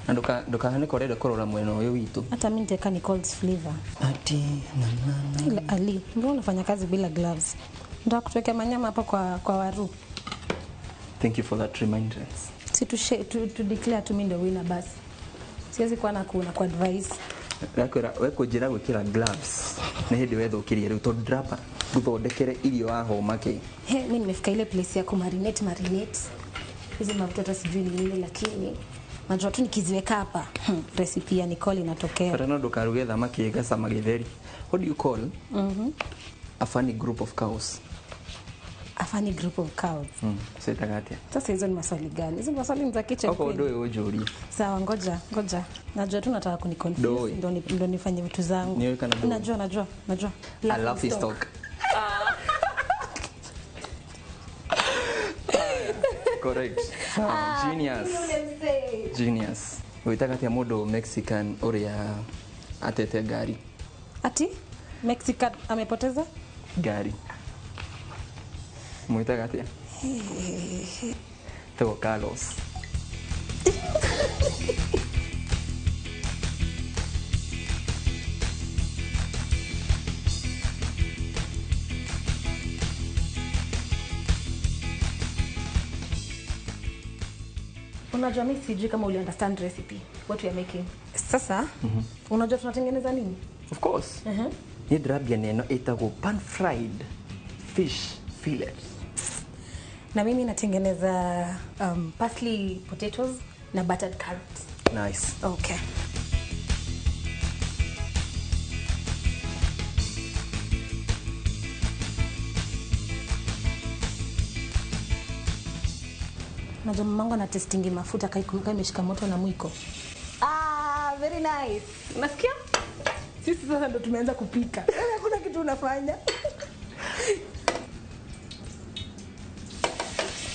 Na ndũkahane ka ũrenda kũrora mwena ũyũ witũ. Hata mimi nitaweka Nicole's flavor. Ati na na. Ila Ali, mbona unafanya kazi bila gloves? Ndio kutuwekea manyama hapo kwa waru. Thank you for that remembrance. Si tu declare tu mimi ndio winner basi. Siwezi kuwa na ku advice. Ndakwĩra we kũnjĩra gwĩkĩra gloves nĩ hĩndĩ wethũkirie rĩu tondũ ndiramba ngũthondekere irio wahũma kĩ. He, mimi nimefika ile place ya kumarinate marinate. Hizi mafuta hata sijui ni nini lakini najua tu nikiziweka hapa recipe ya Nicole inatokea. Bata no ndũkaruge thamaki ĩgacama gĩtheri. What do you call a funny group of cows? A funny group of cows. Ciĩtaga atĩa? Sasa hizo ni maswali gani? Hizo ni maswali ni za kitchen. Okorwo ndũĩ ũnjũrie. Sawa, ngoja, ngoja. Najua tu nataka kuniconfuse Ndũĩ. ndo nifanye vitu zangu. Nĩũĩ kana ndũĩ? Najua, najua, najua. A laughing stock. Correct. Genius. Genius. Wĩtaga atĩa mũndũ Mexican ũrĩa atete ngari? Ati? Mexican amepoteza? Ngari. Mwĩtaga atĩa? Etagwo Carlos. Unajua mimi sijui kama uli understand recipe what we are making. Sasa unajua tunatengeneza nini? Of course. Niĩ ndĩrambia na ĩno ĩtagwo pan fried fish fillet. Na mimi natengeneza parsley potatoes na buttered carrots. Nice. Okay. Najua mamangu ana testingi mafuta kaikumka imeshika moto na mwiko. Ah, very nice. Unasikia? Sisi sasa ndo tumeanza kupika. Hakuna kitu unafanya.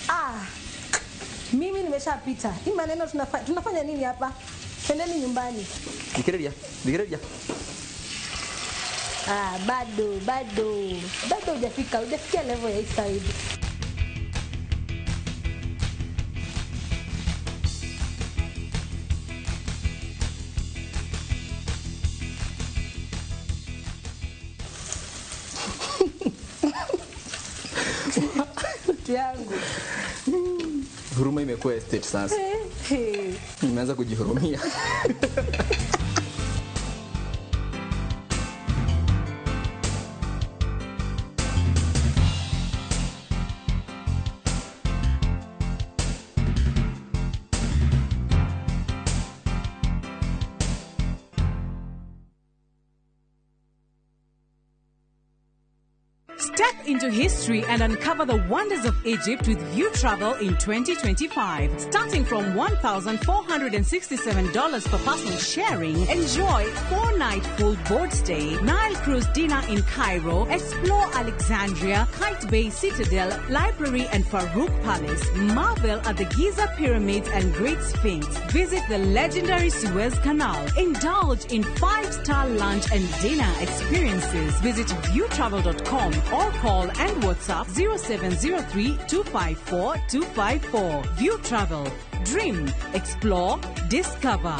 Ah. Mimi nimeshapita. Hii maneno tunafanya nini hapa? Twendeni nyumbani. Dikireria, dikireria. Ah, bado. Bado hujafika, hujafikia level ya hii side. Yangu. Huruma imekuwa estate sasa. Nimeanza kujihurumia. Step into history and uncover the wonders of Egypt with View Travel in 2025. Starting from $1,467 per person sharing, enjoy 4-night full board stay, Nile cruise dinner in Cairo, explore Alexandria, Kite Bay Citadel, Library and Farouk Palace, marvel at the Giza Pyramids and Great Sphinx, visit the legendary Suez Canal, indulge in 5-star lunch and dinner experiences. Visit viewtravel.com or call and WhatsApp 0703 254 254. View Travel. Dream, explore, discover.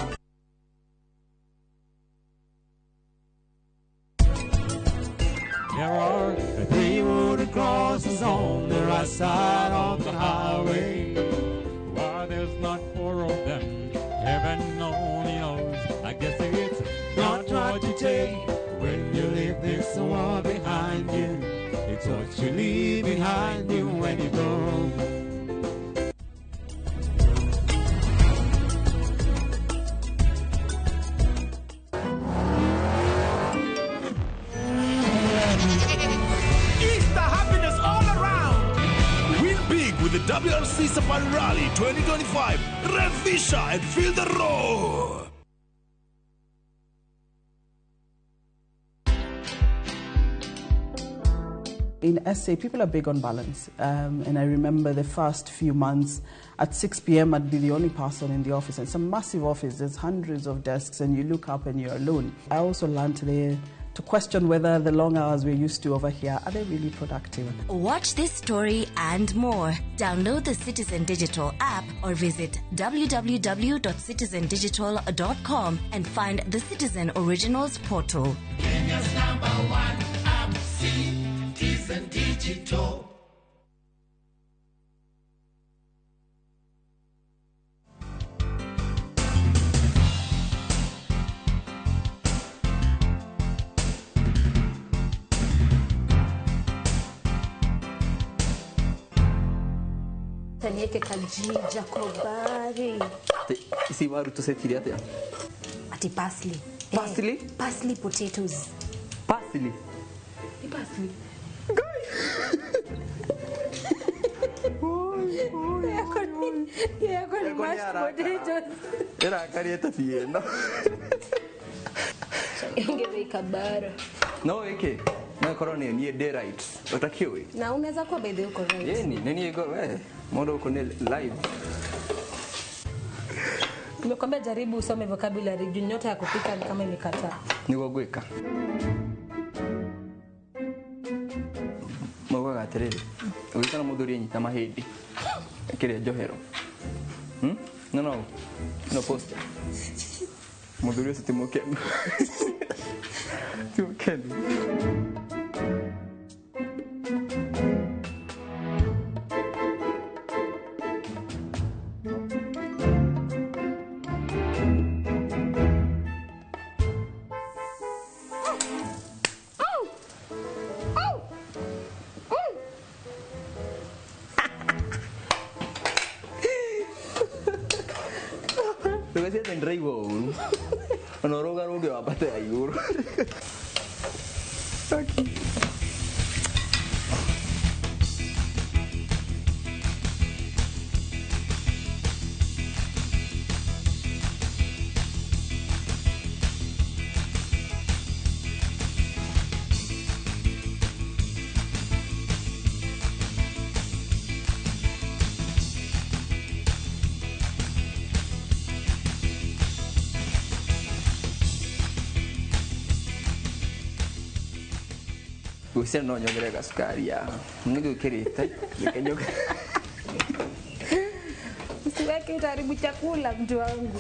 There are 3 wooden crosses on the right side of the highway. Why there's not 4 of them, heaven only knows. I guess it's not what you take when you leave this world behind you. It's what you leave behind you when you go. Easter happiness all around. Win big with the WRC Safari Rally 2025. Revisha and feel the roar. In SA, people are big on balance. And I remember the first few months, at 6 p.m., I'd be the only person in the office. And it's a massive office, there's hundreds of desks, and you look up and you're alone. I also learned there to question whether the long hours we're used to over here, are they really productive? Watch this story and more. Download the Citizen Digital app or visit www.citizendigital.com and find the Citizen Originals portal. Kenya's #1 app, Citizen Digital. Niweke kajija kobari. Isi waru tusetiri atia? Ati parsley. Parsley? Parsley potatoes. Parsley? Ni parsley. Yako ni mashed potatoes. Era karieta fiena. Ongeza kabara. No eke. Na korone ni day right. Utakiwe. Na unaweza kuwa by the uko right. Yeni, nini iko we? Modo uko live. Nimekwambia jaribu usome vocabulary juu nyota ya kupika ni kama imekataa. Niko gweka. Mwaga atiriri. Ugikana muthuri nyita mahindi. Kiria njohero. No no. No poster. Muthuri ucio ti mukenu. Ti mukenu. Ndũgecirie ndĩraigua ũru. Ona ũrũgarũge wambate ya igũrũ. Ngwĩciria no nyongerere gacukari haha. Nĩ ngwĩkĩrĩte. Reke nyongerere. Usiweke, utaharibu chakula mtu wangu.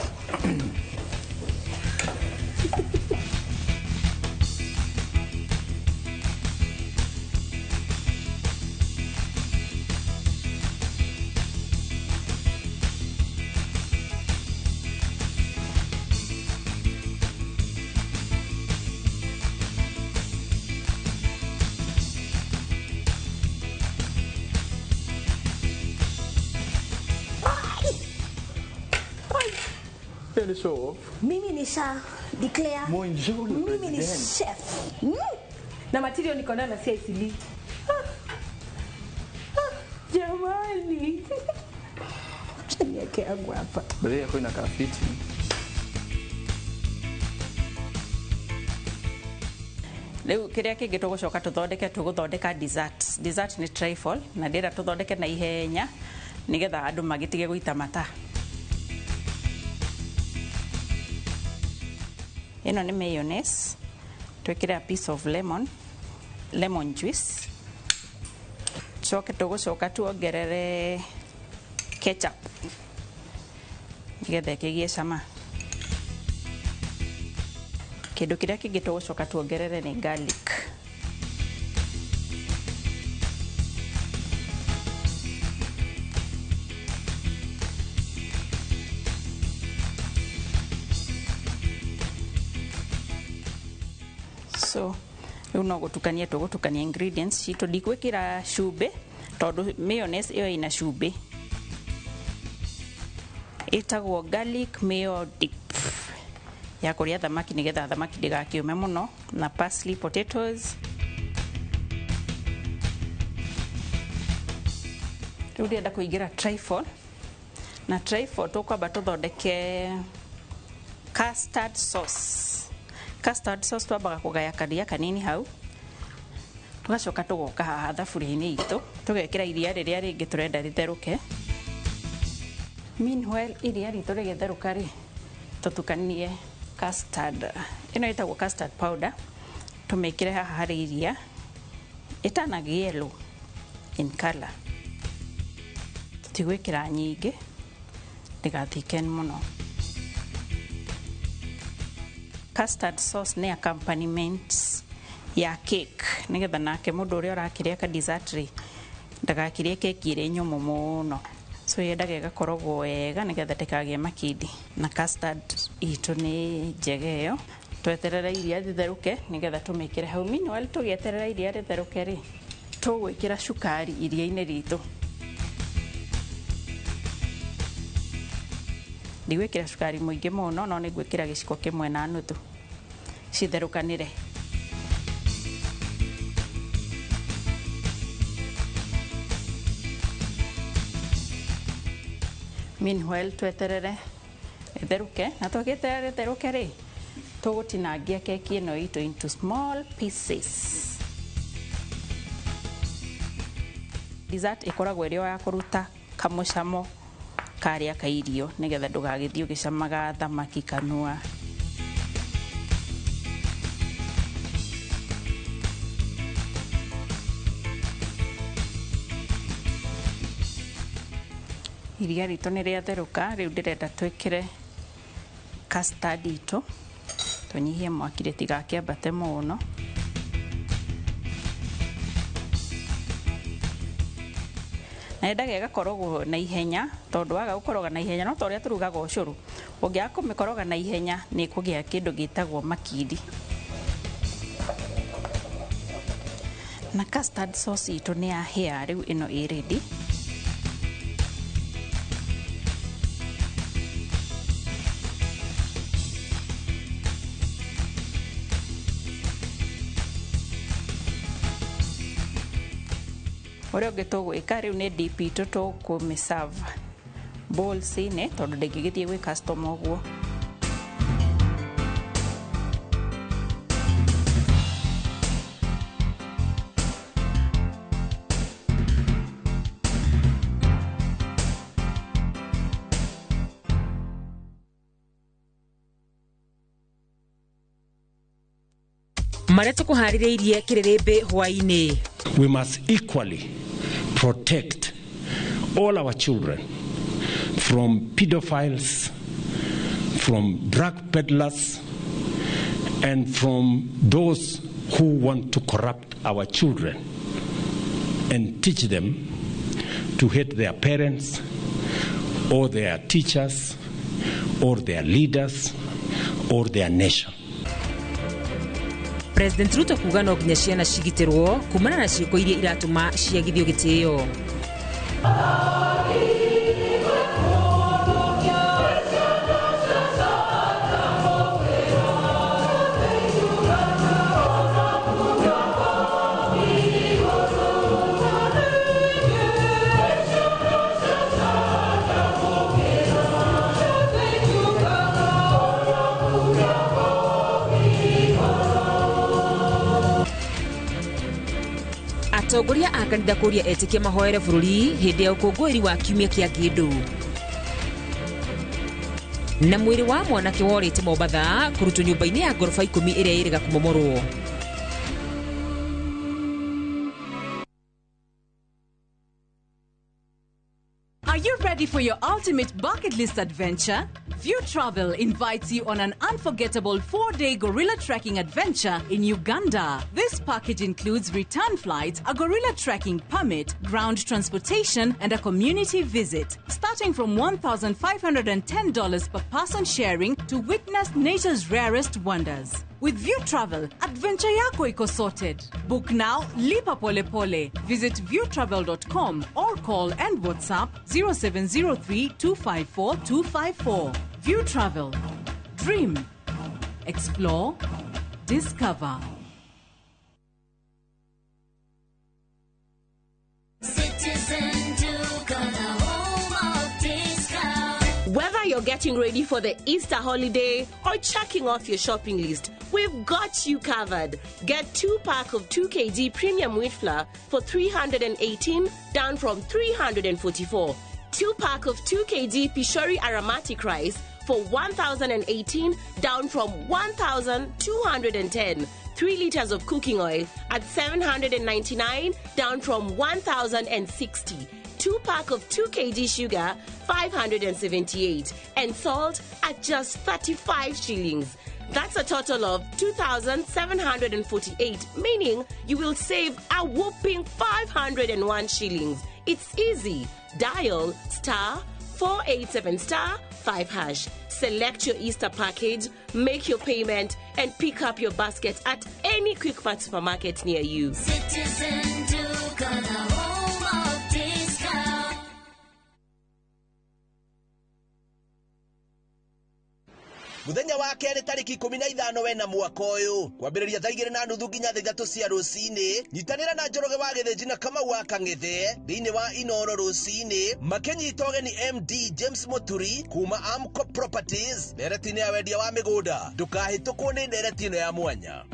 Hiyo ni show off. Mimi nisha declare. Bonjour, Mimi ni president. chef. Na material niko nayo na si ICD. Jamani. Acha niweke yangu hapa. Mbele yako inakaa fiti. Rĩu kĩrĩa kĩngĩ tũgũcoka tũthondeke, tũgũthondeka dessert. Dessert nĩ trifle na ndĩrenda tũthondeke na ihenya nĩgetha andũ magĩtige gũita mata. Ĩno nĩ mayonnaise, twĩkĩre a piece of lemon, lemon juice. Coke tũgũcoka tuongerere ketchup nĩgetha ĩkĩgĩe cama. Kĩndũ kĩrĩa kĩngĩ tũgũcoka tuongerere nĩ garlic. So rĩu no gũtukania tũgũtukania ingredients citũ. Ndigwĩkĩra cumbĩ tondũ mayonnaise ĩyo ĩna cumbĩ. Ĩtagwo garlic mayo dip ya kũrĩa thamaki nĩgetha thamaki ndĩgakĩũme mũno, na parsley potatoes. Rĩu ndĩrenda kũingĩra trifle, na trifle tũkwamba tũthondeke custard sauce. Custard sauce twambaga kũgaya karia kanini hau, tũgacoka tũgoka haha thaburia-inĩ itũ tũgekĩra iria rĩrĩa rĩngĩ tũrenda rĩtherũke. Meanwhile iria ritũ rĩgĩtherũka rĩ, tũtukanie custard. Ĩno ĩtagwo custard powder, tũmĩkĩre haha harĩ iria ĩtanagĩ yellow in color. Tũtigwĩkĩra nyingĩ ndĩgathiken mũno. Custard sauce nĩ accompaniment ya cake nĩgetha nake mũndũ ũrĩa ũrakĩrĩa ka dessert rĩ ndagakĩrĩe keki ĩrĩ nyũmũ mũno. So yendaga ĩgakorogwo wega nĩgetha ndĩkagĩe makindi. Na custard itũ nĩ njega ĩyo. Tweterere iria rĩtherũke nĩgetha tũmĩkĩre hau. Meanwhile tũgĩeterera iria rĩtherũke rĩ, tũgwĩkĩra cukari iria-inĩ ritũ. Ndigwĩkĩra cukari mũingĩ mũno, no nĩngwĩkĩra gĩciko kĩmwe na nuthu citherũkanĩre. Meanwhile tweterere ĩtherũke, na twagĩeterera ĩtherũke rĩ, tũgũtinangia keki ĩno itũ into small pieces. Dessert ĩkoragwo ĩrĩ o ya kũruta kamũcamo karĩa ka irio nĩgetha ndũgagĩthiĩ ũgĩcamaga thamaki kanua. Iria ritũ nĩ rĩatherũka, rĩu ndĩrenda twĩkĩre custard itũ, tũnyihie mwaki rĩtigakĩambate mũno. Na yendaga ĩgakorogwo na ihenya, tondũ waga gũkoroga na ihenya no ta ũrĩa tũrugaga ũcũrũ, ũngĩaga kũmĩkoroga na ihenya nĩ ĩkũgĩa kĩndũ gĩtagwo makindi. Na custard sauce itũ nĩ yahĩa, rĩu ĩno ĩ ready. Ũrĩa ũngĩ tũgwĩka rĩu nĩ dip itũ tũkũmĩserve bowls-inĩ tondũ ndĩngĩgĩthiĩ gwĩ customer ũguo. Marĩa tũkũharĩrĩirie kĩrĩrĩmbĩ hwaĩ-inĩ. We must equally protect all our children from pedophiles, from drug peddlers, and from those who want to corrupt our children and teach them to hate their parents or their teachers or their leaders or their nation. President Ruto kuga no nginya ciana cigitĩrwo kumana na ciĩko iria iratũma ciagithio gĩtĩo. Atongoria a kanitha kũria etĩkia mahoere bũrũri hĩndĩ ya ũkũngũĩri wa kiumia kĩa kĩndũ. Na mwĩrĩ wa mwanake worĩte Mombatha kũrutwo nyũmba-inĩ ya ngoroba 10 ĩrĩa ĩrĩga kũmomorwo. Are you ready for your ultimate bucket list adventure? View Travel invites you on an unforgettable 4-day gorilla trekking adventure in Uganda. This package includes return flights, a gorilla trekking permit, ground transportation, and a community visit. Starting from $1,510 per person sharing to witness nature's rarest wonders. With View Travel, adventure yako iko sorted. Book now, lipa pole pole. Visit viewtravel.com or call and WhatsApp 0703 254 254. View Travel. Dream. Explore. Discover. Citizen Duka, the home of discount. Whether you're getting ready for the Easter holiday or checking off your shopping list, we've got you covered. Get 2 pack of 2 kg premium wheat flour for 318, down from 344. 2 pack of 2 kg Pishori aromatic rice for 1,018, down from 1,210. 3 liters of cooking oil at 799, down from 1,060. 2 pack of 2 kg sugar, 578, and salt at just 35 shillings. That's a total of 2,748, meaning you will save a whopping 501 shillings. It's easy. Dial star 487 star 5 hash. Select your Easter package, make your payment, and pick up your basket at any Quickmart supermarket near you. Citizen Duka, the home of discount. Muthenya wa kerĩ tarĩki 15 wena mwaka ũyũ kwambĩrĩria thaa 2:30 nginya thaa 3 cia rũcinĩ nyitanĩra na Njoroge wa Gĩthĩnji na Kamau wa Kang'ethe thĩinĩ wa Inoro rũcinĩ makĩnyita ũgeni MD James Muturi kuma Amco Properties ndereti-inĩ ya wendia wa mĩgũnda. Ndũkahĩtũkwo nĩ ndereti ĩno ya mwanya.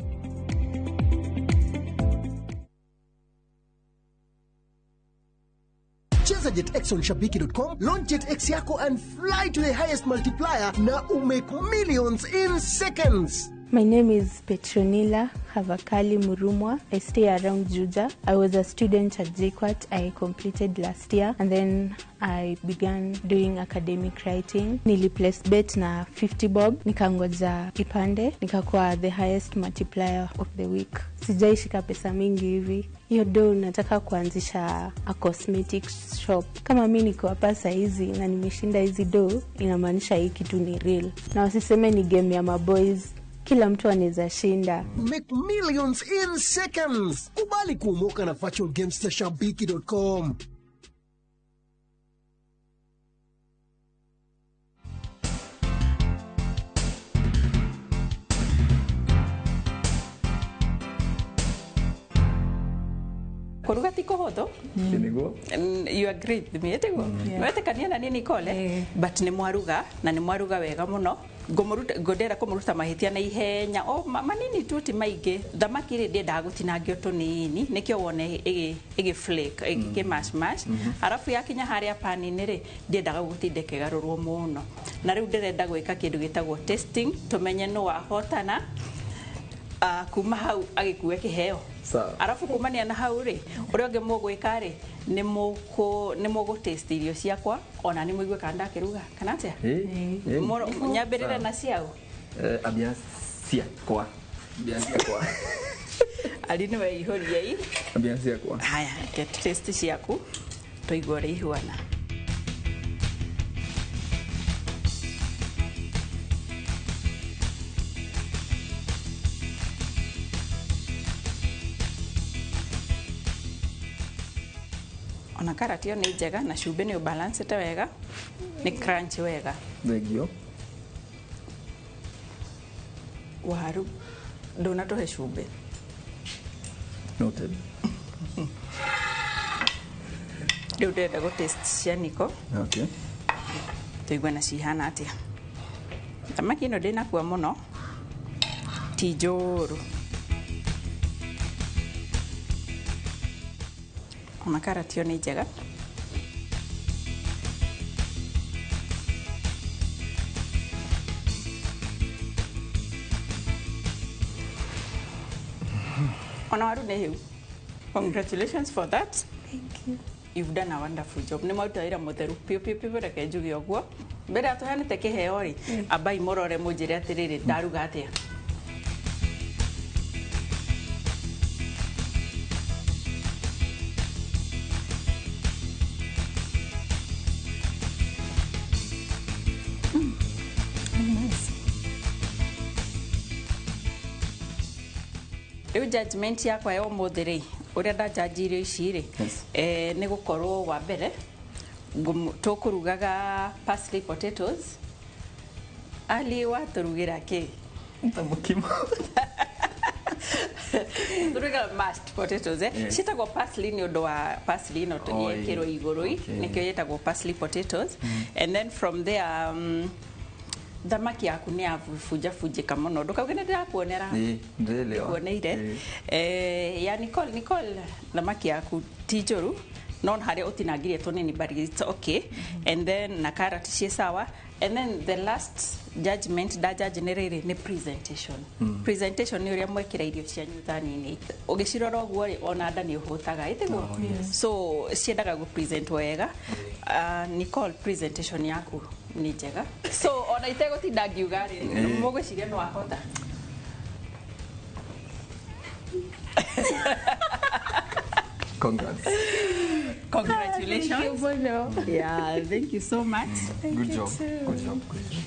Cheza JetX on shabiki.com, launch JetX yako and fly to the highest multiplier na umake millions in seconds. My name is Petronila Havakali Murumwa. I stay around Juja. I was a student at JKUAT. I completed last year and then I began doing academic writing. Niliplace bet na 50 bob, nikangoja ipande, nikakuwa the highest multiplier of the week. Sijaishika pesa mingi hivi. Hiyo do nataka kuanzisha a cosmetic shop. Kama mimi niko hapa saa hizi na nimeshinda hizi do, inamaanisha hii kitu ni real. Na wasiseme ni game ya maboys. Kila mtu anaweza shinda. Make millions in seconds. Kubali kuomoka na virtual games na shabiki.com. Kũruga ti kũhũthũ. Nĩguo. You agree with me, tiguo? Wetĩkania na niĩ, Nicole? But nĩ mwaruga na nĩ mwaruga wega mũno. Ngũmũruta, ngũndĩra kũmũruta mahĩtia na ihenya o manini tu, ti maingĩ. Thamaki rĩ, ndĩendaga gũtinangio tũnini, nĩkĩo wone ĩgĩ flake, ĩgĩ mash mash. Arabu yakinya harĩa pani-inĩ rĩ, ndiendaga gũtinda ĩkĩgarũrwo mũno. Na rĩu ndĩrenda gwĩka kĩndũ gĩtagwo testing, tũmenye nũ wahotana. Kuma hau agĩkue kĩheo. Sawa. Arabu kumania na hau rĩ, ũrĩa ũngĩ mũgwĩka rĩ, nĩ mũgũ taste irio ciakwa, ona nĩ mũigue kana ndakĩruga kana atĩa. Ĩ, ĩ. Nyambĩrĩre Sawa. na ciao. Ambia ciakwa. Ambia ciakwa. Ari nĩwe ihũriei. Ambia ciakwa. Haya, reke taste ciaku tũigue ũrĩa ihuana. Ona karati ĩyo nĩ njega, na cumbĩ nĩ ũbalancĩte wega, nĩ crunch wega. Thengio. Waru ndũnatũhe cumbĩ. Noted. Rĩu ndĩrenda gũ taste cia Niko. Okay. Tũigue na cihana atĩa. Thamaki ĩno ndĩnakua mũno, ti njũru. Ona karati ĩyo nĩ njega. Ona waru nĩ hĩu. Congratulations for that. Thank you. You've done a wonderful job. Nĩ mwaruta wĩra mũtheru piũ piũ piũ. Reke njuge ũguo. Mbere ya tũheanĩte kĩheo rĩ, ambai mũrore mũnjĩre atĩrĩrĩ, ndaruga atĩa? Very nice. Rĩu judgment yakwa ya ũmũthĩ rĩ, ũrĩa ndanjanji irio ici rĩ, nĩ gũkorwo wa mbere tũkũrugaga parsley potatoes. Ali watũrugĩra kĩ? Mũkimo. Tũrugaga mashed potatoes, eh? Yes. Ciĩtagwo parsley nĩ ũndũ wa parsley ĩno Oh, yekĩrwo igũrũ i, nĩkĩo ĩtagwo parsley potatoes. And then from there, thamaki yaku nĩ yabunjabunjĩka mũno, ndũkauge nĩ ndĩrakuonera. Ĩ, ndĩrelewa. Kuoneire. Ĩ. Ya Nicole, Nicole, thamaki yaku ti njũru, no harĩa ũtinangirie tũnini, but it's okay. And then na karati ciĩ sawa. And then the last judgment nda judge nĩ rĩrĩ, nĩ presentation. Presentation nĩ ũrĩa mwekĩra irio cianyu thani-inĩ. Ũgĩcirora ũguo rĩ, ona nda nĩ ũhũtaga, ĩtiguo? Oh, yes. So ciendaga gũ present wega. Nicole, presentation yaku nĩ njega, so ona itegũtinda ngiuga rĩ, mũgwĩciria nĩ wahota. Congrats. Congratulations. Thank you, Bono. Yeah, thank you so much. Thank Good you job. too. Good job. Good job.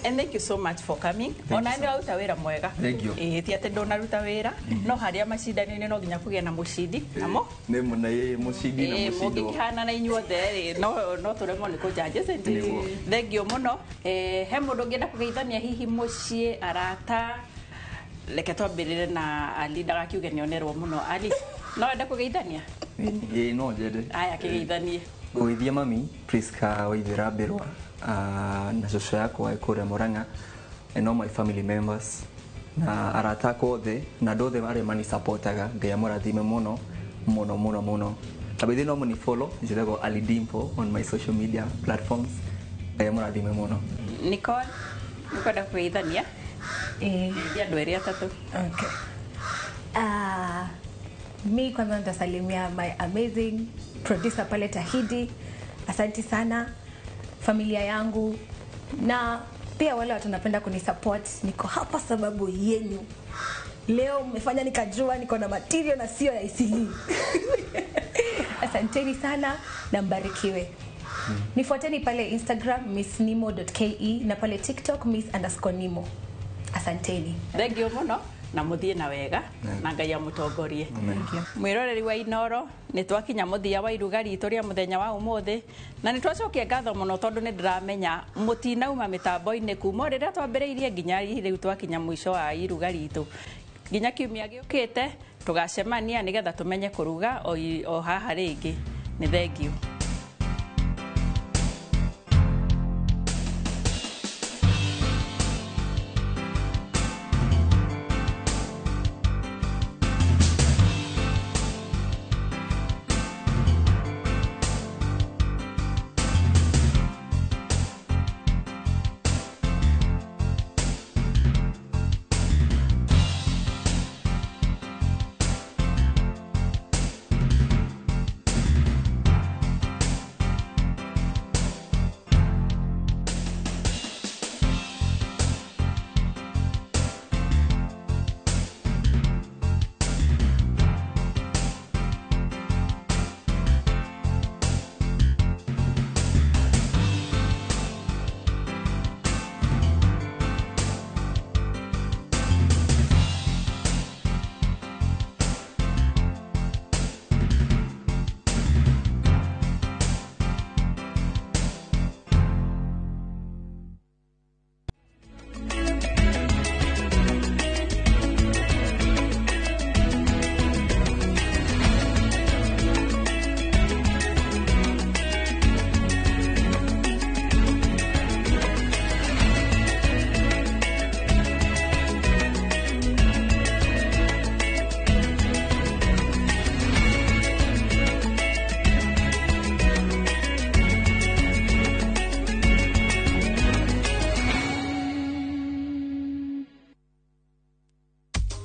And thank you so much for coming. Thank you Ona so nĩ waruta wĩra mwega. Thank you. Ĩĩ, ti atĩ ndũnaruta wĩra, no harĩa macindano-inĩ no nginya kũgĩe na mũcindi namo. Nĩ mũna mũcindi na Ĩĩ, mũcindwo. mũngĩkĩhana na inyuothe rĩ, no tũremwo nĩ kũjudge, isn't it? Nĩguo. Thank you mũno. He mũndũ ũngĩenda kũgeithania, hihi mũciĩ, arata? Reke twambĩrĩre na Ali, ndagakiuge nĩonerwo mũno. Ali, no wende kũgeithania? Ĩ, no njende. Aya, kĩgeithanie. Ngũgeithia mami Priska Waithera Mbirwa, na cũcũ yakwa kũrĩa Murang'a, and all my family members na arata akwa othe na andũ othe arĩa manisupportaga. Ngai amũrathime mũno mũno mũno mũno. Na by the way, no mũni follow, njĩtagwo Ali Dimpo on my social media platforms. Ngai amũrathime mũno. Nicole, nĩkwenda kũgeithania? Eh. Geithia andũ erĩ atatũ. Okay. Mi kwanza nitasalimia my amazing producer pale Tahidi. Asante sana, familia yangu na pia wale watu napenda kunisupport. Niko hapa sababu yenu. Leo mmefanya nikajua niko na material na sio ya Eastleigh. Asanteni sana na mbarikiwe. Nifuateni pale Instagram missnimo.ke na pale TikTok miss_nimo. Asanteni. Thank you mũno, na mũthiĩ na wega na Ngai amũtongorie. Mwĩroreri wa Inoro, nĩ twakinya mũthia wa iruga ritũ rĩa mũthenya wa ũmũthĩ, na nĩ twacokia ngatho mũno, tondũ nĩ ndĩramenya mũtinauma mĩtambo-inĩ kuma o rĩrĩa twambĩrĩirie nginya rĩu twakinya mũico wa iruga ritũ. Nginya kiumia gĩũkĩte tũgacemania nĩgetha tũmenye kũruga o haha rĩngĩ. Nĩ thengiũ.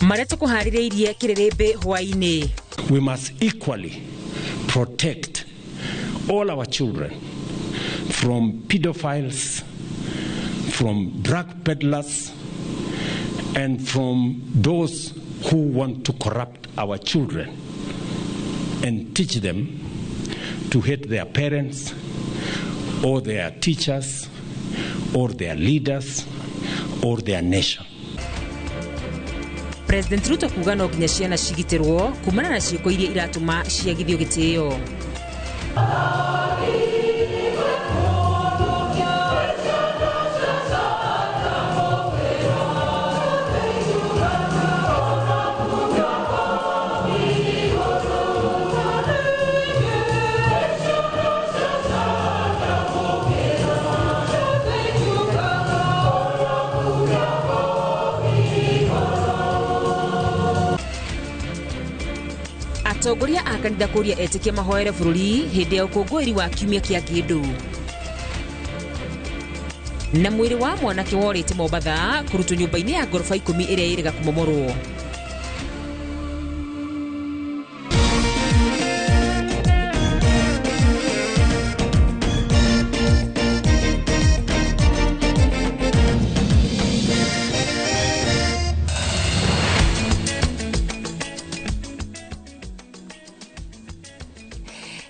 Marĩa tũkũharĩrĩirie kĩrĩrĩmbĩ hwaĩ-inĩ. We must equally protect all our children from pedophiles, from drug peddlers, and from those who want to corrupt our children and teach them to hate their parents or their teachers or their leaders or their nation. President Ruto kuga no nginya ciana cigitĩrwo kumana na ciĩko iria iratũma ciagithio gĩtĩo. Atongoria a kanitha kũria etĩkia mahoere bũrũri hĩndĩ ya ũkũngũĩri wa kiumia kĩa kĩndũ. Na mwĩrĩ wa mwanake worĩte Mombatha kũrutwo nyũmba-inĩ ya ngoroba 10 ĩrĩa ĩrĩga kũmomorwo.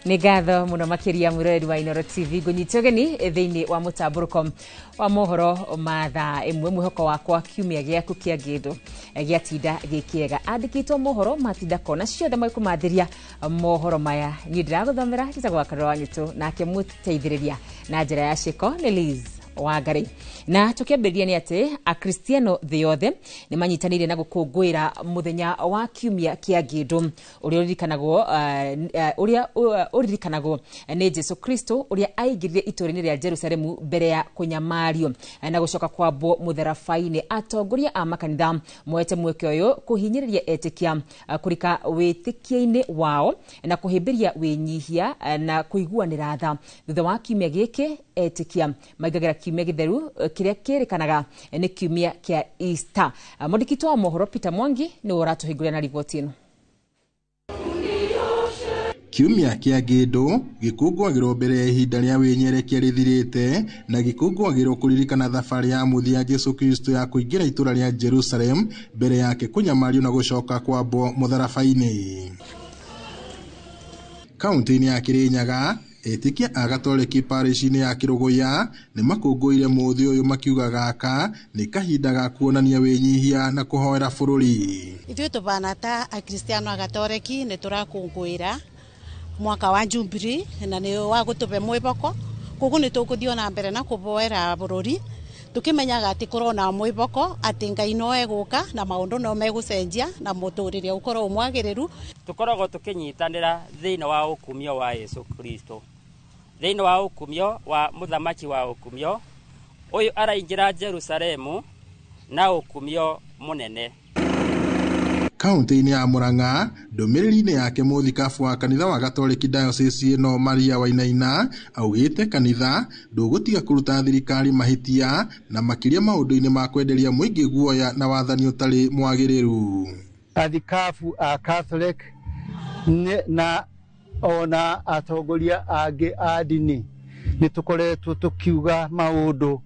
Nĩ ngatho mũno makĩria mwĩroreri wa Inooro TV ngũnyite ũgeni thĩinĩ wa mũtambũrũko wa mohoro ma thaa ĩmwe. Mwĩhoko wakwa kiumia gĩaku kĩa ngĩndũ gĩatinda gĩ kĩega. Andĩkĩtwo mohoro matinda kona ciothe magĩkũmathĩria mohoro maya. Niĩ ndĩragũthomera njĩtagwo Wakarũra wa Nyũtũ, nake mũteithĩrĩria na njĩra ya ciĩko nĩ Liz Wangari. Na tukiambĩrĩria nĩ atĩ Akristiano thĩ yothe nĩ manyitanĩire na gũkũngũĩra mũthenya wa kiumia kĩa ngĩndũ ũrĩa ũririkanagwo nĩ Jesu Kristo ũrĩa aingĩrire itũũra-inĩ rĩa Jerusalemu mbere ya kũnyamario na gũcoka kwambwo mũtharaba-inĩ. Atongoria a makanitha moete mweke ũyũ kũhinyĩrĩria etĩkia kũrika wĩtĩkia-inĩ wao na kũhĩmbĩria wĩnyihia na kũiguanĩra tha. Thutha wa kiumia gĩkĩ etĩkia maingagĩra kiumia gĩtheru kĩrĩa kĩrĩkanaga nĩ kiumia kĩa Easter. Mwandĩki wa mohoro Peter Mwangi nĩwe ũratũhingũrĩra na riboti ĩno. Kiumia kĩa ngĩndũ gĩkũngũagĩrwo mbere ya ihinda rĩa wĩnyerekia rĩthirĩte na gĩkũngũagĩrwo kũririkana thabarĩ ya mũthia Jesu Kristo ya kũingĩra itũũra rĩa Jerusalem mbere yake kũnyamario na gũcoka kwambwo mũtharaba-inĩ. Kaunti-inĩ ya Kirinyaga, etĩkia a Gatoreki parish-inĩ ya Kĩrũgũya nĩ makũngũĩire mũthĩ ũyũ makiuga gaka nĩ kahinda ga kuonania wĩnyihia na kũhoera bũrũri. Ithuĩ tũbana ta Akristiano a Gatoreki nĩ tũrakũngũĩra mwaka wa Jubilee na nĩ wa gũtũbe mwĩboko, koguo nĩ tũgũthiĩ ona mbere na kũboera bũrũri Tukimenyaga ati kurona mwiboko ati Ngai no eguka na maundu no megucenjia na muturire ukorwo mwagiriru. Tukoragwo tukinyitanira thiini wa ukumio wa Yesu Kristo, thiini wa ukumio wa muthamaki wa ukumio uyu araingira Jerusalemu na ukumio munene. Kaunti-inĩ ya Murang'a, ndũmĩrĩri-inĩ yake mũthikabu wa kanitha wa Gatoreki Diocese ĩno Maria Wainaina augĩte kanitha ndũgũtiga kũruta thirikari mahĩtia na makĩria maũndũ-inĩ ma kwenderia mũingĩ guoya na wathani ũtarĩ mwagĩrĩru. Athikabu a Catholic na ona atongoria angĩ a ndini nĩ tũkoretwo tũkiuga maũndũ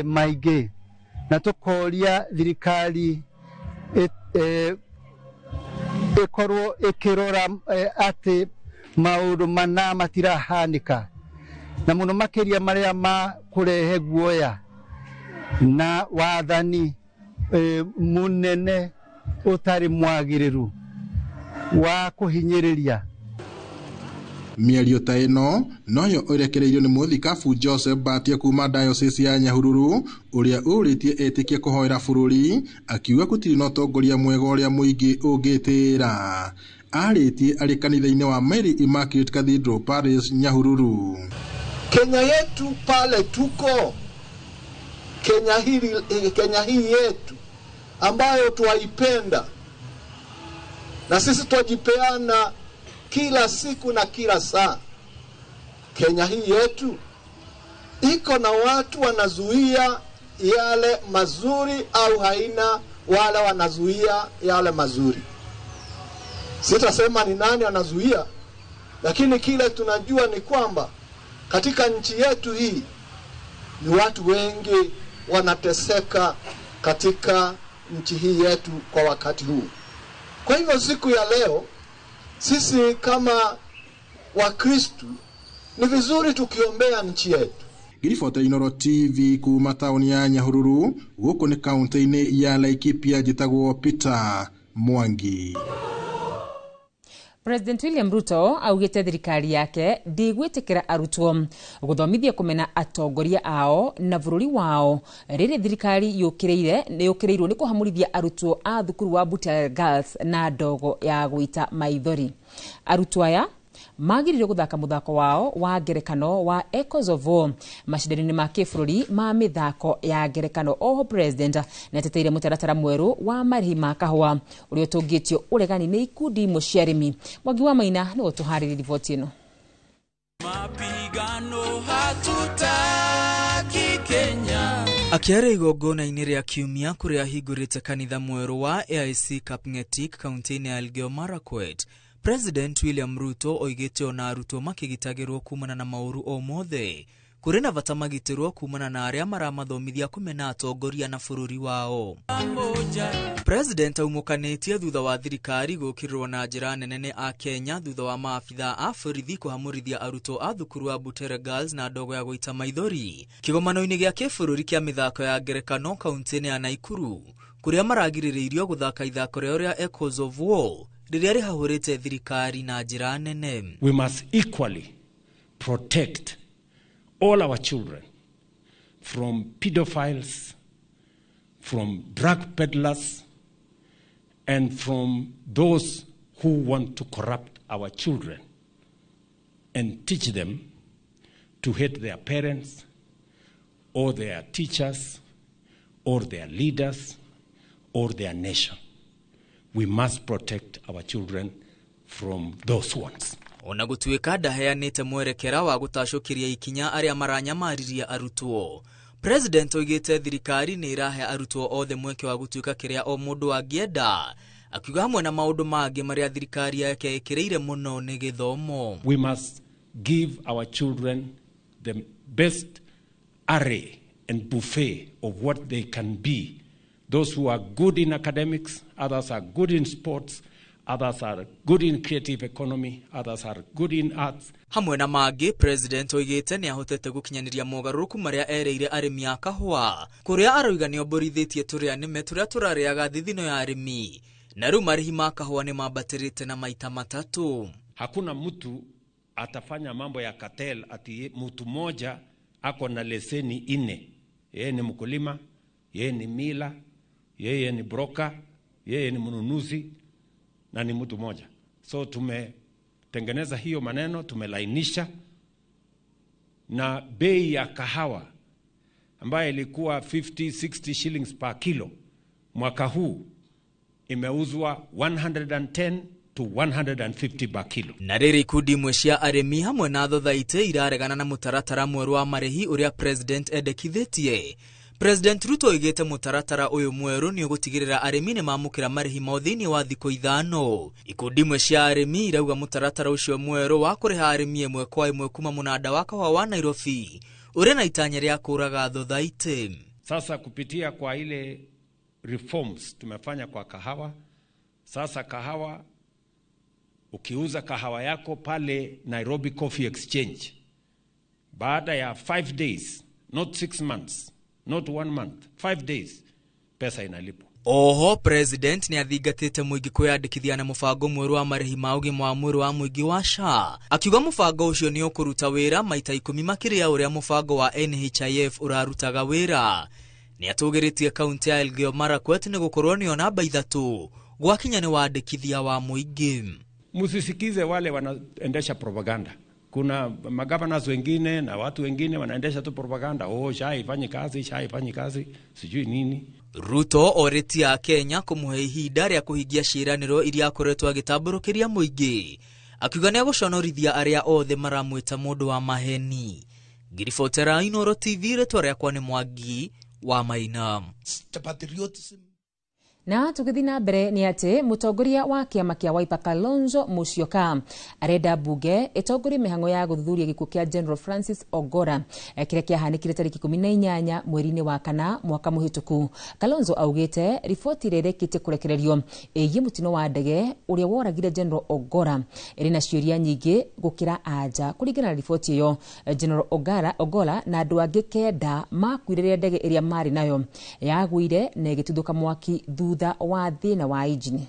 maingĩ na tũkoria thirikari ĩkorwo ĩkĩrora atĩ maũndũ mana matirahanĩka na mũno makĩria marĩa ma kũrehe guoya na wathani mũnene ũtarĩ mwagĩrĩru wa kũhinyĩrĩria. Mĩario ta ĩno noyo ĩrekereirio nĩ mũthikabu Joseph Mbatia kuma Diocese ya Nyahururu ũrĩa ũrĩtie etĩkia kũhoera bũrũri akiuga gũtirĩ na ũtongoria mwega ũrĩa mũingĩ ũngĩtĩĩra. Arĩtie arĩ kanitha-inĩ wa Mary Immaculate Cathedral Parish, Nyahururu. Kenya yetu pale tuko, Kenya hii yetu ambayo twaipenda na sisi twajipeana kila siku na kila saa. Kenya hii yetu iko na watu wanazuia yale mazuri au haina wala wanazuia yale mazuri. Sitasema ni nani anazuia, lakini kile tunajua ni kwamba katika nchi yetu hii ni watu wengi wanateseka katika nchi hii yetu kwa wakati huu. Kwa hivyo siku ya leo sisi kama Wakristu ni vizuri tukiombea nchi yetu. Ngiribota Inooro TV kuma tauni ya Nyahururu gũkũ nĩ kaunti-inĩ ya Laikipia, njĩtagwo Peter Mwangi. President William Ruto augĩte thirikari yake ndĩgwĩtĩkĩra arutwo gũthomithia kũmena atongoria ao na bũrũri wao rĩrĩ thirikari yũkĩrĩirwo nĩ kũhamũrithia arutwo a thukuru wa Butere Girls na ndogo ya gũita maithori. Arutwo aya magĩrĩirwo gũthaka mũthako wao wa ngerekano wa Echoes of War macindano-inĩ ma kĩbũrũri ma mĩthako ya ngerekano. Oho president nĩateteire mũtaratara mwerũ wa marĩhi ma kahũa ũrĩa ũtũngĩtio ũregani nĩ ikundi imwe cia arĩmi. Mwangi wa Maina nĩwe ũtũharĩrĩirie riboti ĩno. Mapigano hatutaki Kenya. Akiaria igongona-inĩ rĩa kiumia kũrĩa ahingũrĩte kanitha mwerũ wa AIC Kapngetik kaunti-inĩ ya Elgeyo Marakwet, President William Ruto oigĩte ona arutwo makĩgitagĩrwo kumana na maũru o mothe kũrĩ na bata magitĩrwo kumana na arĩa maramathomithia kũmena atongoria na bũrũri wao. President aumũkanĩtie thutha wa thirikari gũũkĩrĩrwo na njĩra nene nĩ a Kenya thutha wa maabitha a borithi kũhamũrithia arutwo a thukuru wa Butere Girls na ndogo ya gũita maithori kĩgomano-inĩ gĩa kĩbũrũri kĩa mĩthako ya ngerekano kaunti-inĩ ya Naikuru kũrĩa maragirĩrĩirio gũthaka ithako rĩao rĩa Echoes of War rĩrĩa rĩhahũrĩte thirikari na njĩra nene. We must equally protect all our children from pedophiles, from drug peddlers, and from those who want to corrupt our children and teach them to hate their parents or their teachers or their leaders or their nation. We must protect our children from those ones. Ona gũtuĩka ndaheanĩte mwerekera wa gũtacũkĩria ikinya arĩa maranyamariria arutwo, President oigĩte thirikari nĩ ĩrahe arutwo othe mweke wa gũtuĩka kĩrĩa o mũndũ angĩenda, akiuga hamwe na maũndũ mangĩ marĩa thirikari yake ĩkĩrĩire mũno nĩ gĩthomo. We must give our children the best array and buffet of what they can be. Those who are good in academics, others are good in sports, others are good in creative economy, others are good in arts. Hamwe na mangĩ, President oigĩte nĩ ahotete gũkinyanĩria mogarũrũku marĩa erĩire arĩmi a kahũa, kũrĩa aroiga nĩ omborithĩtie tũrĩa nĩme tũrĩa tũrarĩaga thithino ya arĩmi, na rĩu marĩhi ma kahũa nĩ mambatĩrĩte na maita matatũ. Hakuna mtu atafanya mambo ya cartel ati mtu moja ako na leseni 4. Yeye ni mkulima, yeye ni mila, yeye ni broker, yeye ni mnunuzi na ni mtu mmoja. So tumetengeneza hiyo maneno, tumelainisha, na bei ya kahawa ambayo ilikuwa 50 60 shillings per kilo mwaka huu imeuzwa 110 to 150 per kilo. Na rĩrĩ ikundi imwe cia arĩmi hamwe na thothaitĩ iraregana na mũtaratara mwerũ wa marĩhi ũrĩa president endekithĩtie. President Ruto oigĩte mũtaratara ũyũ mwerũ nĩ ũgũtigĩrĩra arĩmi nĩ mamũkĩra marĩhi mao thĩinĩ wa thikũ 5. Ikundi imwe cia arĩmi irauga mũtaratara ũcio mwerũ wa kũrĩha arĩmi ĩmwe kwa ĩmwe kuma mũnanda wa kahũa wa Nairobi ũrĩ na itanya rĩa kũraga thothaitĩ. Sasa kupitia kwa ile reforms tumefanya kwa kahawa, sasa kahawa, ukiuza kahawa yako pale Nairobi Coffee Exchange, baada ya 5 days, not 6 months, not 1 month, 5 days, pesa inalipwa. Oho president nĩ athingatĩte mũingĩ kwĩyandĩkithia na mũbango mwerũ wa marĩhi ma ũgima wa mwĩrĩ wa mũingĩ wa SHA, akiuga mũbango ũcio nĩ ũkũruta wĩra maita 10 makĩria ũrĩa mũbango wa NHIF ũrarutaga wĩra. Nĩ atũgĩrĩtie kaunti ya Elgeyo Marakwet nĩ gũkorwo nĩyo namba 3 gwakinya nĩ wandĩkithia wa mũingĩ. Msisikize wale wanaendesha propaganda. Kuna magavanas wengine na watu wengine wanaendesha tu propaganda. Oh, SHA haifanyi kazi, SHA haifanyi kazi, sijui nini. Ruto orĩtie Akenya kũmũhe ihinda rĩa kũhingia ciĩranĩro iria akoretwo agĩtambũrũkĩria mũingĩ, akiuga nĩ egũconorithia arĩa othe maramwĩta mũndũ wa maheni. Ngiribotera Inooro TV, rĩtwa rĩakwa nĩ Mwangi wa Maina. Na tũgĩthiĩ na mbere nĩ atĩ mũtongoria wa kĩama kĩa Wiper Kalonzo Musyoka arenda mbunge ĩtongorie mĩhang'o ya gũthuthuria gĩkuũ kĩa General Francis Ogora kĩrĩa kĩahanĩkire tarĩki 18 mweri-inĩ wa kana mwaka mũhĩtũku. Kalonzo augĩte riboti ĩrĩa ĩrĩkĩtie kũrekererio ĩgiĩ mũtino wa ndege ũrĩa woragire General Ogora ĩrĩ na ciũria nyingĩ gũkĩra anja. Kũringana na riboti ĩyo, General Ogola na andũ angĩ 9 makuire rĩrĩa ndege ĩrĩa marĩ nayo yagũire na ĩgĩtuthũka mwaki thutha wa thĩna wa injini.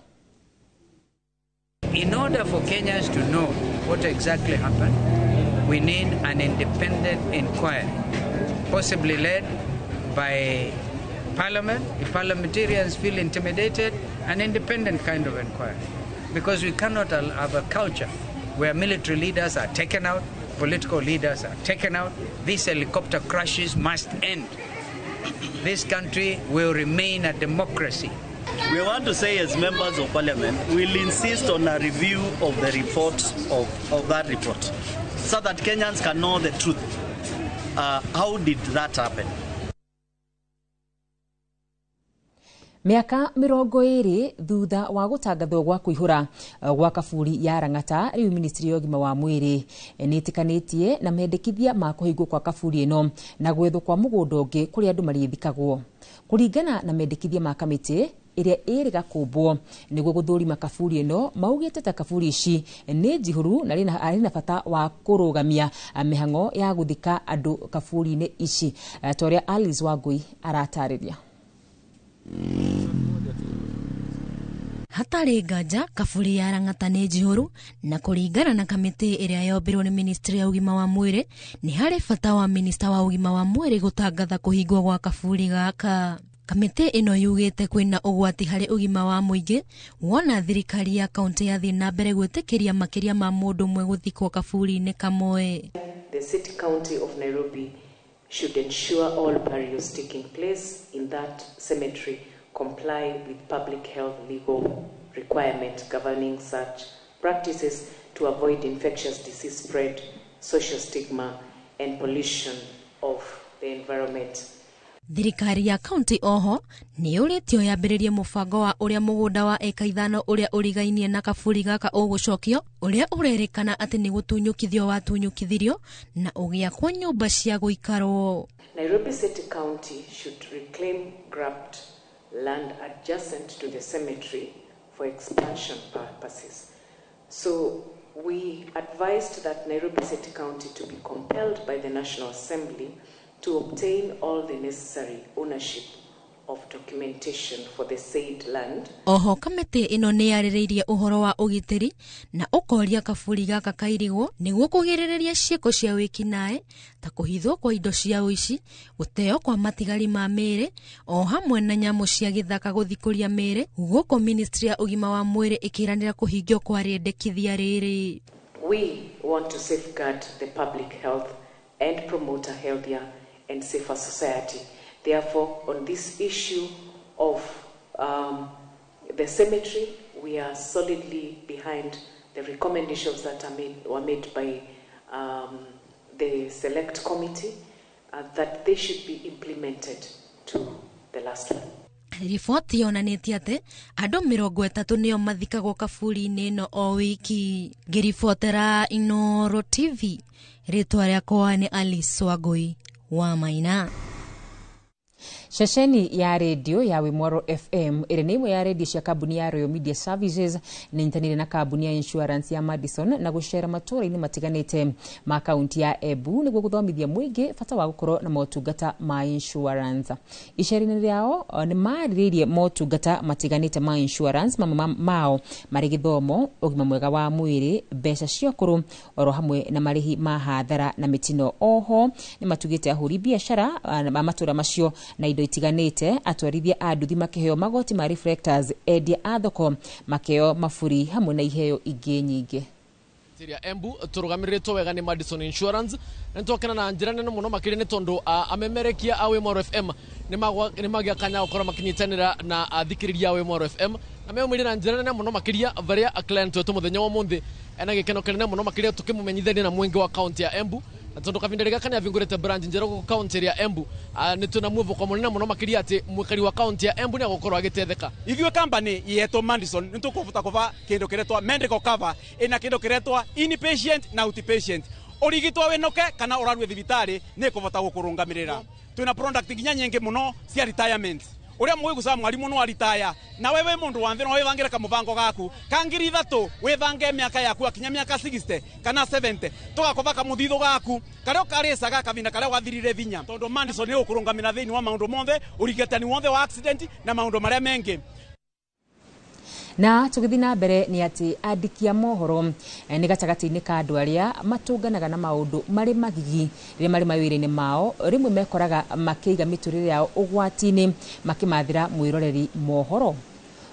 In order for Kenyans to know what exactly happened, we need an independent inquiry, possibly led by Parliament. If parliamentarians feel intimidated, an independent kind of inquiry. Because we cannot have a culture where military leaders are taken out, political leaders are taken out. These helicopter crashes must end. This country will remain a democracy. We want to say, as members of parliament, we'll insist on a review of the report of that report, so that Kenyans can know the truth. How did that happen? Mĩaka 20 thutha wa gũtangathwo gwa kũihũra gwa kaburi ya Lang'ata, rĩu ministry ya ũgima wa mwĩrĩ nĩ ĩtĩkanĩtie na mendekithia ma kũhingwo kwa kaburi ĩno na gwethwo kwa mũgũnda ũngĩ kũrĩa andũ marĩthikagwo. Kũringana na mendekithia ma kamĩtĩ ĩrĩa ĩrĩga kũmbwo nĩguo gũthũrima kaburi ĩno, maugĩte ta kaburi ici nĩ njihũru na arĩ na bata wa kũrũgamia mĩhang'o ya gũthika andũ kaburi-inĩ ici, ta ũrĩa Alice Wangui aratarĩria. Hatarĩ nganja kaburi ya Lang'ata nĩ njihũru na kũringana na kamĩtĩ ĩrĩa yombirwo nĩ ministry ya ũgima wa mwĩrĩ nĩ harĩ bata wa minista wa ũgima wa mwĩrĩ gũtangatha kũhingwo gwa kaburi gaka. Kamĩtĩ ĩno yugĩte kwĩna ũgwati harĩ ũgima wa mũingĩ wona thirikari ya kaunti yathiĩ na mbere gwĩtĩkĩria makĩria ma mũndũ ũmwe gũthikwo kaburi-inĩ kamwe. The city county of Nairobi should ensure all burials taking place in that cemetery comply with public health legal requirement governing such practices to avoid infectious disease spread, social stigma, and pollution of the environment. Thirikari ya kaunti oho nĩ yũrĩtio yambĩrĩrie mũbango wa ũrĩa mũgũnda wa eka 5 ũrĩa ũrigainie na kaburi gaka ũgũcokio, ũrĩa ũrerĩkana atĩ nĩ gũtunyũkithio watunyũkithirio na ũgĩakwo nyũmba cia gũikarwo. Nairobi City County should reclaim grabbed land adjacent to the cemetery for expansion purposes. So we advised that Nairobi City County to be compelled by the National Assembly to obtain all the necessary ownership of documentation for the said land. Oho kamĩtĩ ĩno nĩ yarĩrĩirie ũhoro wa ũgitĩri na ũkoria kaburi gaka kairigwo nĩguo kũgirĩrĩria ciĩko cia wĩkinaĩ ta kũhithwo kwa indo cia ũici, gũteo kwa matigari ma mĩĩrĩ o hamwe na nyamũ cia gĩthaka gũthikũria mĩĩrĩ, gũkũ ministry ya ũgima wa mwĩrĩ ĩkĩranĩra kũhingio kwa rĩendekithia rĩrĩ. We want to safeguard the public health and promote a healthier and safer society. Therefore, on this issue of the cemetery, we are solidly behind the recommendations that were made by the select committee, that they should be implemented to the last one. Riboti yonanĩtie atĩ andũ 30 nĩo mathikagwo kaburi-inĩ ĩno o wiki. Ngĩribotera Inooro TV, rĩtwa rĩakwa nĩ Alice Wangui wa Maina. Ceceni ya redio ya Wimwaro FM ĩrĩa nĩ ĩmwe ya redio cia kambuni ya Royal Media Services nĩ nyitanĩire na kambuni ya insurance ya Madison na gũcera matũũra-inĩ matiganĩte ma kaunti ya Embu nĩguo gũthomithia mũingĩ bata wa gũkorwo na motungata ma insurance. Icera-inĩ rĩao nĩ marĩrĩirie motungata matiganĩte ma insurance, mamwe mao marĩ gĩthomo, ũgima mwega wa mwĩrĩ, mbeca cia ũkũrũ oro hamwe na marĩhi ma hathara na mĩtino. Oho nĩ matugĩte ahũri biacara a matũũra macio na indo itiganĩte, atwarithia a nduthi makĩheo magoti ma reflectors, endia a thoko makĩheo maburi hamwe na iheo ingĩ nyingĩ. Ya Embu turugamiriritwo wega ni Madison Insurance na nitwakena na njira nene muno makiria ni tondu amemerekia a Wimwaro FM ni magia kanya gukorwo makinyitanira na athikiriria a Wimwaro FM na meumirire na njira nene muno makiria varia client wetu muthenya wa muthi ena gikeno kinene muno makiria tukimumenyithania na mwingi wa kaunti ya Embu na tondu kavinda gaka ni avingurite branch njeru guku kaunti ya Embu ni tuna muvuko munene muno makiria ati mwikari wa kaunti ya Embu ni agukorwo agitetheka. Ithuĩ company yetu Madison ni tukuvuta kuva kindu kiretwa medical cover ina kindu kiretwa inpatient na outpatient. Urigitwo winoke kana urarue thibitari ni kuvota gukurungamirira. Twina product nginya nyingi muno cia retirement. Uria mwiguca mwarimu no aritaya na wewe mundu wa nthi no wivangire kamubango gaku ka 3,000 wivange miaka yaku akinya miaka 60 kana 70 tugakuba kamuthithu gaku karia ukaricaga kavinda karia wathirire vinya tondu Madison ni ukurungamira thiini wa maundu monthe urigitani wonthe wa accident na maundu maria mengi. Na tũgĩthiĩ na mbere nĩ atĩ andĩki a mohoro nĩ gatagatĩ-inĩ ka andũ arĩa matũnganaga na maũndũ marĩ magigi rĩrĩa marĩ mawĩra-inĩ mao, rĩmwe mekoraga makĩiga mĩtũrĩre yao ũgwati-inĩ makĩmathĩra mwĩroreri mohoro.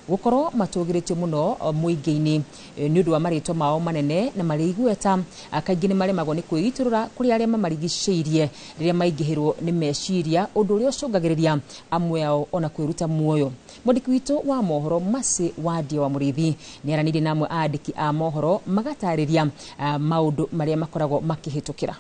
Gũkorwo matũgĩrĩtio mũno mũingĩ-inĩ nĩ ũndũ wa marĩtwa mao manene na marĩ igweta, kaingĩ nĩ maremagwo nĩ kwĩitũrũra kũrĩ arĩa mamarigicĩirie rĩrĩa maingĩhĩrwo nĩ meciria, ũndũ ũrĩa ũcũngagĩrĩria amwe ao ona kwĩruta muoyo. Mwandĩki witũ wa mohoro Mercy Wandia wa Mũrĩithi nĩ aranĩirie na amwe a andĩki a mohoro magatarĩria maũndũ marĩa makoragwo makĩhĩtũkĩra.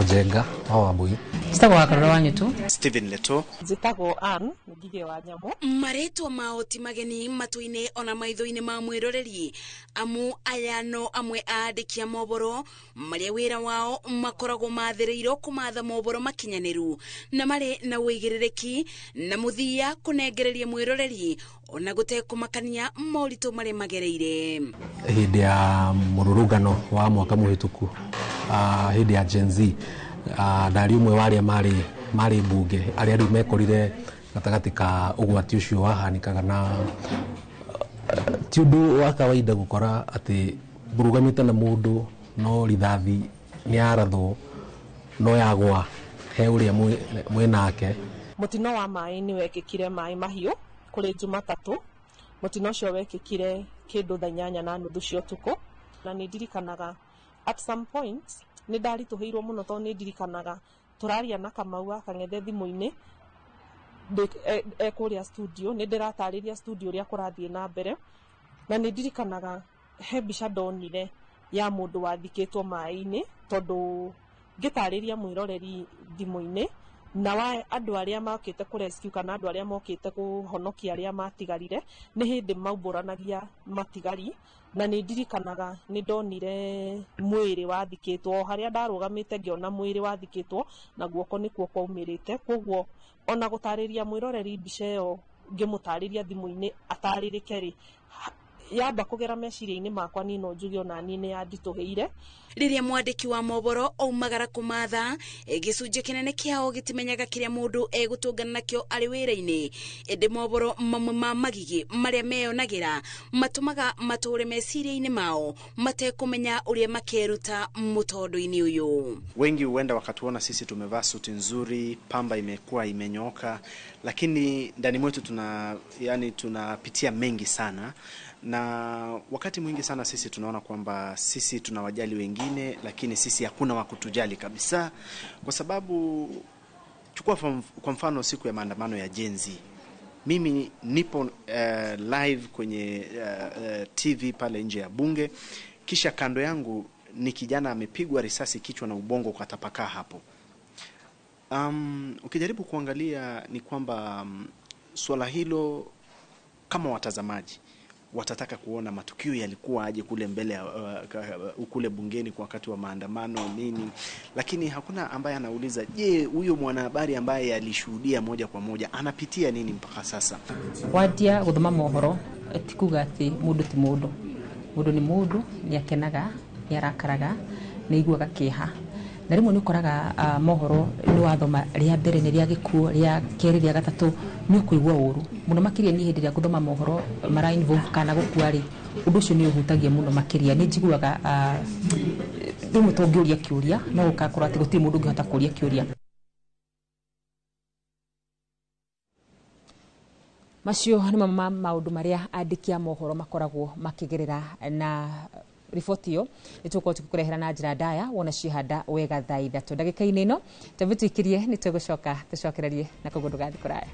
Njenga wa Wambui. Njĩtagwo Wakarura wa Nyutu. Stephen Leto. Njĩtagwo Ann Ngige wa Nyamũ. Marĩtwa mao ti mageni matũ-inĩ ona maitho-inĩ ma mwĩroreri, amu aya no amwe a andĩki a mohoro marĩa wĩra wao makoragwo mathĩrĩirwo kũmatha mohoro makinyanĩru na marĩ na ũigĩrĩrĩki na mũthia kũnengereria mwĩroreri ona gũtekũmakania moritũ marĩa magereire. Hĩndĩ ya mũrũrũngano wa mwaka mũhĩtũku, hĩndĩ ya Gen Z, ndarĩ ũmwe wa arĩa marĩ mbunge arĩa rĩu mekorire gatagatĩ ka ũgwati ũcio wahanĩkaga, na ti ũndũ wa kawaida gũkora atĩ mũrũgamĩte na mũndũ no rithathi nĩ yarathwo no yagwa he ũrĩa mwĩnake. Mũtino wa maĩ nĩ wekĩkire maĩ mahiũ kũrĩ Jumatatũ. Mũtino ũcio wekĩkire kĩndũ thaa 8:30 cia ũtukũ, na nĩ ndirikanaga at some point nĩ ndaritũhĩirwo mũno tondũ nĩ ndirikanaga tũraria na Kamau wa Kang'ethe thimũ-inĩ kũrĩa studio, nĩ ndĩratarĩria studio ũrĩa kũrathiĩ na mbere, na nĩ ndirikanaga he mbica ndonire ya mũndũ wathikĩtwo maĩ-inĩ, tondũ ngĩtarĩria mwĩroreri thimũ-inĩ na wa andũ arĩa mokĩte kũ rescue kana andũ arĩa mokĩte kũhonokia arĩa matigarire nĩ hĩndĩ maumbũranagia matigari, na nĩ ndirikanaga nĩ ndonire mwĩrĩ wathikĩtwo o harĩa ndarũgamĩte ngĩona mwĩrĩ wathikĩtwo na guoko nĩkuo kwaumĩrĩte. Koguo ona gũtarĩria mwĩroreri mbica ĩyo ngĩmũtarĩria thimũ-inĩ atarĩrĩke rĩ, Yamba kũgera meciria-inĩ makwa niĩ no njuge ona niĩ nĩ yanditũhĩire. Rĩrĩa mwandĩki wa mohoro aumagara kũmatha, gĩcunjĩ kĩnene kĩao gĩtimenyaga kĩrĩa mũndũ egũtũngana nakĩo arĩ wĩra-inĩ. Ĩndĩ mohoro mamwe ma magigi marĩa meyonagĩra matũmaga matũre meciria-inĩ mao matekũmenya ũrĩa makeruta mũtondo-inĩ ũyũ. Wengi huenda wakatuona sisi tumevaa suti nzuri, pamba imekuwa imenyooka, lakini ndani mwetu tunapitia mengi sana. Na wakati mwingi sana sisi tunaona kwamba sisi tunawajali wengine, lakini sisi hakuna wa kutujali kabisa. Kwa sababu chukua kwa mfano siku ya maandamano ya Gen Z, mimi nipo live kwenye TV pale nje ya bunge, kisha kando yangu ni kijana amepigwa risasi kichwa na ubongo ukatapakaa hapo. Ukijaribu kuangalia ni kwamba swala hilo kama watazamaji watataka kuona matukio yalikuwa aje kule mbele, kule bungeni kwa wakati wa maandamano nini, lakini hakuna ambaye anauliza, je, huyo mwanahabari ambaye alishuhudia moja kwa moja anapitia nini mpaka sasa? Wadia guthoma mohoro ti kuga ati mundu ti mundu, mundu ni mundu, ni akenaga, ni arakaraga, ni aiguaga kieha. Na rimwe ni ukoraga mohoro ni wathoma ria mbere ni ria gikuo, ria keri, ria gatatu, ni ukuigua uru muno makiria. Ni hindi ria guthoma mohoro mara involve kana gukua ri, undu ucio ni uhutagia muno makiria. Ni njiguaga rimwe tongiuria kiuria no ugakorwo ati gutiri mundu ungihota kuria kiuria. Macio nĩ mamwe ma maũndũ marĩa andĩki a mohoro makoragwo makĩgerera, na riboti ĩyo nĩ tũgũkorwo tũgĩkũrehera na njĩra ndaya wona ciehanda wega thaa 3 ndagĩka-inĩ ĩno. Twambe tũikirie, nĩ tũgũcoka tũcokererie na koguo ndũgathiĩ kũraya.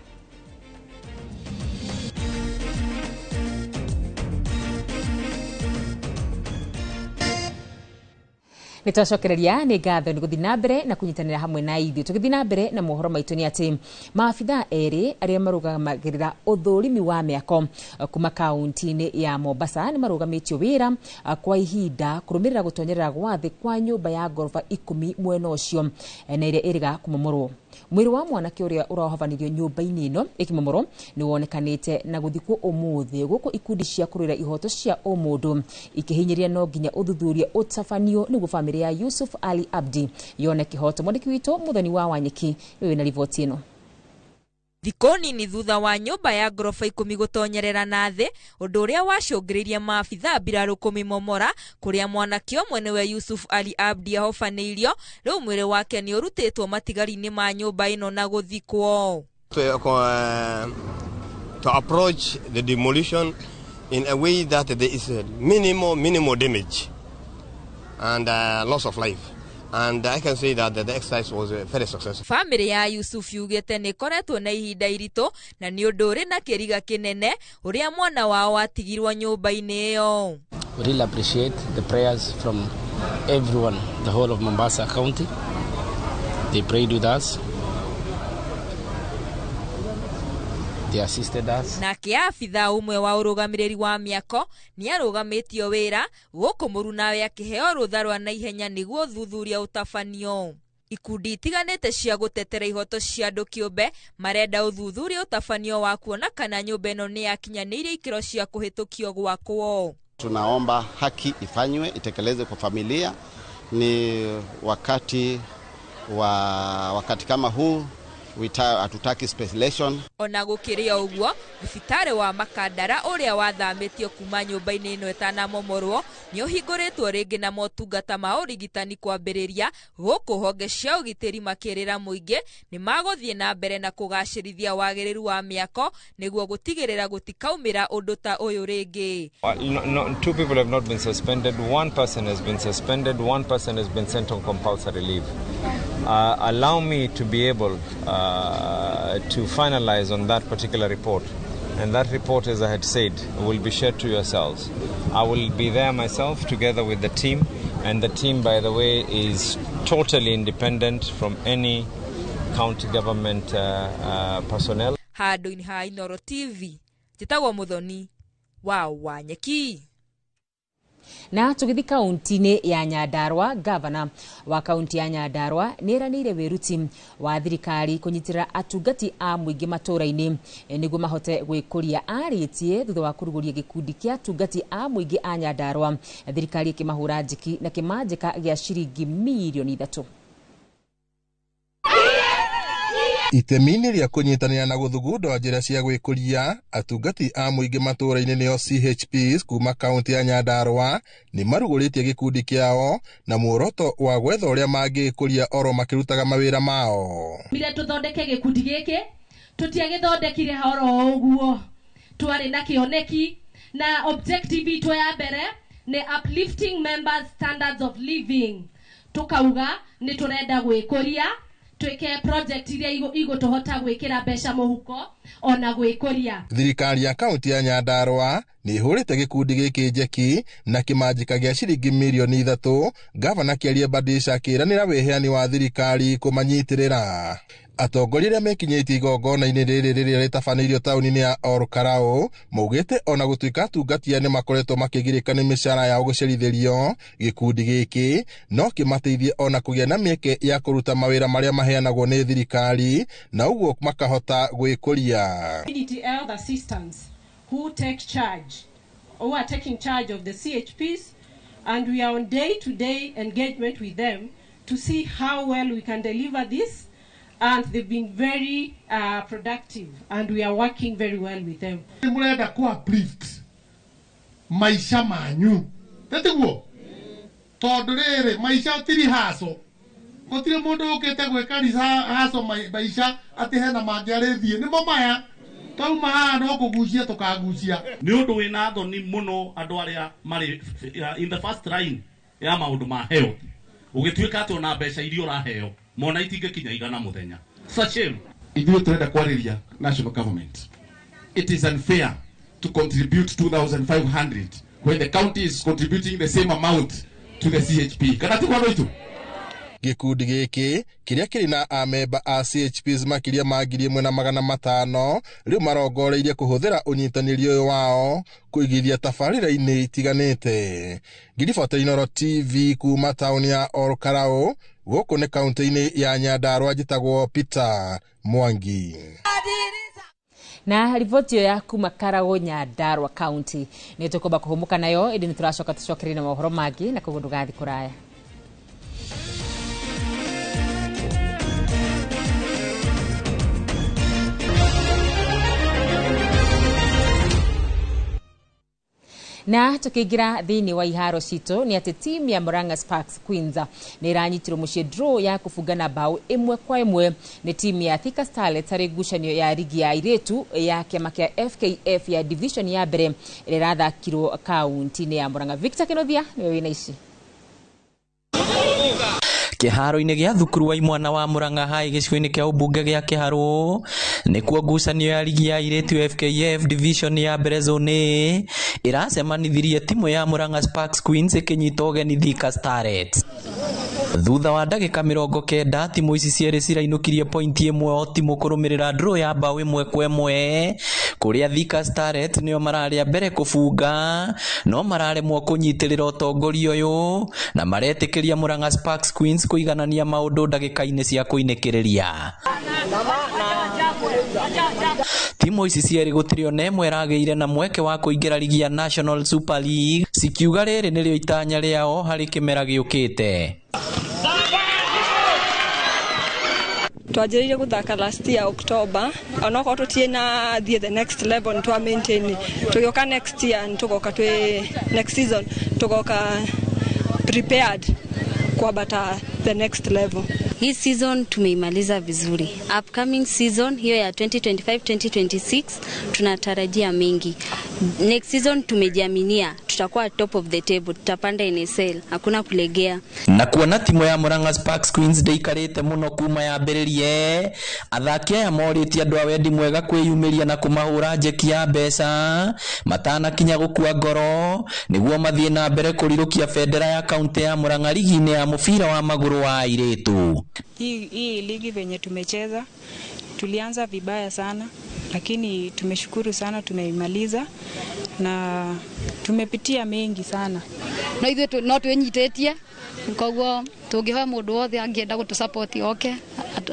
Nĩ twacokereria, nĩ ngatho nĩ gũthiĩ na mbere na kũnyitanĩra hamwe na ithuĩ. Tũgĩthiĩ na mbere na mohoro maitũ nĩ atĩ maabithaa erĩ arĩa marũgamagĩrĩra ũthũrimi wa mĩako kuma kaunti-inĩ ya Mombasa nĩ marũgamĩtio wĩra kwa ihinda kũrũmĩrĩra gũtonyerera gwa thĩ kwa nyũmba ya ngoroba 10 mwena ũcio na ĩrĩa ĩrĩga kũmomorwo. Mwĩrĩ wa mwanake ũrĩa ũrahobanĩrio nyũmba-inĩ ĩno ĩkĩmomorwo nĩ wonekanĩte na gũthikwo ũmũthĩ, gũkũ ikundi cia kũrũĩra ihoto cia ũmũndũ ikĩhinyĩrĩria no nginya ũthuthuria ũtabanio nĩguo bamĩrĩ ya Yusuf Ali Abdi yone kĩhoto. Mwandĩki witũ Mũthoni wa Wanyeki nĩwe wĩna riboti ĩno. Thikũ nini thutha wa nyũmba ya ngoroba 10 gũtonyerera na thĩ, ũndũ ũrĩa wacũngĩrĩirie maabithaa mbirarũ kũmĩmomora, kũrĩa mwanake ũmwe nĩwe Yusuf Ali Abdi ahobanĩirio, rĩu mwĩrĩ wake nĩ ũrutĩtwo matigari-inĩ ma nyũmba ĩno na gũthikwo. To approach the demolition in a way that there is minimal damage and loss of life. And I can say that the exercise was very successful. Family ya Yusuf yugĩte nĩ ĩkoretwo na ihinda iritũ na nĩ ũndũ ũrĩ na kĩriga kĩnene ũrĩa mwana wao atigirwo nyũmba-inĩ ĩyo. We really appreciate the prayers from everyone, the whole of Mombasa County. They prayed with us. They assisted us. Nake abithaa ũmwe wa ũrũgamĩrĩri wa mĩako nĩ arũgamĩtio wĩra gũkũ mũrunawe akĩheo rũtha rwa naihenya nĩguo ũthuthuria ũtabanio. Ikundi itiganĩte cia gũtetera ihoto cia andũ kĩũmbe marenda ũthuthuria ũtabanio wa kuona kana nyũmba ĩno nĩ yakinyanĩirie ikĩro cia kũhĩtũkio gwakwo. Tunaomba haki ifanywe, itekelezwe kwa familia. Ni wakati kama huu hatutaki speculation. Ona gũkĩrĩ o ũguo, thibitarĩ wa Makandara ũrĩa wathamĩtio kuma nyũmba-inĩ ĩno ĩtanamomorwo nĩ ũhingũrĩtwo rĩngĩ na motungata ma ũrigitani kwambĩrĩria, gũkũ honge cia ũgitĩri makĩrĩra mũingĩ nĩ magũthiĩ na mbere na kũgacĩrithia wagĩrĩru wa mĩako nĩguo gũtigĩrĩra gũtikaumĩra ũndũ ta ũyũ rĩngĩ. No, 2 people have not been suspended. 1 person has been suspended. 1 person has been sent on compulsory leave. Allow me to be able to finalize on that particular report. And that report, as I had said, will be shared to yourselves. I will be there myself together with the team. And the team, by the way, is totally independent from any county government personnel. Handũ-inĩ ha Inooro TV, njĩtagwo Mũthoni wa Wanyeki. Na tũgĩthiĩ kaunti-inĩ ya Nyandarua, gavana wa kaunti ya Nyandarua nĩ eranĩire wĩruti wa thirikari kũnyitĩrĩra atungati a mũingĩ matũũra-inĩ nĩguo mahote gwĩkũria. Arĩtie thutha wa kũrugũria gĩkundi kĩa atungati a mũingĩ a Nyandarua, thirikari ĩkĩmahũra njiki na kĩmanjĩka gĩa ciringi mirioni 3. Itemi-inĩ rĩa kũnyitanĩra na gũthugunda njĩra cia gwĩkũria, atungati a mũingĩ matũũra-inĩ nĩo CHPs kuma kaunti ya Nyandarua nĩ marugũrĩtie gĩkundi kĩao na muoroto wa gwetha ũrĩa mangĩkũria oro makĩrutaga mawĩra mao. Mire tũthondeke gĩkundi gĩkĩ, tũtiagĩthondekire oro ũguo, twarĩ na kĩoneki na objective itũ ya mbere nĩ uplifting members standards of living. Tukauga nĩ tũrenda gwĩkũria, twike project iria igũtũhota gwĩkĩra mbeca mũhuko ona gwĩkũria. Thirikari ya kaunti ya Nyandarua nĩ ĩhũrĩte gĩkundi gĩkĩ njeki na kĩmanjĩka gĩa ciringi mirioni 3. Gavana Kĩarie Badisha akĩĩranĩra wĩheani wa thirikari kũmanyitĩrĩra. Atongoria arĩa mekinyĩtie igongona-inĩ rĩrĩ rĩrĩa rĩtabanĩirio taũni-inĩ ya Olkalou maugĩte ona gũtuĩka atungati aya nĩ makoretwo makĩgirĩka nĩ mĩcara yao gũcerithĩrio, gĩkundi gĩkĩ no kĩmateithie ona kũgĩa na mĩeke ya kũruta mawĩra marĩa maheanagwo nĩ thirikari na ũguo makahota gwĩkũria. Community health assistants who take charge, who are taking charge of the CHPs, and we are on day-to-day engagement with them to see how well we can deliver this. And they've been very productive, and we are working very well with them. Murenda ku uplift maisha manyu tetiguo tondu riri maisha tiri haso gutire mundu ukite gwika haso maisha ati hena mangi arithie nimo maya tauma haha no kugucia tukagucia. Ni undu wina thoni muno andu aria mari in the first line ya maundu ma health ugituika ati ona mbeca iria uraheo mona itingĩkinya igana mũthenya. Such shame. Ithuĩ tũrenda kwarĩria national government. It is unfair to contribute 2,500 when the county is contributing the same amount to the CHP. Kana ti kwa itu? Gĩkundi gĩkĩ kĩrĩa kĩrĩ na amemba a CHPs makĩria ma 1,500 rĩu marongoreirie kũhũthĩra ũnyitanĩri ũyũ wao kũigithia tabarĩra-inĩ itiganĩte. Ngiribota Inooro TV kuma taũni ya Olkalou, gũkũ nĩ kaunti-inĩ ya Nyandarua, njĩtagwo Peter Mwangi. Na riboti ya kuma Karagũ Nyandarua County nĩ tũkwamba kũhũmũka nayo, ĩndĩ nĩ tũracoka tũcokererie na mohoro mangĩ na koguo ndũgathiĩ kũraya. Na tukiingira thiini wa iharo citũ ni ati timu ya Murang'a Sparks Queens ni iranyitirwo muciĩ draw ya kũbungana bao 1-1 ni timu ya Thika Starlets harĩ ngucanio ya rigi ya airĩtu ya kĩama kĩa FKF ya division ya mbere ĩrĩa ĩrathakirwo kaunti-inĩ ya Murang'a. Victor Kenothia niwe wĩna ici. Kĩharo-inĩ gĩa thukuru wa imwana wa Murang'a High gĩcigo-inĩ kĩa ũmbunge gĩa Kĩharũ nĩkuo ngucanio ya rigi ya airĩtu FKF division ya mbere zone ĩracemanithirie timu ya Murang'a Sparks Queens ĩkĩnyita ũgeni Thika Starlets. Thutha wa ndagĩka 90 timu ici cierĩ cirainũkirie pointi 1 o timu kũrũmĩrĩra draw ya bao 1-1 kũrĩa Thika Starlets nĩo mararĩa mbere kũbunga no mararemwo kũnyitĩrĩra ũtongoria ũyũ na maretĩkĩria Murang'a Sparks Queens kũiganania maũndũ ndagĩka-inĩ cia kũinĩkĩrĩria. Timu ici cierĩ gũtirĩ ona ĩmwe ĩragĩire na mweke wa kũingĩra rigi ya National Super League cikiuga rĩrĩ nĩrĩo itanya rĩao harĩ kĩmera gĩũkĩte. Twanjĩrĩirie gũthaka last year October, onokorwo tũtirĩ na thiĩ the next level nĩ twa maintain, tũgĩũka next year nĩ tũgoka twĩ next season tũgoka prepared kwambata the next level. Hii season tumeimaliza vizuri. Upcoming season hiyo ya 2025-2026 tunatarajia mengi. Next season tumejiaminia tutakuwa top of the table, tutapanda NSL, hakuna kulegea. Na kuona timu ya Murang'a Sparks Queens ndĩikarĩte mũno kuma yambĩrĩrie, athaki aya morĩtie andũ a wendi mwega kwĩyumĩria na kũmahũra njeki ya mbeca matanakinya gũkua ngoro nĩguo mathiĩ na mbere kũrirũkia bendera ya kaunti ya Murang'a rigi-inĩ ya mũbira wa magũrũ wa airĩtu. Hii ligi venye tumecheza tulianza vibaya sana, lakini tumeshukuru sana tumeimaliza. na tumepitia mengi sana. No ithuĩ no twĩnyitĩtie, koguo tũngĩhoya mũndũ wothe angĩenda gũtũ oke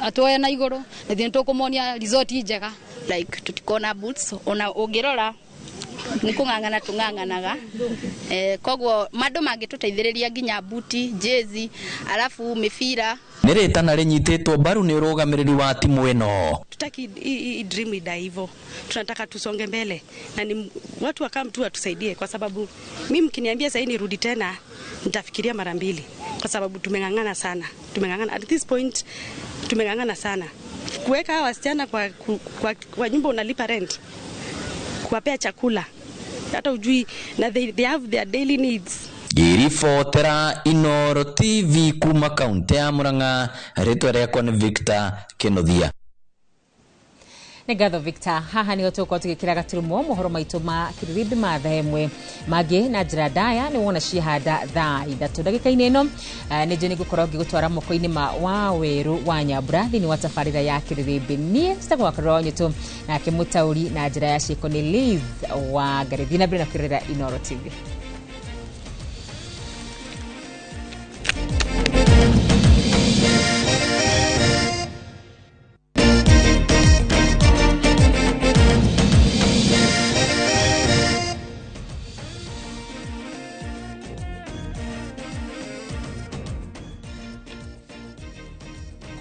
atuoye na igũrũ, na ithuĩ nĩtũkũmonia result njega. Like tutikona boots, ona ũngĩrora nĩ kũng'ang'ana tũng'ang'anaga, koguo mandũ mangĩtũteithĩrĩria nginya buti, jezi, alafu mĩbira. Nĩ rĩtana rĩnyitĩtwo mbaru nĩ ũrũgamĩrĩri wa timu ĩno. Tutaki hii dream ida hivyo, tunataka tusonge mbele na ni watu wakam tu watusaidie, kwa sababu mimi mkiniambia sasa nirudi tena nitafikiria mara mbili, kwa sababu tumeng'ang'ana sana, tumeng'ang'ana at this point, tumeng'ang'ana sana kuweka hawa wasichana kwa nyumba, unalipa rent, kuwapea chakula, hata ujui, na they have their daily needs. Ngĩribotera Inooro TV kuma kaunti ya Murang'a, rĩtwa rĩakwa nĩ Victor Kĩnuthia. Nĩ ngatho Victor. Haha nĩho tũgũkorwo tũgĩkĩra gaturumo mohoro maitũ ma kĩrĩrĩmbĩ ma thaa ĩmwe mangĩ na njĩra ndaya nĩ wona ciehanda thaa 3 ndagĩka-inĩ ĩno. Nĩ njũĩ nĩ ngũkorwo ngĩgũtwara moko-inĩ ma Wawerũ wa Nyambura thĩinĩ wa tabarĩra ya kĩrĩrĩmbĩ. Niĩ njĩtagwo Wakarũra Nyũtũ, nake mũtaũri na njĩra ya ciĩko nĩ Liz wa Ngarĩ. Thiĩ na mbere na kwĩrorera Inooro TV.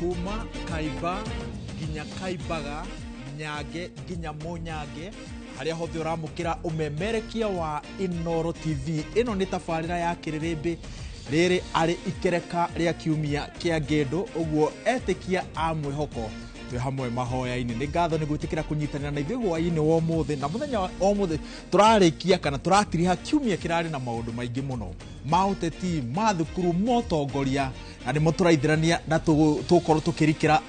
Kuma Kaiba nginya Kaibaga, Nyange nginya Mũnyange, harĩa hothe ũramũkĩra ũmemerekia wa Inooro TV. Ĩno nĩ tabarĩra ya kĩrĩrĩmbĩ, rĩrĩ arĩ ikereka rĩa kiumia kĩa ngĩndũ, ũguo etĩkia a mwĩhoko twĩ hamwe mahoya-inĩ. Nĩ ngatho nĩ gwĩtĩkĩra kũnyitanĩra na ithuĩ hwaĩ-inĩ wa ũmũthĩ, na mũthenya wa ũmũthĩ tũrarĩkia kana tũratiriha kiumia kĩrarĩ na maũndũ maingĩ mũno ma ũteti, ma thukuru, ma ũtongoria, na nĩmo tũraithĩrania na tũgũkorwo tũkĩrikĩra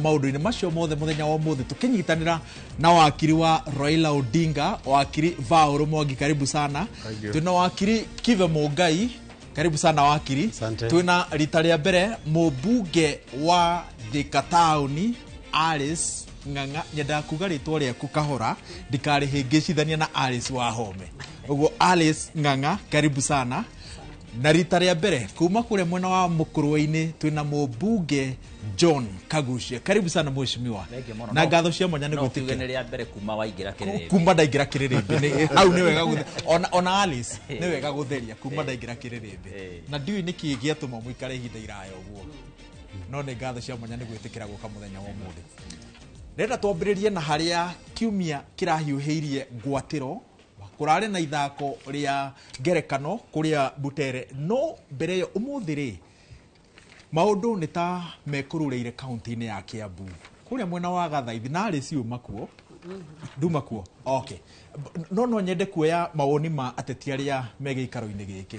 maũndũ-inĩ macio mothe mũthenya wa ũmũthĩ, tũkĩnyitanĩra na wakiri wa Raila Odinga, wakiri Vaũrũ Mwangi, karibu sana. Twĩna wakiri Kive Mũngai, karibu sana wakiri. Twĩna rita rĩa mbere mũmbunge wa Thika taũni Alice Ng'ang'a. Nyendaga kuga rĩtwa rĩaku kahora ndikarĩhĩngĩcithania na Alice wa Home, ũguo Alice Ng'ang'a, karibu sana. Na rita rĩa mbere kuma kũrĩa mwena wa Mũkũrwe-inĩ twĩna mũmbunge John Kaguchia, karibu sana mheshimiwa. Na ngatho cia mwanya nĩ gwĩtĩkĩra. Nĩ rĩa mbere kuma waingĩra kĩrĩrĩmbĩ. Kuma ndaingĩra kĩrĩrĩmbĩ hau nĩ wega, ona Alice nĩ wega gũtheria kuma ndaingĩra kĩrĩrĩmbĩ, na ndiũĩ nĩkĩ gĩatũma mũikare ihinda iraya ũguo, no nĩ ngatho cia mwanya nĩ gwĩtĩkĩra gũka mũthenya wa ũmũthĩ. Ndĩrenda twambĩrĩrie na harĩa kiumia kĩrahiũhĩirie ngwatĩro. Kũrarĩ na ithako rĩa ngerekano kũrĩa Butere, no mbere ĩyo ũmũthĩ rĩ maũndũ nĩ ta mekũrũrĩire kaunti-inĩ ya Kiambu kũrĩa mwena wa Gathaithi, na arĩ ciuma kuo nduma kuo. Okay, no nyende kuoya mawoni ma ateti arĩa me gĩikaro-inĩ gĩkĩ.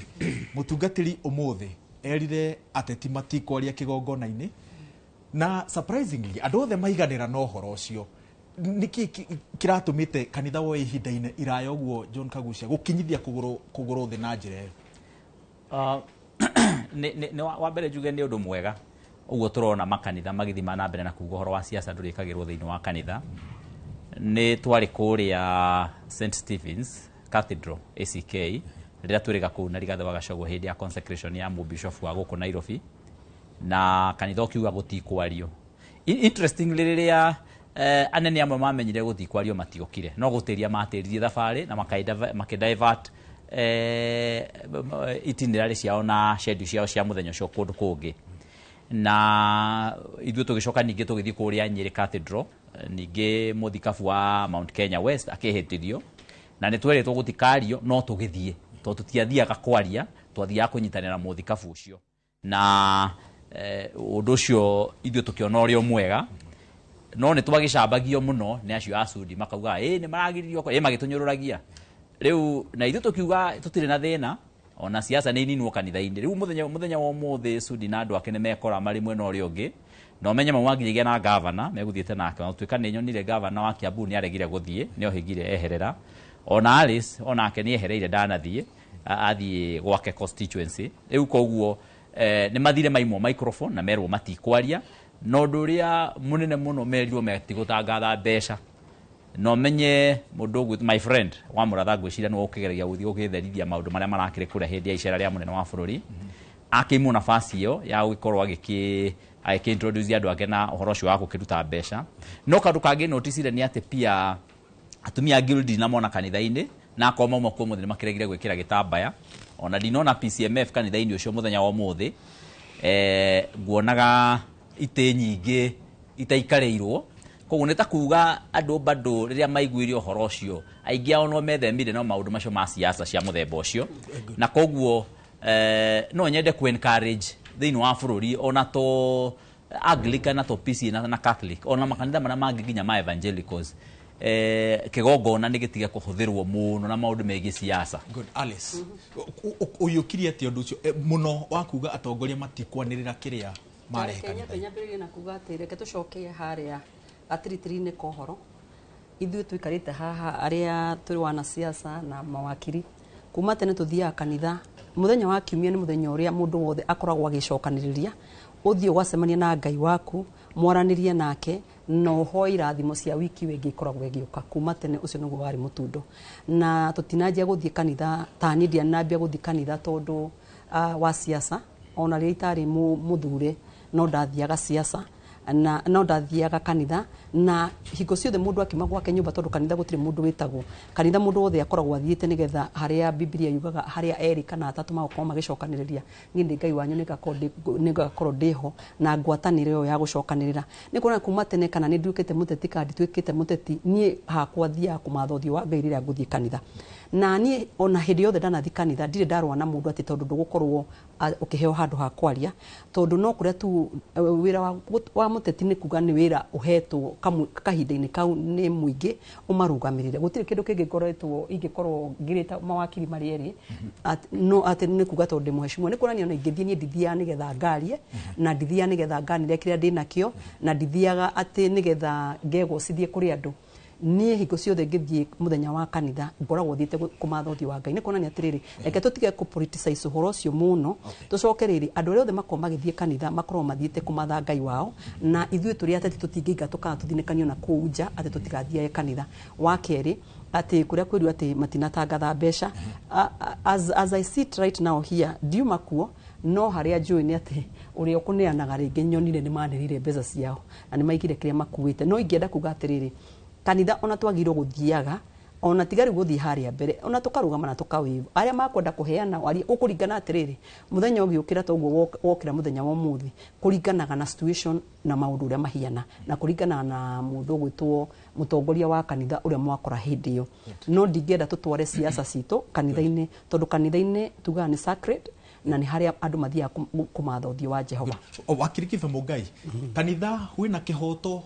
Mũtungatĩri ũmũthĩ erire ateti matikwaria kĩgongona-inĩ, na surprisingly andũ othe maiganĩra na ũhoro ũcio. Nĩkĩ kĩratũmĩte kanitha woe ihinda-inĩ iraya ũguo John Kaguchia gũkinyithia kũgũrũ thĩ na njĩra ĩyo? Wa mbere njuge nĩ ũndũ mwega ũguo tũrona makanitha magĩthiĩ na mbere na kuga ũhoro wa siasa ndũrĩkagĩrwo thĩinĩ wa kanitha. Nĩ twarĩ kũrĩa St Stephen's Cathedral ACK rĩrĩa twĩrĩga kũu na Rigathĩ wa Gachagua hĩndĩ ya consecration ya mũbishofu wa gũkũ Nairobi, na kanitha ũkiuga gũtikwario. Interestingly rĩrĩa anene amwe mamenyire gũtikwario matiokire, no gũtĩria matĩririe thabarĩ na makĩdivert itinerary ciao na schedule ciao cia mũthenya ũcio kũndũ kũngĩ. Na ithuĩ tũgĩcoka ningĩ tũgĩthiĩ kũrĩa Nyĩrĩ Cathedral, ningĩ mũthikabu wa Mount Kenya West akĩhĩtithio, na nĩ twerĩtwo gũtikario, no tũgĩthiĩ tondũ tũtiathiaga kwaria, twathiaga kũnyitanĩra na mũthikabu ũcio, na ũndũ ũcio ithuĩ tũkĩona ũrĩ o mwega. No nĩ twagĩcambagio mũno nĩ acio a Sudi, makauga ĩ nĩ maragiririo, ĩ magĩtũnyũrũragia. Rĩu na ithuĩ tũkiuga tũtirĩ na thĩna, ona siasa nĩ ininwo kanitha-inĩ. Rĩu mũthenya wa ũmũthĩ Sudi na andũ ake nĩ mekora marĩ mwena ũrĩa ũngĩ, na ũmenye mauma nginyagia na gavana megũthiĩte nake, ona gũtuĩka nĩ nyonire gavana wa Kiambu nĩ aregire gũthiĩ, nĩ ohĩgire eherera. Ona Alice onake nĩ ehereire ndanathiĩ, athiĩ gwake constituency. Rĩu koguo nĩ mathire maimwo microphone na merwo matikwaria, na ũndũ ũrĩa mũnene mũno merirwo metigũtangatha mbeca. No menye mũndũ my friend wa Mũratha ngwĩciria nĩwe ũkĩgeragia gũthiĩ gũgĩtherithia maũndũ marĩa marakĩrĩ kũrĩa hĩndĩ ya icera rĩa mũnene wa bũrũri. Akĩimwo nafasi ĩyo ya gũgĩkorwo agĩkĩ introduce andũ ake na ũhoro ũcio wa gũkĩruta mbeca. No kaũndũ kangĩ noticire nĩ atĩ pia atumia a guild ndinamona kanitha-inĩ, na akorwo mauma kuo mũthĩ nĩmakĩregire gwĩkĩra gĩtambaya. Ona ndinona PCMF kanitha-inĩ ũcio mũthenya wa ũmũthĩ. Nguonaga itĩ nyingĩ itaikarĩirwo. Koguo nĩ ta kuga andũ bado rĩrĩa maiguire ũhoro ũcio aingĩ ao no methemire no maũndũ macio ma siasa cia mũthemba ũcio. Na koguo no nyende ku encourage thĩinĩ wa bũrũri ona to Anglican na to PC na Catholic ona makanitha marĩa mangĩ nginya ma evangelicals, kĩgongona nĩ gĩtige kũhũthĩrwo mũno na maũndũ megiĩ siasa. Good. Alice, ũiyũkirie atĩa ũndũ ũcio mũno wa kuga atongoria matikwanĩrĩra kĩrĩa marehe kanitha-inĩ? Nyambĩrĩrie na kuga atĩ reke tũcoke harĩa gatiritirĩ-inĩ ka ũhoro. Ithuĩ tũikarĩte haha arĩa tũrĩ wanasiasa na mawakiri, kuma tene tũthiaga kanitha. Mũthenya wa kiumia nĩ mũthenya ũrĩa mũndũ wothe akoragwo agĩcokanĩrĩria, ũthiĩ ũgacemania na Ngai waku, mwaranĩrie nake na ũhoe irathimo cia wiki ĩyo ĩngĩ ĩkoragwo ĩgĩũka. Kuma tene ũcio nĩguo warĩ mũtundo. Na tũtinanjia gũthiĩ kanitha, ta niĩ ndianambia gũthiĩ kanitha tondũ wa siasa. Ona rĩrĩa itarĩ mũthure no ndathiaga siasa na no ndathiaga kanitha, na hingo ciothe mũndũ akiuma gwake nyũmba, tondũ kanitha gũtirĩ mũndũ wĩtagwo kanitha, mũndũ wothe akoragwo athiĩte nĩgetha harĩa Biblia yugaga harĩa erĩ kana atatũ magũkorwo magĩcokanĩrĩria, niĩ ndĩ Ngai wanyu nĩngakorwo ndĩho na ngwatanĩro ĩyo ya gũcokanĩrĩra. Nĩ kuona kuma tene kana nĩ nduĩkĩte mũteti kana ndituĩkĩte mũteti, niĩ hakwa thiaga kũmatha ũthiũ wa Ngai rĩrĩa ngũthiĩ kanitha. Na niĩ ona hĩndĩ yothe ndanathiĩ kanitha ndirĩ ndarũa na mũndũ atĩ tondũ ndũgũkorwo ũkĩheo handũ ha kwaria, tondũ no kũrĩa tu wĩra wa mũteti nĩ kuga nĩ wĩra ũhetwo kahinda-inĩ kau nĩ mũingĩ ũmarũgamĩrĩre. Gũtirĩ kĩndũ kĩngĩ ngoretwo ingĩkorwo ngirĩta mawakiri marĩ erĩ no atĩ nĩ kuga tondũ ndĩ mũheshimiwa. Nĩ kuonania ona ingĩthiĩ niĩ ndithiaga nĩgetha ngarie, na ndithiaga nĩgetha nganĩre kĩrĩa ndĩnakĩo, na ndithiaga atĩ nĩgetha ngegocithie kũrĩ andũ. Niĩ hingo ciothe ngĩthiĩ mũthenya wa kanitha ngoragwo thiĩte kũmatha ũthiũ wa Ngai. Nĩ kuonania atĩrĩrĩ, reke tũtige kũ politicize ũhoro ũcio mũno, tũcoke rĩrĩ andũ arĩa othe makorwo magĩthiĩ kanitha makorwo mathiĩte kũmatha Ngai wao, na ithuĩ tũrĩ ateti tũtingĩingatwo kana tũthinĩkanio na kũu nja atĩ tũtigathiage kanitha. Wa kerĩ, atĩ kũrĩa kwĩrwo atĩ matinatangatha mbeca, as I sit right now here ndiuma kuo, no harĩa njũĩ nĩ atĩ ũrĩa ũkũneanaga rĩngĩ nyonire nĩ manĩrĩire mbeca ciao na nĩ maigire kĩrĩa makuĩte. No ingĩenda kuga atĩrĩrĩ, kanitha ona twagĩrĩirwo gũthiaga, ona tiga rĩu gũthiĩ harĩa mbere, ona tũkarũgama na tũkawĩva arĩa makwenda kũheana ũkũringana atĩrĩrĩ, mũthenya ũgĩũkĩra toguo wokĩra mũthenya wa ũmũthĩ kũringanaga na situation na maũndũ ũrĩa mahiana, na kũringanaga na mũndũ ũgwĩtwo mũtongoria wa kanitha ũrĩa mwakora hĩndĩ ĩyo. No ndingĩenda tũtware siasa citũ kanitha-inĩ, tondũ kanitha-inĩ tugaga nĩ sacred na nĩ harĩa andũ mathiaga kũmatha ũthiũ wa Jehova. Wakiri Kibe Mũngai, kanitha wĩna kĩhoto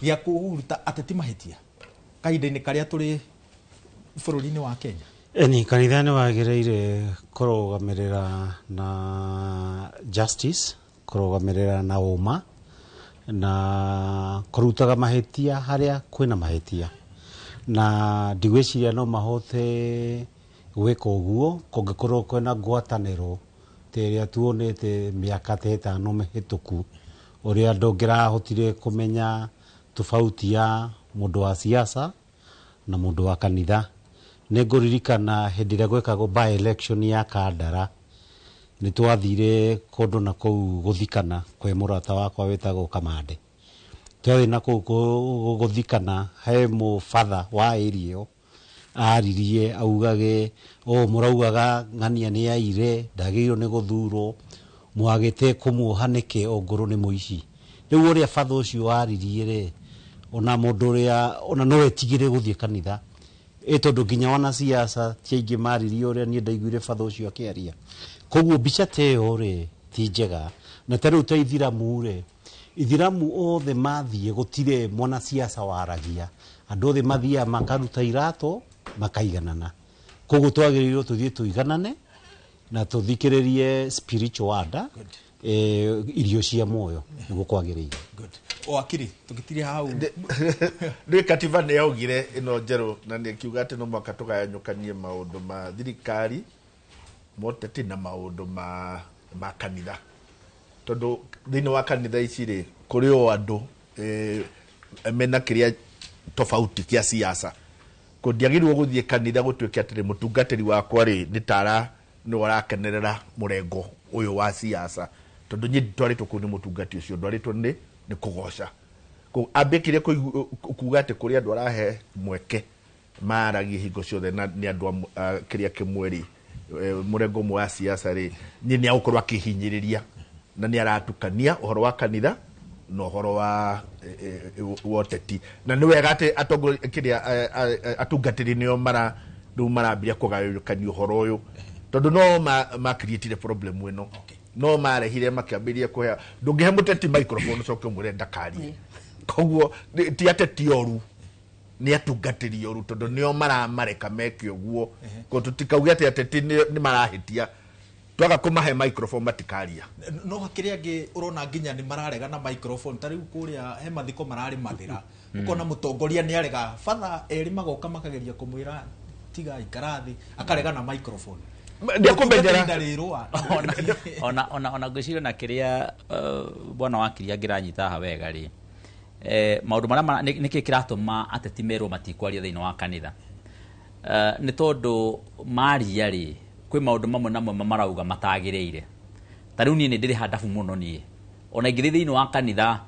gĩa kũruta ateti mahĩtia kahinda-inĩ karĩa tũrĩ bũrũri-inĩ wa Kenya? Eni kanitha nĩ wagĩrĩire kũrũgamĩrĩra na justice, kũrũgamĩrĩra na ũma, na kũrutaga mahĩtia harĩa kwĩna mahĩtia. Na ndigwĩciria no mahote gwĩka ũguo kũngĩkorwo kwĩna ngwatanĩro ta ĩrĩa tuonete mĩaka ta ĩtano mĩhĩtũku, ũrĩa andũ ngĩrahotire kũmenya tofauti ya mũndũ wa siasa na mũndũ wa kanitha. Nĩ ngũririkana hĩndĩ ĩrĩa gwekagwo by election ya Kandara, nĩ twathire kũndũ na kũu gũthikana kwĩ mũrata wakwa wĩtagwo Kamande. Twathiĩ na kũu gũthikana he mũbatha wa area ĩyo aririe augage mũraugaga ng'ania nĩ aire ndagĩrĩirwo nĩ gũthurwo, mwagĩte kũmuoha nĩkĩ ongorwo nĩ mũici. Rĩu ũrĩa batha ũcio aririe rĩ, ona mũndũ ũrĩa ona no etigĩre gũthiĩ kanitha, tondũ nginya wanasiasa ti aingĩ maririe ũrĩa niĩ ndaiguire batha ũcio akĩaria. Koguo mbica ta ĩyo rĩ ti njega. Na ta rĩu ta ithiramu rĩ, ithiramu othe mathiĩ gũtirĩ mwanasiasa waragia, andũ othe mathiaga makaruta iratũ makaiganana. Koguo twagĩrĩirwo tũthiĩ tũiganane na tũthikĩrĩrie spiritual order, irio cia muoyo nĩguo kwagĩrĩire. Wakiri tũgĩtiria hau nĩ katiba nĩ yaugire ĩno njerũ na nĩ kiuga atĩ no mũhaka tũgayanyũkanie maũndũ ma thirikari moteti na maũndũ ma kanitha, tondũ thĩinĩ wa kanitha ici rĩ kũrĩ o andũ mena kĩrĩa Tofauti kĩa siasa ko ndiagĩrĩirwo gũthiĩ kanitha gũtuĩke atĩrĩ mũtungatĩri wakwa rĩ nĩ tara nĩ arakenerera mũrengo ũyũ wa siasa, tondũ niĩ nditwarĩtwo kũu nĩ mũtungati ũcio, ndwarĩtwo nĩ kũgoca. Ko ambĩkire kuga atĩ kũrĩ andũ arahe mweke maragie hingo ciothe na nĩ andũ a kĩrĩa kĩmwe rĩ, mũrengo ũmwe wa siasa rĩ, niĩ nĩ agũkorwo akĩhinyĩrĩria na nĩ aratukania ũhoro wa kanitha na ũhoro wa ũteti. Na nĩ wega atĩ atongoria kĩrĩa atungatĩri nĩo mara rĩu marambia kũgayũkania ũhoro ũyũ, tondũ no ma create problem ĩno, no marehire makĩambĩrĩria kũhe. Ndũngĩhe mũteti microphone ũcoke ũmwĩre ndakarie. Koguo ti ateti oru, nĩ atungatĩri oru, tondũ nĩo maramareka meke ũguo. Ko tũtikauge atĩ ateti nĩ marahĩtia, twaga kũmahe microphone matikaria. No hakĩrĩ angĩ ũrona nginya nĩ mararega na microphone. Ta rĩu kũrĩa he mathiko mararĩ Mathĩra, ũkona mũtongoria nĩ arega, batha erĩ magoka makageria kũmwĩra tiga ikara thĩ, akarega na microphone. Ndĩkũmenyera. Ndarĩrũa. Ona ngwĩciria na kĩrĩa bwana wakiri angĩranyita haha wega rĩ, maũndũ marĩa nĩkĩ kĩratũma ateti merwo matikwaria thĩinĩ wa kanitha? Nĩ tondũ maria rĩ, kwĩ maũndũ mamwe na mamwe marauga matagĩrĩire. Ta rĩu niĩ nĩ ndĩrĩ handabu mũno niĩ ona ingĩthiĩ thĩinĩ wa kanitha,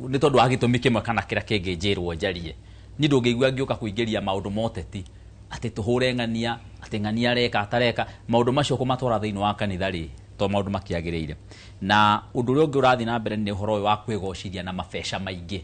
nĩ tondũ wa gĩtũmi kĩmwe kana kĩrĩa kĩngĩ njĩrwo njarie, niĩ ndũngĩigua ngĩũka kũingĩria maũndũ ma ũteti atĩ tũhũre ng'ania, atĩ ng'ania areka atareka. Maũndũ macio kũmatwara thĩinĩ wa kanitha rĩ, to maũndũ makĩagĩrĩire. Na ũndũ ũrĩa ũngĩ ũrathiĩ na mbere nĩ ũhoro ũyũ wa kwĩgocithia na mabeca maingĩ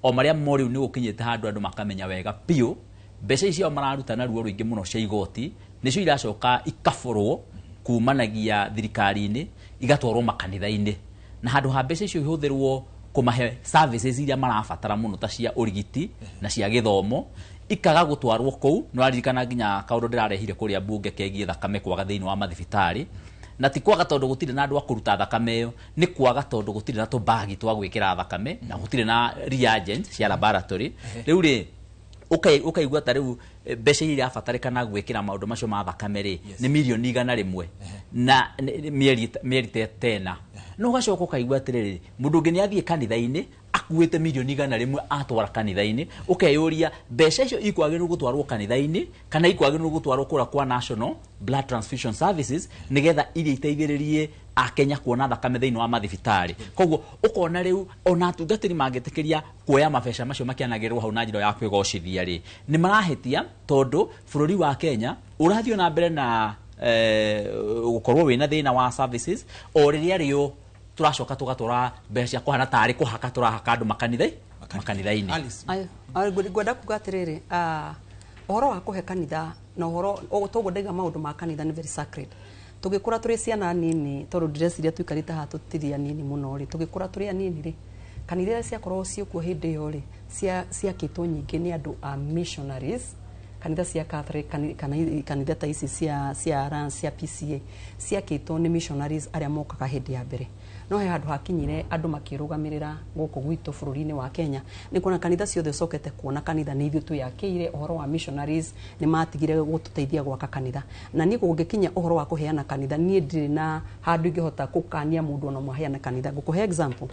o marĩa mo rĩu nĩ gũkinyĩte handũ andũ makamenya wega biũ mbeca icio mararuta na ruo rũingĩ mũno cia igoti nĩcio iracoka ikaborwo kumanagia thirikari-inĩ igatwarwo makanitha-inĩ, na handũ ha mbeca icio ihũthĩrwo kũmahe services iria marabatara mũno ta cia ũrigiti na cia gĩthomo, ikaga gũtwarwo kũu. Nĩ waririkana nginya kaũndũ ndĩrarehire kũrĩa mbunge kegiĩ thakame kwaga thĩinĩ wa mathibitarĩ, na ti kwaga tondũ gũtirĩ na andũ a kũruta thakame ĩyo, nĩ kwaga tondũ gũtirĩ na tũbagi twa gwĩkĩra thakame na gũtirĩ na reagents cia laboratory. Rĩu rĩ, ũkaigua ta rĩu mbeca iria irabatarĩkana gwĩkĩra maũndũ macio ma thakame rĩ nĩ mirioni 100 na mĩeri tena. No ũgacoka ũkaigua atĩrĩrĩ, mũndũ ũngĩ nĩ athiĩ kanitha-inĩ akuĩte mirioni 100 atwara kanitha-inĩ. Ũkeyũria mbeca icio ikwagĩrĩirwo gũtwarwo kanitha-inĩ kana ikwagĩrĩirwo gũtwarwo kũrĩa kwa National Blood Transfusion Services, nĩgetha iria iteithĩrĩrie akenya kuona thakame thĩinĩ wa mathibitarĩ. Koguo ũkona rĩu ona atungatĩri mangĩtĩkĩria kuoya mabeca macio makĩanagĩrĩrwo hau na njĩra ya kwĩgocithia rĩ, nĩ marahĩtia, tondũ bũrũri wa Kenya ũrathiĩ na mbere na gũkorwo wĩna thĩna wa services o rĩrĩa rĩo tũracoka tũgatwara mbeca cia kũhana tarĩ kũhaka tũrahaka andũ makanitha-inĩ. Ayo, ngwenda kuga atĩrĩrĩ, ũhoro wa kũhe kanitha na ũhoro toguo ndaiga maũndũ ma kanitha nĩ very sacred. Tũgĩkũra tũrĩ ciana nini, tondũ ndĩreciria tũikarĩte haha tũtirĩ anini mũno rĩ, tũgĩkũra tũrĩ anini rĩ, kanitha iria ciakoragwo ciĩkuo hĩndĩ ĩyo rĩ, ciakĩtwo nyingĩ nĩ andũ a missionaries. Kanitha cia Catholic kana kanitha ta ici cia Alliance, cia PCA, ciakĩtwo nĩ missionaries arĩa mokaga hĩndĩ ya mbere. No he handũ hakinyire andũ makĩrũgamĩrĩra gũkũ gwitũ bũrũri-inĩ wa Kenya, nĩ kuona kanitha ciothe ũcokete kuona kanitha nĩ ithuĩ twĩyakĩire. Ũhoro wa missionaries nĩ matigire gũtũteithia gwaka kanitha. Na niĩ kũngĩkinya ũhoro wa kũheana kanitha, niĩ ndirĩ na handũ ingĩhota gũkania mũndũ ona ũmwe aheane kanitha. Ngũkũhe example,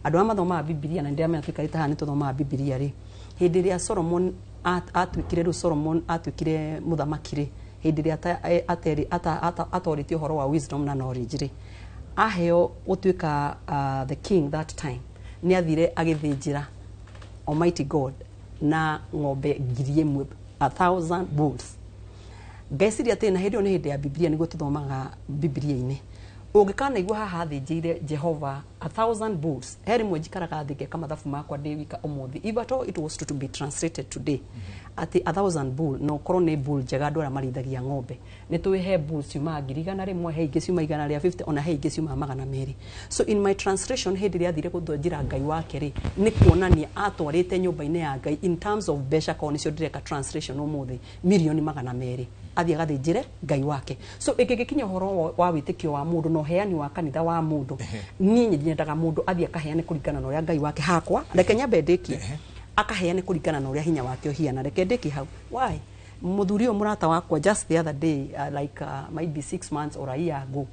andũ arĩa mathomaga Bibilia, na nĩndĩramenya tũikarĩte haha nĩ tũthomaga Bibilia rĩ, hĩndĩ ĩrĩa Solomon atuĩkire, rĩu Solomon atuĩkire mũthamaki rĩ, hĩndĩ ĩrĩa atorĩtie ũhoro wa wisdom na knowledge rĩ, aheo gũtuĩka the king, that time nĩ athire agĩthĩnjĩra Almighty God na ng'ombe 1,000, 1,000 bulls. Ngeciria atĩ na hĩndĩ ĩyo nĩ hĩndĩ ya Bibilia, nĩguo tũthomaga Bibilia-inĩ, ũngĩkanaigua haha athĩnjĩire Jehova 1,000 bulls. He rĩmwe njikaraga thĩ ngeka mathabu makwa ndĩ wika ũmũthĩ, if at all it was to be translated today, atĩ 1,000 bull, no ũkorwo nĩ bull njega. Andũ arĩa marĩithagia ng'ombe nĩ tũĩ he bull ciumaga 100,000, he ingĩ ciuma 150, ona he ingĩ ciumaga 200. So in my translation, hĩndĩ ĩrĩa athire gũthĩnjĩra Ngai wake rĩ, nĩ kuonania atwarĩte nyũmba-inĩ ya Ngai in terms of mbeca, korwo nĩcio ndĩreka translation ũmũthĩ, mirioni 200 athiĩ agathĩnjĩre Ngai wake. So ĩngĩgĩkinya ũhoro wa wĩtĩkio wa mũndũ na ũheani wa kanitha wa mũndũ, niĩ nyendaga mũndũ athiĩ akaheane kũringana na ũrĩa Ngai wake. Hakwa reke nyambe ndĩkie, akaheane kũringana na ũrĩa hinya wake ũhiana. Reke ndĩkie hau. Why mũthuri ũyũ mũrata wakwa, just the other day, like maybe 6 months or a year ago,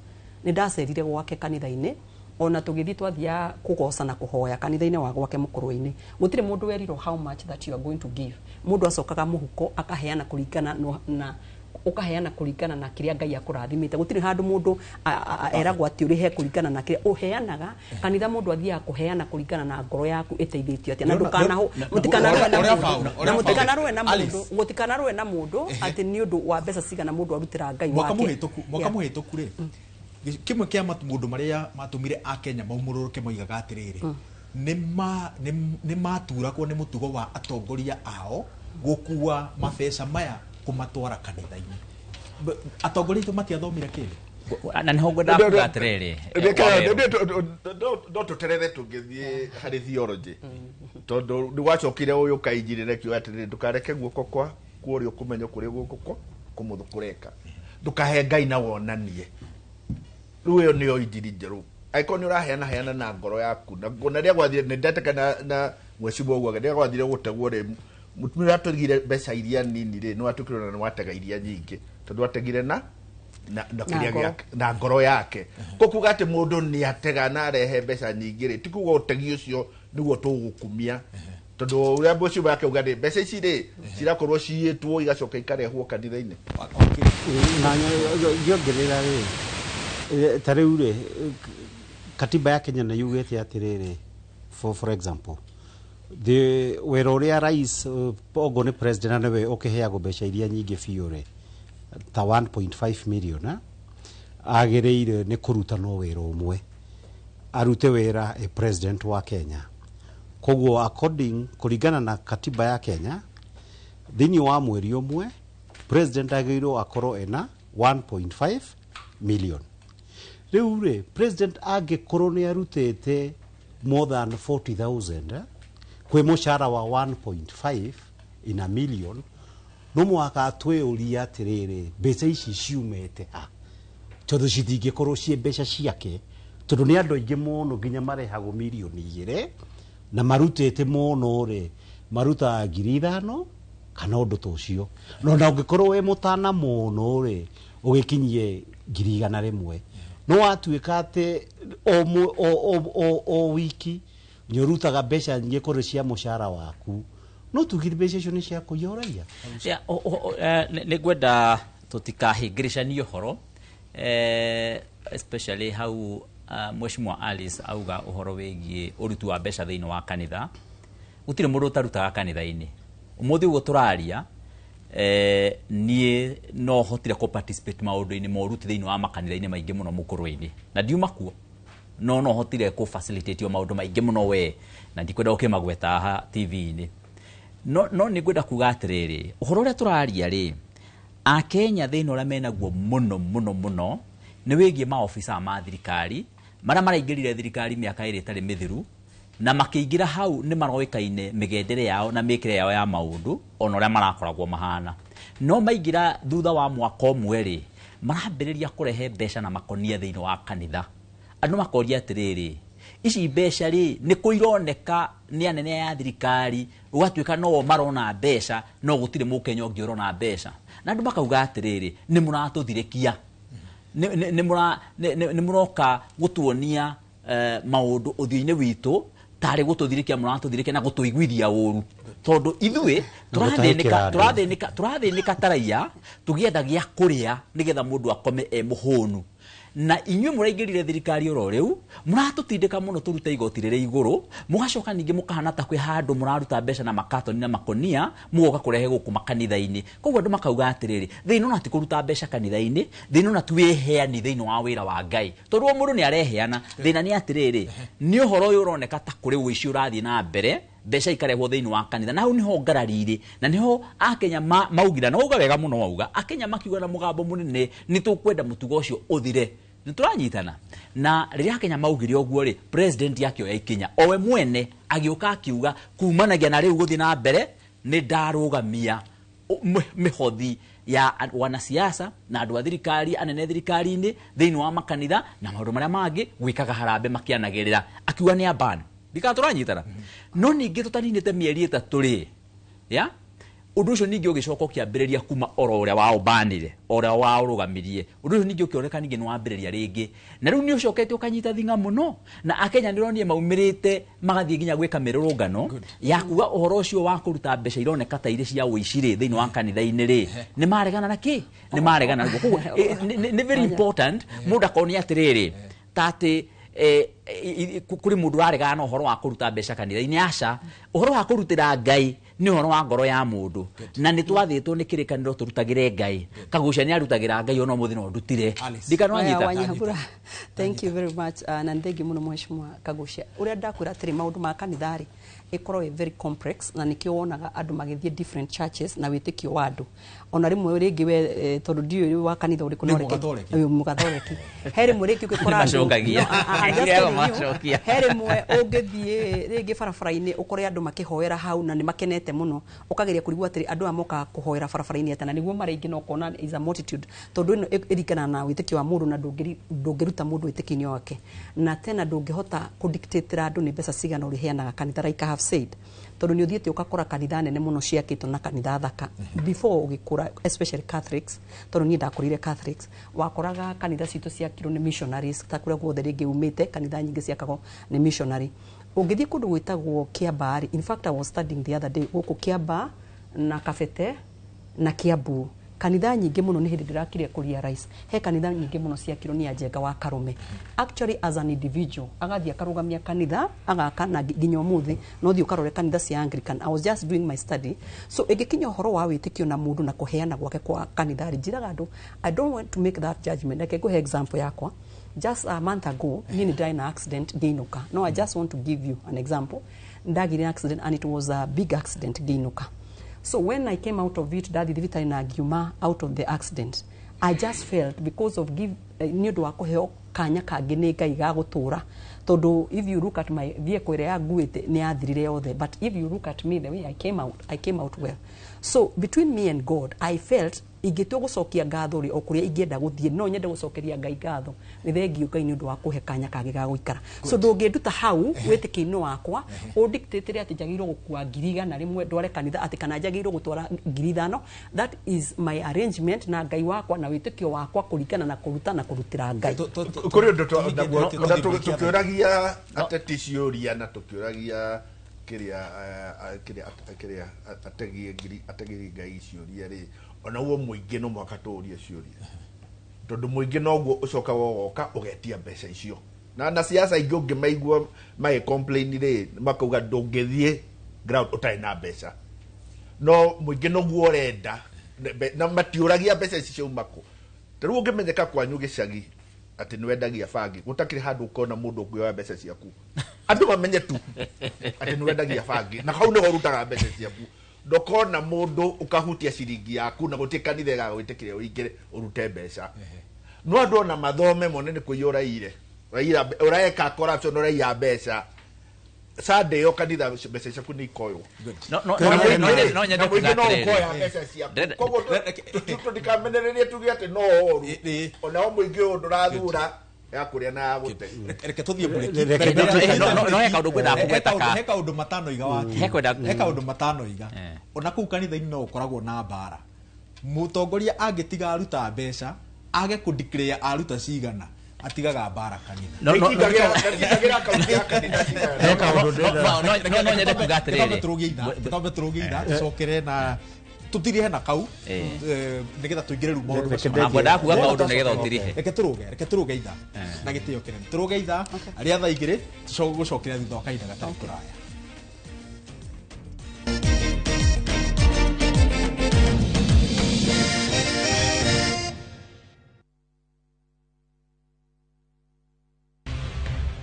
nĩ ndacerire gwake kanitha-inĩ. Ona tũgĩthiĩ twathiaga kũgoca na kũhoya kanitha-inĩ wa gwake mũkũrwe-inĩ, gũtirĩ mũndũ werirwo how much that you are going to give. Mũndũ acokaga mũhuko akaheana kũringana na ũkaheana kũringana na kĩrĩa Ngai akũrathimĩte. Gũtirĩ handũ mũndũ eragwo atĩ ũrĩhe kũringana na kĩrĩa ũheanaga kanitha. Mũndũ athiaga kũheana kũringana na ngoro yaku ĩteithĩtio atĩa, na mũtikanarũe na mũndũ, na mũtikanarũe na mũndũ, gũtikanarũe na mũndũ atĩ nĩ ũndũ wa mbeca cigana mũndũ arutĩra Ngai mwaka wake. Mwaka mũhĩtũku rĩ, kĩmwe kĩa maũndũ marĩa matũmire akenya maumũrũrũke moigaga atĩrĩrĩ, nĩ maturagwo nĩ mũtugo wa atongoria ao gũkua mabeca maya kũmatwara kanitha-inĩ. Atongoria aitũ matiathomire kĩndũ. Na nĩho ngwendaga kuga atĩrĩrĩ, No tũterere tũngĩthiĩ harĩ theology, tondũ nĩ gwacokire ũyũ kainjirĩre kiuga atĩrĩrĩ, ndũkareke guoko kwa kuorio kũmenyo kũrĩa guoko kwa kũmũthũ kũreka, ndũkahe Ngai na wonanie. Rĩu ĩyo nĩyo injiri njerũ. Angĩkorwo nĩ ũraheana, heana na ngoro yaku. Na ona rĩrĩa gwathire, nĩ ndeteka na mwecibo ũguo, rĩrĩa gwathire gũtegwo rĩ, mũtumia ũrĩa ategire mbeca iria nini rĩ, nĩ watuĩkire ona nĩ watega iria nyingĩ, tondũ wategire na kĩrĩa ngoro. Gĩake na ngoro yake. Ko kuga atĩ mũndũ nĩ atega na arehe mbeca nyingĩ rĩ, ti kuga ũtegi ũcio nĩguo tũgũkumia, tondũ ũrĩa mũciĩ wake uga rĩ, mbeca ici rĩ cirakorwo ciyĩtwo igacoka ikarehwo kanitha-inĩ. Na ngĩongerera rĩ, ta rĩu rĩ, katiba ya Kenya nĩ yugĩte atĩrĩrĩ, for example, the wĩra ũrĩa rais, ogo nĩ president, na nĩwe ũkĩheagwo mbeca iria nyingĩ biũ rĩ, ta 1.5 million, agĩrĩire nĩ kũruta no wĩra ũmwe, arute wĩra a president wa Kenya. Koguo according, kũringana na katiba ya Kenya, thĩinĩ wa mweri ũmwe president agĩrĩirwo akorwo ena 1.5 million. Rĩu rĩ, president angĩkorwo nĩ arutĩte more than 40,000 kwĩ mũcara wa 1.5 in a million, no mũhaka twĩũrie atĩrĩrĩ, mbeca ici ciumĩte ha? Tondũ citingĩkorwo ciĩ mbeca ciake, tondũ nĩ andũ aingĩ mũno nginya marehagwo mirioni 2 na marutĩte mũno rĩ, marutaga 5,000 kana ũndũ ta ũcio. No na ũngĩkorwo wĩ mũtana mũno rĩ, ũgĩkinyie 100,000. No watuĩka atĩ o, mũ- o, o, o, o wiki nĩ ũrutaga mbeca nyingĩ kũrĩ cia mũcara waku, no tugire mbeca icio nĩ cia kũiya ũraiya. Ya, nĩ ngwenda tũtikahĩngĩrĩcanie ũhoro, especially hau Mheshimiwa Alice auga ũhoro wĩgiĩ ũruti wa mbeca thĩinĩ wa kanitha. Gũtirĩ mũndũ ũtarutaga kanitha-inĩ. Ũmũthĩ ũguo tũraria, niĩ no hotire kũ participate maũndũ-inĩ ma ũruti thĩinĩ wa makanitha-inĩ maingĩ mũno mũkũrũ-inĩ, na ndiuma kuo, no hotire kũ facilitate maũndũ maingĩ mũno we, na ndikwenda gũkĩmagweta haha TV-inĩ. No nĩ ngwenda kuga atĩrĩrĩ, ũhoro ũrĩa tũraria rĩ, akenya thĩna ũrĩa menaguo mũno mũno mũno nĩ wĩgiĩ maobisa ma thirikari marĩa maraingĩrire thirikari mĩaka 2 ĩtarĩ mĩthiru, na makĩingĩra hau nĩ maroĩkaine mĩgendere yao na mĩkĩre yao ya maũndũ, ona ũrĩa marakoragwo mahana. No maingĩra thutha wa mwaka ũmwe rĩ, marambĩrĩria kũrehe mbeca na makonia thĩinĩ wa kanitha. Andũ makoria atĩrĩrĩ, ici mbeca rĩ, nĩ kũ ironeka nĩ anene a thirikari? Ũgatuĩka no marona mbeca, no gũtirĩ mũkenya ũngĩ ũrona mbeca. Na andũ makauga atĩrĩrĩ, nĩ mũratũthirĩkia, nĩ mũroka gũtuonia maũndũ ũthiũ-inĩ witũ tarĩ gũtũthirĩkia mũratũthirĩkia na gũtũiguithia ũru, tondũ ithuĩ tũrathĩnĩka gũtahĩkĩra andũ. Tũrathĩnĩka ta raia tũgĩetha gĩa kũrĩa nĩgetha mũndũ akome e mũhũnu, na inyuĩ mũraingĩrire thirikari oro rĩu, mũratũtindĩka mũno tũrute igoti rĩrĩ igũrũ, mũgacoka ningĩ mũkahana ta kwĩ handũ mũraruta mbeca na makatoni na makonia, mũgoka kũrehe gũkũ makanitha-inĩ. Koguo andũ makauga atĩrĩrĩ, thĩna ona ti kũruta mbeca kanitha-inĩ, thĩna ona ti wĩheani thĩinĩ wa wĩra wa Ngai, tondũ o mũndũ nĩ areheana. Thĩna nĩ atĩrĩrĩ, nĩ ũhoro ũyũ ũroneka ta kũrĩ ũici ũrathiĩ na mbere, mbeca ikarehwo thĩinĩ wa kanitha, na hau nĩho ngarari irĩ, na nĩho akenya maugire, na wauga wega mũno, wauga akenya makiuga na mũgambo mũnene, nĩ tũkwenda mũtugo ũcio ũthire. Nĩ tũranyitana? Na rĩrĩa akenya maugire ũguo rĩ, president akĩoya ikinya owe mwene, agĩũka akiuga kumanagia na rĩu gũthiĩ na mbere nĩ ndarũgamia mĩhothi ya wanasiasa na andũ a thirikari, anene thirikari-inĩ, thĩinĩ wa makanitha na maũndũ marĩa mangĩ gwĩkaga harambe makĩanagĩrĩra, akiuga nĩ aban ndikana. Tũranyitana? No ningĩ tũtaninĩte mĩeri 3 rĩ, ya Ũndũ ũcio ningĩ ũgĩcoka ũkĩambĩrĩria kuma oro ũrĩa waũmbanire, ũrĩa waũrũgamirie. Ũndũ ũcio ningĩ ũkĩoneka ningĩ nĩ wambĩrĩria rĩngĩ, na rĩu nĩ ũcokete ũkanyita thing'a mũno, na Akenya nĩronire maumĩrĩte magathiĩ nginya gwĩka mĩrũrũngano ya kuga ũhoro ũcio wa kũruta mbeca ironeka ta irĩ cia ũici rĩ thĩinĩ wa kanitha-inĩ rĩ, nĩ maregana na kĩ, nĩ maregana naguo. Koguo nĩ very important mũndũ akonio atĩrĩrĩ, ta atĩ kũrĩ mũndũ ũraregana na ũhoro wa kũruta mbeca kanitha-inĩ. Aca, ũhoro wa kũrutĩra Ngai nĩ ũhoro wa ngoro ya mũndũ, na nĩ twathĩtwo nĩ kĩrĩkanĩro tũrutagĩre Ngai. Kagucia nĩ arutagĩra Ngai, ona ũmũthĩ no ndutire. Ndikana wanyita. Wanyahura, thank you very much. Na nĩ thengiũ mũno Mheshimiwa Kagucia. Ũrĩa ndakwĩra atĩrĩ, maũndũ ma kanitha rĩ, ĩkoragwo ĩ very complex, na nĩkĩo wonaga andũ magĩthiĩ different churches na wĩtĩkio wa andũ. Ona rĩmwe rĩngĩ we tondũ ndiũĩ wa kanitha ũrĩkũ, Nĩ no reke- Mũgathoreki. Ĩ, Mũgathoreki. He rĩmwe rĩngĩ ũngĩkora andũ- Nĩmacokagia. No, I'm just Nĩo telling you, macokia. he rĩmwe ũngĩthiĩ rĩngĩ barabara-inĩ ũkore andũ makĩhoera hau na nĩ makenete mũno, ũkageria kũrigwo atĩrĩ, andũ aya mokaga kũhoera barabara-inĩ atĩa, na nĩguo marĩ aingĩ, na ũkona is a multitude, tondũ ĩno ĩringanaga na wĩtĩkio wa mũndũ, na ndũngĩruta mũndũ wĩtĩkio-inĩ wake, na tena ndũngĩhota kũdictatĩra andũ nĩ mbeca cigana ũrĩheanaga kanitha, like I have said, tondũ nĩ ũthiĩte ũgakora kanitha nene mũno ciakĩtwo na kanitha thaka before ũgĩkũra, especially Catholics, tondũ niĩ ndakũrire Catholics. Wakoraga kanitha citũ ciakirwo nĩ missionaries, ta kũrĩa guothe rĩngĩ umĩte, kanitha nyingĩ ciakagwo nĩ missionary. Ũngĩthiĩ kũndũ gwĩtagwo Kiambaa rĩ, in fact I was studying the other day gũkũ Kiambaa na Kabete na Kiambu, kanitha nyingĩ mũno, nĩ hĩndĩ ndĩrakire kũ realize he kanitha nyingĩ mũno ciakirwo nĩ Anjenga wa Karume, actually as an individual, agathiĩ akarũgamia kanitha agaka, na nginya ũmũthĩ no thiĩ ũkarore kanitha cia Anglican. I was just doing my study. So ĩngĩkinya ũhoro wa wĩtĩkio na mũndũ na kũheana gwake kwa kanitha rĩ, njĩraga andũ I don't want to make that judgment. Reke ngũhe example yakwa. Just a month ago niĩ nĩ ndarĩ na accident ngĩinũka. No, I just want to give you an example. Ndagire accident, and it was a big accident ngĩinũka. So when I came out of it, ndathi thibitarĩ na ngiuma out of the accident, I just felt because of give, nĩ ũndũ wa kũheo kanya kangĩ nĩ Ngai ga gũtũra, tondũ if you look at my vehicle ĩrĩa yanguĩte nĩ yathirire yothe, but if you look at me, the way I came out, I came out well. So between me and God, I felt ingĩtua gũcokia ngatho rĩ, o kũrĩa ingĩenda gũthiĩ, no nyende gũcokeria Ngai ngatho, nĩ thengiũ Ngai nĩ ũndũ wa kũhe kanya kangĩ ga gũikara. So ndũngĩnduta hau wĩtĩkio-inĩ wakwa ũndictatĩre atĩ njagĩrĩirwo gũkua 100,000 ndware kanitha, atĩ kana njagĩrĩirwo gũtwara 5,000. That is my arrangement na Ngai wakwa na wĩtĩkio wakwa kũringana na kũruta na kũrutĩra Ngai. Kũrĩ ũndũ na tũkĩũragia ateti ciũria na tũkĩũragia kĩrĩa ategi ategi Ngai ciũria rĩ, onaguo mũingĩ no mũhaka tũũrie ciũria, tondũ mũingĩ noguo ũcokaga ũgoka ũgetia mbeca icio, na siasa ingĩ ũngĩmaigua magĩ complain rĩ, makauga ndũngĩthiĩ ground ũtarĩ na mbeca, no mũingĩ noguo ũrenda na matiũragia mbeca ici ciauma kũ. Ta rĩu ũngĩmenyeka kwanyu gĩcagi atĩ nĩ wendagia bangi, gũtakĩrĩ handũ ũkona mũndũ ũngĩoya mbeca ciaku. Andũ mamenye tu atĩ nĩ wendagia bangi na hau nĩho ũrutaga mbeca ciaku, ndũkona mũndũ ũkahutia ciringi yaku, na gũtirĩ kanitha ĩgagwĩtĩkĩria ũingĩre ũrute mbeca. No andũ ona mathome mone nĩ kũiya ũraiyire, ũraiyira, ũreka corruption, ũraiya mbeca. Sunday ĩyo kanitha mbeca ciaku nĩ ikoywo. No nyende Na kuga mũingĩ no atĩrĩrĩ. ũkoya mbeca ciaku. Koguo tũtikamenererie tuge atĩ no ũru, onao mũingĩ ũyũ ndũrathura ya kũrĩa na ya gũte. Reke tũthiĩ break. No he kaũndũ ngwendaga kũgweta He kaũndũ matano iga waki. He kwenda- He kaũndũ matano iga. Ona kũu kanitha-inĩ no ũkoragwo na mbara. Mũtongoria angĩtiga aruta mbeca, age kũ declare aruta cigana, atigaga mbara kanitha. Ndingagĩra akaunti ya kanitha cigana. He kaũndũ ndĩrenda- No nyende kuga atĩrĩrĩ. Twambe tũrũgie itha, tũcokere na tũtirihe na kau nĩgetha tũingĩre rĩu maũndũ Reke macio. ndengie. Ngwendaga kuga kaũndũ nĩgetha ũtirihe. Reke tũrũge itha na gĩtĩo kĩnene, tũrũge itha rĩa thaa 2, tũgũcokera thutha wa kahinda gatarĩ kũraya.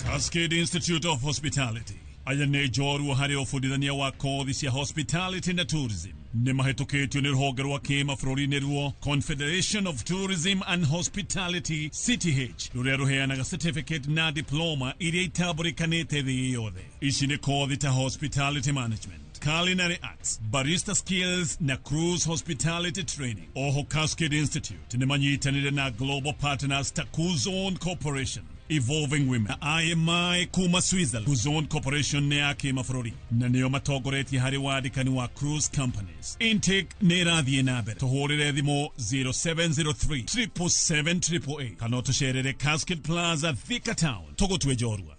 Cascade Institute of Hospitality aya nĩ njorua harĩ ũbundithania wa kothi cia hospitality na tourism. Nĩ mahĩtũkĩtio nĩ rũhonge rwa kĩmabũrũri-inĩ ruo Confederation of Tourism and Hospitality, CTH, rũrĩa rũheanaga certificate na diploma iria itambũrĩkanĩte thĩ yothe. Ici nĩ kothi ta hospitality management, culinary arts, barista skills na cruise hospitality training. Oho Cascade Institute nĩ manyitanĩire na global partners ta Kuzon Corporation. Evolving Women na IMI kuma Switzerland. Zone Corporation nĩ ya kĩmabũrũri na nĩo matongoretie harĩ wandĩkani wa cruise companies. Intake nĩ ĩrathiĩ na mbere. Tũhũrĩre thimũ 0703 777 888 kana ũtũcerere Cascade Plaza, Thika Town. Tũgũtue njorua.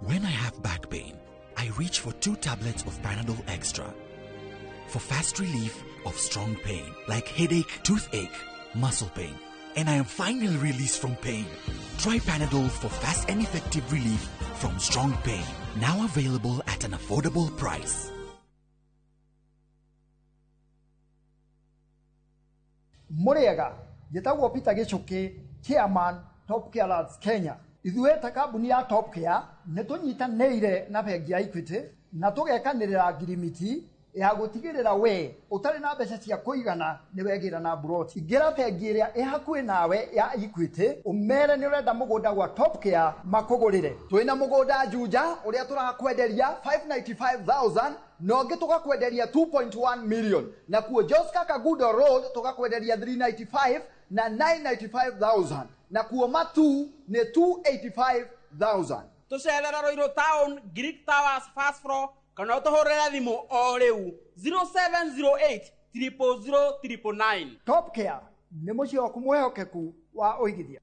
When I have back pain, I reach for 2 tablets of Panadol Extra for fast relief of strong pain like headache, toothache, muscle pain, and I am finally released from pain. Try Panadol for fast and effective relief from strong pain. Now available at an affordable price. Muriega, njĩtagwo Peter Gĩchũkĩ, chairman Top Care Lads Kenya. Ithuĩ ta kambuni ya Top Care nĩ tũnyitanĩire na bengi ya Equity na tũgekanĩrĩra ngirimiti ya gũtigĩrĩra we ũtarĩ na mbeca cia kũigana nĩ wegĩra na mburoti. Ingĩra bengi ĩrĩa ĩ hakuhĩ nawe ya Equity ũmere nĩ ũrenda mũgũnda gwa Top Care makũgũrĩre. Twĩna mũgũnda Juja ũrĩa tũrakwenderia 595,000 na ũngĩ tũgakwenderia 2.1 million, na kuo Joska Kagudo Road tũgakwenderia 395 na 995,000, na kuo Matu nĩ 285,000. Tũcerere Ruiru Town, Greek Towers first floor, kana ũtũhũrĩre thimũ o rĩu 0708 000 999. Top Care nĩ mũciĩ waku mwĩhokeku wa ũigithia.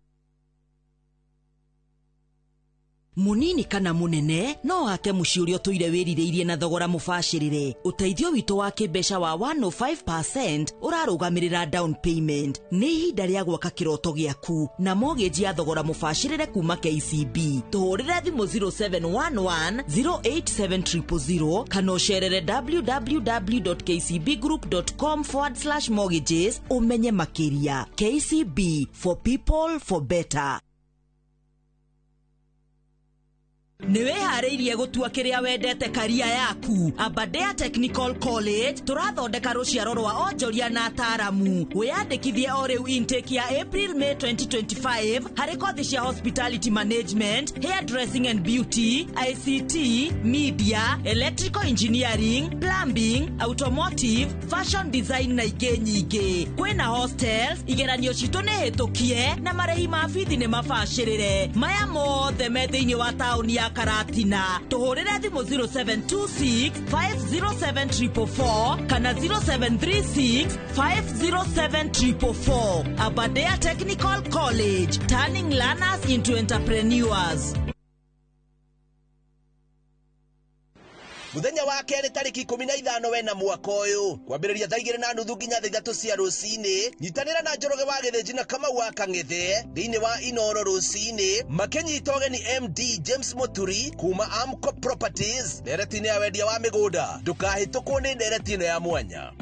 Munini kana munene no wake muciĩ ũrĩa ũtũire wĩrirĩirie na thogora mũbacĩrĩre. Ũteithio witũ wa kĩmbeca wa 105% ũrarũgamĩrĩra down payment. Nĩ ihinda rĩa gwaka kĩroto gĩaku na mortgage ya thogora mũbacĩrĩre kuma KCB. Tũhũrĩre thimũ 0711 087 000 kana ũcerere www.kcbgroup.com/mortgages ũmenye makĩria. KCB, for people for better. Nĩ wĩharĩirie gũtua kĩrĩa wendete karia yaku. Aberdare Technical College tũrathondeka rũciaro rwa onjoria na ataaramu. Wĩyandĩkithie o rĩu intake ya April May 2025 harĩ kothi cia hospitality management, hairdressing and beauty, ICT, media, electrical engineering, plumbing, automotive, fashion design na ingĩ nyingĩ. Kwĩna hostels, igeranio citũ nĩ hĩtũkie na marĩhi ma bithi nĩ mabacĩrĩre. Maya mothe me thĩinĩ wa taũni ya Karatina. Tũhũrĩre thimũ 0726 507 444 kana 0736 507 444. Aberdare Technical College, turning learners into entrepreneurs. Muthenya wa kerĩ tarĩki 15 wena mwaka ũyũ kwambĩrĩria thaa 2:30 nginya thaa 3 cia rũcinĩ. Nyitanĩra na Njoroge wa Gĩthĩnji na Kamau wa Kang'ethe thĩinĩ wa Inoro rũcinĩ makĩnyita ũgeni MD James Muturi kuma Amco Properties ndereti-inĩ ya wendia wa mĩgũnda. Ndũkahĩtũkwo nĩ ndereti ĩno ya mwanya.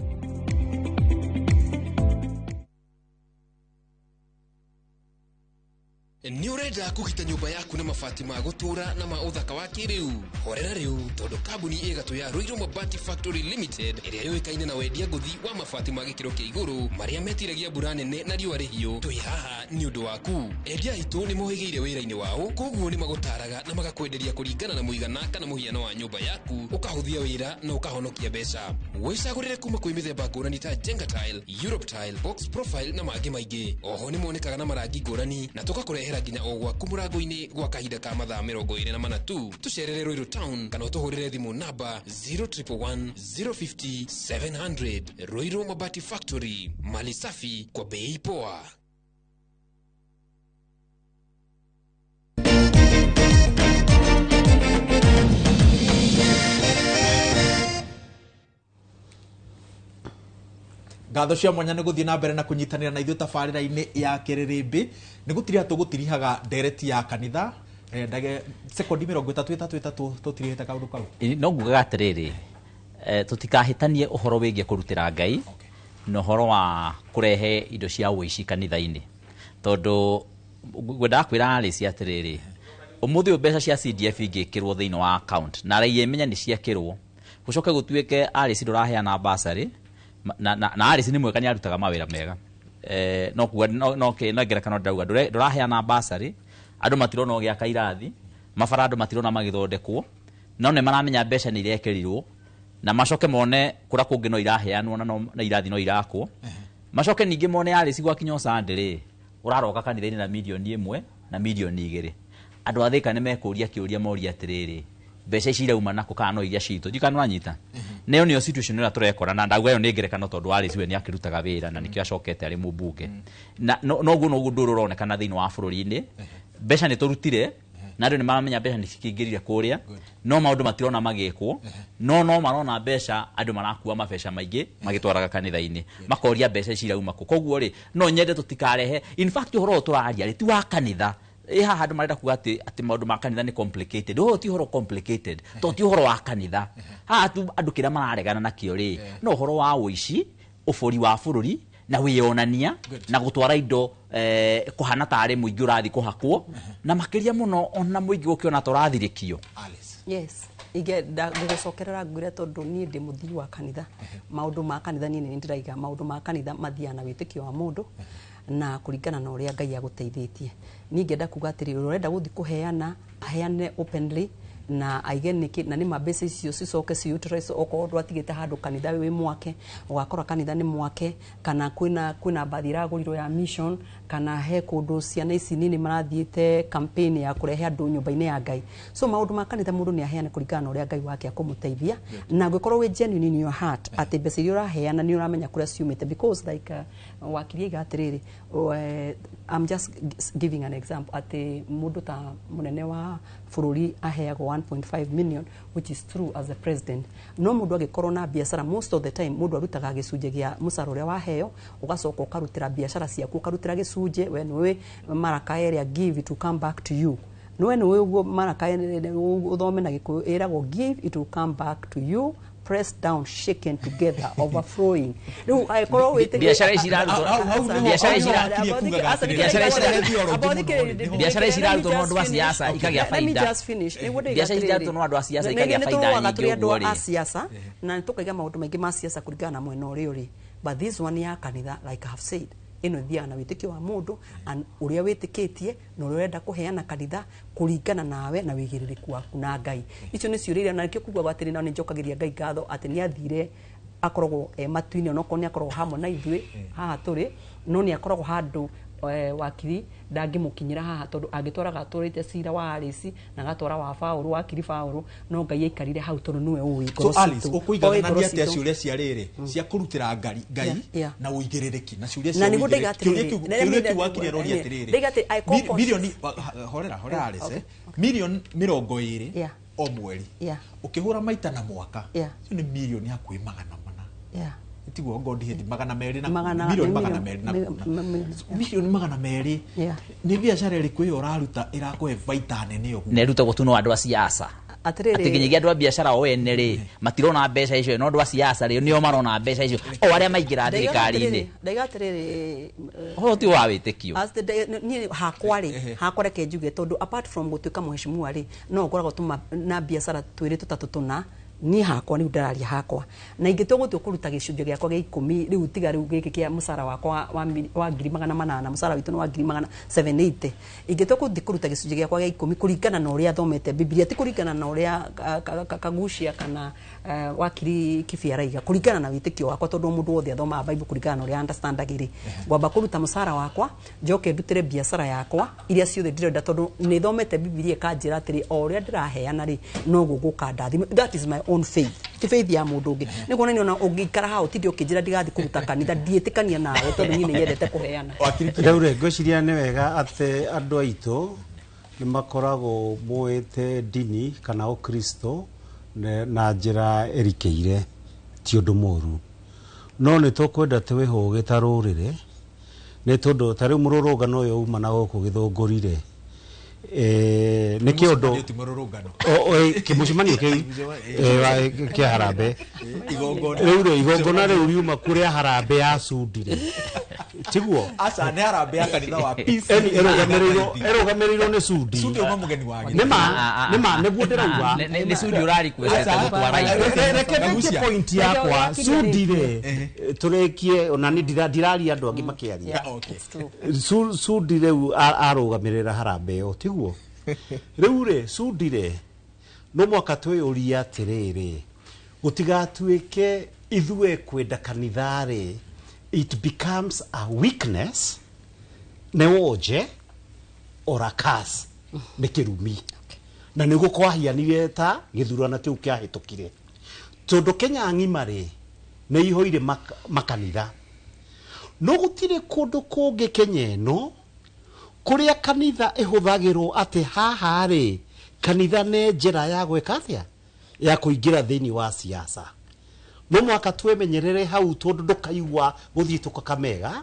Nĩ ũrenda kũgita nyũmba yaku na mabati ma gũtũũra na ma ũthaka wa kĩrĩu? Horera rĩu tondũ kambuni ĩgatũ ya Ruiru Mabati Factory Limited ĩrĩa yũĩkaine na wendia ngũthi wa mabati ma gĩkĩro kĩa igũrũ marĩa metiragia mbura nene na riũa rĩhiũ, twĩ haha nĩ ũndũ waku. Endia aitũ nĩ mohĩgĩire wĩra-inĩ wao, koguo nĩ magũtaraga na magakwenderia kũringana na mũigana kana mũhiano wa nyũmba yaku, ũkahũthia wĩra na ũkahonokia mbeca. Wĩcagũrĩre kuma kwĩ mĩthemba ngũrani ta Jenga Tile, Europe Tile, Box Profile na mangĩ maingĩ. Oho nĩ monekaga na marangi ngũrani na tũgakũrehera nginya o gwaku mũrango-inĩ gwa kahinda ka mathaa 24 tu. Tũcerere Ruiru Town kana ũtũhũrĩre thimũ namba 0111 050 700. Ruiru Mabati Factory, mali safi kwa bei poa. Ngatho cia mwanya nĩ gũthiĩ na mbere na kũnyitanĩra na ithuĩ tabarĩra-inĩ ya kĩrĩrĩmbĩ. Nĩ gũtiriha tũgũtirihaga ndereti ya kanitha ndage sekondi 33 tũtirihĩte kaũndũ kau. No ngugaga atĩrĩrĩ, tũtikahĩtanie ũhoro wĩgiĩ kũrutĩra Ngai na ũhoro wa kũrehe indo cia ũici kanitha-inĩ, tondũ ngwendaga kwĩra Alice atĩrĩrĩ, ũmũthĩ ũyũ mbeca cia CDF ingĩkĩrwo thĩinĩ wa account na raia ĩmenya nĩ ciekĩrwo, gũcoke gũtuĩke Alice ndũraheana bursary na Alice nĩ mwega nĩ arutaga mawĩra mega, no kuga no ngerekano ndauga ndũraheana bursary, andũ matirona ũgĩaka irathi, mabara andũ matirona magĩthondekwo, no nĩ maramenya mbeca nĩ irekĩrirwo na macoke mone kũrĩa kũngĩ no iraheanwo na irathi no irakwo, Macoke ningĩ mone Alice gwakinya Sunday rĩ, ũraroka kanitha-inĩ na mirioni 1 na mirioni 2. Andũ a Thika nĩ mekũria kĩũria moria atĩrĩrĩ, mbeca ici irauma nakũ kana no iria citũ? Ndiũĩ kana nĩwanyita. Na ĩyo nĩyo situation ĩrĩa tũrekora, na ndauga ĩyo nĩ ngerekano tondũ Alice we nĩ akĩrutaga wĩra na nĩkĩo acokete arĩ mũmbunge. Na noguo noguo ũndũ ũrĩa ũronekana thĩinĩ wa bũrũri-inĩ. Mbeca nĩ tũrutire na andũ nĩ maramenya mbeca nĩ cikĩingĩrire kũrĩa, no maũndũ matirona magĩkwo, no marona mbeca andũ marakua mabeca maingĩ magĩtwaraga kanitha-inĩ, makoria mbeca ici irauma kũ. Koguo rĩ, no nyende tũtikarehe, in fact ũhoro ũyũ tũraria rĩ ti wa kanitha. Haha andũ marenda kuga atĩ maũndũ ma kanitha nĩ complicated. Ũyũ ti ũhoro complicated, tondũ ti ũhoro wa kanitha. Haha tu andũ kĩrĩa mararegana nakĩo rĩ, no ũhoro wa ũici, ũbori wa bũrũri na wĩyonania na gũtwara indo kũhana tarĩ mũingĩ ũrathiĩ kũhakwo, na makĩria mũno ona mũingĩ gũkĩona ta ũrathirĩkio. Yes, ingĩenda gũgũcokerera ngwĩre tondũ niĩ ndĩ mũthii wa kanitha. Maũndũ ma kanitha niĩ nĩ ndĩraiga maũndũ ma kanitha mathiaga na wĩtĩkio wa mũndũ na kũringana na ũrĩa Ngai agũteithĩtie. Niĩ ingĩenda kuga atĩrĩrĩ, ũrĩa ũrenda gũthiĩ kũheana aheane openly na aige nĩkĩ, na nĩ ma mbeca icio cicoke ci utilize okorwo ndwatigĩte handũ kanitha wĩ mwake, ũgakora kanitha nĩ mwake, kana kwĩna mbathi ĩragũrirwo ya mission, kana he kũndũ ciana ici nini marathiĩte campaign ya kũrehe andũ nyũmba-inĩ ya Ngai. So maũndũ ma kanitha mũndũ nĩ aheane kũringana na ũrĩa Ngai wake akũmũteithia, na angĩkorwo wĩ genuine in your heart atĩ mbeca iria ũraheana nĩ ũramenya kũrĩa ciumĩte, because like wakiri aiga atĩrĩrĩ, I'm just giving an example atĩ mũndũ ta mũnene wa bũrũri aheagwo 1.5 million, which is true as a president. No mũndũ angĩkorwo na biacara, most of the time mũndũ arutaga gĩcunjĩ gĩa mũcara ũrĩa waheo, ũgacoka ũkarutĩra biacara ciaku, ũkarutĩra gĩcunjĩ, we nĩũĩ maraka ĩrĩa give it will come back to you. Nĩwe nĩũĩ ũguo maraka ũthome na Gĩkũyũ ĩragwo give it will come back to you, pressed down, shaken together, overflowing. Rĩu angĩkorwo wĩtĩkĩtie Biacara ici irarutwo, biacara ici irarutwo no andũ a siasa ikagĩa Let me baida. just finish. Nĩguo ndĩiga Biacara ici atĩrĩrĩ. irarutwo no andũ a siasa ikagĩa Nĩ baida tũrũaga nyingĩ tũrĩ andũ ũguo a rĩ. siasa na nĩ tũkaiga maũndũ maingĩ ma siasa kũringana na mwena ũrĩa ũrĩ, but this one ya kanitha, like I have said, ĩno ĩthiaga na wĩtĩkio wa mũndũ and ũrĩa wĩtĩkĩtie na ũrĩa ũrenda kũheana kanitha kũringana nawe na wĩigĩrĩrĩku waku na Ngai. Icio nĩ ciũria iria na nĩkĩo kugaga atĩrĩ, na nĩ njokagĩria Ngai ngatho atĩ nĩ athire akoragwo e matu-inĩ, onokorwo nĩ akoragwo hamwe na ithuĩ haha tũrĩ, no nĩ akoragwo handũ wakiri ndangĩmũkinyĩra haha, tondũ angĩtwaraga atwarĩte cira wa Alice na agatwara wa Paũlũ, wakiri Paũlũ, no Ngai aikarire hau tondũ nĩwe ũĩ ngoro So Alice, citũ. Oĩ ũkũiganania ngoro atĩa citũ. ciũria cia rĩrĩ cia kũrutĩra Ngai Yeah. na ũigĩrĩrĩki na ciũria Na cia nĩguo ndaiga ũigĩrĩrĩki? Kĩũria atĩrĩrĩ, kĩu kĩũria kĩu wakiri aroria atĩrĩrĩ, ndaiga atĩ I call for- mirioni, horera horera Yeah, Alice, okay, mirioni 20 Yeah. o mweri, Yeah. ũkĩhũra maita na mwaka, Yeah. icio nĩ mirioni hakuhĩ 400. Yeah. Tiguo ngondi hĩndĩ 200 na Magana mirioni 200 na mirioni 200. Yeah. Nĩ biacara ĩrĩkũ ĩyo ũraruta ĩrakũhe baita nene ũguo? Na ĩrutagwo tu no andũ a siasa. Atĩrĩrĩ, Atĩ nginyagia andũ a biacara o ene rĩ matirona mbeca icio, no andũ a siasa rĩ nĩo marona mbeca icio, o arĩa maingĩra thirikari-inĩ. Ndaiga atĩrĩrĩ, Ũhoro ti wa wĩtĩkio. As the niĩ hakwa rĩ, hakwa reke njuge, tondũ apart from gũtuĩka mheshimiwa rĩ, no ngoragwo tuma na biacara twĩrĩ tũtatũ tũna. Niĩ hakwa rĩu ndararia hakwa, na ingĩtua gũtua kũruta gĩcunjĩ gĩakwa gĩa 10 rĩu, tiga rĩu gĩkĩ kĩa mũcara wakwa wa 800,000, mũcara witũ nĩ wa 780,000, ingĩtua gũthiĩ kũruta gĩcunjĩ gĩakwa gĩa 10 kũringana na ũrĩa thomete Bibilia, ti kũringana na ũrĩa Kagucia kana wakiri Kibi araiga, kũringana na wĩtĩkio wakwa, tondũ mũndũ wothe athomaga Bible kũringana na ũrĩa understandagĩ rĩ, ngwamba kũruta mũcara wakwa, njoke ndutĩre biacara yakwa iria ciothe ndĩrenda, tondũ nĩ thomete Bibilia ĩkanjĩra atĩrĩ, o ũrĩa ndĩraheana rĩ, noguo gũkandathima. That is my own faith, ti faith ya mũndũ ũngĩ. Nĩ kuonania ona ũngĩikara haha ũtinde ũkĩnjĩra ndigathiĩ kũruta kanitha, ndiĩtĩkania nawe, tondũ niĩ nĩ nyendete kũheana. Rĩu rĩ, ngwĩciria nĩ wega atĩ andũ aitũ nĩ makoragwo moete ndini kana ũkristo na njĩra ĩrikĩire, ti ũndũ mũru, no nĩ tũkwenda twĩhũge ta rũrĩrĩ, nĩ tondũ ta rĩu mũrũrũngano ũyũ uma na gũkũ Gĩthũngũri rĩ, nĩ kĩũndũ Ti mũrũrũngano. Kĩmũcemanio kĩu kĩa harambee. Igongona. Rĩu rĩ, igongona rĩu riuma kũrĩa harambee ya Sudi rĩ, tiguo? Aca, nĩ harambee ya kanitha wa Peace. Eni ĩrũgamĩrĩirwo nĩ Sudi. Sudi auma mũgeni wa Nĩma nĩma nĩguo ndĩrauga. Nĩ Sudi ũrarikwestete gũtwara indo. Reke ndĩkie point yakwa. Sudi rĩ, tũrĩkie, ona nĩ ndiraria andũ angĩ makĩaria. Sudi rĩu arũgamĩrĩra harambee ĩyo, tiguo? Rĩu rĩ, Sudi rĩ, no mwaka twĩyũrie atĩrĩrĩ, gũtigatuĩke ithuĩ kwenda kanitha rĩ, It becomes a weakness, nĩ wonje or a curse, nĩ kĩrumi. Na nĩguo kwahianire ta gĩthurano kĩu kĩahĩtũkire, tondũ Kenya ng'ima rĩ nĩ ihũire makanitha, no gũtirĩ kũndũ kũngĩ Kenya ĩno kũrĩa kanitha ĩhũthagĩrwo atĩ haha rĩ kanitha nĩ njĩra ya gwĩka atĩa, ya kũingĩra thĩinĩ wa siasa. No mwaka twemenyerere hau, tondũ ndũkaigua gũthiĩ Kakamega,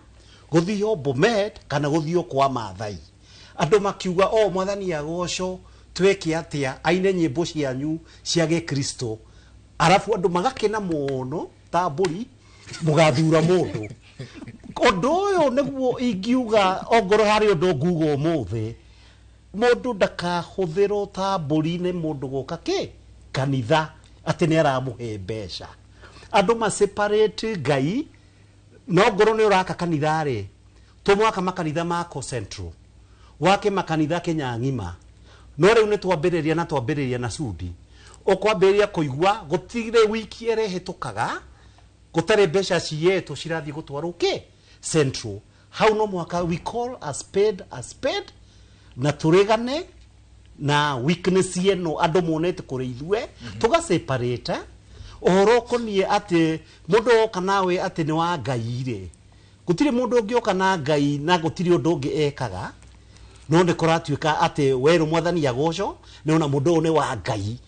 gũthio Bomet, kana gũthio kwa Maathai, andũ makiuga o mwathani agocwo, tweke atĩa, aine nyĩmbo cianyu cia gĩkristo, arabu andũ magakena mũno ta mbũri mũgathura mũndũ. Ũndũ ũyũ nĩguo ingiuga, ongorwo harĩ ũndũ nguga ũmũthĩ, mũndũ ndakahũthĩrwo ta mbũri nĩ mũndũ gũka kĩ kanitha atĩ nĩ aramũhe mbeca. Andũ ma separate Ngai. No ngorwo nĩ ũraka kanitha rĩ, tũmwaka makanitha mako Central, wake makanitha Kenya ng'ima. No rĩu nĩ twambĩrĩria na twambĩrĩria na Sudi, ũkwambĩrĩria kũigua gũtirĩ wiki ĩrĩhĩtũkaga gũtarĩ mbeca cietwo cirathiĩ gũtwarwo kĩ Central. Hau no mũhaka we call a spade a spade, na tũregane na weakness ĩno andũ monete kũrĩ ithuĩ, tũga separate ũhoro ũkoniĩ atĩ mũndũ oka nawe atĩ nĩ wa Ngai rĩ, gũtirĩ mũndũ ũngĩoka na Ngai na gũtirĩ ũndũ ũngĩ ekaga. No nĩ kũratuĩka atĩ werũ mwathani agocwo, nĩ ona mũndũ ũyũ nĩ wa Ngai.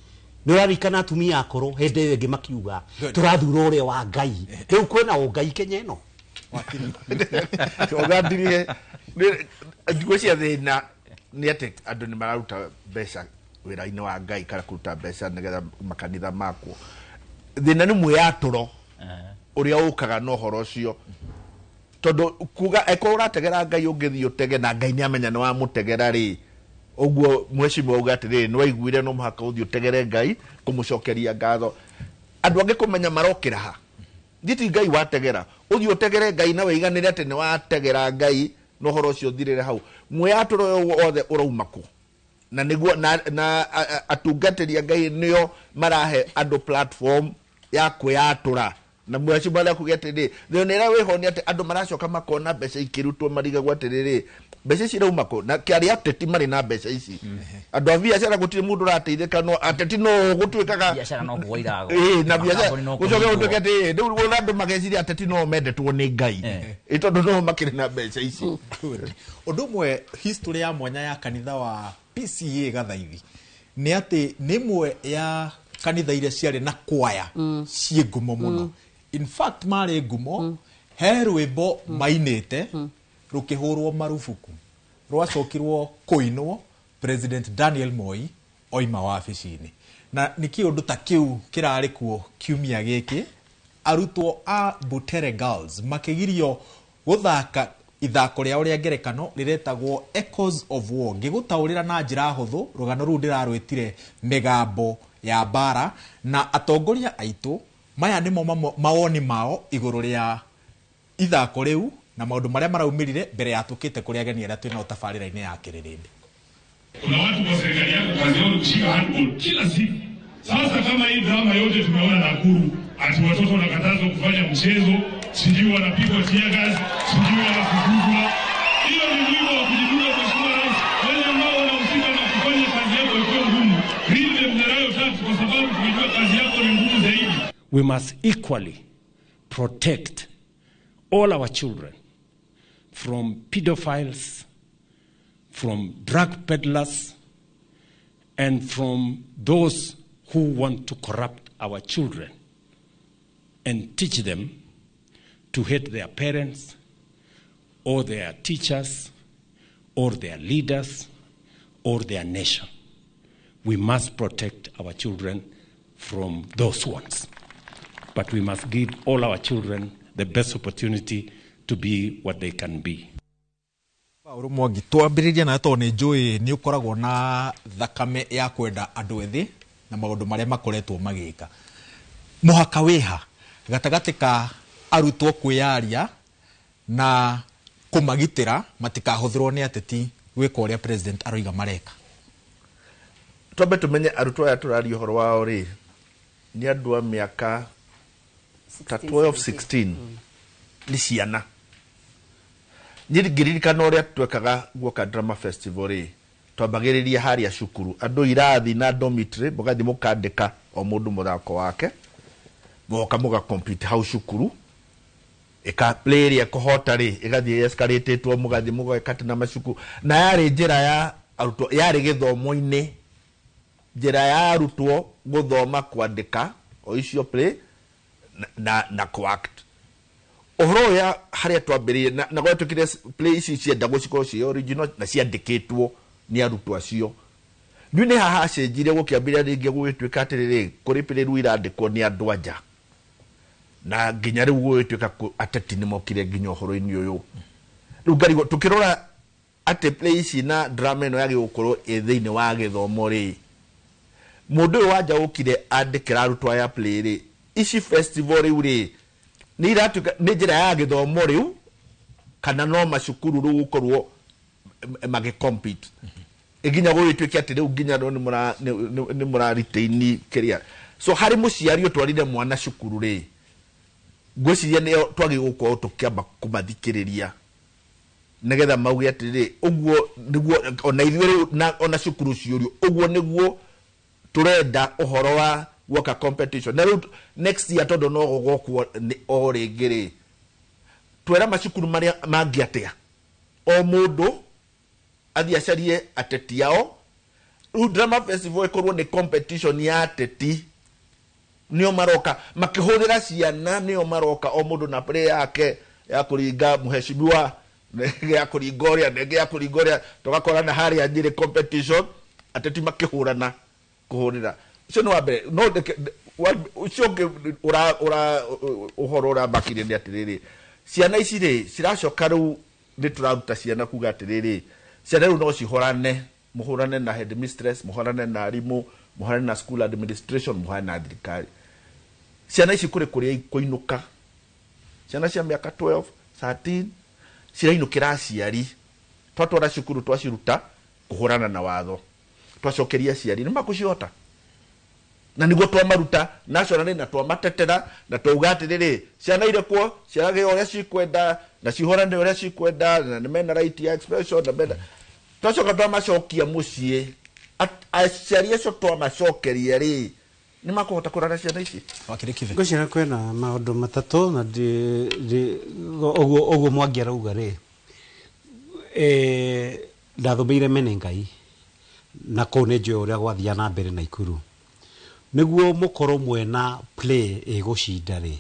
Nĩ ũrarikana atumia akũrũ hĩndĩ ĩyo ĩngĩ makiuga tũrathura ũrĩa wa Ngai. Rĩu kwĩna ũngai Kenya ĩno. Ũgandirie ngwĩciria thĩna nĩ atĩ andũ nĩ mararuta mbeca wĩra-inĩ wa Ngai kana kũruta mbeca nĩgetha makanitha makwo. Thĩna nĩ mwĩyatũro ũrĩa ũkaga na ũhoro ũcio, tondũ kuga eko ũrategera Ngai ũngĩthiĩ ũtege na Ngai nĩamenya nĩ wamũtegera rĩ, ũguo mheshimiwa auga atĩrĩrĩ, nĩ waiguire no mũhaka ũthiĩ ũtegere Ngai kũmũcokeria ngatho. Andũ angĩ kũmenya marokĩra ha, thiti Ngai wategera, ũthiĩ ũtegere Ngai na wĩiganĩre atĩ nĩ wategera Ngai na ũhoro ũcio ũthirĩre hau. Mwĩyatũro ũyũ wothe ũrauma kũ? Na nĩguo na atungatĩri a Ngai nĩo marahe andũ platform ya kwĩyatũra. Na mheshimiwa arĩa kuga atĩrĩrĩ, thĩna ĩrĩa wĩho nĩ atĩ andũ maracoka makona mbeca ikĩrutwo marigagwo atĩrĩrĩ, mbeca ici irauma kũ? Na kĩarĩ ateti marĩ na mbeca ici, andũ a biacara gũtirĩ mũndũ ũrateithĩka, no ateti no gũtuĩkaga biacara no kũgwa iragwa. Ĩĩ, na biacara Makambuni no gũcoke kũhingwo. gũtuĩke atĩ rĩu ona andũ mageciria ateti no mendetwo nĩ Ngai, ĩ tondũ no makĩrĩ na mbeca ici. Ũndũ ũmwe history ya mwanya ya kanitha wa PCA Gathaithi nĩ atĩ nĩ ĩmwe ya kanitha iria ciarĩ na kwaya ciĩ ngumo mũno. In fact marĩ ngumo, he rwĩmbo mainĩte rũkĩhũrwo marubuku, rwacokirwo kũinwo President Daniel Moi oima wabici-inĩ. Na nĩ kĩũndũ ta kĩu kĩrarĩ kuo kiumia gĩkĩ, arutwo a Butere Girls makĩgirio gũthaka ithako rĩao rĩa ngerekano rĩretagwo Echoes of War. Ngĩgũtaũrĩra na njĩra hũthũ, rũgano rũu ndĩrarwĩtire mĩgambo ya mbara, na atongoria aitũ maya nĩmo mawoni mao igũrũ rĩa ithako rĩu na maũndũ marĩa maraumĩrire mbere ya tũkĩte kũrĩ ageni arĩa twĩnao tabarĩra-inĩ ya kĩrĩrĩmbĩ. Kuna watu kwa serikali yako kazi yao ni kushika handball kila siku. Sasa kama hii drama yote tumeona Nakuru, ati watoto wanakatazwa kufanya mchezo, sijui wanapigwa tear gas, sijui wanafukuzwa. Hiyo ni mwiba wa kujidunga, Mheshimiwa Rais. Wale ambao wanahusika na kufanya kazi yako ikiwa ngumu, read them the riot act, kwa sababu tunajua kazi yako ni ngumu zaidi. We must equally protect all our children from pedophiles, from drug peddlers, and from those who want to corrupt our children and teach them to hate their parents or their teachers or their leaders or their nation. We must protect our children from those ones. But we must give all our children the best opportunity to be what they can be. Paul Mwangi, twambĩrĩria nawe tondũ nĩ njũĩ nĩ ũkoragwo na thakame ya kwenda andũ ethĩ na maũndũ marĩa makoretwo magĩka. Mũhaka wĩha gatagatĩ ka arutwo kwĩyaria na kũmagitĩra matikahũthĩrwo nĩ ateti gwĩka ũrĩa president aroiga mareka. Twambe tũmenye arutwo aya tũraria ũhoro wao rĩ, nĩ andũ a mĩaka ta 12, 16. Nĩ ciana. Niĩ ngĩririkana ũrĩa twekaga guoka drama festival rĩ, twambagĩrĩria harĩa cukuru andũ irathi na dormitory, mũgathiĩ mũkandĩka o mũndũ mũthako wake, mũgoka mũga compete hau cukuru, ĩka play ĩrĩa ĩkũhota rĩ ĩgathiĩ escalatĩtwo, mũgathiĩ mũgeka atĩ na macukuru. Na yarĩ njĩra ya arutwo, yarĩ gĩthomo-inĩ, njĩra ya arutwo gũthoma kwandĩka o icio play na kũ-act. Ũhoro ũrĩa harĩa twambĩrĩirie na gwatuĩkire play ici ciendagwo cikorwo ciĩ original na ciandĩkĩtwo nĩ arutwo acio. Rĩu nĩ haha hacenjirie gũkĩambĩrĩria rĩngĩ gũgĩtuĩka atĩrĩrĩ, kũrĩ play rĩu irandĩkwo nĩ andũ anja, na nginya rĩu gũgĩtuĩka ateti nĩ mokire nginya ũhoro-inĩ ũyũ. Rĩu ngarigwo tũkĩrora atĩ play ici na drama ĩno yagĩrĩirwo gũkorwo ĩ thĩinĩ wa gĩthomo rĩ, mũndũ ũyũ wanja ũkire andĩkĩra arutwo aya play rĩ, ici festival rĩu rĩ nĩ iratuĩka nĩ njĩra ya gĩthomo rĩu, kana no macukuru rĩu gũkorwo magĩ compete nginya gũgĩtuĩke atĩ rĩu nginya nĩ mũra retain kĩrĩa. So harĩ mũciari ũtwarire mwana cukuru rĩ, ngwĩciria nĩo twagĩrĩirwo gũkorwo tũkĩamba kũmathikĩrĩria nĩgetha mauge atĩrĩrĩ, ũguo nĩguo ona ithuĩ rĩu na ona cukuru ciũrio, ũguo nĩguo tũrenda ũhoro wa gwaka competition. Na rĩu next year tondũ no gũgokwo nĩ o rĩngĩ rĩ, twĩra macukuru marĩa mangĩ atĩa, o mũndũ athiĩ acarie ateti ao. Rĩu drama festival ĩkorwo nĩ competition ya ateti, nĩo maroka makĩhũthĩra ciana, nĩo maroka o mũndũ na play yake ya kũringa mheshimiwa, ya kũringa ũrĩa, nĩngĩ ya kũringa ũrĩa, tũgakorana harĩa Nyĩrĩ competition, ateti makĩhũrana kũhũrĩra. Ũcio nĩ wa mbere. No ũcio ũngĩ ũra ũhoro ũramakirie nĩ atĩrĩrĩ, ciana ici rĩ ciracoka rĩu nĩ tũraruta ciana kuga atĩrĩrĩ, ciana rĩu no cihũrane, mũhũrane na headmistress, mũhũrane na arimũ, mũhũrane na school administration, mũhũrane na thirikari. Ciana ici kũrĩ kũrĩa ikũinũka, ciana cia mĩaka 12 13 cirainũkĩra aciari. Twatwara cukuru twaciruta kũhũrana na watho, twacokeria aciari nĩ makũcihota, na nĩguo twamaruta nationally na twamatetera na twauga atĩrĩrĩ, ciana irekwo ciarage ũrĩa cikwenda na cihũrane ũrĩa cikwenda, na nĩ mena right ya expression na mena. Twacoka twamacokia mũciĩ, aciari acio twamacokeria rĩ nĩ makũhota kũrora ciana ici. Ngwĩciria kwĩna maũndũ matatũ na ũguo Mwangi arauga rĩ, ndathomeire Menengai na kũu nĩ njũĩ ũrĩa gwathiaga na mbere Naikuru. Nĩguo mũkorwo mwena play ĩgũcinda rĩ,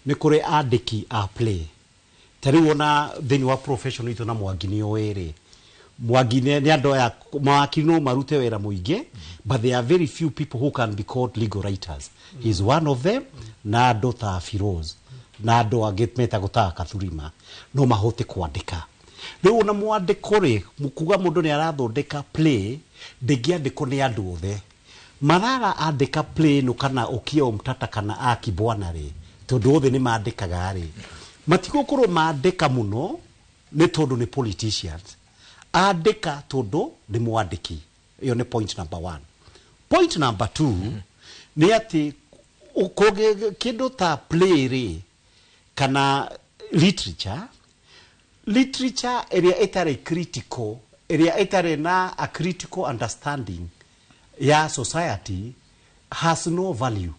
nĩ kũrĩ andĩki a play. Ta rĩu ona thĩinĩ wa profession itũ na Mwangi nĩ ũĩ rĩ, Mwangi nĩ andũ aya mawakiri no marute wĩra mũingĩ, but there are very few people who can be called legal writers. He is one of them, na andũ ta Firoz, na andũ angĩ metagwo ta Kathurima no mahote kwandĩka. Rĩu ona mwandĩko rĩ, kuga mũndũ nĩ arathondeka play ndĩngĩandĩkwo nĩ andũ othe. Marara andĩka play ĩno kana Okiya Omtata kana Aki Bwana rĩ, tondũ othe nĩ mandĩkaga rĩ, matigũkorwo mandĩka mũno nĩ tondũ nĩ politicians. Andĩka tondũ nĩ mwandĩki. Ĩyo nĩ point number 1. Point number 2 nĩ atĩ kĩndũ ta play rĩ kana literature, literature ĩrĩa ĩtarĩ critical, ĩrĩa ĩtarĩ na a critical understanding ya society has no value.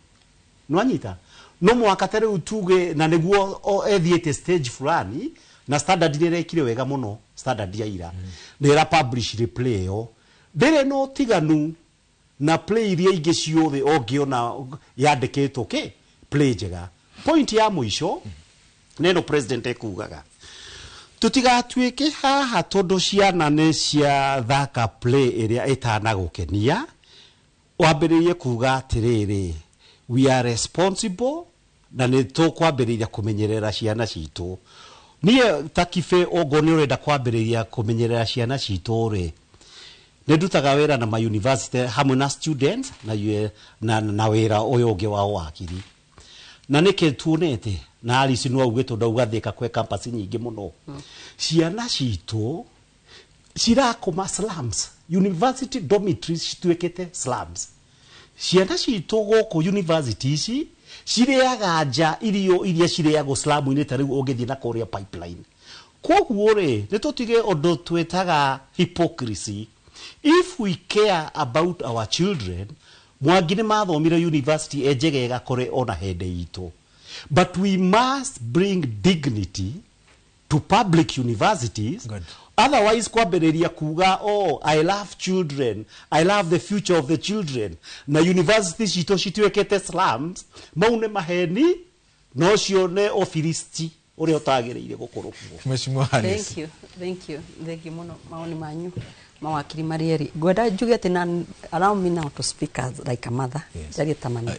Nwanyita? No mwaka ta rĩu tuge na nĩguo ethiĩte stage fulani na standard nĩ ĩrekire wega mũno, standard ya ira nĩ ĩra publish play ĩyo, ndĩrĩ na ũtiganu na play iria ingĩ ciothe ũngĩona yandĩkĩtwo kĩ play njega. Point ya mũico nĩ ĩno president ekugaga, tũtigatuĩke haha tondũ ciana nĩ ciathaka play ĩrĩa ĩtanagũkenia, wambĩrĩrie kuga atĩrĩrĩ, we are responsible na nĩ tũkwambĩrĩria kũmenyerera ciana citũ. Niĩ ta Kibe ũguo nĩ ũrenda kwambĩrĩria kũmenyerera ciana citũ rĩ, nĩ ndutaga wĩra na ma university hamwe na students na wĩra ũyũ ũngĩ wa wakiri. Na nĩkĩ tuonete na Alice no augĩtwo ndauga Thika kwĩ campus nyingĩ mũno. Ciana citũ cirakoma slums, university dormitories cituĩkĩte slums. Ciana citũ gũkũ university ici Cirĩaga nja irio iria cirĩagwo slamu-inĩ ta rĩu ũngĩthiĩ na kũrĩa Pipeline. Koguo rĩ, nĩ tũtige ũndũ twĩtaga hypocrisy. If we care about our children, Mwangi nĩ mathomire university e njegega kũrĩ ona hĩndĩ itũ, but we must bring dignity to public universities. Good. Otherwise kwambĩrĩria kuga, "Oh, I love children, I love the future of the children," na university citũ cituĩkĩte slums, mau nĩ maheni na ũcio nĩ ũbiristi ũrĩa ũtagĩrĩire gũkorwo kuo. Mheshimiwa Alice. Thank you, thank you, thank you muno maoni manyu mawakiri marĩ erĩ. Ngwenda njuge atĩ na allow me now to speak as like a mother. Njarie ta mami.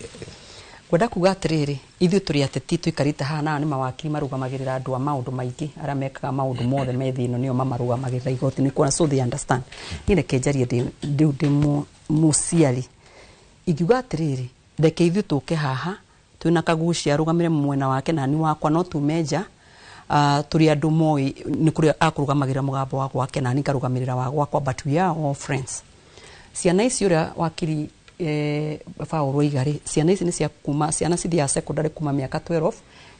Ngwenda kuga atĩrĩrĩ, ithuĩ tũrĩ ateti tũikarĩte haha na nĩ mawakiri marũgamagĩrĩra andũ a maũndũ maingĩ arĩa mekaga maũndũ mothe me thĩ ĩno, nĩo mamarũgamagĩrĩra igoti-inĩ kuona, so they understand. Niĩ reke njarie rĩu ndĩ mũciari, ingiuga atĩrĩrĩ, reke ithuĩ tũke haha twĩna Kagucia arũgamĩre mwena wake na ni wakwa, no tume nja tũrĩ andũ moĩ nĩ kũrĩ akũrũgamagĩrĩra mũgambo wa gwake na ni ngarũgamĩrĩra wa gwakwa, but we are all friends. Ciana ici, ũrĩa wakiri Paul oiga rĩ, ciana ici nĩ cia kuma, ciana cithiaga secondary kuma mĩaka 12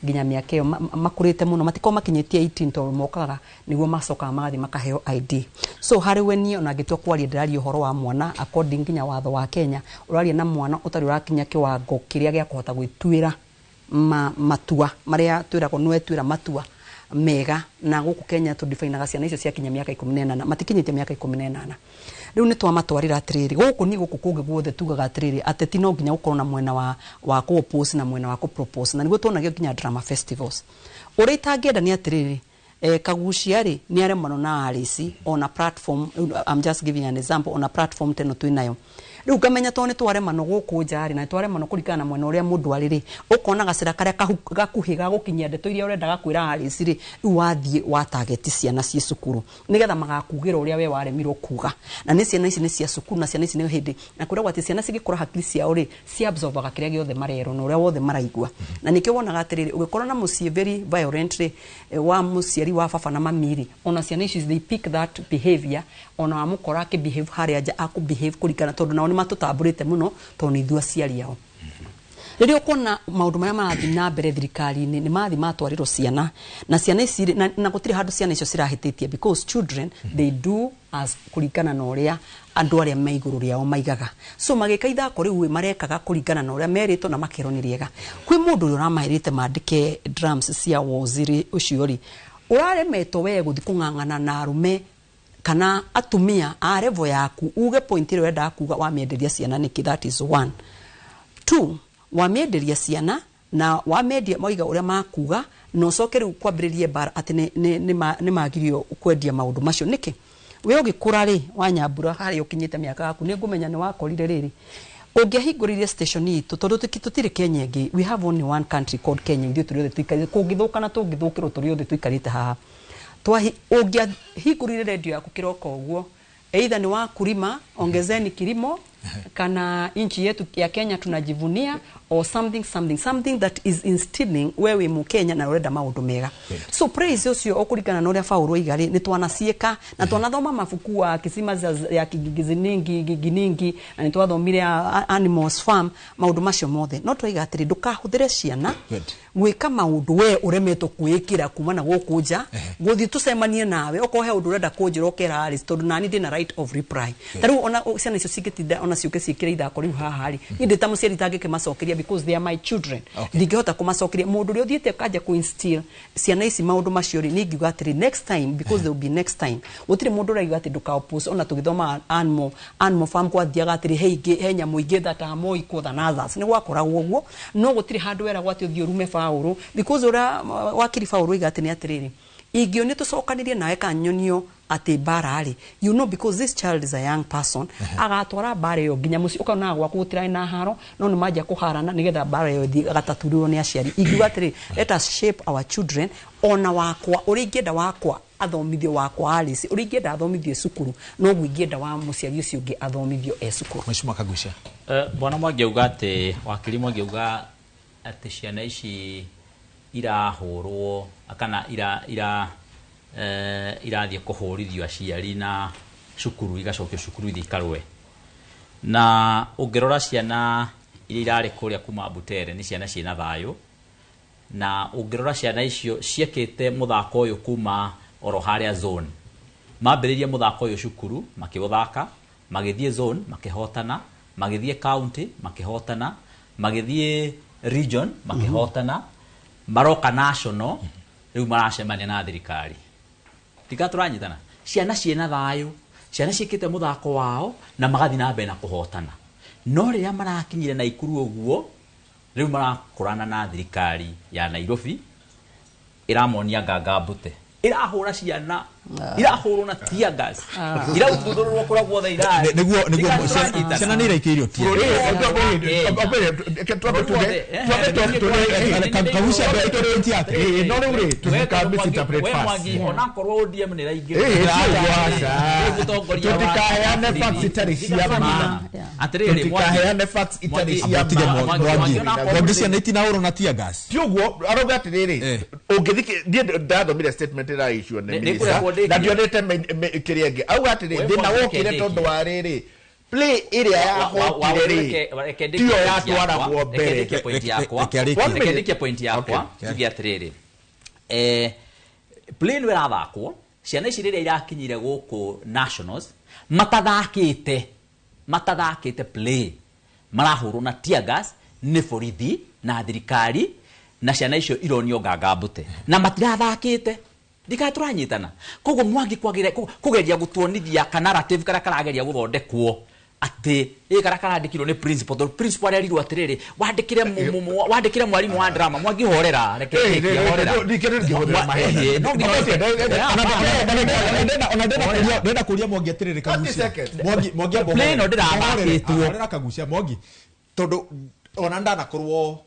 nginya mĩaka ĩyo makũrĩte mũno, matikoragwo makinyĩtie 18 tondũ mokaga nĩguo macokaga magathiĩ makaheo ID. So harĩ we niĩ ona ngĩtua kwaria, ndĩraria ũhoro wa mwana according nginya watho wa Kenya, ũraria na mwana ũtarĩ ũrakinya kĩwango kĩrĩa gĩa kũhota gwĩtuĩra matua marĩa twĩragwo nĩwetuĩra matua mega. Na gũkũ Kenya tũdifainaga ciana icio ciakinya mĩaka 18, matikinyĩtie mĩaka 18. Rĩu nĩ twamatwarĩra atĩrĩrĩ, gũkũ ni gũkũ kũngĩ guothe tugaga atĩrĩrĩ, ateti no nginya gũkorwo na mwena wa kũ oppose na mwena wa kũ propose, na nĩguo tuonagio nginya drama festivals. Ũrĩa itangĩenda nĩ atĩrĩrĩ, Kagucia rĩ, nĩ aremano na Alice ona platform, I'm just giving an example, ona platform teno twĩ nayo rĩu, ngamenya tondũ nĩ twaremano gũkũ nja rĩ, na nĩ twaremano kũringana na mwena ũrĩa mũndũ arĩ rĩ, ũkona gacĩra karĩa gakuhĩ ga gũkinyia ndeto iria ũrendaga kwĩra Alice rĩ, rĩu wathiĩ wa target ciana ciĩ cukuru nĩgetha magakugĩra ũrĩa we waremirwo kuga. Na nĩ ciana ici nĩ cia cukuru, na ciana ici nĩ hĩndĩ na kwĩragwo atĩ ciana cigĩkũra hakiri ciao rĩ, cia absorbaga kĩrĩa gĩothe marerwo na ũrĩa wothe maraigua. Na nĩkĩo wonaga atĩrĩrĩ, ũgĩkorwo na mũciĩ very violent rĩ, wa mũciari wa baba na mami rĩ, ona ciana ici they pick that behavior. Ona wamũkora akĩ behave harĩa nja, akũ behave kũringana, tondũ nao nĩ matũtambũrĩte mũno tondũ nĩ ithuĩ aciari ao. Rĩrĩa ũkuona maũndũ marĩa marathiĩ na mbere thirikari-inĩ, nĩ mathiĩ matwarĩrwo ciana na ciana ici rĩ, na gũtirĩ handũ ciana icio cirahĩtĩtie, because children they do as kũringana na ũrĩa andũ arĩa me igũrũ rĩao maigaga. So magĩka ithako rĩu ĩ, marekaga kũringana na ũrĩa merĩtwo na makerwo nĩ rĩega. Kwĩ mũndũ ũrĩa ũramaherĩte mandĩke drums cia waziri ũcio rĩ, ũraremetwo we gũthiĩ kũng'ang'ana na arũme kana atumia a level yaku, uge point ĩrĩa ũrendaga kuga, wamĩenderia ciana nĩkĩ? That is one. Two, wamĩenderia ciana na wamendia moiga ũrĩa makuga, na ũcoke rĩu kwambĩrĩrie mbara atĩ nĩ magirio kwendia maũndũ macio nĩkĩ? We ũgĩkũra rĩ, wanyambura harĩa ũkinyĩte mĩaka yaku, nĩ ngũmenya nĩ wakorire rĩrĩ ũngĩahingũrire station itũ, tondũ tũtirĩ Kenya ĩngĩ. We have only one country called Kenya. Ithuĩ tũrĩ othe tũikarĩte, kũngĩthũka na tũngĩthũkĩrwo, tũrĩ othe tũikarĩte haha. Ũngĩahingũrire redio yaku kĩroko ũguo, either ni wakulima ongezeni kilimo, kana nchi yetu ya Kenya tunajivunia, or something something something that is instilling we wĩ Mũkenya na ũrenda maũndũ mega. So praise ũcio ũkũringana na ũrĩa Paul oiga rĩ, nĩ twanaciĩka na twanathoma mabuku wa kisima ya Kigiziningi Giginingi, na nĩ twathomire Animals Farm, maũndũ macio mothe. No twaiga atĩrĩ, ndũkahũthĩre ciana gwĩka maũndũ we ũremetwo kwĩĩkĩra kuma na gũkũ nja, gũthiĩ tũcemanie nawe, okorwo he ũndũ ũrenda kũnjĩra ũkera Alice, tondũ nani ndĩna right of reply. Ta rĩu ona ciana icio cingĩtinda ona ciũke ciĩkĩre ithako rĩu haha rĩ, niĩ ndĩ ta mũciari itangĩkĩmacokeria because they are my children. Ndingĩhota kũmacokeria. Mũndũ ũrĩa ũthiĩte ũkanjia kũ-instill ciana ici maũndũ macio rĩ, niĩ ingiuga atĩrĩ, next time, because there will be next time. Gũtirĩ mũndũ ũraiga atĩ ndũka oppose. Ona tũgĩthoma Animal Farm, kwathiaga atĩrĩ, he ingĩ, he nyamũ ingĩ that are more equal than others, nĩ gwakoragwo ũguo, no gũtirĩ handũ weragwo atĩ ũthiĩ ũrume Paũlũ, because ũrĩa wakiri Paũlũ oiga atĩ nĩ atĩrĩrĩ, ingĩonio tũcokanĩrie nawe kanyonio atĩ mbara rĩ, because this child is a young person, agatwara mbara ĩyo nginya mũciĩ, ũkona gwaku gũtirarĩ na haro, no nĩ manjia kũharana nĩgetha mbara ĩyo ĩthiĩ agataturĩrwo nĩ aciari. Ingiuga atĩrĩ, let us shape our children. Ona wakwa ũrĩa ingĩenda wakwa athomithio, wakwa Alice ũrĩa ingĩenda athomithio cukuru, noguo ingĩenda wa mũciari ũcio ũngĩ athomithio e cukuru. Mheshimiwa Kagucia. Bwana Mwangi auga atĩ, wakiri Mwangi auga atĩ ciana ici irahũrwo kana irathiĩ kũhũrithio aciari na cukuru, igacokio cukuru ithiĩ ikarũe. Na ũngĩrora ciana iria irarĩ kũrĩa kuma Butere nĩ ciana ciĩna thayũ, na ũngĩrora ciana icio ciekĩte mũthako ũyũ kuma oro harĩa zone. Mambĩrĩirie mũthako ũyũ cukuru makĩũthaka, magĩthiĩ zone makĩhotana, magĩthiĩ county makĩhotana, magĩthiĩ region makĩhotana, maroka national, rĩu maracemania na thirikari. Tika tũranyitana, ciana ciĩna thayũ, ciana ciĩkĩte mũthako wao na magathiĩ na mbere na kũhotana. No rĩrĩa marakinyire Naikuru ũguo, rĩu marakũrana na thirikari ya Nairobi, ĩramonia nganga mbute, ĩrahũra ciana, irahũrwo na tear gas, irauthuthũrũrwo kũrĩa guothe irarĩ. Nĩguo ciana nĩ iraikĩirio tear gas. No rĩu rĩ, tũtika misinterpret We facts. Mwangi, onakorwo ODM nĩ ĩraingĩra. Tũtikaheane facts itarĩ cia ma. Atĩrĩrĩ, Tũtikaheane facts itarĩ cia ma. Mwangi, ciana itinahũrwo na tear gas. Ti ũguo arauga atĩrĩrĩ, ũngĩthikĩ niĩ ndathomire statement ĩra issue nĩ Nĩ minister kũrekwo ndĩkie. na ndionete kĩrĩa ĩngĩ. Auga atĩrĩ, thĩna wokire tondũ wa rĩrĩ, play ĩrĩa yahotire rĩ tiyo yatwaragwo mbere. Reke point yakwa. Reke arĩkie. Reke ndĩkie point yakwa, njuge atĩrĩrĩ, play ĩno ĩrathakwo, ciana ici rĩrĩa irakinyire gũkũ nationals matathakĩte play, marahũrwo na tear gas nĩ borithi na thirikari, na ciana icio ironio nganga mbute na matirathakĩte. Ndikana tũranyitana. Koguo Mwangi kũgeria gũtuonithia ka narrative karĩa karageria gũthondekwo atĩ ĩ karĩa karandĩkirwo nĩ principal, tondũ principal arerirwo atĩrĩrĩ, wandĩkĩre mwarimũ wa drama. Mwangi horera, reke ndĩkie, horera. No nginya Ndenda kũria Mwangi atĩrĩrĩ, Kagucia. Mwangi amba Play ĩno ũhorere. ndĩrathakĩtwo. Horera Kagucia, Mwangi, tondũ ona ndanakorwo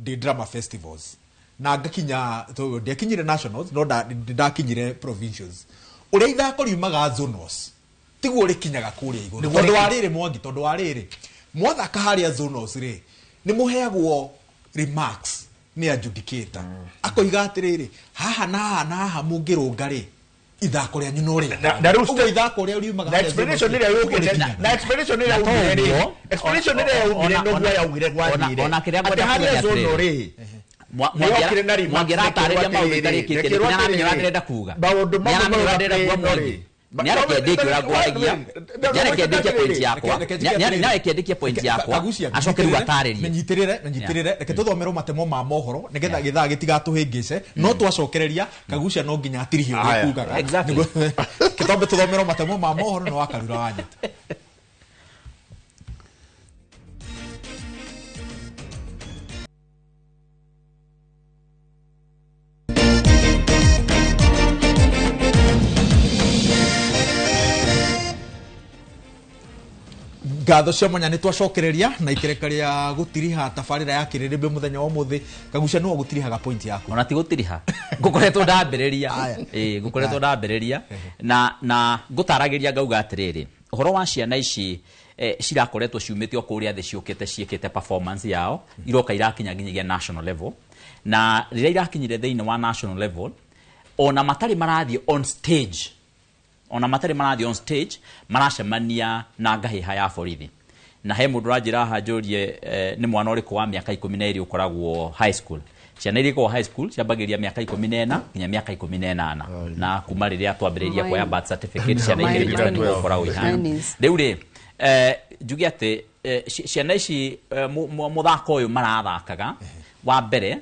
ndĩ drama festivals na ngakinya, ndiakinyire nationals, no ndakinyire provincials. Ũrĩa ithako riumaga zonals tiguo rĩkinyaga kũrĩa igũrũ, tondũ wa rĩrĩ Mwangi, tondũ wa rĩrĩ mwathaka harĩa zonals rĩ, nĩ mũheagwo remarks nĩ adjudicator, akoiga atĩrĩrĩ, haha na haha na haha mũngĩrũnga rĩ, ithako rĩanyu no rĩega. Na rĩu Ũguo ithako rĩa riumaga na harĩa explanation zonals ĩrĩa tiguo yũkĩte rĩkinyaga. na explanation ĩrĩa yaugire rĩ, explanation ĩrĩa yaugire noguo yaugire gwathire ona kĩrĩa atĩ ngwenda harĩa kuga zono atĩrĩrĩ, rĩ, nĩyokire na remarks, Mwangi aratarĩria nekĩrwo maũndũ atĩrĩrĩ, itarĩkĩtie, nekĩrwo nĩaramenya ũrĩa atĩrĩrĩ, ndĩrenda kuga. Maũndũ mamwe Nĩaramenya ũrĩa ndĩrenda kuga marĩa Mwangi. Nĩareke ndĩkie ũrĩa ngwaragia, nĩareke ndĩkie point yakwa, nĩareke ndĩkie point yakwa, Kagucia, acoke rĩu atarĩrie. Menyitĩrĩre, reke tũthomerwo matemo ma mohoro nĩgetha gĩthaa gĩtigatũhĩngĩce, no twacokereria Kagucia no nginya atirihie ũrĩa Aya. kugaga. Exactly. Kĩtombe tũthomerwo matemo ma mohoro na wakarura wanyita. Ngatho cia mwanya nĩ twacokereria na ikereka rĩa gũtiriha tabarĩra ya kĩrĩrĩmbĩ mũthenya wa ũmũthĩ. Kagucia, nĩwe gũtirihaga point yaku. Ona ti gũtiriha, ngũkoretwo ndambĩrĩria, ĩĩ, ngũkoretwo ndambĩrĩria na ngũtaragĩria ngauga atĩrĩrĩ, ũhoro wa ciana ici cirakoretwo ciumĩte o kũrĩa thĩ, ciũkĩte ciĩkĩte performance yao, iroka irakinya nginyagia national level, na rĩrĩa irakinyire thĩinĩ wa national level, ona matarĩ marathiĩ on stage, ona matarĩ marathiĩ on stage, maracemania na ngahĩha ya borithi. Na he mũndũ ũranjĩra haha njũrie, nĩ mwana ũrĩkũ wa mĩaka 12 ũkoragwo high school? Ciana iria ikoragwo high school ciambagĩrĩria mĩaka 14 nginya mĩaka 18, na kuma rĩrĩa twambĩrĩirie kuoya birth certificate, ciana ikĩregister nĩguo ũkoragwo ihana. Mine is. Rĩu rĩ, njuge atĩ ciana ici, mũthako ũyũ marathakaga wa mbere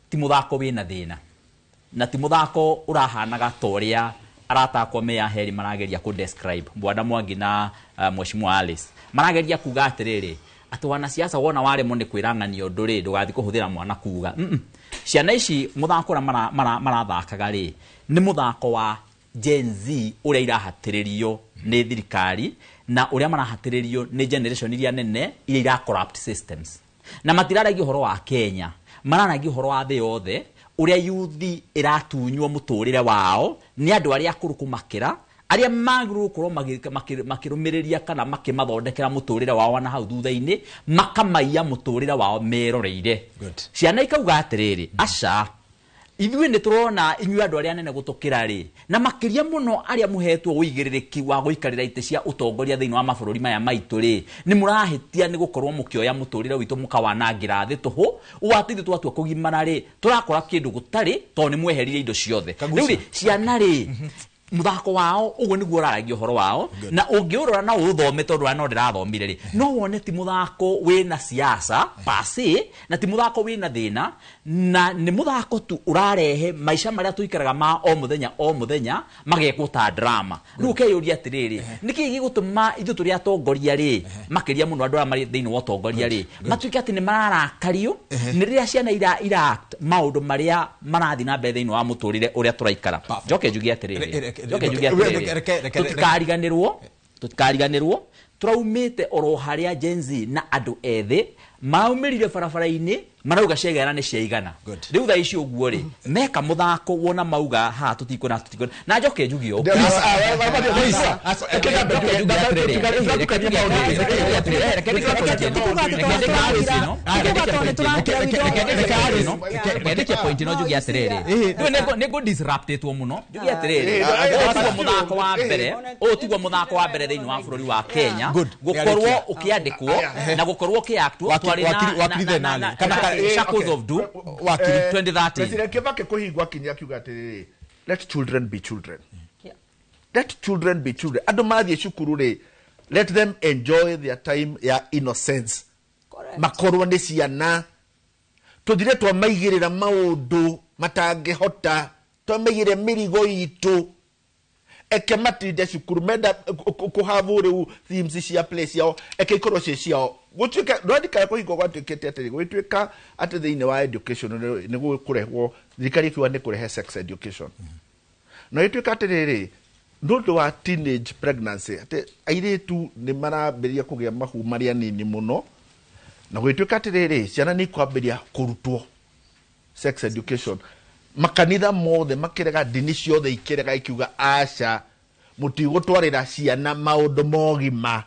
ti mũthako wĩna thĩna, na ti mũthako ũrahanaga ta ũrĩa arata akwa me aheri marageria kũ describe. Bwana Mwangi na Mheshimiwa Alice marageria kuga atĩrĩrĩ, atĩ wanasiasa wona waremwo nĩ kwĩrang'ania ũndũ rĩ, ndũgathiĩ kũhũthĩra mwana kuga. Ciana ici mũthako ũrĩa marathakaga rĩ, nĩ mũthako wa Gen Z ũrĩa irahatĩrĩrio nĩ thirikari, na ũrĩa marahatĩrĩrio nĩ generation iria nene iria ira corrupt systems, na matiraragia ũhoro wa Kenya, mararagia ũhoro wa thĩ yothe, ũrĩa yuthi ĩratunywo mũtũrĩre wao nĩ andũ arĩa akũrũ kũmakĩra, arĩa magĩrĩirwo gũkorwo makĩrũmĩrĩria kana makĩmathondekera mũtũrĩre wao na hau thutha-inĩ, makamaiya mũtũrĩre wao meroreire. Ciana ikauga atĩrĩrĩ, aca, Ithuĩ nĩ tũrona inyuĩ andũ arĩa anene gũtũkĩra rĩ, na makĩria mũno arĩa mũhetwo ũigĩrĩrĩki wa gũikarĩra itĩ cia ũtongoria thĩinĩ wa mabũrũri maya maitũ rĩ, nĩ mũrahĩtia nĩ gũkorwo mũkĩoya mũtũrĩre witũ mũkawanangĩra thĩ tũhũ. Ũũ atĩ ithuĩ twatua kũgimara rĩ, tũrakora kĩndũ gũtarĩ tondũ nĩ mweheririe indo ciothe. Rĩu rĩ, ciana rĩ, muthako wao uguo niguo uraragia uhoro wao, na ungiurora na uthome tondu no ndirathomire ri, no wone ti muthako wina siasa pase, na ti muthako wina thina, na ni muthako tu urarehe maisha maria tuikaraga ma o muthenya o muthenya magekwo ta drama. Riu ukeyuria atiriri, niki gigutuma ithu turi atongoria ri, makiria muno andu aria mari thiini wa utongoria ri, matuike ati ni mararakario ni riria ciana ira act maundu maria marathi na mbere thiini wa muturire uria turaikara. Njoke njuge atiriri, tutikariganirwo turaumite oro haria Gen Z na andu ethe maumirire barabara-ini marauga ciaigana ni ciaigana. Riu thaa ici uguo ri meka muthako wona mauga ha tutikona na njoke njuge ũũ. Reke point ino njuge atiriri, nĩ ngũ disruptĩtwo mũno. Njuge atiriri, ũyũ tiguo mũthako wa mbere thĩinĩ wa bũrũri wa Kenya gũkorwo ũkĩandĩkwo na gũkorwo ũkĩaktwo. Twarĩ na Shackles of Doom 2013. President Kibaki kuhingwa kinya akiuga atiriri, let children be children. Let children be children. Andũ mathiĩ cukuru rĩ, let them enjoy their time ya innocence. Makorwo nĩ ciana. Tũthire twamaigĩrĩra maũndũ matangĩhota, twamaigĩrĩra mĩrigo itũ. Eke matinde cukuru menda kũhavu rĩu themes cia play ciao, eke ikorwo ciĩ ciao. Gũtuĩka ndwandĩkaga kũhingwo gwatuĩkĩte atĩrĩ, gũgĩtuĩka atĩ thĩinĩ wa education nĩ gũkũrehwo, thirikari ĩkiuga nĩ kũrehe sex education. Na ĩtuĩka atĩrĩrĩ, nĩ ũndũ wa teenage pregnancy, atĩ airĩtu nĩ marambĩrĩria kũgĩa mahu marĩ anini mũno, na gũgĩtuĩka atĩrĩrĩ, ciana nĩ ikwambĩrĩria kũrutwo sex education. Makanitha mothe makĩrega, ndini ciothe ikĩrega, ikiuga aca, mũtigũtwarĩra ciana maũndũ mogima.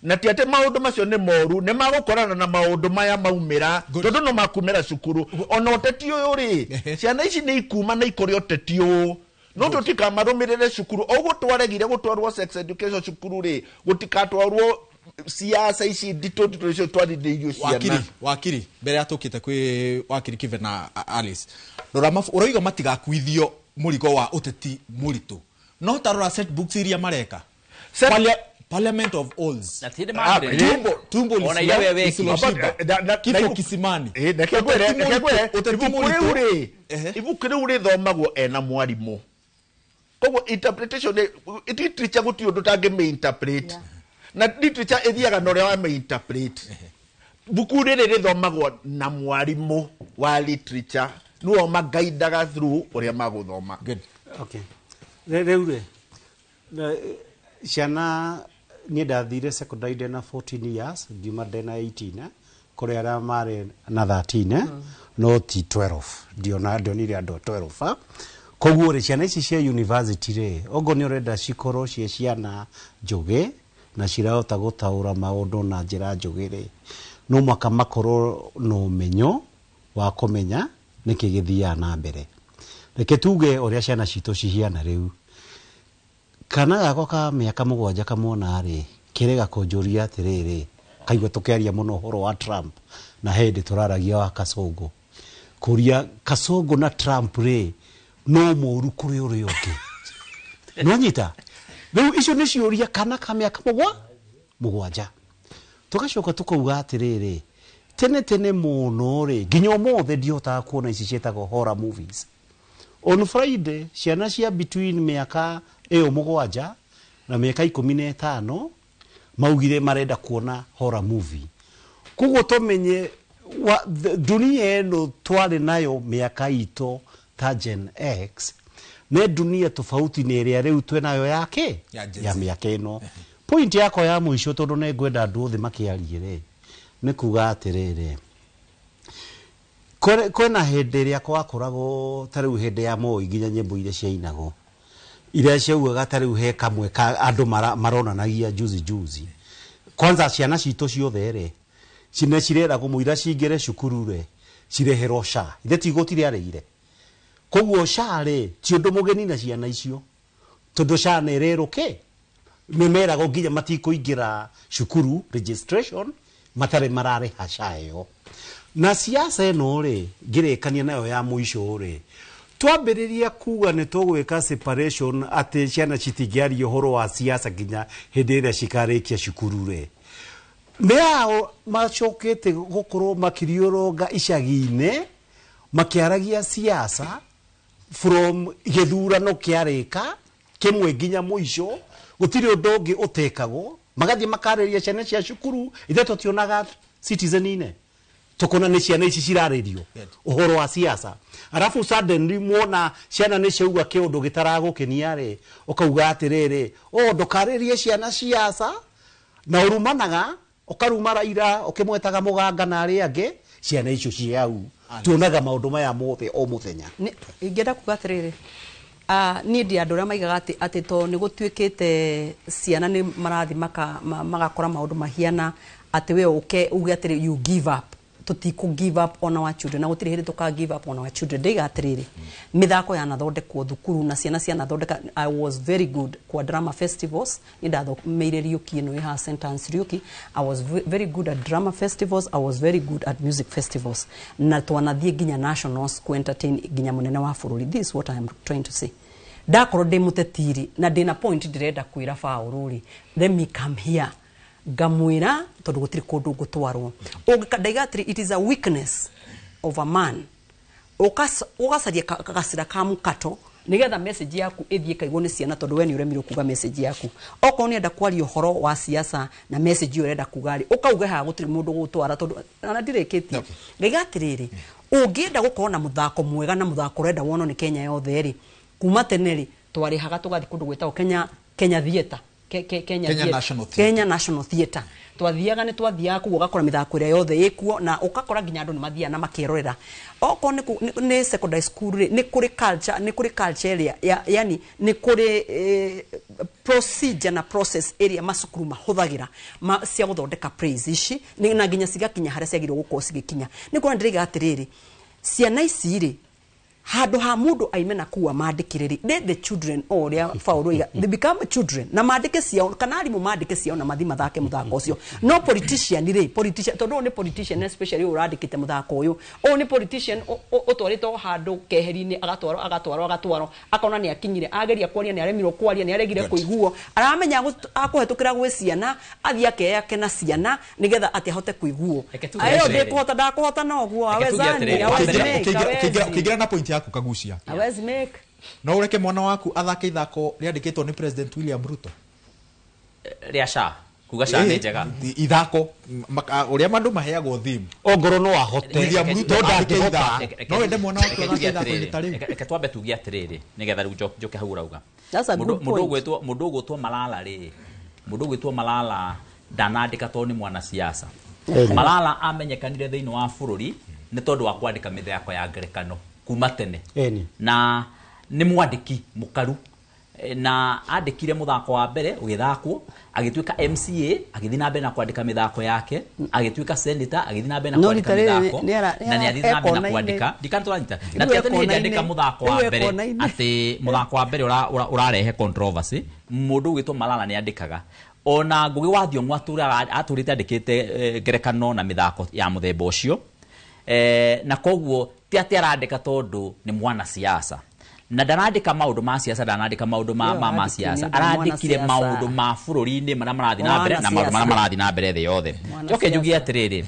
Na ti atĩ maũndũ macio nĩ moru, nĩ magũkorana na maũndũ maya maumĩra, tondũ no makumĩra cukuru. Ona ũteti ũyũ rĩ, ciana ici nĩ ikuma na ikũrĩ ũteti ũyũ. No tũtikamarũmĩrĩre cukuru. Ũguo twaregire gũtwarwo sex education cukuru rĩ, gũtikatwarwo siasa ici nditũ nditũ icio twarithĩirio ciana. Wakiri mbere ya tũkĩte kwĩ wakiri Kibe na Alice, rora ũroiga matigakuithio mũrigo wa ũteti mũritũ, no ta rora set books iria mareka. Parliament of Olds, Tumbo Lisiloshiba, Kifo Kisimani. Ibuku rĩu rĩthomagwo ena mwarimũ. Koguo interpretation literature gũtirĩ ũndũ ũtangĩmĩinterpret. Na literature ĩthiaga na ũrĩa wamĩinterpret. Buku rĩrĩ rĩthomagwo na mwarimũ wa literature, nĩwe ũmagaidaga through ũrĩa magũthoma. Okay. Rĩu rĩ, ciana niĩ ndathire secondary ndĩna 14 years, ngiuma ndĩna 18, kũrĩ arĩa marĩ na 13, no ti 12, ndionire andũ 12. Koguo rĩ, ciana ici cia university rĩ, okorwo nĩ ũrenda cikorwo ciĩ ciana njũgĩ na cirahota gũtaũra maũndũ na njĩra njũgĩ rĩ, no mũhaka makorwo na ũmenyo wa kũmenya nĩkĩ gĩthiaga na mbere. Reke tuge ũrĩa ciana citũ cihiana rĩu. Kana gakwa ka mĩaka 7 kamwona rĩ, kĩrega kũnjũria atĩrĩrĩ, kaigua tũkĩaria mũno ũhoro wa Trump na hĩndĩ tũraragia wa Kasongo. Kũria Kasongo na Trump rĩ, no mũru kũrĩ ũrĩa ũngĩ. Nĩwanyita? Rĩu icio nĩ ciũria kana ka mĩaka 7. Tũgacoka tũkauga atĩrĩrĩ, tene tene mũno rĩ, nginya ũmũthĩ ndihotaga kuona ici ciĩtagwo horror movies. On Friday, ciana cia between mĩaka ĩyo 7 na mĩaka 15 maugire marenda kuona horror movie. Koguo tũmenye dunia ĩno twarĩ nayo mĩaka itũ ta Gen X nĩ dunia tofauti na ĩrĩa rĩu twĩnayo yake ya mĩaka ĩno. Point yakwa ya mũico, tondũ nĩ ngwenda andũ othe makĩarie rĩ, nĩ kuga atĩrĩrĩ, kwĩna hĩndĩ ĩrĩa gwakoragwo ta rĩu hĩndĩ ya Moi nginya nyĩmbo iria ciainagwo iria ciaugaga ta rĩu he kamwe ka andũ maronanagia juzi juzi. Kwanza ciana citũ ciothe rĩ, cine cireragwo mũira cingĩre cukuru rĩ, cireherwo SHA. Ithe ti igoti rĩarĩire. Koguo SHA rĩ ti ũndũ mũgeni na ciana icio, tondũ SHA nĩ ĩrerũke nĩ meragwo nginya matikũingĩra cukuru registration matarĩ mararĩha SHA ĩyo. Na siasa ĩno rĩ, ngĩrĩkania nayo ya mũico rĩ, twambĩrĩria kuga nĩ tũgwĩka separation atĩ ciana citingĩaria ũhoro wa siasa nginya hĩndĩ ĩrĩa cikarĩkia cukuru rĩ, nĩ ao macokete gũkorwo makĩriũrũnga icagi-inĩ makĩaragia siasa from gĩthurano kĩarĩka kĩmwe nginya mũico. Gũtirĩ ũndũ ũngĩ ũtekagwo, magathiĩ makarĩria ciana cia cukuru. Ithe tũtionaga Citizen-inĩ, tukona nĩ ciana ici cirarĩrio ũhoro wa siasa, arabu suddenly mwona ciana nĩ ciauga kĩũndũ gĩtaragũkenia rĩ, ũkauga atĩrĩrĩ, o ndũkarĩrie ciana siasa, na ũrumanaga, ũkaruma Raila ũkĩmwetaga mũganga na arĩa angĩ. Ciana icio ciau tuonaga maũndũ maya mothe o mũthenya. Ingĩenda kuga atĩrĩrĩ, niĩ ndi andũ arĩa maigaga atĩ to nĩ gũtuĩkĩte ciana nĩ marathiĩ magakora maũndũ mahiana atĩ we ũke uge atĩrĩ you give up. Tũtikũ give up on our children, na gũtirĩ hĩndĩ tũka give up on our children. Ndĩiga atĩrĩrĩ, mĩthako yanathondekwo thukuru na ciana cianathondeka. I was very good kwa drama festivals. Nĩ ndathomeire Riũki ĩno ĩ haha, St. Anne's Riũki. I was very good at drama festivals, I was very good at music festivals, na twanathiĩ nginya nationals ku entertain nginya mũnene wa bũrũri. This is what I am trying to say. Ndakorwo ndĩ mũtetiri na ndĩna point ndĩrenda kwĩra Paũlũ rĩ, let me come here ngamwĩra, tondũ gũtirĩ kũndũ ngũtwarwo. Ndaiga atĩrĩ, it is a weakness of a man ũgacaria gacĩra ka mũkato nigetha message yaku ĩthiĩ kaigwo nĩ ciana, tondũ we nĩ ũremirwo kuga message yaku. Okorwo nĩ enda kwaria ũhoro wa siasa na message ĩyo ũrenda kuga rĩ, ũkauga haha gũtirĩ mũndũ gũtwara, tondũ ona ndirĩkĩtie. Ngaiga atĩrĩrĩ, ũngĩenda gũkorwo na mũthako mwega na mũthako ũrenda wonwo nĩ Kenya yothe rĩ, kuma tene rĩ twarĩhaga tũgathiĩ kũndũ gwĩtagwo Kenya Theatre. Kenya, Kenya Theatre. National Theatre. Kenya National Theatre. Twathiaga, nĩ twathiaga kũu, ũgakora mĩthako ĩrĩa yothe ĩkuo na ũgakora nginya andũ nĩ mathiaga na makerorera. Okorwo nĩ secondary school rĩ, nĩ kũrĩ culture, nĩ kũrĩ culture ĩrĩa yani nĩ kũrĩ procedure na process ĩrĩa macukuru mahũthagĩra cia gũthondeka plays ici na nginya cigakinya harĩa ciagĩrĩirwo gũkorwo cigĩkinya. Nĩ kuona ndĩraiga atĩrĩrĩ, ciana ici rĩ, handũ ha mũndũ aime na kuu amandĩkĩre rĩ, let the children, o ũrĩa Paul oiga, they become children na mandĩke ciao, kana arimũ mandĩke ciao na mathi mathake mũthako ũcio. No politician rĩ, politician, tondũ ũyũ nĩ politician, especially ũyũ ũrandĩkĩte mũthako ũyũ, ũyũ nĩ politician ũtwarĩtwo handũ keheri-inĩ, agatwarwo, agatwarwo, agatwarwo, akona nĩ akinyire, ageria kwaria nĩ aremirwo kwaria, nĩ aregire kũiguo, aramenya akũhetũkĩra gwĩ ciana, athiĩ akeyake na ciana nĩgetha atĩ ahote kũiguo. Reke tuge Ayo atĩrĩrĩ. ndĩkũhota, ndakũhota noguo. Reke tuge Awezani, atĩrĩrĩ. hawezi Wa mbere- make, hawezi. Ũkĩingĩra na point yaku, Kagucia, Hawezi make. No ũreke mwana waku athake ithako rĩandĩkĩtwo nĩ President William Ruto? Rĩa SHA, kuga SHA nĩ njega. Ithako ũrĩa andũ maheagwo theme. Ongorwo no ahote. William Ruto No andĩke ndangĩhota. ithako, no wende mwana waku Reke athake tuge ithako-inĩ atĩrĩrĩ. ta rĩu? Reke twambe tuge atĩrĩrĩ nĩgetha rĩu njoke hau ũrauga. That's a good Mũndũ point. ũgwĩtwo Malala rĩ, mũndũ ũgwĩtwo Malala ndanandĩka tondũ nĩ mwanasiasa. Malala amenyekanire thĩinĩ wa bũrũri nĩ tondũ wa kwandĩka mĩthako ya ngerekano kuma tene. Na nĩ mwandĩki mũkaru. Na andĩkire mũthako wa mbere ũgĩthakwo, agĩtuĩka MCA, agĩthiĩ na mbere na kwandĩka mĩthako yake, agĩtuĩka senator, agĩthiĩ na mbere na No kwandĩka rita rĩrĩ mĩthako, na nĩ athiĩte na mbere na ekona-inĩ. kwandĩka. Ndikana tũranyita na Rĩu ti atĩ nĩ hĩndĩ ekona-inĩ. andĩka mũthako wa Rĩu mbere ekona-inĩ. atĩ mũthako wa mbere ũrarehe controversy. Mũndũ ũgwĩtwo Malala nĩ andĩkaga, ona Ngũgĩ wa Thiong'o atũrĩte andĩkĩte ngerekano na mĩthako ya mũthemba ũcio. Na koguo ti atĩ arandĩka tondũ nĩ mwanasiasa, na ndarandĩka maũndũ ma siasa, ndarandĩka maũndũ ma Ĩyo siasa. andĩkire nĩ ũndũ Arandĩkire mwanasiasa. maũndũ ma bũrũri-inĩ marĩa marathiĩ na mbere na maũndũ marĩa Mwanasiasa. marathiĩ na mbere thĩ yothe. Njoke njuge atĩrĩrĩ,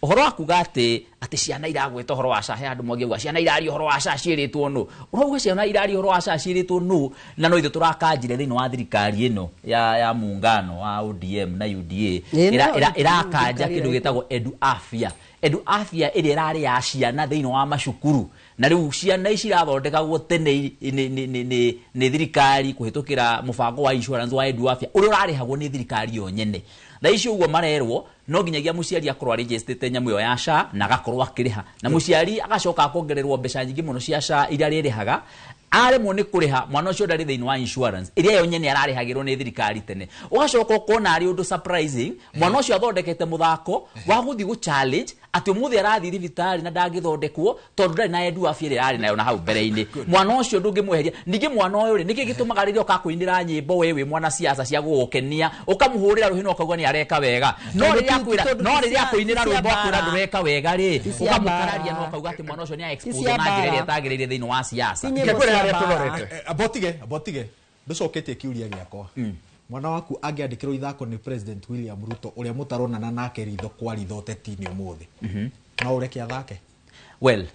ũhoro wa kuga atĩ ciana iragwĩta ũhoro wa SHA, he andũ mangĩuga ciana iraria ũhoro wa SHA ciĩrĩtwo nũ? Ũrauga ciana iraria ũhoro wa SHA ciĩrĩtwo nũ, na no ithuĩ tũrakanjire thĩinĩ wa thirikari ĩno ya muungano wa ODM na UDA? Ĩ, no, Ĩrakanja thirikari kĩndũ ĩrĩa gĩtagwo Edu Afya, Edu Afya ĩrĩa ĩrarĩ ya ciana thĩinĩ wa macukuru, na rĩu ciana ici irathondekagwo tene nĩ thirikari kũhĩtũkĩra mũbango wa insurance wa Edu Afya ũrĩa ũrarĩhagwo nĩ thirikari yo nyene. Thaa ici ũguo marerwo no nginyagia mũciari akorwo arĩnjĩstĩte nyamũ ĩyo ya SHA na agakorwo akĩrĩha, na mũciari agacoka akongererwo mbeca nyingĩ mũno cia SHA iria arĩrĩhaga. Aremwo nĩ kũrĩha, mwana ũcio ndarĩ thĩinĩ wa insurance ĩrĩa yo nyene ararĩhagĩrwo nĩ thirikari tene. Ũgacoka ũkona arĩ ũndũ surprising, mwana ũcio athondekete mũthako wa gũthiĩ gũ challenge Atĩ ũmũthĩ arathiĩ thibitarĩ na ndangĩthondekwo tondũ ndarĩ na endu afya ĩrĩa arĩ nayo na hau mbere-inĩ. Mwana ũcio ndũngĩmweheria. Ningĩ mwana ũyũ rĩ, nĩkĩ gĩtũmaga rĩrĩa ũkakũinĩra nyĩmbo we wĩ mwana siasa cia gũgũkenia ũkamũhũrĩra rũhĩ na ũkauga nĩ areka wega, no rĩrĩa akwĩra, no rĩrĩa akũinĩra rwĩmbo akwĩra ndũreka wega rĩ, ũkamũkararia na ũkauga atĩ mwana ũcio nĩ expose na njĩra ĩrĩa ĩtagĩrĩire thĩinĩ wa siasa. Abotige ndũcoketie kĩũria gĩakwa. Mwana waku angĩandĩkĩrwo ithako nĩ President William Ruto ũrĩa mũtaronana nake ritho kwa ritho ũteti-inĩ ũmũthĩ, no ũreke athake? Well,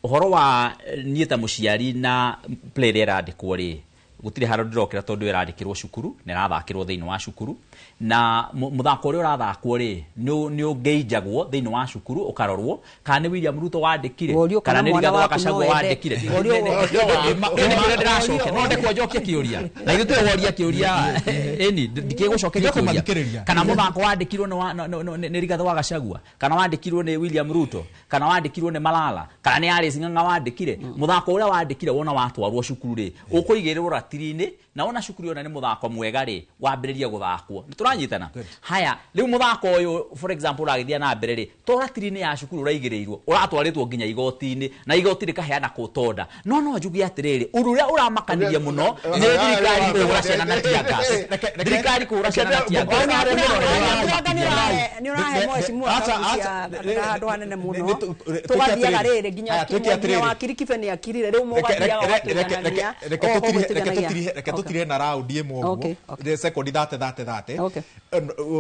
ũhoro wa niĩ ta mũciari na play ĩrĩa ĩrandĩkwo rĩ, gũtirĩ handũ ndĩrokĩra tondũ ĩrandĩkĩrwo cukuru na ĩrathakĩrwo thĩinĩ wa cukuru, na mũthako ũrĩa ũrathakwo rĩ nĩ ũngĩinjagwo thĩinĩ wa cukuru ũkarorwo kana nĩ William Ruto wandĩkire kana nĩ Rigathĩ wa Gachagua wandĩkire. Nĩkĩo ndĩracokia, no ndekwo njokie kĩũria na ithuĩ tũĩ woria kĩũria ĩni ndikĩgũcokeria kĩũria, kana mũthako wandĩkirwo nĩ Rigathĩ wa Gachagua kana wandĩkirwo nĩ William Ruto kana wandĩkirwo nĩ Malala kana nĩ Alice Ng'ang'a wandĩkire. Mũthako ũrĩa wandĩkire wona watwarwo cukuru rĩ, ũkũigĩrĩrwo ratiri-inĩ na wona cukuru yona nĩ mũthako mwega rĩ, wambĩrĩrie gũthakwo. Nĩ tũranyitana? Haya, rĩu mũthako ũyũ for example ũragĩthiĩ na mbere rĩ, to ratiri-inĩ ya cukuru ũraigĩrĩirwo, ũratwarĩtwo nginya igoti-inĩ na igoti rĩkaheana court order. No no njuge atĩrĩrĩ, ũndũ ũrĩa ũramakanirie mũno nĩ thirikari kũhũra ciana na tear gas. Thirikari kũhũra ciana na tear gas. Nĩ ũrahe mheshimiwa handũ hanene mũno. Tũgathiaga rĩrĩ nginya wakiri Kibe nĩ akirire, rĩu mũgathiaga ũgatũiganagia. Reke tũtire na raundi ĩmwe ũguo sekondi thate thate thate,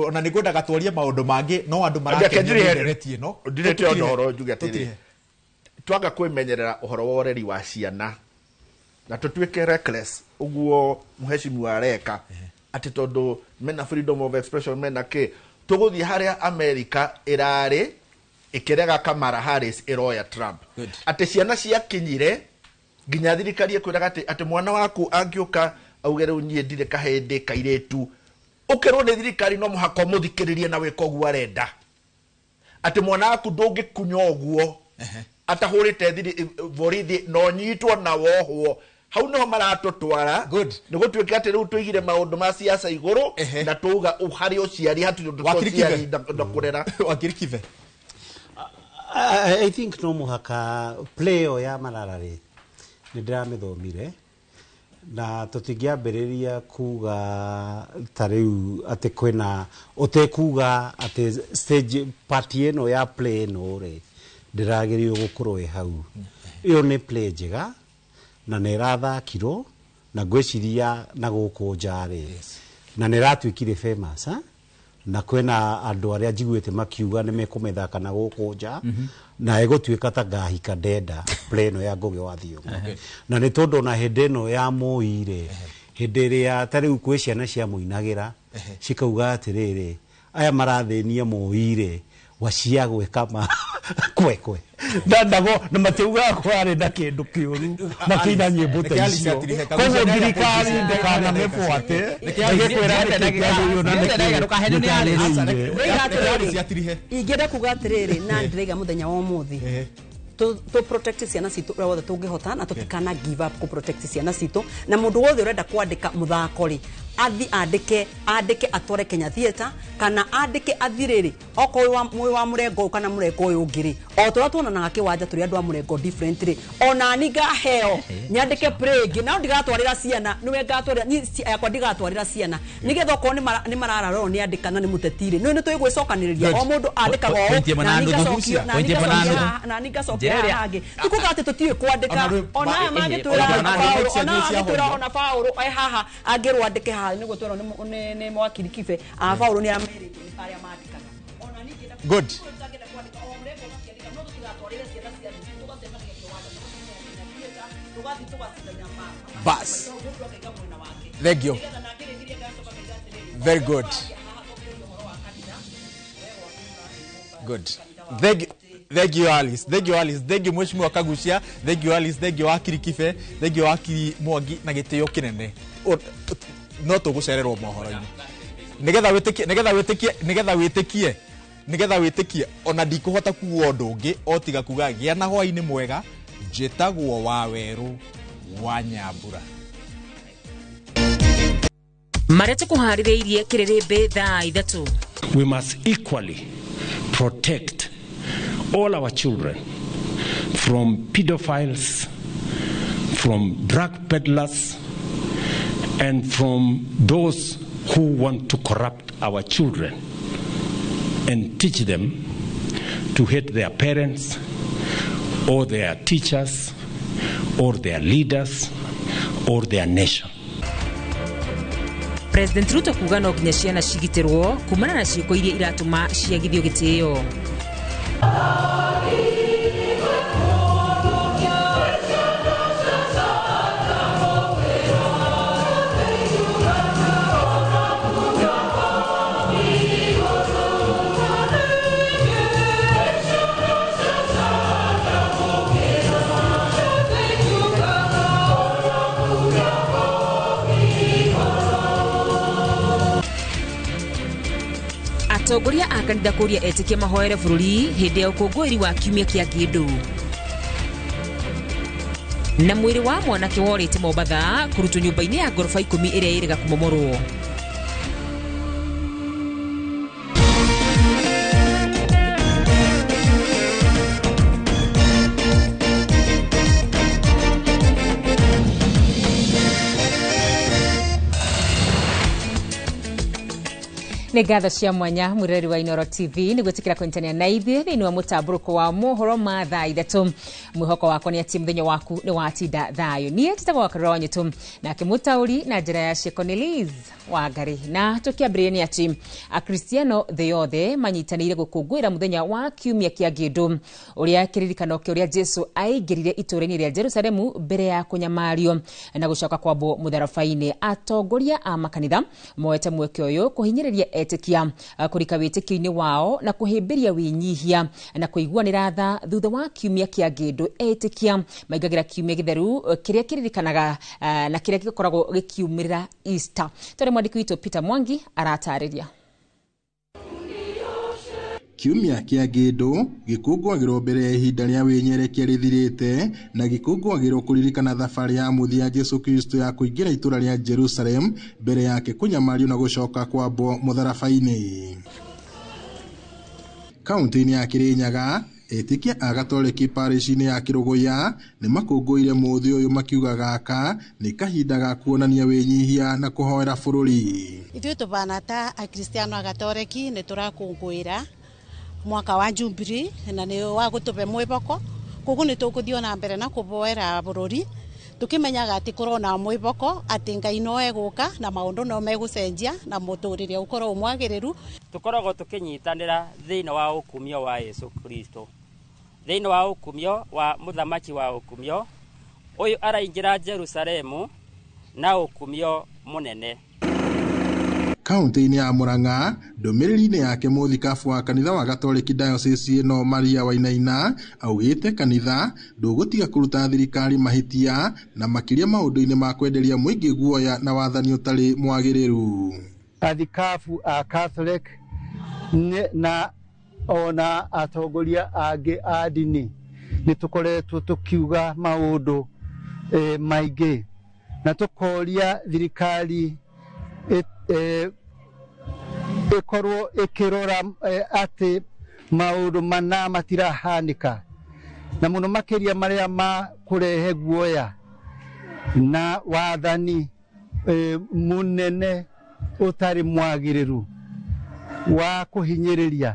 ona nĩ ngwendaga twarie maũndũ mangĩ no andũ marakenio nĩ ndereti ĩno. Ndirĩte ona ũhoro njuge atĩrĩ, twaga kwĩmenyerera ũhoro wa ũreri wa ciana na tũtuĩke reckless ũguo mheshimiwa areka atĩ tondũ mena freedom of expression mena kĩ, tũgũthiĩ harĩa America ĩrarĩ ĩkĩrega Kamala Harris ĩroya Trump, atĩ ciana ciakinyire nginya thirikari ĩkwĩraga atĩ mwana waku angĩũka auge rĩu niĩ ndirĩ kahĩndĩ kairĩtu, ũkerwo nĩ thirikari no mũhaka ũmũthikĩrĩrie na wĩke ũguo arenda, atĩ mwana waku ndũngĩkunya ũguo atahũrĩte borithi no nyitwo na wohwo. Hau niho maratũtwara. Nĩ gũtuĩka atĩ rĩu tũigire maũndũ ma siasa igũrũ na tũuga harĩ ũciari hatirĩ ũndũ ũciari na kũrera. Wakiri Kibe, I think no mũhaka play ĩyo ya Malala rĩ, nĩ ndĩramĩthomire na tũtingĩambĩrĩria kuga ta rĩu atĩ kwĩna ũtekuga atĩ stage party ĩno ya play ĩno rĩ ndĩragĩrĩirwo gũkorwo ĩ hau. Ĩyo nĩ play njega na nĩ ĩrathakirwo na ngwĩciria na gũkũ nja rĩ, na nĩ ĩratuĩkire famous na kwĩna andũ arĩa njiguĩte makiuga nĩ mekũmĩthaka na gũkũ nja na ĩgũtuĩka ta ngahika ndenda play ĩno ya Ngũgĩ wa Thiong'o. Na nĩ tondũ ona hĩndĩ ĩno ya Moi rĩ, hĩndĩ ĩrĩa ta rĩu kwĩ ciana ciamũinagĩra cikauga atĩrĩrĩ, aya marathĩnia Moi rĩ wacia gwĩka ma kwekwe ndandago na matiugaga kwarĩ na kĩndũ kĩũru makĩina nyĩmbo ta icio. Koguo thirikari ndĩkanamĩbuate ĩgĩkwĩra nĩkĩ kĩagĩrĩirwo na nĩkĩ gĩtagĩrĩire. Ingĩenda kuga atĩrĩrĩ, na ndĩraiga mũthenya wa ũmũthĩ to protect ciana citũ ũrĩa wothe tũngĩhota na tũtikana give up kũ protect ciana citũ, na mũndũ wothe ũrenda kwandĩka mũthako rĩ, athi andĩke atware Kenya Theatre kana andĩke athi rĩrĩ okorwo mwĩ wa mũrengo ũyũ kana mũrengo ũyũ ũngĩ rĩ, o tũrĩa tuonanaga kĩwanja tũrĩ andũ a mũrengo different rĩ, ona ni ngaheo nyandĩke play ĩngĩ na ndigatwarĩra ciana, nĩwe ngatwarĩra niĩ yakwa ndigatwarĩra ciana nĩgetha okorwo nĩ marararorwo nĩ andĩka na nĩ mũteti rĩ, nĩ nĩ tũgwĩcokanĩrĩria o mũndũ andĩkaga ũũ na ni ngacokia hangĩ tikuga atĩ tũtiũĩ kwandĩka ona aya mangĩtwĩra ona Paũlũ e haha angĩrwo andĩke haha nĩguo twerwo nĩ mwakiri Kibe a Paũlũ nĩ amerĩtwo nĩ arĩa mandĩkaga. Good. Bas. Thank you. Very good. Good. Thank you. Thank you Alice. Thank you Alice. Thank you Mheshimiwa Kagucia. Thank you Alice. Thank you Wakiri Kibe. Thank you Wakiri Mwangi na gĩtĩo kĩnene. No tũgũcererwo mohoro-inĩ. Nĩgetha wĩtĩkie, nĩgetha wĩtĩkie, nĩgetha wĩtĩkie, nĩgetha wĩtĩkie ona ndikũhota kuga ũndũ ũngĩ o tiga kuga gĩa na hwaĩ-inĩ mwega. Njĩtagwo Wawerũ wa Nyambura. Marĩa all our children from pedophiles, from drug peddlers, and from those who want to corrupt our children and teach them to hate their parents or their teachers or their leaders or their nation. President Ruto kuga no nginya ciana cigitĩrwo kumana na ciĩko iria iratũma ciagithio gĩtĩo. Atongoria a kanitha kũria etĩkia mahoere bũrũri hĩndĩ ya ũkũngũĩri wa kiumia kĩa ngĩndũ. Na mwĩrĩ wa mwanake worĩte Mombatha kũrutwo nyũmba-inĩ ya ngoroba 10 ĩrĩa ĩrĩga kũmomorwo. Nĩ ngatho cia mwanya mwĩroreri wa Inooro TV nĩ gwĩtĩkĩra kũnyitanĩra na ithuĩ thĩinĩ wa mũtambũrũko wa mohoro ma thaa 3. Mwĩhoko wakwa nĩ atĩ mũthenya waku nĩ watinda thayũ. Niĩ njĩtagwo Wakarura wa Nyũtũ, nake mũtaũri na njĩra ya ciĩko nĩ Liz Wangari. Na tũkĩambĩrĩria nĩ atĩ Akristiano thĩ yothe manyitanĩire gũkũngũĩra mũthenya wa kiumia kĩa ngĩndũ, ũrĩa kĩririkano kĩa ũrĩa Jesu aingĩrire itũũra-inĩ rĩa Jerusalemu mbere ya kũnyamario na gũcoka kwambwo mũtharaba-inĩ. Atongoria a makanitha moete mweke ũyũ kũhinyĩrĩria etĩkia kũrika wĩtĩkio-inĩ wao na kũhĩmbĩria wĩnyihia na kũiguanĩra tha thutha wa kiumia kĩa ngĩndũ. Etĩkia maingagĩra kiumia gĩtheru kĩrĩa kĩririkanaga na kĩrĩa gĩkoragwo gĩkiumĩrĩra Easter. Tũrĩ mwandĩki witũ Peter Mwangi aratarĩria. Kiumia kĩa ngĩndũ gĩkũngũagĩrwo mbere ya ihinda rĩa wĩnyerekia rĩthirĩte na gĩkũngũagĩrwo kũririkana thabarĩ ya mũthia ya Jesu Kristo ya kũingĩra itũũra rĩa Jerusalem mbere yake kũnyamario na gũcoka kwambwo mũtharaba-inĩ. Kaunti-inĩ ya Kĩrĩnyaga, etĩkia a Gatoreki parish-inĩ ya Kĩrũgũya nĩ makũngũĩire mũthĩ ũyũ makiuga gaka nĩ kahinda ga kuonania wĩnyihia na kũhoera bũrũri. Ithuĩ tũbana ta Akristiano a Gatoreki nĩ tũrakũngũĩra mwaka wa Jubilee na nĩ wa gũtũbe mwĩboko, koguo nĩ tũkũthiĩ na mbere na kũboera bũrũri tũkĩmenyaga atĩ kũrona mwĩboko atĩ Ngai no egũka na maũndũ no megũcenjia na mũtũrĩre ũkorwo mwagĩrĩru. Tũkoragwo tũkĩnyitanĩra thĩinĩ wa ũkumio wa Yesu Kristo, thĩinĩ wa ũkumio wa mũthamaki wa ũkumio ũyũ araingĩra Jerusalemu na ũkumio mũnene. Kaunti-inĩ ya Murang'a, ndũmĩrĩri-inĩ yake mũthikabu wa kanitha wa Gatoreki Diocese ĩno Maria Wainaina augĩte kanitha ndũgũtiga kũruta thirikari mahĩtia na makĩria maũndũ-inĩ ma kwenderia mũingĩ guoya na wathani ũtarĩ mwagĩrĩru. Athikabu a Catholic na ona atongoria angĩ a ndini nĩ tũkoretwo tũkiuga maũndũ maingĩ na tũkoria thirikari ĩkorwo ĩkĩrora atĩ maũndũ mana matirahanĩka na mũno makĩria marĩa ma kũrehe guoya na wathani mũnene ũtarĩ mwagĩrĩru wa kũhinyĩrĩria.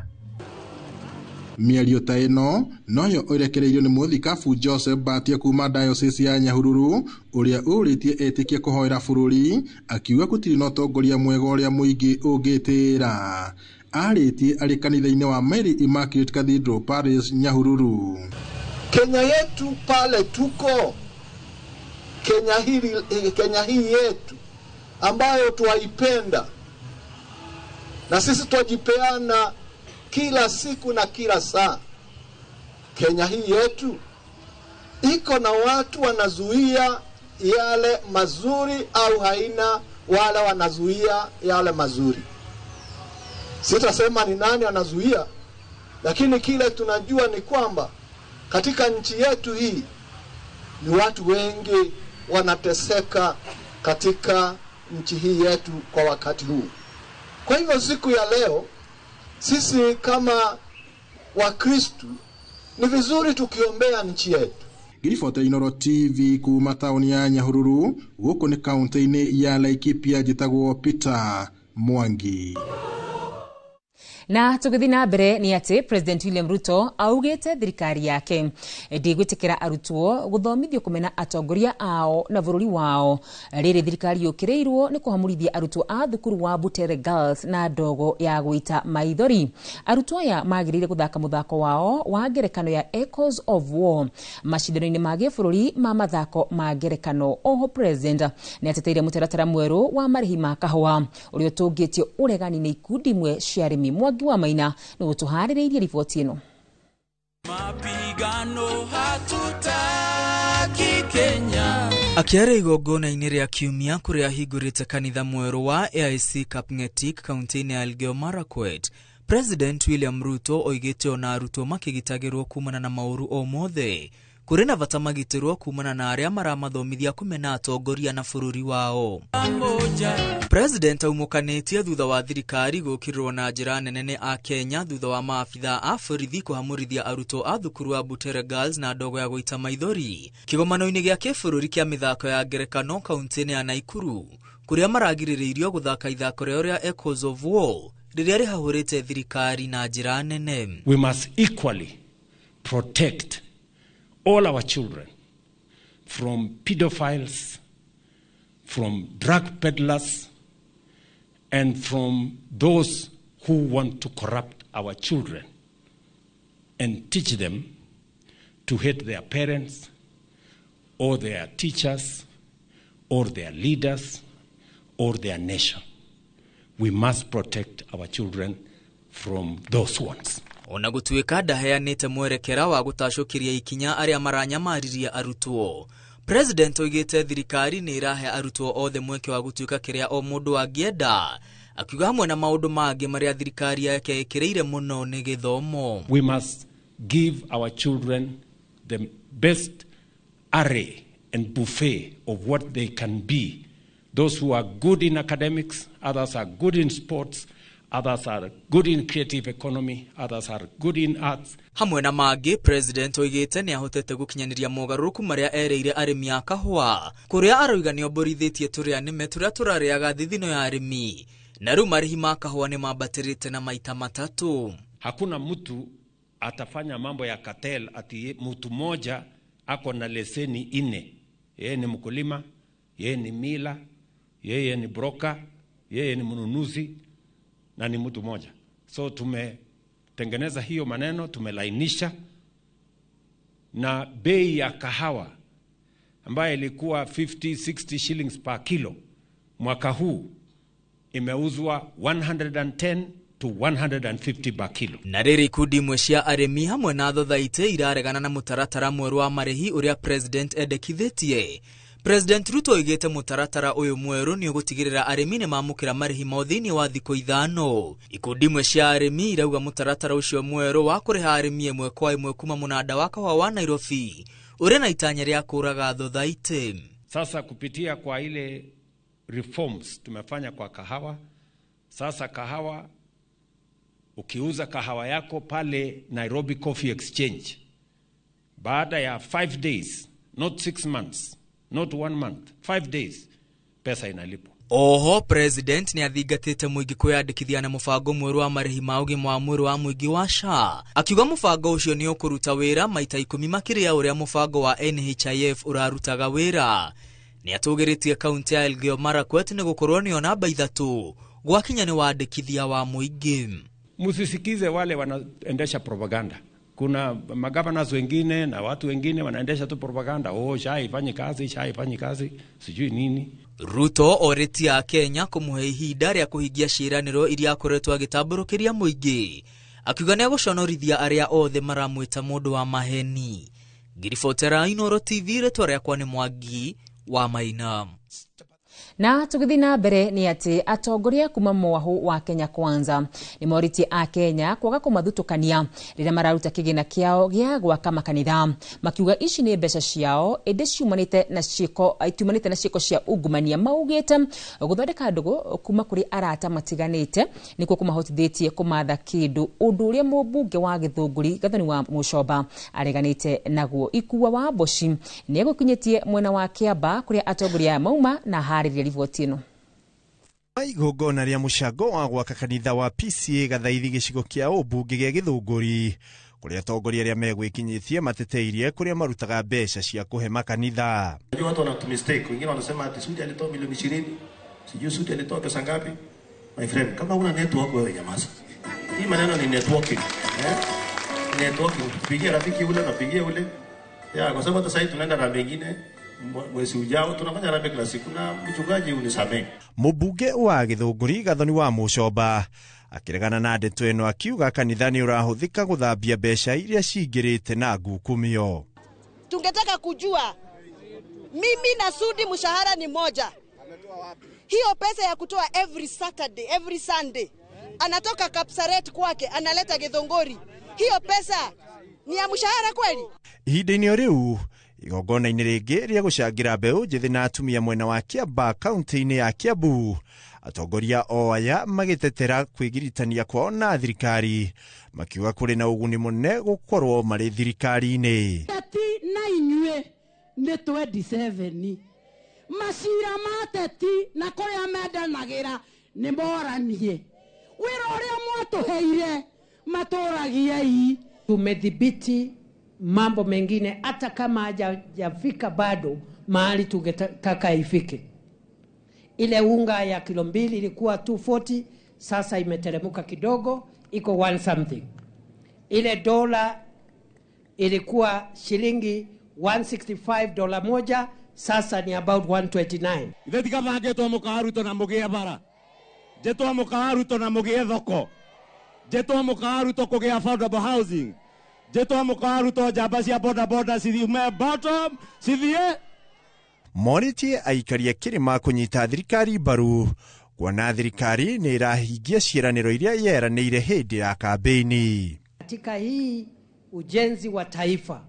Mĩario ta ĩno noyo ĩrekereirio nĩ mũthikabu Joseph Batia kuma Diocese ya Nyahururu ũrĩa ũrĩtie etĩkia kũhoera bũrũri akiuga gũtirĩ na ũtongoria mwega ũrĩa mũingĩ ũngĩtĩĩra. Arĩtie arĩ kanitha-inĩ wa Mary Immaculate Cathedral Parish, Nyahururu. Kenya yetu pale tuko, Kenya hii yetu ambayo twaipenda na sisi twajipeana kila siku na kila saa. Kenya hii yetu iko na watu wanazuia yale mazuri au haina wala wanazuia yale mazuri. Sitasema ni nani anazuia, lakini kile tunajua ni kwamba katika nchi yetu hii ni watu wengi wanateseka katika nchi hii yetu kwa wakati huu. Kwa hivyo siku ya leo sisi kama Wakristu Ni vizuri tukiombea nchi yetu. Ngĩribota Inooro TV kuma taũni ya Nyahururu, gũkũ nĩ kaunti-inĩ ya Laikipia, njĩtagwo Peter Mwangi. Na tũgĩthiĩ na mbere nĩ atĩ President William Ruto augĩte thirikari yake ndĩgwĩtĩkĩra arutwo gũthomithio kũmena atongoria ao na bũrũri wao. Rĩrĩ thirikari yũkĩrĩirwo nĩ kũhamũrithia arutwo a thukuru wa Butere Girls na ndogo ya gũita maithori. Arutwo aya magĩrĩire gũthaka mũthako wao wa ngerekano ya Echoes of War macindano-inĩ ma gĩbũrũri ma mathako ma ngerekano. Oho President nĩ ateteire mũtaratara mwerũ wa marĩhi ma kahũa ũrĩa ũtũngĩtio ũregani nĩ ikundi imwe cia arĩmi. Mwangi wa Maina nĩ gũtũharĩrĩirie riboti ĩno. Mapigano hatutaki Kenya. Akĩaria igongona-inĩ rĩa kiumia kũrĩa ahingũrĩte kanitha mwerũ wa AIC Kapngetik kaunti-inĩ ya Elgeyo Marakwet, President William Ruto oigĩte ona arutwo makĩgitagĩrwo kumana na maũru o mothe, kũrĩ na bata magitĩrwo kumana na arĩa maramathomithia kũmena atongoria na bũrũri wao. President aumũkanĩtie thutha wa thirikari gũkĩrĩrwo na njĩra nene nĩ a Kenya thutha wa maabitha a borithi kũhamũrithia arutwo a thukuru wa Butere Girls na ndogo ya gũita maithori kĩgomano-inĩ gĩa kĩbũrũri kĩa mĩthako ya ngerekano kaunti-inĩ ya Naikuru, kũrĩa maragirĩrĩirio gũthaka ithako rĩao rĩa Echoes of War rĩrĩa rĩhahũrĩte thirikari na njĩra nene. We must equally protect all our children from pedophiles, from drug peddlers, and from those who want to corrupt our children and teach them to hate their parents or their teachers or their leaders or their nation. We must protect our children from those ones. Ona gũtuĩka ndaheanĩte mwerekera wa gũtacũkĩria ikinya arĩa maranyamaririe arutwo, President oigĩte thirikari nĩ ĩrahe arutwo othe mweke wa gũtuĩka kĩrĩa o mũndũ angĩenda, akiuga hamwe na maũndũ mangĩ marĩa thirikari yake ĩkĩrĩire mũno nĩ gĩthomo. We must give our children the best array and buffet of what they can be. Those who are good in academics, others are good in sports, others are good in creative economy, others are good in arts. Hamwe na mangĩ, President oigĩte nĩ ahotete gũkinyanĩria mogarũrũku marĩa erĩire arĩmi a kahũa, kũrĩa aroiga nĩ omborithĩtie tũrĩa nĩme tũrĩa tũrarĩaga thithino ya arĩmi, na rĩu marĩhi ma kahũa nĩ mambatĩrĩte na maita matatũ. Hakuna mtu atafanya mambo ya cartel ati mtu moja ako na leseni 4. Yeye ni mkulima, yeye ni mila, yeye ni broker, yeye ni mnunuzi na ni mtu moja. So tumetengeneza hiyo maneno, tumelainisha, na bei ya kahawa ambayo ilikuwa 50-60 shillings per kilo mwaka huu imeuzwa 110 to 150 per kilo. Na rĩrĩ ikundi imwe cia arĩmi hamwe na thothaitĩ iraregana na mũtaratara mwerũ wa marĩhi ũrĩa President endekithĩtie. President Ruto oigĩte mũtaratara ũyũ mwerũ nĩ ũgũtigĩrĩra arĩmi nĩ mamũkĩra marĩhi mao thĩinĩ wa thikũ 5. Ikundi imwe cia arĩmi irauga mũtaratara ũcio mwerũ wa kũrĩha arĩmi ĩmwe kwa ĩmwe kuma mũnanda wa kahũa wa Nairobi ũrĩ na itanya rĩa kũraga thothaitĩ. Sasa kupitia kwa ile reforms tumefanya kwa kahawa, sasa kahawa, ukiuza kahawa yako pale Nairobi Coffee Exchange, baada ya 5 days, not 6 months, not 1 month, 5 days, pesa inalipwa. Oho President nĩ athingatĩte mũingĩ kwĩyandĩkithia na mũbango mwerũ wa marĩhi ma ũgima wa mwĩrĩ wa mũingĩ wa SHA, akiuga mũbango ũcio nĩ ũkũruta wĩra maita 10 makĩria ũrĩa mũbango wa NHIF ũrarutaga wĩra. Nĩ atũgĩrĩtie kaunti ya Elgeyo Marakwet nĩ gũkorwo nĩyo namba 3 gwakinya nĩ wandĩkithia wa mũingĩ. Msisikize wale wanaendesha propaganda. Kuna magavana wengine na watu wengine wanaendesha tu propaganda. Oh, SHA ifanye kazi, SHA ifanye kazi, sijui nini. Ruto orĩtie Kenya kũmũhe ihinda rĩa kũhingia ciĩranĩro iria akoretwo agĩtambũrũkĩria mũingĩ, akiuga nĩ egũconorithia arĩa othe maramwĩta mũndũ wa maheni. Ngiribotera Inooro TV, rĩtwa rĩakwa nĩ Mwangi wa Maina. Na tũgĩthiĩ na mbere nĩ atĩ atongoria kuma mwahu wa Kenya Kwanza nĩ morĩtie a Kenya kwaga kũmathutũkania rĩrĩa mararuta kĩgĩna kĩao gĩa gwaka makanitha, makiuga ici nĩ mbeca ciao ĩndĩ ciumanĩte na ciĩko itiumanĩte na ciĩko cia ungumania. Maugĩte gũthondeka ndũgũ kuma kũrĩ arata matiganĩte nĩkuo kũmahotithĩtie kũmatha kĩndũ, ũndũ ũrĩa mũmbunge wa Gĩthũngũri Gathoni wa Mũcomba areganĩte naguo. Ikua wa Mboci nĩ egũkinyĩtie mwena wa Kĩamba kũrĩa atongoria aya mauma na harĩria riboti ĩno. Igongona rĩa mũcango wa gwaka kanitha wa PCA Gathaithi gĩcigo kĩa ũmbunge gĩa Gĩthũngũri kũrĩa atongoria arĩa megwĩkinyĩtie mateteirie kũrĩa marutaga mbeca cia kũhe makanitha. Najua watu wana mistake, wengine wanasema ati Sudi alitoa milioni 20, sijui Sudi alitoa pesa ngapi. My friend, kama una network wewe nyamaza. Hii maneno ni networking, eh? Networking, pigia rafiki ule na pigia ule. Ya, kwa sababu hata sasa tunaenda na mengine mwezi ujao tunafanya harambee kila siku na mchungaji unisamehe. Mũmbunge wa Gĩthũngũri Gathoni wa Mũcomba akĩregana na ndeto ĩno akiuga kanitha nĩ ũrahũthĩka gũthambia mbeca iria cingĩrĩte na ngukumio. Tungetaka kujua mimi na Sudi mshahara ni moja. Hiyo pesa ya kutoa every Saturday, every Sunday anatoka Kapsaret kwake analeta Githunguri. Hiyo pesa ni ya mshahara kweli? Ihinda-inĩ o rĩu igongona-inĩ rĩngĩ rĩa gũcangĩra mbeũ njĩthĩ na atumia mwena wa Kĩamba kaunti-inĩ ya Kiambu, atongoria o aya magĩtetera kwĩgiritania kwao na thirikari makiuga kũrĩ na ũguni mũnene gũkorwo marĩ thirikari-inĩ. Teti na inyuĩ nĩ 27 macira ma teti na kũrĩa mendanagĩra nĩ moranie wĩra ũrĩa mwatũheire matũragiei. Tumedhibiti mambo mengine hata kama hajafika bado mahali tungetaka ifike. Ile unga ya kilo 2 ilikuwa 240, sasa imeteremuka kidogo iko 1 something. Ile dola ilikuwa shilingi 165 dola moja, sasa ni about 129. Ithe tikabangetwo mũkawa Ruto na mũgĩe bara, njetwo mũkawa Ruto na mũgĩe thoko, njetwo mũkawa Ruto kũgĩa affordable housing, njetwo mũkawa Ruto njamba cia boda boda cithiume bottom cithiĩ. Morĩtie aikari a kĩrĩma kũnyita thirikari mbaru kuona thirikari nĩ ĩrahingia ciĩranĩro iria yeranĩire hĩndĩ ya kambĩini. Katika hii ujenzi wa taifa,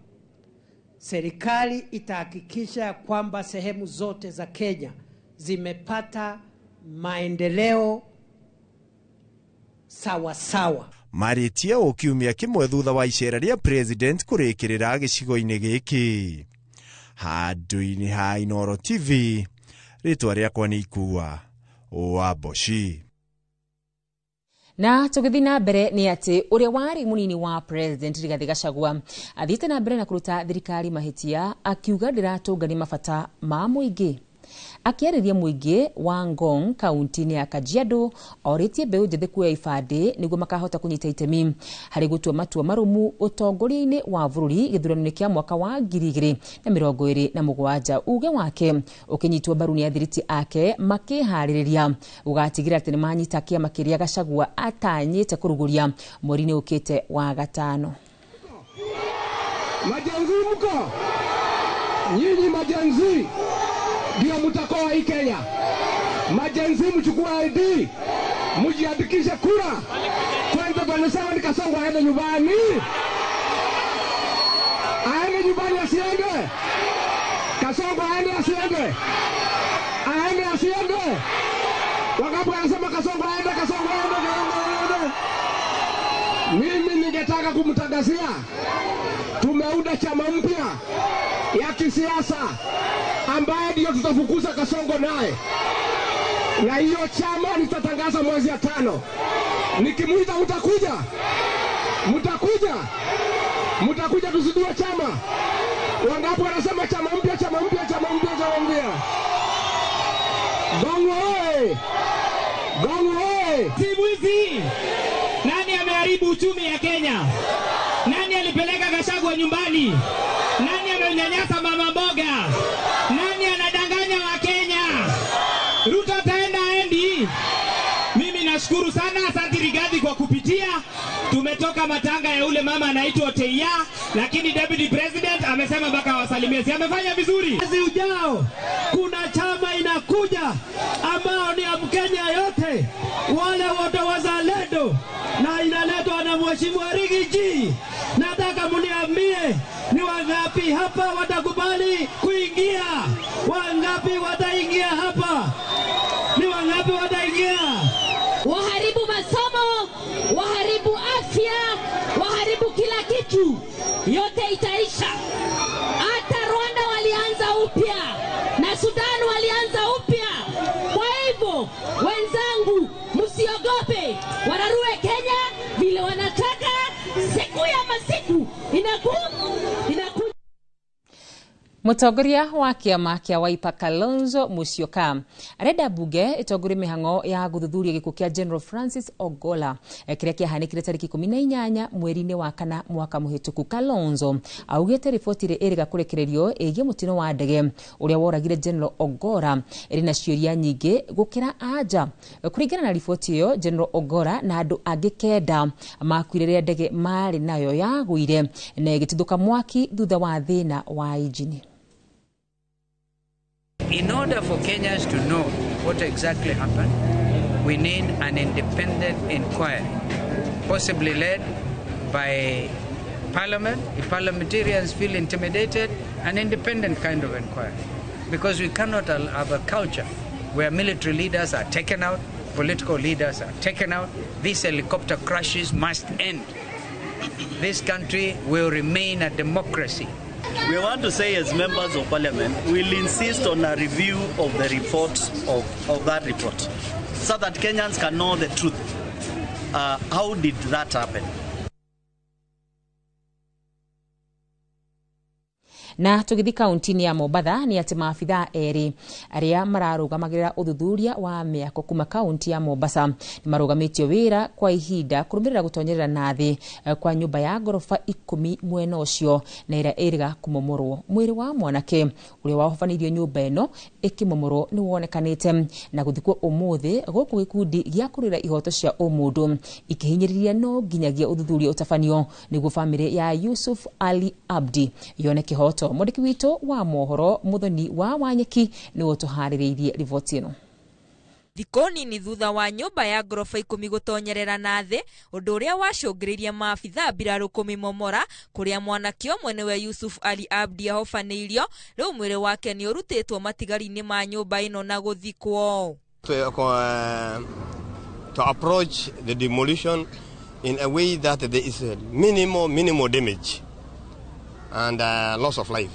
serikali itahakikisha kwamba sehemu zote za Kenya zimepata maendeleo sawa sawa. Marĩtie o kiumia kĩmwe thutha wa icera rĩa president kũrĩkĩrĩra gĩcigo-inĩ gĩkĩ. Handũ-inĩ ha Inooro TV, rĩtwa rĩakwa nĩ Ikua wa Mboci. Na tũgĩthiĩ na mbere nĩ atĩ ũrĩa warĩ mũnini wa president Rigathĩ Gachagua athiĩte na mbere na kũruta thirikari mahĩtia akiuga ndĩratũngania mabata ma mũingĩ. Akĩarĩria mũingĩ wa Ngong kaunti-inĩ ya Kajiado orĩtie mbeũ njĩthĩ kuoya ibandĩ nĩguo makahota kũnyita itemi harĩ gũtua matua marũmu ũtongoria-inĩ wa bũrũri gĩthurano-inĩ kĩa mwaka wa 2027. Uge wake ũkĩnyitwo mbaru nĩ athiriti ake makĩharĩrĩria gũgatigĩrĩra atĩ nĩmanyita kĩama kĩrĩa Gachagua atanyĩte kũrugũria mweri-inĩ ũkĩte wa gatano. Majenzi mko nyinyi, majenzi ndio mtakoa hii Kenya. Majenzi mchukue ID, mjiandikishe kura. 2027 Kasongo aende nyumbani. Aende nyumbani asiende. Kasongo aende asiende. Aende asiende. Wangapi wanasema Kasongo aende, Kasongo aende, Kasongo aende? Mimi ningetaka kumtangazia tumeunda chama mpya ya kisiasa ambaye ndio tutafukuza Kasongo naye. Na hiyo chama nitatangaza mwezi wa 5. Nikimuita mtakuja? Mtakuja? Mtakuja tuzindue chama? Wangapi wanasema chama mpya, chama mpya, chama mpya, chama mpya? Gongo oye! Gongo oye! Sibuzi! Nani ameharibu uchumi ya Kenya? Nani alipeleka Gachagua nyumbani? Nani amenyanyasa mama mboga? Nani anadanganya wa Kenya? Ruto ataenda endi. Mimi nashukuru sana. sana, asante Rigathi kwa kupitia. Tumetoka matanga ya ule mama anaitwa Teia, lakini Deputy President amesema mpaka wasalimie. Si amefanya vizuri? Mwezi ujao kuna chama inakuja ambao ni ya Mkenya yote, wale wote wazalendo, na inaletwa na Mheshimiwa Riggy G. Nataka mniambie ni wangapi hapa watakubali kuingia? Wangapi wataingia hapa? Ni wangapi wataingia? Waharibu masomo, waharibu afya, waharibu kila kitu, yote itaisha. Hata Rwanda walianza upya na Sudan walianza upya. Kwa hivyo wenzangu, msiogope, wararue Kenya vile wanataka. Siku ya masiku inaku Mũtongoria wa kĩama kĩa Wiper Kalonzo Musyoka arenda mbunge ĩtongorie mĩhang'o ya gũthuthuria gĩkuũ kĩa General Francis Ogolla kĩrĩa kĩahanĩkire tarĩki 18 mweri-inĩ wa kana mwaka mũhĩtũku. Kalonzo augĩte riboti ĩrĩa ĩrĩga kũrekererio ĩgiĩ mũtino wa ndege ũrĩa woragire General Ogolla ĩrĩ na ciũria nyingĩ gũkĩra anja. Kũringana na riboti ĩyo, General Ogolla na andũ angĩ 9 makuire rĩrĩa ndege marĩ nayo yagũire na ĩgĩtuthũka mwaki thutha wa thĩna wa injini. In order for Kenyans to know what exactly happened, we need an independent inquiry, possibly led by Parliament. If parliamentarians feel intimidated, an independent kind of inquiry. Because we cannot have a culture where military leaders are taken out, political leaders are taken out. These helicopter crashes must end. This country will remain a democracy. We want to say, as members of Parliament, we'll insist on a review of the report of that report, so that Kenyans can know the truth. How did that happen? Na tũgĩthiĩ kaunti-inĩ ya Mombatha nĩ atĩ maabithaa erĩ arĩa mararũgamagĩrĩra ũthuthuria wa mĩako kuma kaunti ya Mombasa nĩ marũgamĩtio wĩra kwa ihinda kũrũmĩrĩra gũtonyerera na thĩ kwa nyũmba ya ngoroba 10 mwena ũcio na ĩrĩa ĩrĩga kũmomorwo. Mwĩrĩ wa mwanake ũrĩa wahobanĩirio nyũmba ĩno ĩkĩmomorwo nĩ wonekanĩte na gũthikwo ũmũthĩ gũkũ gĩkundi gĩa kũrũĩra ihoto cia ũmũndũ ikĩhinyĩrĩria no nginyagia ũthuthuria ũtabanio nĩguo bamĩrĩ ya Yusuf Ali Abdi yone kĩhoto. Mwandĩki witũ wa mohoro Muthoni wa Wanyeki nĩwe ũtũharĩrĩirie riboti ĩno. Thikũ nini thutha wa nyũmba ya ngoroba 10 gũtonyerera na thĩ, ũndũ ũrĩa wacũngĩrĩirie maabithaa mbirarũ kũmĩmomora kũrĩa mwanake ũmwe nĩwe Yusuf Ali Abdi ahobanĩirio, rĩu mwĩrĩ wake nĩ ũrutĩtwo matigari-inĩ ma nyũmba ĩno na gũthikwo. To approach the demolition in a way that there is minimal damage and loss of life.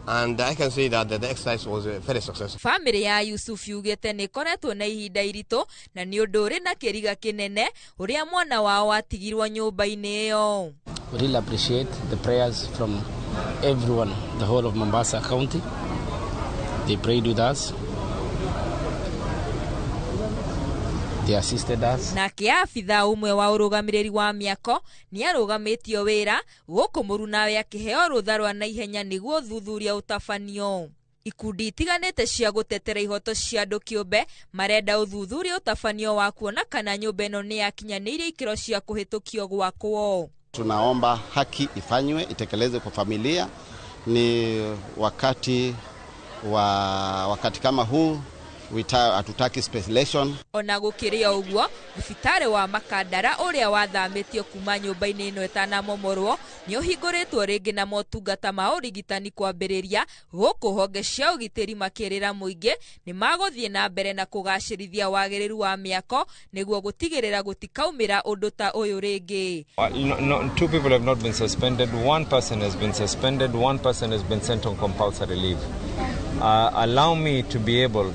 And I can say that the exercise was very successful. Family ya Yusuf yugĩte nĩ ĩkoretwo na ihinda iritũ na nĩ ũndũ ũrĩ na kĩriga kĩnene ũrĩa mwana wao atigirwo nyũmba-inĩ ĩyo. We really appreciate the prayers from everyone, the whole of Mombasa County. They prayed with us. They assisted us. Nake abithaa ũmwe wa ũrũgamĩrĩri wa mĩako nĩ arũgamĩtio wĩra gũkũ mũrunawe akĩheo rũtha rwa naihenya nĩguo ũthuthuria ũtabanio. Ikundi itiganĩte cia gũtetera ihoto cia andũ kĩũmbe marenda ũthuthuria ũtabanio wa kuona kana nyũmba ĩno nĩ yakinyanĩirie ikĩro cia kũhĩtũkio gwakwo. Tunaomba haki ifanywe, itekelezwe kwa familia. Ni wakati kama huu hatutaki speculation. Ona gũkĩrĩ o ũguo, thibitarĩ wa Makandara ũrĩa wathamĩtio kuma nyũmba-inĩ ĩno ĩtanamomorwo nĩ ũhingũrĩtwo rĩngĩ na motungata ma ũrigitani kwambĩrĩria gũkũ honge cia ũgitĩri makĩrĩra mũingĩ nĩ magũthiĩ na mbere na kũgacĩrithia wagĩrĩru wa mĩako nĩguo gũtigĩrĩra gũtikaumĩra ũndũ ta ũyũ rĩngĩ. No, 2 people have not been suspended. 1 person has been suspended. 1 person has been sent on compulsory leave. Allow me to be able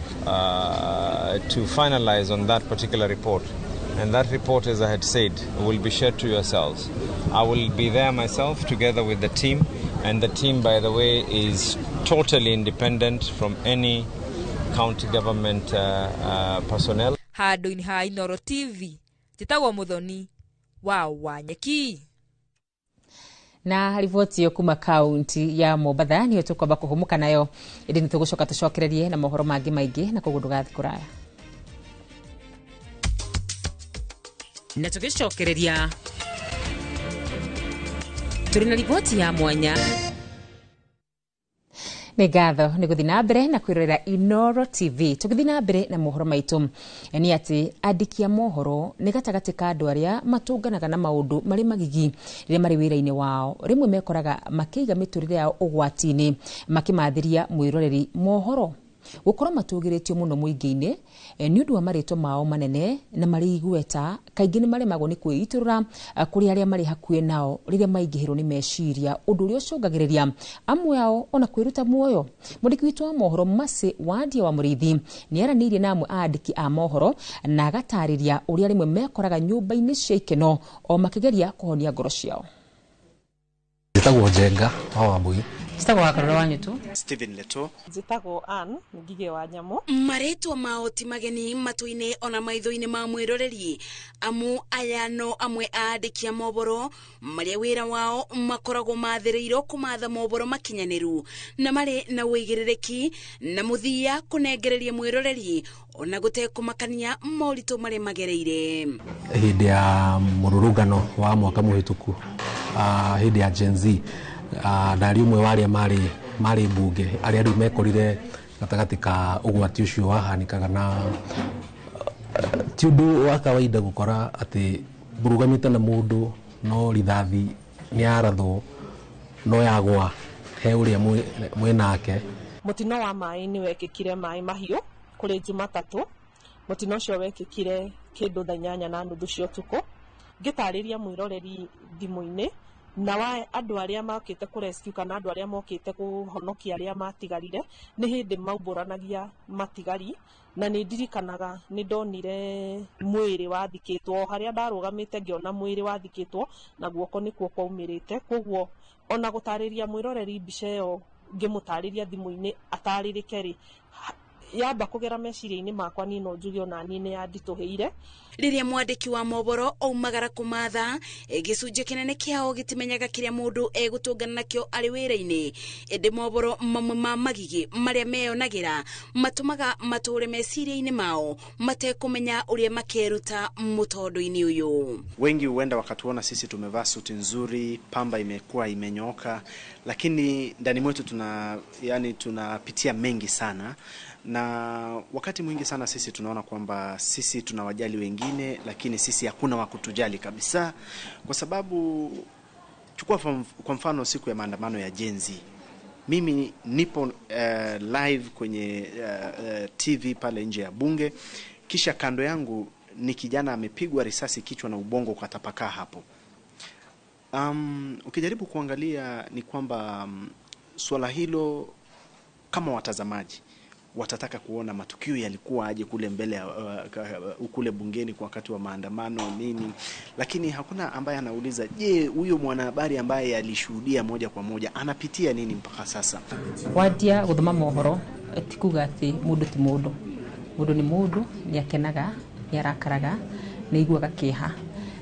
to finalize on that particular report. And that report, as I had said, will be shared to yourselves. I will be there myself together with the team. And the team, by the way, is totally independent from any county government personnel. Handũ-inĩ ha Inooro TV, njĩtagwo Muthoni wa Wanyeki. Na riboti yo kuma kaunti ya Mombatha niyo tukwamba kuhumuka nayo ĩndĩ nĩ tũgũcoka tũcokererie na mohoro mangĩ maingĩ na koguo ndũgathiĩ kũraya. Na tũgĩcokereria tũrĩ na riboti ya mwanya. Nĩ ngatho nĩ gũthiĩ na mbere na kwĩrorera Inoro TV. Tũgĩthiĩ na mbere na mohoro maitũ nĩ atĩ andĩki a mohoro nĩ gatagatĩ ka andũ arĩa matũnganaga na maũndũ marĩ magigi rĩrĩa marĩ wĩra-inĩ wao. Rĩmwe mekoraga makĩiga mĩtũrĩre yao ũgwati-inĩ makĩmathĩria mwĩroreri mohoro. Gũkorwo matũgĩrĩtio mũno mũingĩ-inĩ nĩ ũndũ wa marĩtwa mao manene na marĩ igweta, kaingĩ nĩ maremagwo nĩ kwĩitũrũra kũrĩ arĩa marĩ hakuhĩ nao rĩrĩa maingĩhĩrwo nĩ meciria, ũndũ ũrĩa ũcũngagĩrĩria amwe ao ona kwĩruta muoyo. Mwandĩki witũ wa mohoro Mercy Wandia wa Mũrĩithi nĩ aranĩirie na amwe a andĩki a mohoro na agatarĩria ũrĩa rĩmwe mekoraga nyũmba-inĩ cia ikeno o makĩgeria kũhonia ngoro ciao. Njĩtagwo Njenga wa Wambui. Njĩtagwo Wakarura wa Nyutu. Stephen Leto. Njĩtagwo Ann Ngige wa Nyamu. Marĩtwa mao ti mageni matũ-inĩ ona maitho-inĩ ma mwĩroreri, amu aya no amwe a andĩki a mohoro marĩa wĩra wao makoragwo mathĩrĩirwo kũmatha mohoro makinyanĩru na marĩ na ũigĩrĩrĩki na mũthia kũnengereria mwĩroreri ona gũtekũmakania moritũ marĩa magereire. Hĩndĩ ya mũrũrũngano wa mwaka mũhĩtũku, hĩndĩ ya Gen Z, ndarĩ ũmwe wa arĩa marĩ mbunge arĩa rĩu mekorire gatagatĩ ka ũgwati ũcio wahanĩkaga, na ti ũndũ wa kawaida gũkora atĩ mũrũgamĩte na mũndũ no rithathi nĩ yarathwo no yagwa he ũrĩa mwĩnake. Mũtino wa maĩ nĩ wekĩkire maĩ mahiũ kũrĩ Jumatatũ. Mũtino ũcio wekĩkire kĩndũ thaa 8:30 cia ũtukũ. Ngĩtarĩria mwĩroreri thimũ-inĩ na wa andũ arĩa mokĩte kũ rescue kana andũ arĩa mokĩte kũhonokia arĩa matigarire nĩ hĩndĩ maumbũranagia matigari, na nĩ ndirikanaga nĩ ndonire mwĩrĩ wathikĩtwo harĩa ndarũgamĩte, ngĩona mwĩrĩ wathikĩtwo na guoko nĩkuo kwaumĩrĩte. Koguo ona gũtarĩria mwĩroreri mbica ĩyo ngĩmũtarĩria thimũ-inĩ atarĩrĩke rĩ, yamba kũgera meciria-inĩ makwa niĩ no njuge ona niĩ nĩ yanditũhĩire. Rĩrĩa mwandĩki wa mohoro aumagara kũmatha, gĩcunjĩ kĩnene kĩao gĩtimenyaga kĩrĩa mũndũ egũtũngana nakĩo arĩ wĩra-inĩ, ĩndĩ mohoro mamwe ma magigi marĩa meyonagĩra matũmaga matũre meciria-inĩ mao matekũmenya ũrĩa makeruta mũtondo-inĩ ũyũ. Wengi huenda wakatuona sisi tumevaa suti nzuri, pamba imekuwa imenyooka, lakini ndani mwetu tunapitia mengi sana. Na wakati mwingi sana sisi tunaona kwamba sisi tunawajali wengine, lakini sisi hakuna wa kutujali kabisa. Kwa sababu chukua kwa mfano siku ya maandamano ya Gen Z, mimi nipo live kwenye TV pale nje ya bunge, kisha kando yangu ni kijana amepigwa risasi kichwa na ubongo ukatapakaa hapo. Ukijaribu kuangalia ni kwamba swala hilo kama watazamaji watataka kuona matukio yalikuwa aje kule mbele kule bungeni kwa wakati wa maandamano nini, lakini hakuna ambaye anauliza je, huyo mwanahabari ambaye alishuhudia moja kwa moja anapitia nini mpaka sasa. Wadia guthoma mohoro ti kuga ati mundu ti mundu, mundu ni mundu, ni akenaga, ni arakaraga, ni aiguaga kieha,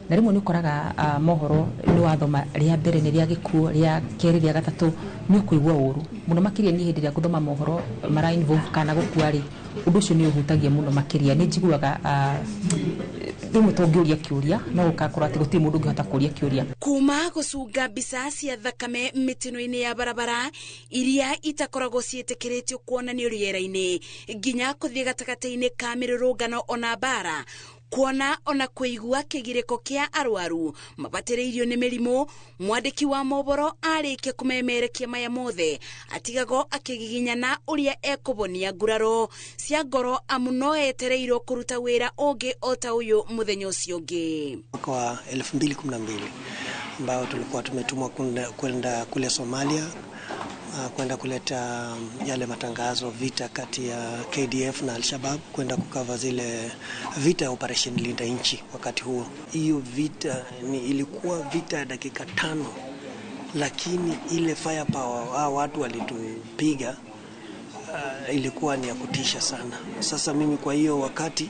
na rimwe ni ukoraga mohoro ni wathoma ria mbere ni ria gikuo, ria keri, ria gatatu, ni ukuigua uru muno makiria. Ni hindi ria guthoma mohoro mara involve kana gukua ri, undu ucio ni uhutagia muno makiria. Ni njiguaga rimwe tũngĩũria kĩũria no ũgakorwo atĩ gũtirĩ mũndũ ũngĩhota kũũria kĩũria. Kuma gũcunga mbica cia thakame mĩtino-inĩ ya barabara iria itakoragwo ciĩtĩkĩrĩtio kuonanio rĩera-inĩ nginya kũthiĩ gatagatĩ-inĩ ka mĩrũrũngano ona mbara, kuona ona kũigua kĩgirĩko kĩa arwaru mabatĩrĩirio nĩ mĩrimũ, mwandĩki wa mohoro arĩkia kũmemerekia maya mothe atigagwo akĩgiginyana ũrĩa ekũbonia nguraro cia ngoro, amu no etereirwo kũruta wĩra ũngĩ o ta ũyũ mũthenya ũcio ũngĩ. Mwaka wa 2012 ambao tulikuwa tumetumwa kwenda kule Somalia kwenda kuleta yale matangazo vita kati ya KDF na Al-Shabaab, kwenda kukava zile vita ya Operation Linda Nchi. Wakati huo hiyo vita ni ilikuwa vita ya dakika 5, lakini ile firepower hao watu walitupiga ilikuwa ni ya kutisha sana. Sasa mimi kwa hiyo wakati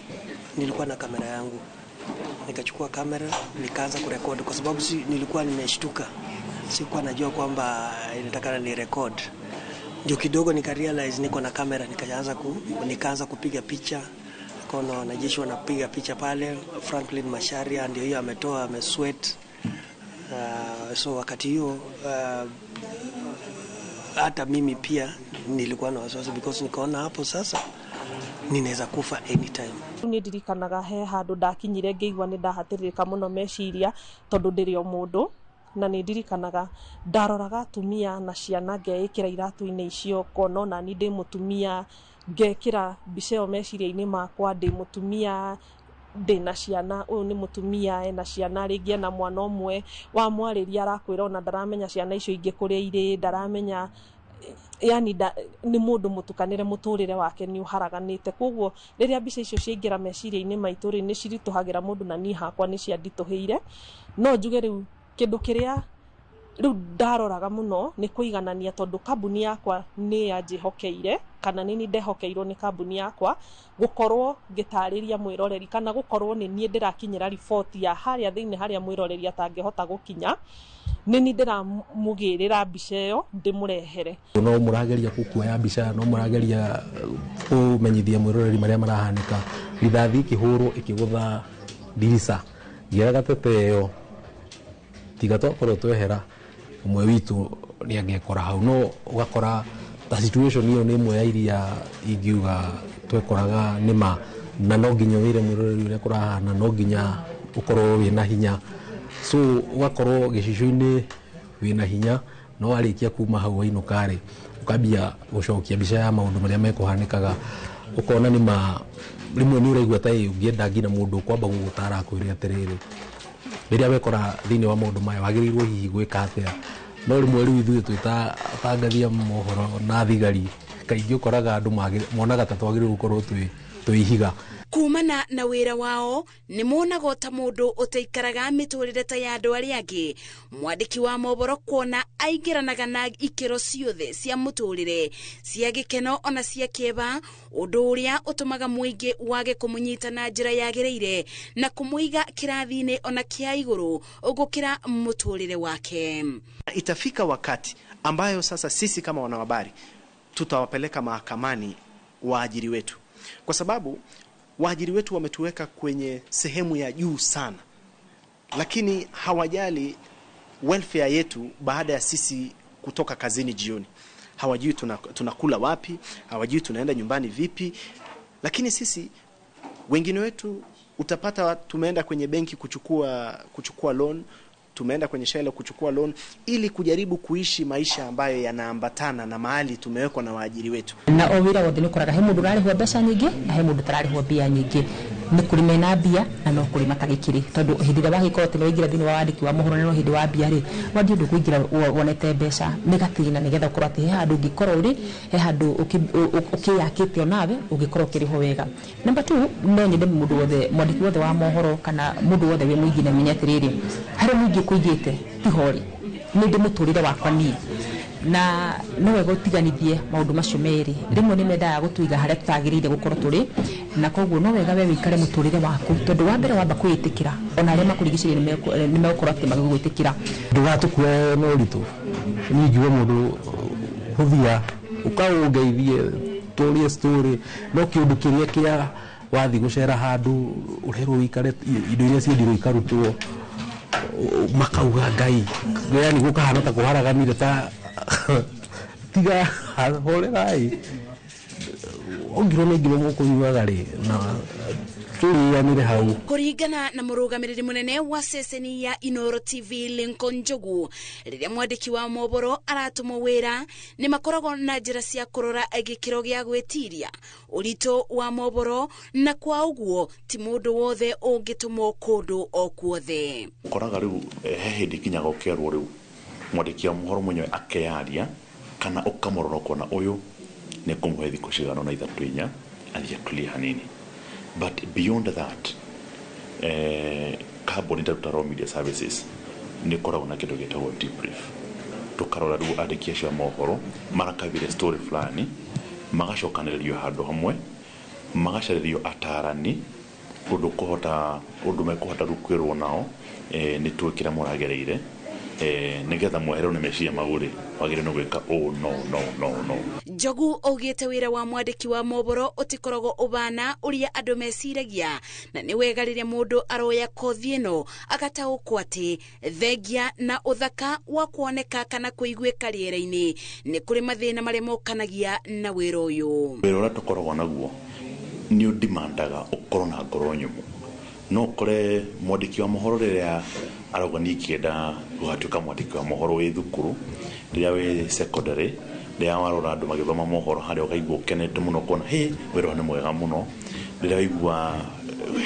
nilikuwa na kamera yangu, nikachukua kamera nikaanza kurekodi kwa sababu nilikuwa nimeshtuka, sikuwa najua kwamba inatakana ni record. Ndio kidogo nika realize niko na kamera, nikaanza kupiga picha Tukaona wanajeshi wanapiga picha pale. Franklin Macharia ndio hiyo ametoa, amesweat. So wakati hiyo hata mimi pia nilikuwa na wasiwasi because nikaona hapo sasa ninaweza kufa anytime. Nĩ ndirikanaga he handũ ndakinyire ngĩigua nĩ ndahatĩrĩrĩka mũno meciria tondũ ndĩrĩ o mũndũ, na nĩ ndirikanaga ndaroraga atumia na ciana ngeĩkĩra iratũ-inĩ icio, ngona ona niĩ ndĩ mũtumia, ngekĩra mbica ĩyo meciria-inĩ makwa, ndĩ mũtumia ndĩna ciana, ũyũ nĩ mũtumia ena ciana, rĩngĩ ena mwana ũmwe, wamwarĩria arakwĩra ona ndaramenya ciana icio ingĩ kũrĩa irĩ, ndaramenya yani nĩ mũndũ mũtukanĩre, mũtũrĩre wake nĩ ũharaganĩte. Koguo rĩrĩa mbica icio ciaingĩra meciria-inĩ maitũ rĩ, nĩ ciritũhagĩra mũndũ, na niĩ hakwa nĩ cianditũhĩire. No njuge rĩu kĩndũ kĩrĩa rĩu ndaroraga mũno nĩ kũiganania, tondũ kambuni yakwa nĩ yanjĩhokeire, kana nĩ niĩ ndehokeirwo nĩ kambuni yakwa gũkorwo ngĩtarĩria mwĩroreri, kana gũkorwo nĩ niĩ ndĩrakinyĩra riboti ya harĩa thĩinĩ harĩa mwĩroreri atangĩhota gũkinya, nĩ niĩ ndĩramũgĩrĩra mbica ĩyo ndĩmũrehere. No mũrageria kuoya mbica, no mũrageria kũmenyithia mwĩroreri marĩa marahanĩka. Rithathi ĩkĩhũrwo ĩkĩgũtha ndirica ngĩra gatete ĩyo tiga twakorwo twehera ũmwe witũ nĩ angĩekora hau. No ũgakora ta situation ĩyo nĩ ĩmwe ya iria ingiuga twekoraga nĩ ma, na no nginya wĩre mwĩroreri ũrĩa kũrahana, no nginya ũkorwo wĩna hinya. So ũgakorwo gĩcicio-inĩ wĩna hinya, no warĩkia kuma hau wainũka rĩ, ũkambia gũcokia mbica ya maũndũ marĩa mekũhanĩkaga, ũkona nĩ ma rĩmwe nĩ ũraigua ta ũngĩenda nginya mũndũ ũkwamba gũgũtara akwĩre atĩrĩrĩ, rĩrĩa wekora thĩinĩ wa maũndũ maya wagĩrĩirwo hihi gwĩka atĩa. No rĩmwe rĩu ithuĩ twĩ ta atangathia mohoro na thigari, kaingĩ ũkoraga andũ monaga ta twagĩrĩirwo gũkorwo twĩ ihiga. Kumana na wĩra wao nĩ monagwo ta mũndũ ũtaikaraga mĩtũrĩre ta ya andũ arĩa angĩ. Mwandĩki wa mohoro kuona aingĩranaga na ikĩro ciothe cia mũtũrĩre, cia gĩkeno ona cia kĩeva, ũndũ ũrĩa ũtũmaga mũingĩ wage kũmũnyita na njĩra yagĩrĩire na kũmũiga kĩrathi-inĩ ona kĩa igũrũ gũkĩra mũtũrĩre wake. Itafika wakati ambayo sasa sisi kama wanahabari tutawapeleka mahakamani waajiri wetu, kwa sababu waajiri wetu wametuweka kwenye sehemu ya juu sana, lakini hawajali welfare yetu baada ya sisi kutoka kazini jioni. Hawajui tunakula wapi, hawajui tunaenda nyumbani vipi. Lakini sisi wengine wetu utapata tumeenda kwenye benki kuchukua loan, tumeenda kwenye shela kuchukua loan ili kujaribu kuishi maisha ambayo yanaambatana na mahali tumewekwa na waajiri wetu. Na o wira wothe nĩ ũkoraga he mũndũ ũrarĩhwo mbeca nyingĩ na he mũndũ ũtararĩhwo mbia nyingĩ. Nĩ kũrĩ mena mbia na no kũrĩ matagĩkĩrĩ, tondũ hĩndĩ ĩrĩa wagĩkorwo atĩ nĩwaingĩra thĩinĩ wa wandĩki wa mohoro no hĩndĩ wa mbia rĩ, wambie ndũkũingĩra wonete mbeca nĩ gatĩna, nĩgetha ũkorwo atĩ he handũ ũngĩkorwo ũrĩ, he handũ ũkĩyakĩte onawe ũngĩkorwo ũkĩrĩhwo wega. Number 2, no nyende mũndũ wothe, mwandĩki wothe wa mohoro kana mũndũ wothe wĩ mũingĩ na amenye atĩrĩrĩ, harĩa mũingĩ kũingĩte ti hori, nĩ ndĩ mũtũrĩre wakwa niĩ, na no wega ũtiganithie maũndũ macio merĩ. Rĩmwe nĩ mendaga gũtũiga harĩa tũtagĩrĩire gũkorwo tũrĩ, na koguo no wega we wĩikare mũtũrĩre waku, tondũ wa mbere wamba kwĩĩtĩkĩra, ona arĩa makũrigicĩirie nĩ megũkorwo atĩ magĩgwĩtĩkĩra. Ndũgatũkue na ũritũ, niĩ ngiuga mũndũ hũthia ũkaũngeithie tũrie story, no kĩũndũ kĩrĩa kĩa wathiĩ gũcera handũ ũrerwo wĩikare, indo iria ciendirwo ikarutwo, makauga Ngai, yani gũkahana ta kũharaganire ta tiga horerai ongirwo nĩ ngima mũkũnyuaga rĩ, na tũrĩanĩre hau. Kũringana na mũrũgamĩrĩri mũnene wa ceceni ya Inooro TV Lincoln Njogu, rĩrĩa mwandĩki wa mohoro aratũmwo wĩra nĩ makoragwo na njĩra cia kũrora gĩkĩro gĩa gwĩtiria ũritũ wa mohoro, na kwa ũguo ti mũndũ wothe ũngĩtũmwo kũndũ o kuothe. Ũkoraga rĩu he hĩndĩ ikinyaga ũkerwo rĩu mwandĩki wa mohoro mwenyewe akeyaria, kana ũkamũrora ũkona ũyũ nĩ kũmũhe thikũ cigana ũna 3 4 athiĩ atulie hanini. But beyond that, kambuni ta Raw Media Services nĩ ĩkoragwo na kĩndũ gĩtagwo debrief. Tũkarora rĩu andĩki acio a mohoro marakabire story fulani, magacokanĩrĩrio handũ hamwe, magacarĩrio atarani ũndũ mekũhota rĩu kwĩrwo nao nĩ tũĩ kĩrĩa mũragereire, Nĩgetha mwehererwo nĩ meciria mau rĩ, wagĩrĩirwo nĩ gwĩka ũũ no no no no. Njogu augĩte wĩra wa mwandĩki wa mohoro ũtikoragwo ũbana ũrĩa andũ meciragia, na nĩ wega rĩrĩa mũndũ aroya kothi ĩno agataũkwo atĩ thengia na ũthaka wa kuoneka kana kũiguĩka rĩera-inĩ nĩ kũrĩ mathĩna marĩa mokanagia na wĩra ũyũ. Wĩra ũrĩa tũkoragwo naguo nĩ ũdimandaga ũkorwo na ngoro nyũmũ. No ũkore mwandĩki wa mohoro rĩrĩa arauga niĩ ingĩenda gũgatuĩka mwandĩki wa mohoro wĩ thukuru, rĩrĩa wĩ secondary, rĩrĩa warora andũ magĩthoma mohoro harĩa ũkaigua ũkenete mũno kuona hĩ wĩra ũyũ nĩ mwega mũno. Rĩrĩa waigua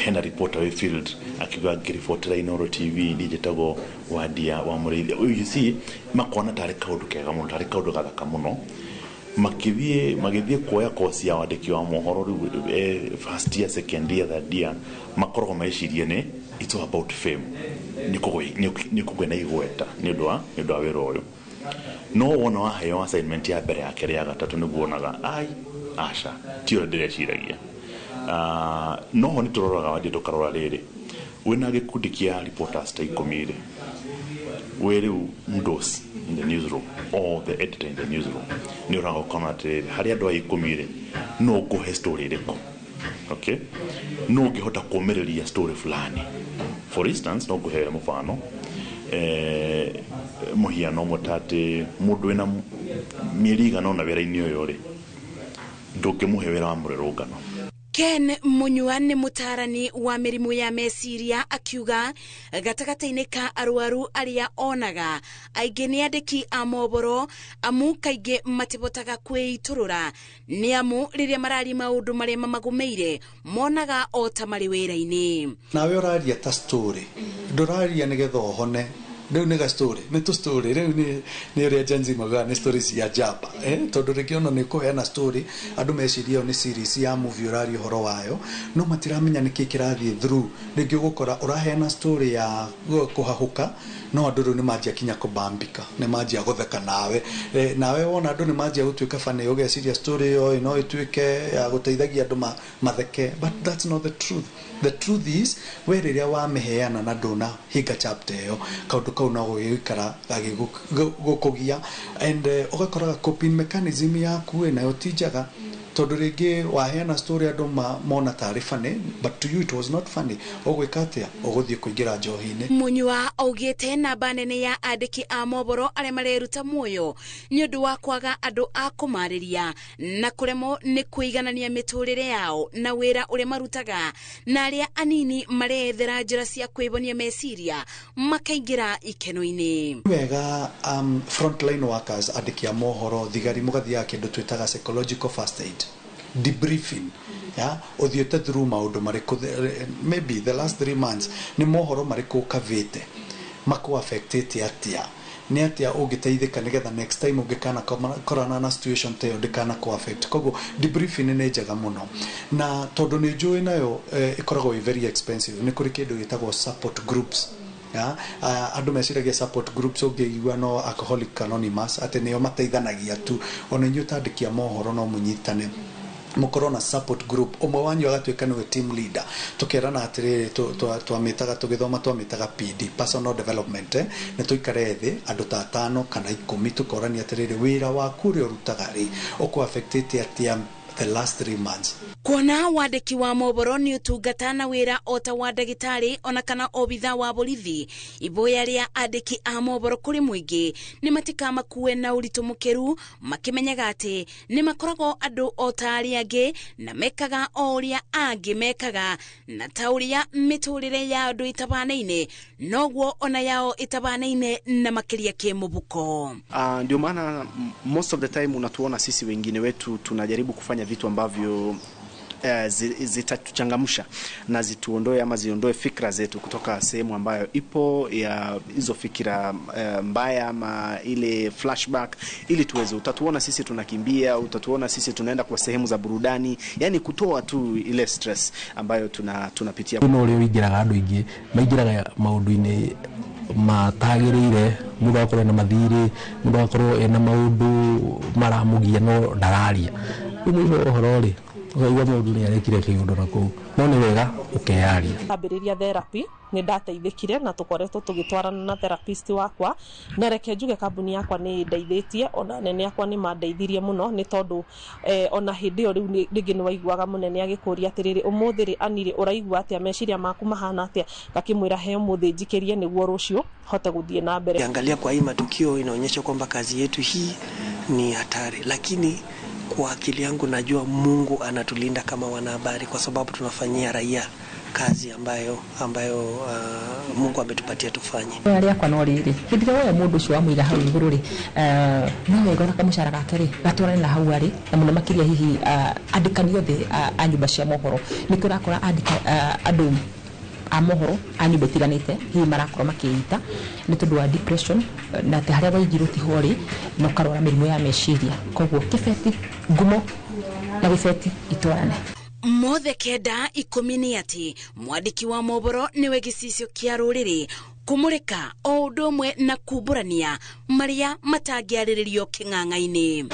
hena reporter wĩ field akiuga ngĩribotera Inooro TV niĩ njĩtagwo Wandia wa Mũrĩithi, you see makona tarĩ kaũndũ kega mũno, tarĩ kaũndũ gathaka mũno. Magĩthiĩ kuoya kosi ya wandĩki wa mohoro rĩu, first year, second year, third year, makoragwo mecirie nĩ it's all about fame, nĩ kũgĩa na igweta nĩ ũndũ wa wĩra ũyũ. No wona waheo assignment ya mbere ya kerĩ ya gatatũ nĩguo wonaga ai aca ti ũrĩa ndĩreciragia. No ho nĩ tũroraga wandĩ tũkarora rĩrĩ, wĩna gĩkundi kĩa reporters ta 10 rĩ, wĩ rĩu ndos in the newsroom or the editor in the newsroom, nĩ ũraga ũkona atĩrĩrĩ harĩ andũ aya 10 rĩ, no ngũhe story ĩrĩkũ? Okay, no ũngĩhota kũũmĩrĩria story fulani. For instance, no ngũhe mũfano, mũhiano ũmwe ta atĩ mũndũ wĩna mĩeri igana ũna wĩra-inĩ ũyũ rĩ, ndũngĩmũhe wĩra wa mũrũrũngano. Ken Munyua nĩ mũtaarani wa mĩrimũ ya meciria akiuga gatagatĩ-inĩ ka arwaru arĩa onaga aingĩ nĩ andĩki a mohoro, amu kaingĩ matibotaga kwĩitũrũra nĩ amu rĩrĩa mararia maũndũ marĩa mamagũmĩire monaga o ta marĩ wĩra-inĩ. Nawe ũraria ta story, ndũraria nĩgetha ũhone. Rĩu nĩ ga story, nĩ tũ story, rĩu nĩ ũrĩa Gen Z maugaga nĩ story cia njamba, tondũ rĩngĩ ona nĩ kũheana story andũ meciria ĩyo nĩ series ya movie ũraria ũhoro wayo, no matiramenya nĩkĩ kĩrathiĩ through. Rĩngĩ ũgũkora ũraheana story ya kũhahũka, no andũ rĩu nĩ manjia kinya kũbambika, nĩ manjia gũtheka nawe. Nawe wona andũ nĩ manjia gũtuĩka funny, ũgeciria story ĩyo no ĩtuĩke ya gũteithagia andũ matheke, but that's not the truth. The truth is, we rĩrĩa wamĩheana na ndũnahinga chapter ĩyo, kaũndũ kau no gũgĩikara gagĩgũkũgia, and ũgakoraga coping mechanism yaku nayo ti njega, tondũ rĩngĩ waheana story andũ mona tarĩ funny, but to you it was not funny. Ũgwĩka atĩa? Ũgũthiĩ kũingĩra njohi-inĩ. Munyua augĩte namba nene ya andĩki a mohoro arĩa mareruta muoyo nĩ ũndũ wa kwaga andũ a kũmarĩria na kũremwo nĩ kũiganania mĩtũrĩre yao na wĩra ũrĩa marutaga, na arĩa anini marethera njĩra cia kwĩbonia meciria makaingĩra ikeno-inĩ. Wega, frontline workers, andĩki a mohoro, thigari, mũgathiaga kĩndũ twĩtaga psychological first aid debriefing, ya ũthiĩte through maũndũ marĩkũ, maybe the last 3 months nĩ mohoro marĩkũ ũkavĩte makũ affectĩte atĩa, nĩ atĩa ũngĩteithĩka nĩgetha next time ũngĩkana korana na situation ta ĩyo ndĩkana kũ affect. Koguo debriefing nĩ njega mũno, na tondũ nĩ njũĩ nayo ĩkoragwo ĩ very expensive, nĩ kũrĩ kĩndũ gĩtagwo support groups. Andũ meciragia support groups ũngĩigua no Alcoholic Anonymous atĩ nĩo mateithanagia tu, ona inyuĩ ta andĩki a mohoro no mũnyitane mũkorwo na support group, ũmwe wanyu agatuĩka nĩwe team leader. Tũkerana atĩrĩrĩ, twamĩtaga tũgĩthoma twamĩtaga PD, personal development, nĩ tũikare thĩ andũ ta 5 kana 10 tũkorania atĩrĩrĩ, wĩra waku ũrĩa ũrutaga rĩ ũkũ affectĩte atĩa the last 3 months. Kuona wandĩki wa mohoro nĩ ũtungata na wĩra o ta wa ndagĩtarĩ ona kana obitha wa borithi, iboya rĩa andĩki a mohoro kũrĩ mũingĩ nĩ matikamakue na ũritũ mũkĩru, makĩmenyaga atĩ nĩ makoragwo andũ o ta arĩa angĩ na mekaga o ũrĩa angĩ mekaga, na ta ũrĩa mĩtũrĩre ya andũ ĩtabanaine noguo ona yao ĩtabanaine na makĩria kĩmũbuko. Ndio maana most of the time unatuona sisi wengine wetu tunajaribu kufanya vitu ambavyo zitatuchangamsha na zituondoe ama ziondoe fikra zetu kutoka sehemu ambayo ipo ya hizo fikira mbaya ama ile flashback, ili tuweze, utatuona sisi tunakimbia, utatuona sisi tunaenda kwa sehemu za burudani, yani kutoa tu ile stress ambayo tunapitia. No rĩu ingĩraga andũ aingĩ maingĩraga maũndũ-inĩ matagĩrĩire, mũndũ agakorwo na mathirĩ, mũndũ agakorwo ena maũndũ maramũgia no ndararia. Rĩu mũico ũhoro rĩ, ũkaigua mũndũ nĩ arekire kĩũndũ na kũu, no nĩ wega ũkeyaria. Ambĩrĩria therapy Nĩ ndateithĩkire na tũkoretwo tũgĩtwarana na therapist wakwa, na reke njuge kambuni yakwa nĩ ĩndeithĩtie, ona anene akwa nĩ mandeithirie mũno, nĩ tondũ ona hĩndĩ ĩyo rĩu rĩngĩ nĩ waiguaga mũnene agĩkũria atĩrĩrĩ, ũmũthĩ rĩ Annie rĩ, ũraigua atĩa, meciria maku mahana atĩa, ngakĩmwĩra he ũmũthĩ njikĩrie nĩguo rũciũ hote gũthiĩ na mbere. Ukiangalia kwa hii matukio inaonyesha kwamba kazi yetu hii ni hatari, lakini kwa akili yangu najua Mungu anatulinda kama wanahabari, kwa sababu tunafanyia raia kazi ambayo Mungu ametupatia tufanye. Rĩakwa no rĩrĩ hĩndĩ ĩrĩa woya mũndũ ũcio wamũiga hau igũrũ rĩ, no wega ona kamũcara gake rĩ gatwarane na hau arĩ, na mũno makĩria hihi andĩkani othe a nyũmba cia mohoro. Nĩkĩo ũrakora andũ a mohoro a nyũmba itiganĩte hihi marakorwo makĩita nĩ tondũ wa depression, na atĩ harĩa waigirwo tiho rĩ, na ũkarwara mĩrimũ ya meciria. Koguo kĩbeti ngumo na gĩbeti itwarane. Mothe 9 10 nĩ atĩ mwandĩki wa mohoro nĩwe gĩcicio kĩa rũrĩrĩ kũmũrĩka o ũndũ ũmwe na kumbũrania marĩa matangĩarĩrĩrio kĩng'ang'a-inĩ.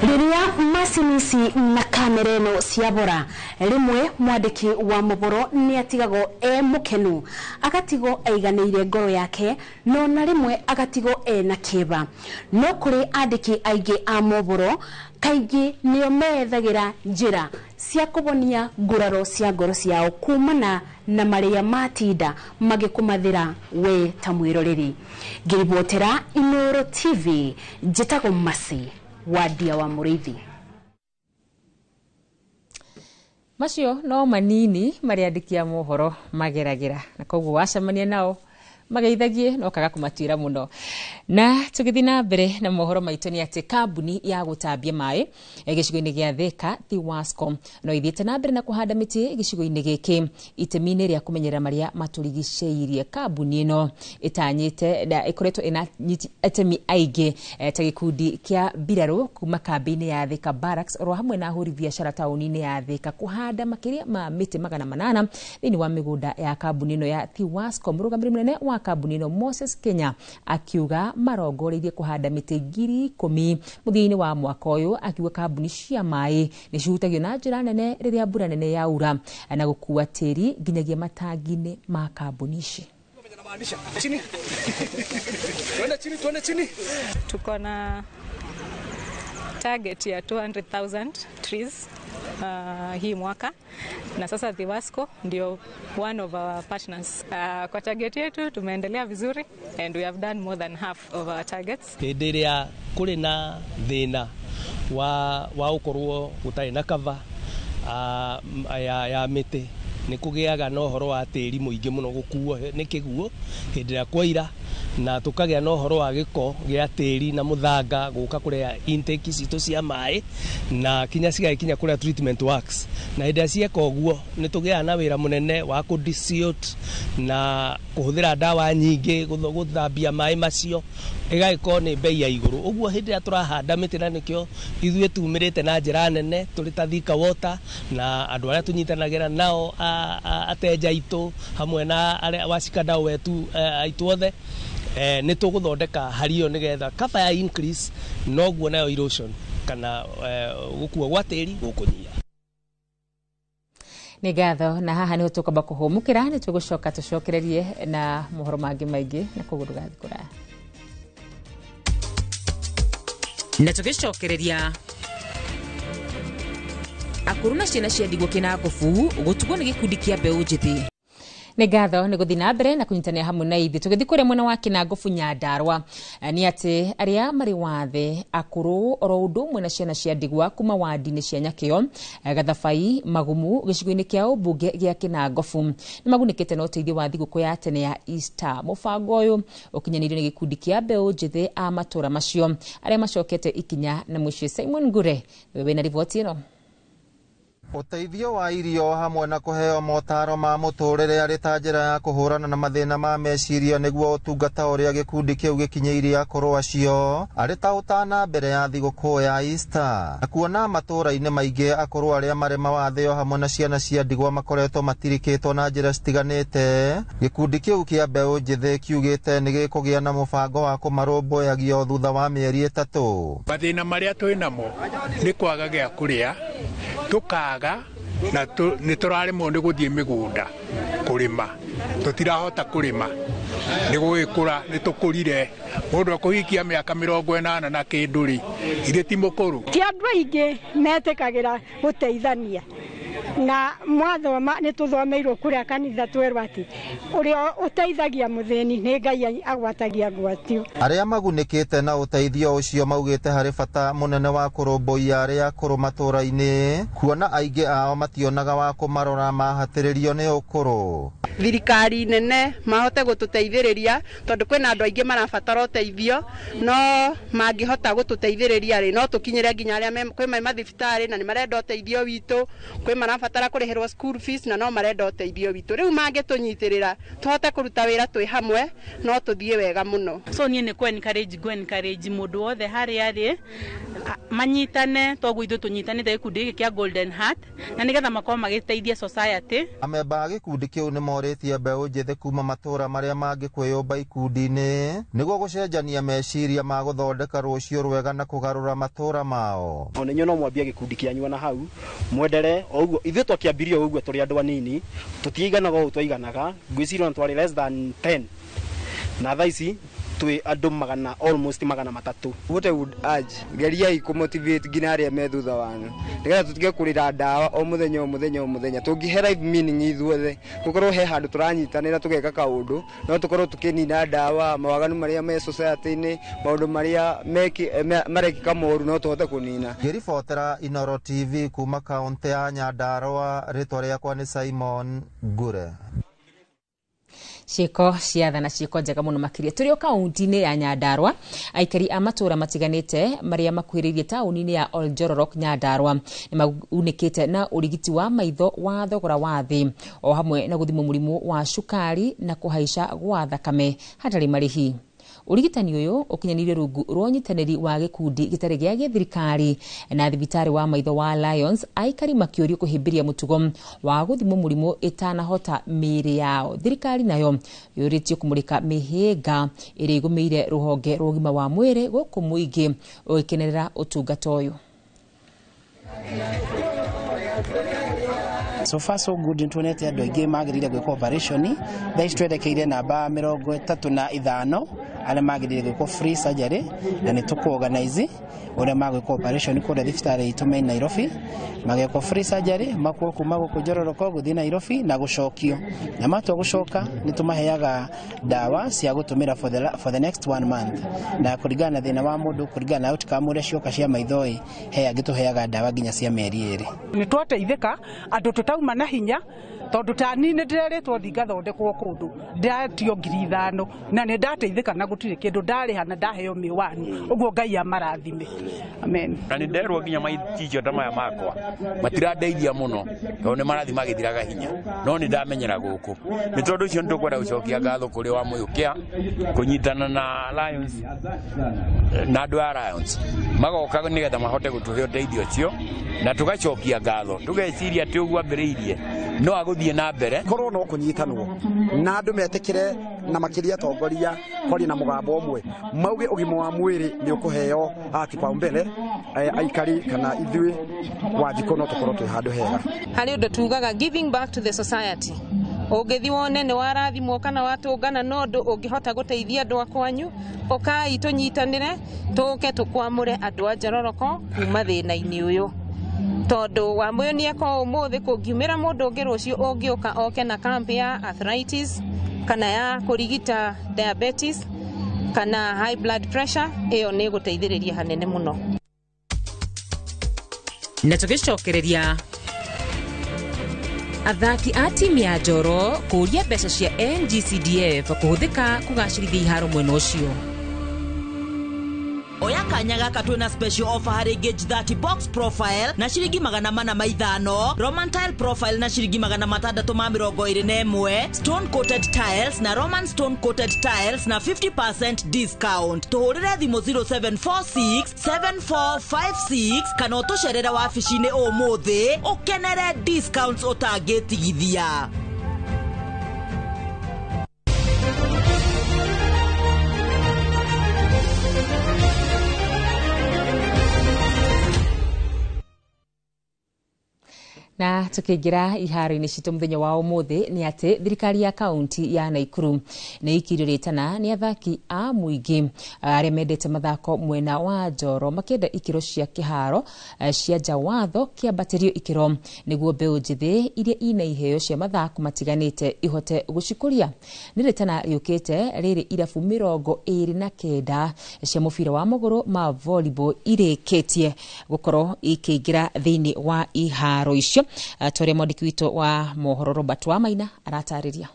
Rĩrĩa macini ici na kamera ĩno ciabora, rĩmwe mwandĩki wa mohoro nĩ atigagwo e mũkenu, agatigwo aiganĩire ngoro yake, no na rĩmwe agatigwo ena kĩeva. No kũrĩ andĩki aingĩ a mohoro kaingĩ nĩo meethagĩra njĩra cia kũhonia nguraro cia ngoro ciao kumana na marĩa matinda magĩkũmathĩra we ta mwĩroreri. Ngĩribotera Inooro TV, njĩtagwo Mercy Wandia wa Mũrĩithi. Macio no manini marĩa andĩki a mohoro mageragĩra, na koguo wacemania nao mageithagie no kaga kũmatuĩra mũno. Na tũgĩthiĩ na mbere na mohoro maitũ nĩ atĩ kambuni ya gũtambia maĩ gĩcigo-inĩ gĩa Thika Thiwasco no ithiĩte na mbere na kũhanda mĩtĩ gĩcigo-inĩ gĩkĩ itemi-inĩ rĩa kũmenyerera marĩa matũrigicĩirie. Kambuni ĩno ĩtanyĩte na ĩkoretwo ĩna atemi aingĩ ta gĩkundi kĩa mbirarũ kuma kambĩ-inĩ ya Thika Barracks oro hamwe na ahũri biacara taũni-inĩ ya Thika kũhanda makĩria ma mĩtĩ 800 thĩinĩ wa mĩgũnda ya kambuni ĩno ya Thiwasco. Mũrũgamĩrĩri mũnene wa kambuni ĩno Moses Kenya akiuga marongoreirie kũhanda mĩtĩ 10,000 mũthia-inĩ wa mwaka ũyũ, akiuga kambuni cia maĩ nĩ cihutagio na njĩra nene rĩrĩa mbura nene yaura na gũkua tĩri nginyagia matangi-inĩ ma kambuni ici. Tuko na target ya 200,000 trees hii mwaka, na sasa Thiwasco ndio one of our partners. Kwa target yetu tumeendelea vizuri and we have done more than half of our targets. Hĩndĩ ĩrĩa kũrĩ na thĩna wa gũkorwo gũtarĩ na cover ya mĩtĩ, nĩ kũgĩaga na ũhoro wa tĩri mũingĩ mũno gũkuo nĩ kĩguo hĩndĩ ĩrĩa kwaira, na tũkagĩa na ũhoro wa gĩko gĩa tĩri na mũthanga gũka kũrĩa intake citũ cia maĩ na kinya cigagĩkinya kũrĩa treatment works. Na hĩndĩ ĩrĩa cieka ũguo nĩ tũgĩaga na wĩra mũnene wa kũ desilt na kũhũthĩra ndawa nyingĩ gũthambia maĩ macio, ĩgagĩkorwo nĩ bei ya igũrũ. Ũguo hĩndĩ ĩrĩa tũrahanda mĩtĩ, na nĩkĩo ithuĩ tumĩrĩte na njĩra nene tũrĩ ta Thika Water na andũ arĩa tũnyitanagĩra nao ateja aitũ hamwe na washikadau wetu aitũ othe, nĩ tũgũthondeka hario nĩgetha cover ya increase noguo nayo erosion kana gũkua gwa tĩri gũkũnyia. Nĩ ngatho, na haha nĩho tũkwamba kũhũmũkĩra, nĩ tũgũcoka tũcokererie na mohoro mangĩ maingĩ, na koguo ndũgathiĩ kũraya. Na tũgĩcokereria akũrũ na ciana cia ndigwa kĩnangobu gũtugwo nĩ gĩkundi kĩa mbeũ njĩthĩ. Nĩ ngatho nĩ gũthiĩ na mbere na kũnyitanĩra hamwe na ithuĩ. Tũgĩthiĩ kũrĩa mwena wa Kĩnangobu Nyandarua nĩ atĩ arĩa marĩ wathe akũrũ oro ũndũ ũmwe na ciana cia ndigwa kuma wandi-inĩ cia Nyakĩo, Gathabai, Magumu gĩcigo-inĩ kĩa ũmbunge gĩa Kĩnangobu nĩ magunĩkĩte na ũteithio wa thigũkũ ya tene ya Easter. Mũbango ũyũ ũkinyanĩirio nĩ gĩkundi kĩa mbeũ njĩthĩ a matũra macio arĩa macokete ikinya na mũciĩ. Simon Ngure nĩwe wĩna riboti ĩno. Ũteithio wa irio hamwe na kũheo motaro ma mũtũrĩre arĩ ta njĩra ya kũhũrana na mathĩna ma meciria nĩguo ũtungata ũrĩa gĩkundi kĩu gĩkinyĩirie akũrũ acio arĩ ta ũtana mbere ya thigũkũ ya Easter. Na kuona matũũra-inĩ maingĩ akũrũ arĩa marĩ mawathĩo hamwe na ciana cia ndigwa makoretwo matirikĩtwo na njĩra citiganĩte, gĩkundi kĩu kĩa mbeũ njĩthĩ kiugĩte nĩ gĩkũgĩa na mũbango wa kũmarũmbũyagio thutha wa mĩeri 3. Mathĩna marĩa twĩ namo nĩ kwaga gĩa kũrĩa, tũkaga na nĩ tũraremwo nĩ gũthiĩ mĩgũnda kũrĩma. Tũtirahota kũrĩma nĩ gũgĩkũra nĩ tũkũrire mũndũ akũhikia mĩaka 80 na kĩndũ rĩ ithe ti mũkũrũ. Ti andũ aingĩ metĩkagĩra gũteithania na mwathoma nĩ tũthomeirwo kũrĩa kanitha twerwo atĩ ũrĩa ũteithagia mũthĩni nĩ Ngai agwatagia ngwatio. Arĩa magunĩkĩte na ũteithio ũcio maugĩte harĩ bata mũnene wa kũrũmbũiya arĩa akũrũ matũũra-inĩ kuona aingĩ ao mationaga wa kũmarora mahatĩrĩrio nĩ ũkũrũ. Thirikari nene mahote gũtũteithĩrĩria tondũ kwĩna andũ aingĩ marabatara ũteithio no mangĩhota gũtũteithĩrĩria rĩ no tũkinyĩre nginya arĩa kwĩ me mathibitarĩ na nĩ marenda ũteithio witũ, kwĩ marabatara kũrĩhĩrwo school fees na no marenda ũteithio witũ. Rĩu mangĩtũnyitĩrĩra tũhote kũruta wĩra twĩ hamwe no tũthiĩ wega mũno. So niĩ nĩ kũ encourage mũndũ wothe harĩa arĩ manyitane toguo ithuĩ tũnyitanĩte gĩkundi gĩkĩ kĩa Golden Heart na nĩgetha makorwo magĩteithia society. Amemba a gĩkundi kĩu nĩ morĩtie mbeũ njĩthĩ kuma matũũra marĩa mangĩ kwĩyũmba ikundi-inĩ nĩguo gũcenjania meciria ma gũthondeka rũciũ rwega na kũgarũra matũũra mao. Ona inyuĩ no mwambie gĩkundi kĩanyu ona hau mwendere o ũguo ithuĩ twakĩambirie o ũguo tũrĩ andũ anini tũtiiganaga ũũ twaiganaga ngwĩciria ona twarĩ less than 10 na thaa ici twĩ andũ magana almost 300. What I would urge geriai kũ motivate nginya arĩa me thutha wanyu nĩgetha tũtige kũrĩra ndawa o mũthenya o mũthenya o mũthenya tũngĩhe life meaning ithuothe gũkorwo he handũ tũranyitanĩra tũgeka kaũndũ no tũkorwo tũkĩnina ndawa mawaganu marĩa me society-inĩ maũndũ marĩa marekĩka moru no tũhote kũnina. Ngĩribotera Inooro TV kuma kaũntĩ ya Nyandarũa, rĩtwa rĩakwa nĩ Simon Ngure. Ciĩko cia tha na ciĩko njega mũno makĩria tũrĩ o kaunti-inĩ ya Nyandarũa aikari a matũũra matiganĩte marĩa makuhĩrĩirie taũni-inĩ ya Oljororok Nyandarũa nĩ magunĩkĩte na ũrigiti wa maitho wa thogora wa thĩ o hamwe na gũthimwo mũrimũ wa cukari na kũhaica gwa thakame hatarĩ marĩhi. Ũrigitani ũyũ ũkinyanĩirio rungu rwa ũnyitanĩri wa gĩkundi gĩtarĩ gĩa gĩthirikari na thibitarĩ wa maitho wa Lions, aikari makĩũrio kũhĩmbĩria mũtugo wa gũthimwo mũrimũ ĩtanahota mĩĩrĩ yao. Thirikari nayo yũrĩtio kũmũrĩka mĩhĩnga ĩrĩa ĩgũmĩire rũhonge rwa ũgima wa mwĩrĩ gũkũ mũingĩ ũgĩkenerera ũtungata ũyũ. So far so good nituonete andũ aingĩ magĩrĩire gwĩkwo operation thaa ici twerekeire namba 35 arĩa magĩrĩire gwĩkwo free surgery na nĩ tũkũ-organize ũrĩa magwĩkwo operation kũrĩa thibitarĩ itũ main Nairobi magekwo free surgery makuo kuma gũkũ Njororoko gũthiĩ Nairobi na gũcokio na matua gũcoka nĩ tũmaheaga ndawa cia gũtũmĩra for the next 1 month na kũringana na thĩna wa mũndũ kũringana na outcome ũrĩa cioka cia maitho ĩ he angĩ tũheaga ndawa nginya cia mĩeri 2. Nĩ twateithĩka andũ tũtauma na hinya tondũ ta niĩ nĩ ndĩrerĩtwo ndingathondekwo kũndũ ndatio 5,000 na nĩ ndateithĩka na gũtirĩ kĩndũ ndarĩha na ndaheo mĩwani ũguo Ngai amarathime. Amen. Na nĩ nderwo nginya maiticio ta maya makwa matirandeithia mũno tondũ nĩ marathi magĩthiraga hinya no nĩ ndamenyera gũkũ nĩ tondũ ũcio nĩ tũkwenda gũcokia ngatho kũrĩ wa Mũyũkĩa kũnyitana na Lions na andũ a Lions magoka nĩgetha mahote gũtũhe ũteithio ũcio na tũgacokia ngatho tũgeciria atĩ ũguo ambĩrĩirie no agũthiĩ na mbere korwo no kũnyitanwo na andũ metĩkĩre na makĩria atongoria kwaria na mũgambo ũmwe mauge ũgima wa mwĩrĩ nĩ ũkũheo kipaumbele aikari kana ithuĩ Wanjikũ no tũkorwo twĩ handũ hega. Harĩ ũndũ tugaga giving back to the society ũngĩthiĩ wone nĩ warathimwo kana watũngana na ũndũ ũngĩhota gũteithia andũ a kwanyu ũkai tũnyitanĩre tũke tũkwamũre andũ a Njororoko kuma thĩna-inĩ ũyũ tondũ wa mũyũ nĩ eko ũmũthĩ kũngiumĩra mũndũ ũngĩ rũciũ ũngĩũka oke na kambi ya arthritis kana ya kũrigita diabetes kana high blood pressure ĩyo nĩ ĩgũteithĩrĩria hanene mũno. Na tũgĩcokereria athaki a timu ya Njoro kũũria mbeca cia NGCDF kũhũthĩka kũgacĩrithia iharo mwena ũcio. Oya kanya gaka twina special offer harĩ Gauge 30 box profile na ciringi 405, Roman tile profile na ciringi 621, stone coated tiles na Roman stone coated tiles na 50% discount. Tuhũrĩre thimũ 0746 7456 kana ũtũcerere wabici-inĩ ũmũthĩ ũkenere discounts ũtangĩtigithia. Na Na tukiingira iharo-inĩ citũ mũthenya wa ũmũthĩ nĩ atĩ thirikari ya kaunti ya Naikuru nĩ ikirio rĩtana nĩ athaki a mũingĩ arĩa mendete mathako mwena wa Njoro makĩenda ikĩro cia kĩharo cia Njawatho kĩambatĩrio ikĩro nĩguo mbeũ njĩthĩ iria ina iheo cia mathako matiganĩte ihote gũcikũria. Nĩ rĩtana rĩũkĩte rĩrĩ irabu 29 cia mũbira wa magũrũ ma volleyball irĩkĩtie gũkorwo ikĩingĩra thĩinĩ wa iharo icio. Tũrĩa mwandĩki witũ wa mohoro Robert Wamaina aratarĩria.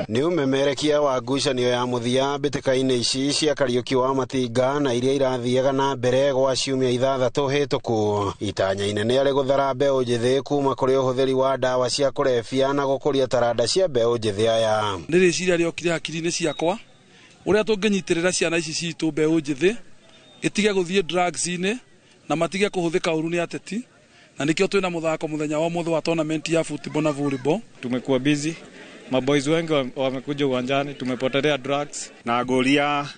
Nĩ ũmemerekia wa ngucanio ya mũthia mbĩtĩka-inĩ ici cia Kariũki wa Matinga na iria irathiaga na mbere gwa ciumia 6 hĩtũku. Itanya inene arĩ gũthara mbeũ njĩthĩ kuma kũrĩ ũhũthĩri wa ndawa cia kũrebia na gũkũria taranda cia mbeũ njĩthĩ aya. Nĩ rĩciria rĩokire hakiri-inĩ ciakwa ũrĩa tũngĩnyitĩrĩra ciana ici citũ mbeũ njĩthĩ itige gũthiĩ drugs-inĩ na matige kũhũthĩka ũru nĩ ateti, na nikio twina muthako muthenya wa muthu wa tournament ya football na volleyball. Tumekuwa busy, maboys wengi wamekuja uwanjani, tumepotelea drugs na ngoria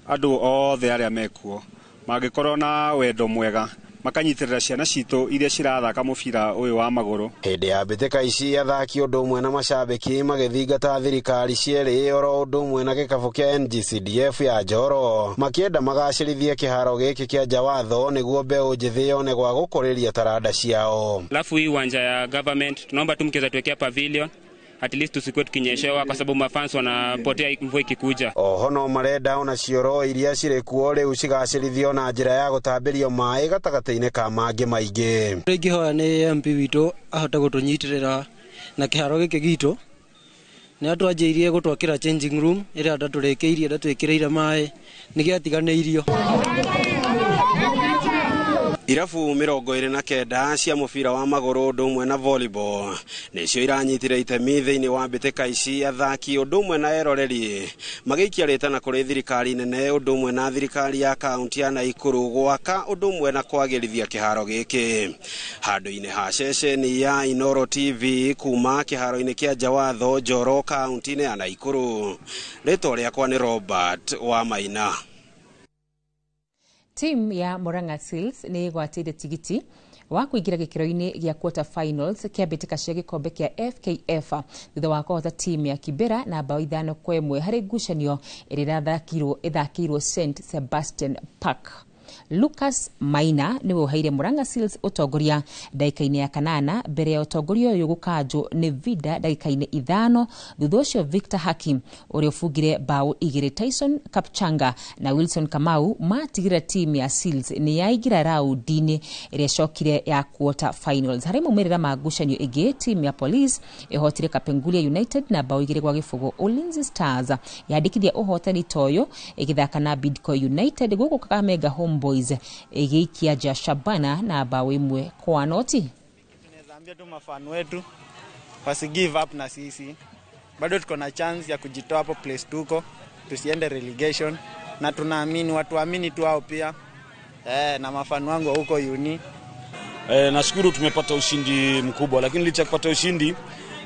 andu othe aria mekuo mangikorwo na wendo mwega makanyitirira ciana citu iria cirathaka mubira uyu wa maguru. Hindi ya mbitika ici athaki undu umwe na mashabiki magithingata thirikari cierĩ oro undu umwe na gikabu kia NGCDF ya Njoro makienda magacirithie kiharo giki kia Njawatho niguo mbeũ njĩthĩ yone gwa gukuriria taranda ciao. Alafu hii uwanja ya government tunaomba tu mkiweza tuwekea pavilion at least tusikuwe tukinyeshewa kwa sababu mafans wanapotea mvua ikikuja. Oho no marenda ona cioro iria cirĩ kuo rĩu cigacĩrithio na njĩra ya gũtambĩrio maĩ gatagatĩ-inĩ ka mangĩ maingĩ. Ingĩhoya nĩ MP witũ ahote gũtũnyitĩrĩra na kĩharo gĩkĩ gitũ. Nĩ atwanjĩirie gũtwakĩra changing room ĩrĩa ndatũrĩkĩirie ndatwĩkĩrĩire maĩ nĩgĩatiganĩirio. Irabu 29 cia mũbira wa magũrũ ũndũ ũmwe na volleyball nĩcio iranyitire itemi thĩinĩ wa mbĩtĩka ici athaki ũndũ ũmwe na eroreri magĩikia rĩtana kũrĩ thirikari nene ũndũ ũmwe na thirikari ya kaunti ya Naikuru gwaka ũndũ ũmwe na kwagĩrithia kĩharo gĩkĩ. Handũ-inĩ ha ceceni ya Inooro TV kuma kĩharo-inĩ kĩa Njawatho Njoro kaunti-inĩ ya Naikuru, rĩtwa rĩakwa nĩ Robert Wamaina. Timu ya Murang'a Seals nĩ ĩgwatĩire tigiti wa kũingĩra gĩkĩro-inĩ gĩa quarter finals kĩa mbĩtĩka cia gĩkombe kĩa FKF thutha wa kũhota timu ya Kibera na bao 5-1 harĩ ngucanio ĩrĩa ĩthakĩirwo St Sebastian Park. Lucas Maina niwe ũheire Murang'a Seals ũtongoria ndagĩka-inĩ ya 8 mbere ya ũtongoria ũyũ gũkanjwo nĩ Vida ndagĩka-inĩ 5 thutha ũcio Victor Hakim ũrĩa ũbungire bao 2 Tyson Kapchanga na Wilson Kamau matigĩrĩra timu ya Seals nĩ yaingĩra raũndi-inĩ ĩrĩa ĩcokire ya quarter finals. Harĩ maumĩrĩra ma ngucanio ĩngĩ, timu ya Police ĩhotire Kapenguria United na bao 2-0. Ulinzi Stars yandĩkithia ũhotani toyo ĩgĩthaka na Bidco United gũkũ Kakamega Homeboys ĩgĩikia nja Shabana na bao 1-0. Tunaambia tu mafan wetu wasi give up na sisi bado tuko na chance ya kujitoa hapo place tuko, tusiende relegation, na tunaamini watu waamini tu hao pia na mafan wangu huko uni. Nashukuru tumepata ushindi mkubwa, lakini licha kupata ushindi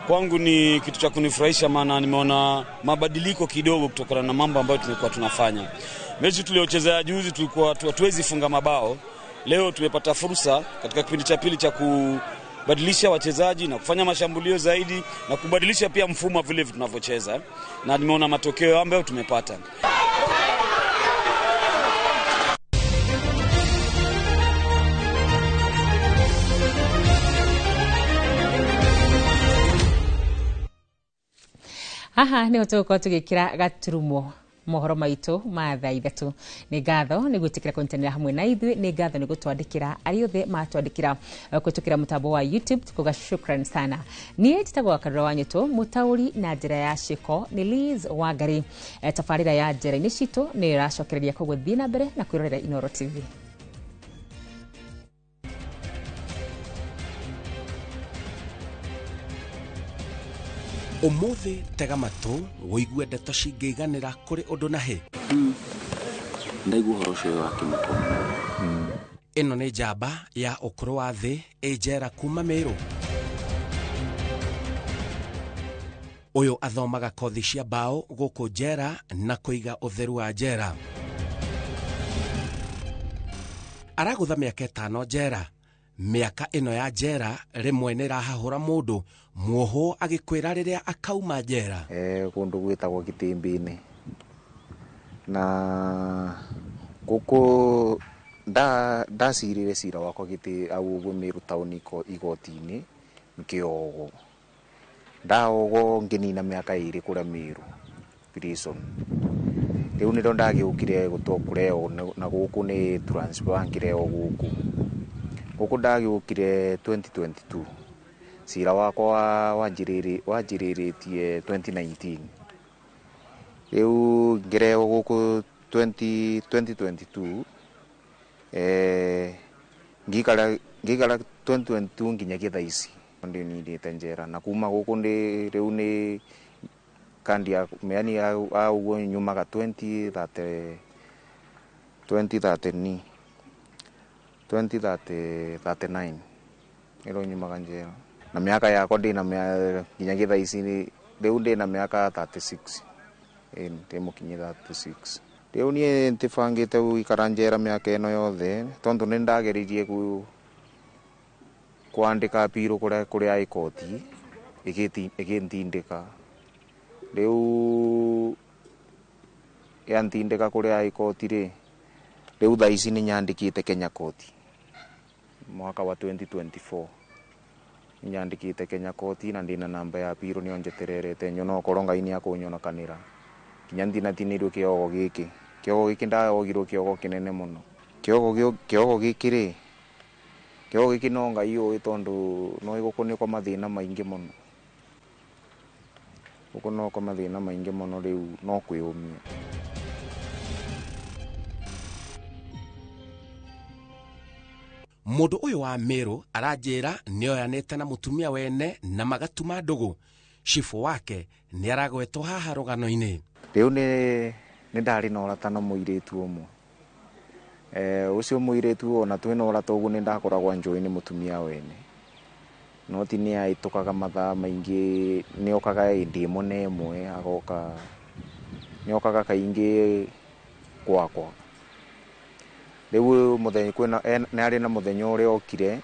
kwangu ni kitu cha kunifurahisha, maana nimeona mabadiliko kidogo kutokana na mambo ambayo tumekuwa tunafanya. Mechi tuliocheza juzi tulikuwa hatuwezi funga mabao. Leo tumepata fursa katika kipindi cha pili cha kubadilisha wachezaji na kufanya mashambulio zaidi na kubadilisha pia mfumo vile tunavyocheza, na nimeona matokeo ambayo tumepata. Haha nĩho tũgũkorwo tũgĩkĩra gaturumo mohoro maitũ ma thaa 3. Nĩ ngatho nĩ gwĩtĩkĩra kũnyitanĩra hamwe na ithuĩ, nĩ ngatho nĩ gũtwandĩkĩra arĩa othe matwandĩkĩra kũhĩtũkĩra mũtambo wa YouTube, tukuga shukran sana. Niĩ njĩtagwo Karura wa Nyũtũ, mũtaũri na njĩra ya ciĩko nĩ Liz Wangari. Tabarĩra ya njĩra-inĩ citũ nĩ ĩracokereria koguo thiĩ na mbere na kwĩrorera Inooro TV. Umuthi tega matũ wũigue ndeto cingĩiganĩra kũrĩ ũndũ na hĩ. Ndaigua ũhoro ũcio wa kĩmako. Ĩno nĩ njamba ya ũkũrũ wa thĩ ĩ njera kuma Meru. Ũyũ athomaga kothi cia mbaũ gũkũ njera na kũiga ũtheru wa njera. Aragũtha mĩaka 5 njera. Mĩaka ĩno ya njera rĩmwe nĩ ĩrahahũra mũndũ muohwo agĩkwĩra rĩrĩa akauma njera. Kũndũ gwĩtagwo Gĩtĩmbĩ-inĩ na gũkũ ndacirire cira wakwa gĩtĩ au ũguo Meru taũni igoti-inĩ ngĩogwo. Ndaogwo ngĩnina mĩaka 2 kũrĩa Meru prison. Rĩu nĩrĩo ndagĩũkire kũreo na gũkũ nĩ transfer ngĩreo gũkũ. Gũkũ ndagĩũkire 2022. Cira wakwa wanjĩrĩrĩtie 2019. Rĩu ngĩreo gũkũ 2022. Ngĩikara 2022 nginyagia thaa ici ndĩninĩte njera na kuma gũkũ rĩu nĩ kandi ya yani au nyumaga 2039 ĩro nyumaga njera na miaka yakwa ndĩna nginyagia thaa ici rĩu ndĩna mĩaka 36 ndĩmũkinyie 36. Rĩu niĩ ntibangĩte gũikara njera mĩaka ĩno yothe tondũ nĩ ndageririe kwandĩka apiro kũrĩa ikoti ĩgĩntindĩka. Rĩu yantindĩka kũrĩa ikoti rĩ, rĩu thaa ici nĩ nyandĩkĩte Kenya Koti mwaka wa 2024. Nyandĩkĩte Kenya Koti na ndĩna namba ya apiro nĩyo njetererete nyone okorwo Ngai nĩ akũnyonokanĩra nginya ndinatinĩirio kĩogo gĩkĩ. Kĩogo gĩkĩ ndagogirwo kĩogo kĩnene mũno. Kĩogo gĩkĩ rĩ, kĩogo gĩkĩ no Ngai ũĩ tondũ no gũkũ nĩ kwa mathĩna maingĩ mũno. Gũkũ no kwa mathĩna maingĩ mũno rĩu no kwĩyũmia. Mũndũ ũyũ wa Meru aranjĩra nĩoyanĩte na mũtumia wene na magatuma ndũgũ. Cibũ wake nĩ aragwetwo haha rũgano-inĩ. Rĩu nĩ ndarĩ na ũrata na mũirĩtu ũmwe. Ũcio mũirĩtu ona twĩna ũrata ũguo nĩ ndakoragwo njũĩ nĩ mũtumia wene. No ti nĩ ahĩtũkaga mathaa maingĩ, nĩ okaga hĩndĩ ĩmwe na ĩmwe agoka, nĩ okaga kaingĩ gwakwa. Rĩu mũthenya kwĩna nĩ arĩ na mũthenya ũrĩa okire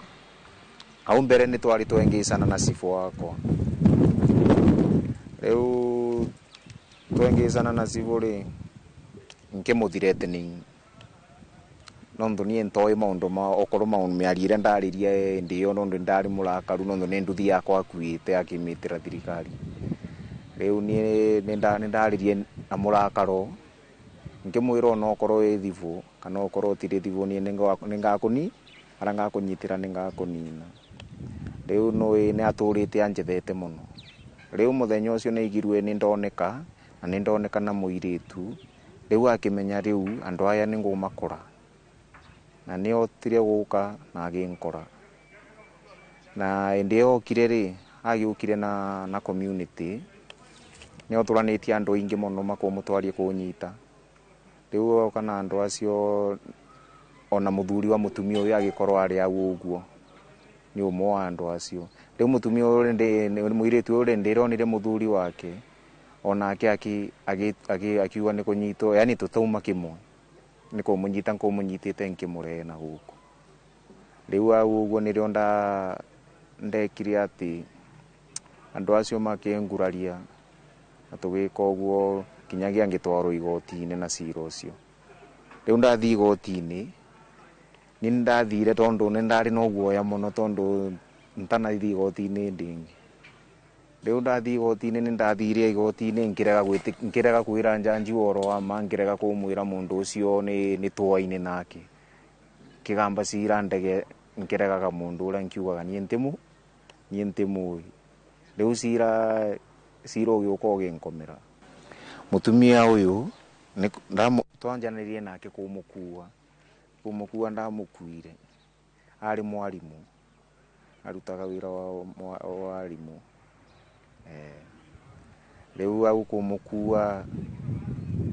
hau mbere nĩ twarĩ twengĩcana na cibũ wakwa. Rĩu twengĩcana na cibũ rĩ, nkĩmũthreatening nondu niĩ ntoĩ maũndũ ma okorwo maũndũ mĩario ĩrĩa ndarĩrie hĩndĩ ĩyo nondu ndarĩ mũrakaru nondu nĩ nduthi yakwa akuĩte akĩmĩtĩra thirikari. Rĩu niĩ nĩ ndarĩrie na mũrakaro nkĩmwĩra ona okorwo wĩ thibũ kana okorwo ũtirĩ thibũ niĩ nĩngakũni harĩa ngakũnyitĩra nĩngakũnina. Rĩu nĩũĩ nĩ atũrĩte anjethete mũno. Rĩu mũthenya ũcio nĩaigirwe nĩ ndoneka na nĩ ndoneka na mũirĩtu. Rĩu akĩmenya rĩu andũ aya nĩngũmakora na nĩotire gũka na agĩnkora. Na hĩndĩ ĩyo okire rĩ, agĩũkire na community nĩotũranĩtie andũ aingĩ mũno makũmũtwarie kũnyita. Rĩu oka na andũ acio ona mũthuri wa mũtumia ũyũ agĩkorwo arĩ hau ũguo nĩ ũmwe wa andũ acio. Rĩu mũtumia ũyũ mũirĩtu ũyũ ndĩronire mũthuri wake onake akiuga nĩ kũnyitwo, yani tũtauma kĩmwe nĩ kũmũnyita nkũmũnyitĩte nkĩmũrehe na gũkũ. Rĩu hau ũguo nĩrĩo ndekire atĩ andũ acio makĩnguraria na tũgĩka ũguo nginyagia ngĩtwarwo igoti-inĩ na cira ũcio. Rĩu ndathiĩ igoti-inĩ nĩ ndathire tondũ nĩ ndarĩ na guoya mũno tondũ ntanathiĩ igoti-inĩ ndĩngĩ. Rĩu ndathiĩ igoti-inĩ nĩ ndathire igoti-inĩ ngĩrega kwĩra njanji ũhoro wa ma, ngĩrega kũmwĩra mũndũ ũcio nĩ tũaine nake. Ngĩgamba cira ndege ngĩregaga mũndũ ũrĩa nkiugaga niĩ ntimũĩ. Rĩu cira ũgĩũka ũgĩnkomera. Mũtumia ũyũ twanjanĩrie nake kũmũkua ndamũkuire. Arĩ mwarimũ, arutaga wĩra wa warimũ. Rĩu hau kũmũkua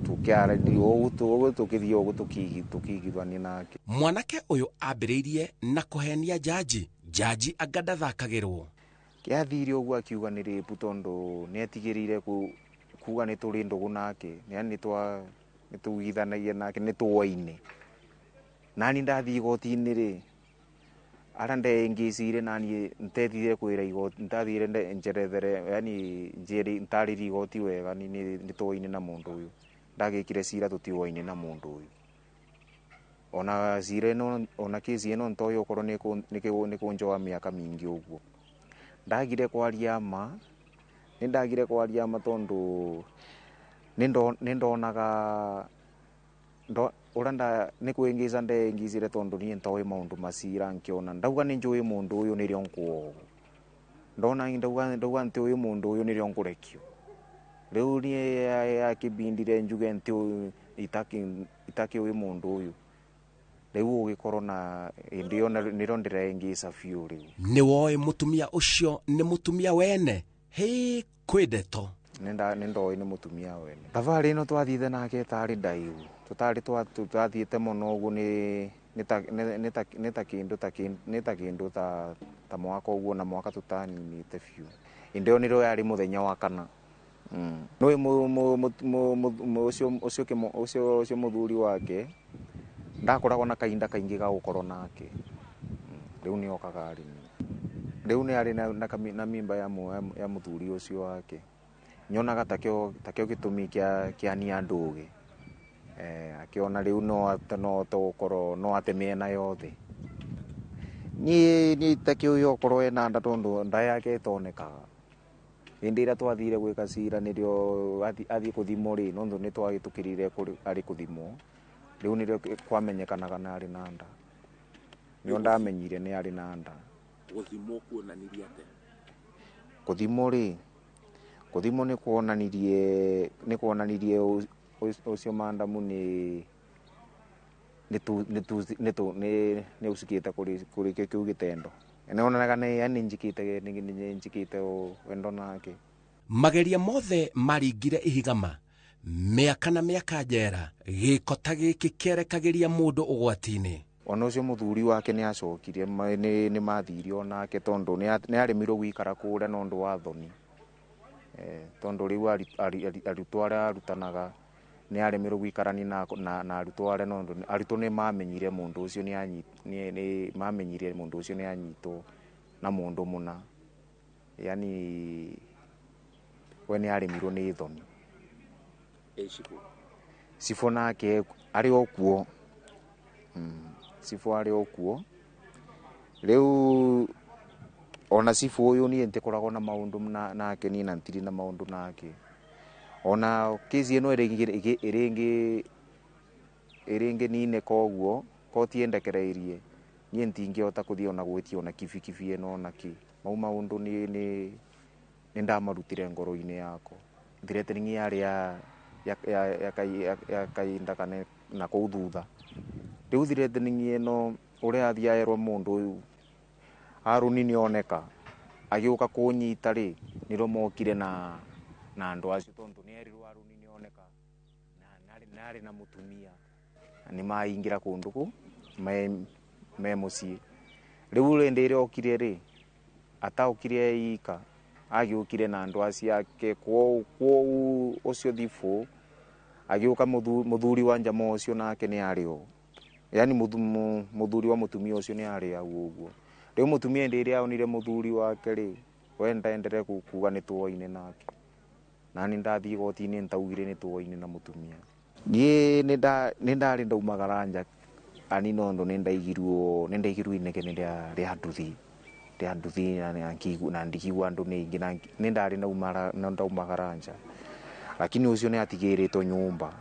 tũkĩaranĩria ũguo tũkĩthiĩ ũguo tũkĩiguithania nake. Mwanake ũyũ ambĩrĩirie na kũhenia njanji. Njanji anga ndathakagĩrwo. Kĩathire ũguo akiuga nĩ rape tondũ nĩetigĩrire kuga nĩ tũrĩ ndũgũ nake, yani nĩtũiguithanagia nake, nĩ tũaine. Nani ndathii igoti-inĩ rĩ, aria ndeingicire nani ntethire kwira igoti, ntathire njerethere, yani njiri ntariri igoti wega ni nituoine na mundu uyu. Ndagikire cira tutioine na mundu uyu. Ona cira ino, ona kesi ino ntoĩ okorwo nĩ kũnjoa mĩaka mĩingĩ ũguo. Ndagire kwaria ma, nĩ ndagire kwaria ma tondũ nĩ ndonaga ũrĩa nĩ kwĩngĩca ndeingicire tondũ niĩ ntoĩ maũndũ macira nkĩona ndauga nĩ njũĩ mũndũ ũyũ nĩrĩo nkuohwo. Ndona ndauga ntiũĩ mũndũ ũyũ nĩrĩo nkũrekio. Rĩu niĩ akĩbindire njuge ntiũĩ itakĩũĩ mũndũ ũyũ. Rĩu ũgĩkorwo na hĩndĩ ĩyo nĩrĩo ndĩreingĩca biũ rĩu. Nĩ woĩ mũtumia ũcio nĩ mũtumia wene? Hĩ, kwĩ ndeto. Nĩ ndoĩ nĩ mũtumia wene. Thabarĩ ĩno twathire nake ĩtarĩ ndaihu. Tũtarĩ twathiĩte mũno ũguo nĩ ta kĩndũ ta mwaka ũguo na mwaka tũtaninĩte biũ. Hĩndĩ ĩyo nĩrĩo yarĩ mũthenya wa kana. Nĩũĩ ũcio mũthuri wake ndakoragwo na kahinda kaingĩ ga gũkorwo nake. Rĩu nĩ okaga arĩ niĩ. Rĩu nĩ arĩ na mimba ya mũthuri ũcio wake. Nyonaga takĩo gĩtũmi kĩa niĩ andũge. Akĩona rĩu no tũgũkorwo no ate mĩena yothe. Niĩ itakĩũĩ okorwo ena nda tondũ nda yake ĩtonekaga. Hĩndĩ ĩrĩa twathire gwĩka cira nĩrĩo athiĩ kũthimwo rĩ, nondũ nĩ twahĩtũkĩrire arĩ kũthimwo. Rĩu nĩrĩo kwamenyekanaga nĩ arĩ na nda. Nĩo ndamenyire nĩ arĩ na nda. Gũthimwo kuonanirie atĩa? Gũthimwo rĩ, gũthimwo nĩ kuonanirie ũcio mandamu nĩ ũcikĩte kũrĩ kĩu gĩtendo. Nĩonanaga nĩ njĩkĩte wendo nake. Mageria mothe maringire ihigama mĩaka na mĩaka njera. Gĩko ta gĩkĩ kĩerekagĩria mũndũ ũgwati-inĩ. Ona ũcio mũthuri wake nĩ acokire, nĩ mathire onake tondũ nĩ aremirwo gũikara kũrĩa nĩ ũndũ wa thoni. Tondũ rĩu arutwo arĩa arutanaga nĩ aremirwo gũikarania na arutwo arĩa nondũ arutwo nĩ mamenyire mũndũ ũcio nĩ mamenyire mũndũ ũcio nĩ anyitwo na mũndũ mũna. Yani we nĩ aremirwo nĩ thoni. Cibũ nake arĩ o kuo. Cibũ arĩ o kuo. Rĩu ona cibũ ũyũ niĩ ntikoragwo na maũndũ nake, niĩ na ntirĩ na maũndũ nake. Ona kesi ĩno ĩrĩngĩ nine koguo koti ĩndekereirie niĩ ntingĩhota kũthiĩ ona gwĩtia ona kibikibi ĩno ona kĩ. Mau maũndũ nĩ ndamarutire ngoro-inĩ yakwa. Threatening yarĩ ya kahinda kana na kũu thutha. Rĩu threatening ĩno ũrĩa athiĩ aerwo mũndũ ũyũ Harũni nĩoneka agĩũka kũnyita rĩ, nĩrĩo mokire na andũ acio tondũ nĩ erirwo Harũni nĩoneka na arĩ na mũtumia. Nĩ maingĩra kũndũ kũ me mũciĩ. Rĩu hĩndĩ ĩrĩa okire rĩ, ataokire ika, agĩũkire na andũ acio ake kũu ũcio thibũ agĩũka mũthuri wa njama ũcio nake nĩ arĩ ho. Yani mũthuri wa mũtumia ũcio nĩ arĩ hau ũguo. Rĩu mũtumia hĩndĩ ĩrĩa onire mũthuri wake rĩ, we ndaenderee kuga nĩ tuoine nake. Na nĩ ndathiĩ igoti-inĩ ntaugire nĩ tuoine na mũtumia. Niĩ nĩ ndarĩ ndaumagara nja ani nondũ nĩ ndaigirwo inegene rĩa nduthi. Rĩa nduthi na ndikigua andũ nĩ aingĩ na nĩ ndarĩ ndaumagara nja. Lakini ũcio nĩ atigĩrĩtwo nyũmba.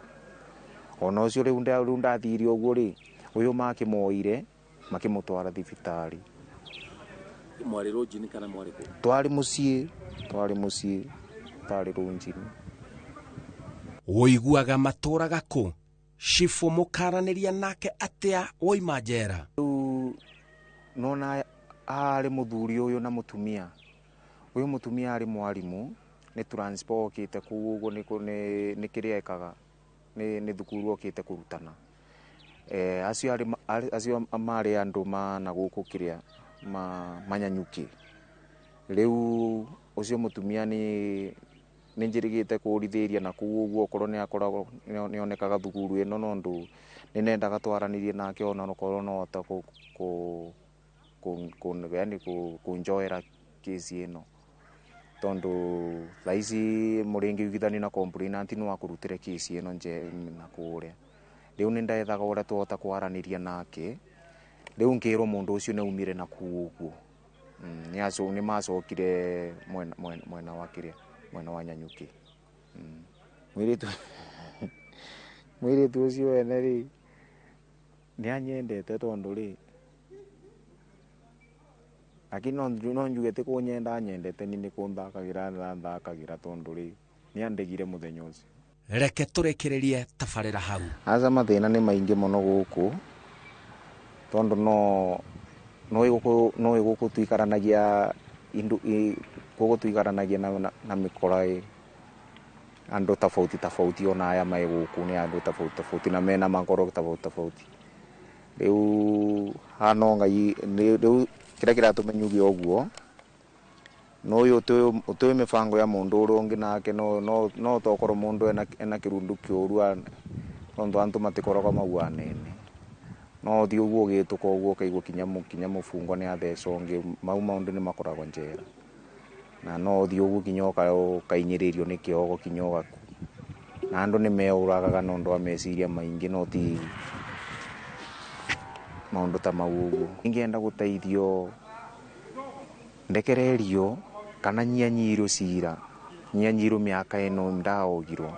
Ona ũcio rĩu ndathire ũguo rĩ, ũyũ makĩmoire makĩmũtwara thibitarĩ. Mwarĩ rũnjini kana mwarĩ kũ? Twarĩ mũciĩ, tarĩ rũnjini. Ũiguaga matũraga kũ? Cibũ mũkaranĩria nake atĩa woima njera? Rĩu nona arĩ mũthuri ũyũ na mũtumia. Ũyũ mũtumia arĩ mwarimũ, nĩ transfer okĩte kũu ũguo nĩ kĩrĩa ekaga, nĩ thukuru okĩte kũrutana. Acio marĩ andũ ma na gũkũ kĩrĩa manyanyuki. Rĩu ũcio mũtumia nĩ njirigite kurithiria na kuu uguo okorwo ni akoragwo ni onekaga thukuru ino nondu ni nendaga twaranirie nake ona okorwo no ota ku ku ku yani kunjoera kesi ino tondu thaici muringi ugithani na complainant no akurutire kesi ino nje na kuria riu ni ndethaga uria twahota kwaraniria nake riu ngirwo mundu ucio ni umire na kuu uguo ni macokire mwena wa kiria mwena wa Nyanyuki. Mwiritu ucio wene ri ni anyendete tondu ri lakini no njuge ti kunyenda anyendete ni ni kunthakagira na nthakagira tondu ri ni andegire muthenya ucio. Reke turekererie tabarira hau. Aca mathina ni maingi muno guku tondu no iguku tuikaranagia indu guku tuikaranagia na mikora andu tofauti tofauti ona aya mai guku ni andu tofauti tofauti na mena makoro tofauti tofauti riu hano ngai riu kira kiratumenyugia uguo no uyu utuĩ mibango ya mundu uria ungi nake no tokorwo mundu ena kirundu kiuru tondu antu matikoragwo maguanene no thi uguo gituka uguo kaigua kinya mubungwa ni atheca ungi mau maundu ni makoragwo njera na no thi uguo kinya ukainyiririo ni kiogo kinya ugaku na andu ni meuragaga nondu wa meciria maingi no ti maundu ta mau uguo. Ingienda guteithio ndekererio kana nyianyirwo cira nyianyirwo miaka ino ndaogirwo.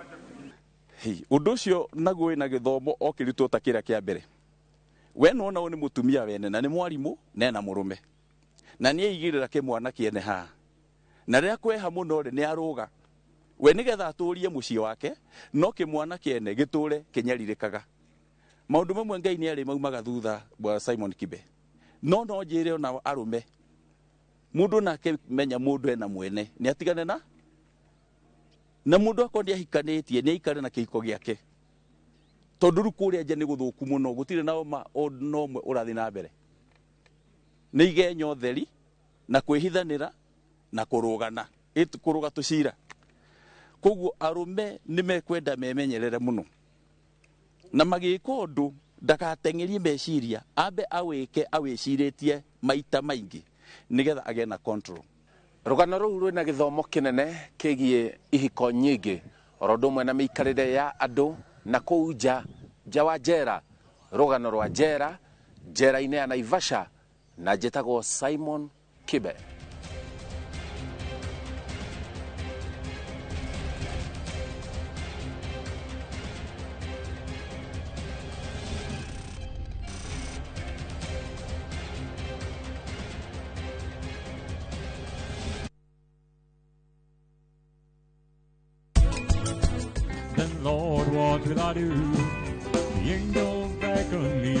Undu ucio naguo wina githomo o kirutwo ta kiria kia mbere. We nona ni mutumia wene na ni mwarimu na ena murume na ni aigirira kimwana kiene haha na riria kweha muno ri ni aruga we nigetha aturie mucii wake no kimwana kiene giture kinyaririkaga. Maundu mamwe Ngai ni ari maumaga thutha bwa Simon Kibe no njire ona arume mundu nake menya mundu ena mwene ni atigane na mundu akorwo ni ahikanitie ni aikare na kihiko giake tondu riu kuria nja ni guthuku muno gutire na ma no mwe urathi na mbere ni igenyo theri na kwihithanira na kurugana kuruga tucira. Koguo arume ni mekwenda memenyerere muno na magika undu ndakatengerie meciria ambe awike awiciritie maita maingi nigetha agĩe na control. Rugano rũu rwĩna gĩthomo kĩnene kĩgiĩ ihiko nyingĩ oro ũndũ ũmwe na mĩikarĩre ya andũ na kũu nja nja wa njera. Rũgano rwa njera njera-inĩ ya Naivasha na njĩtagwo Simon Kibe. Then, Lord, what will I do? The angels beckon me.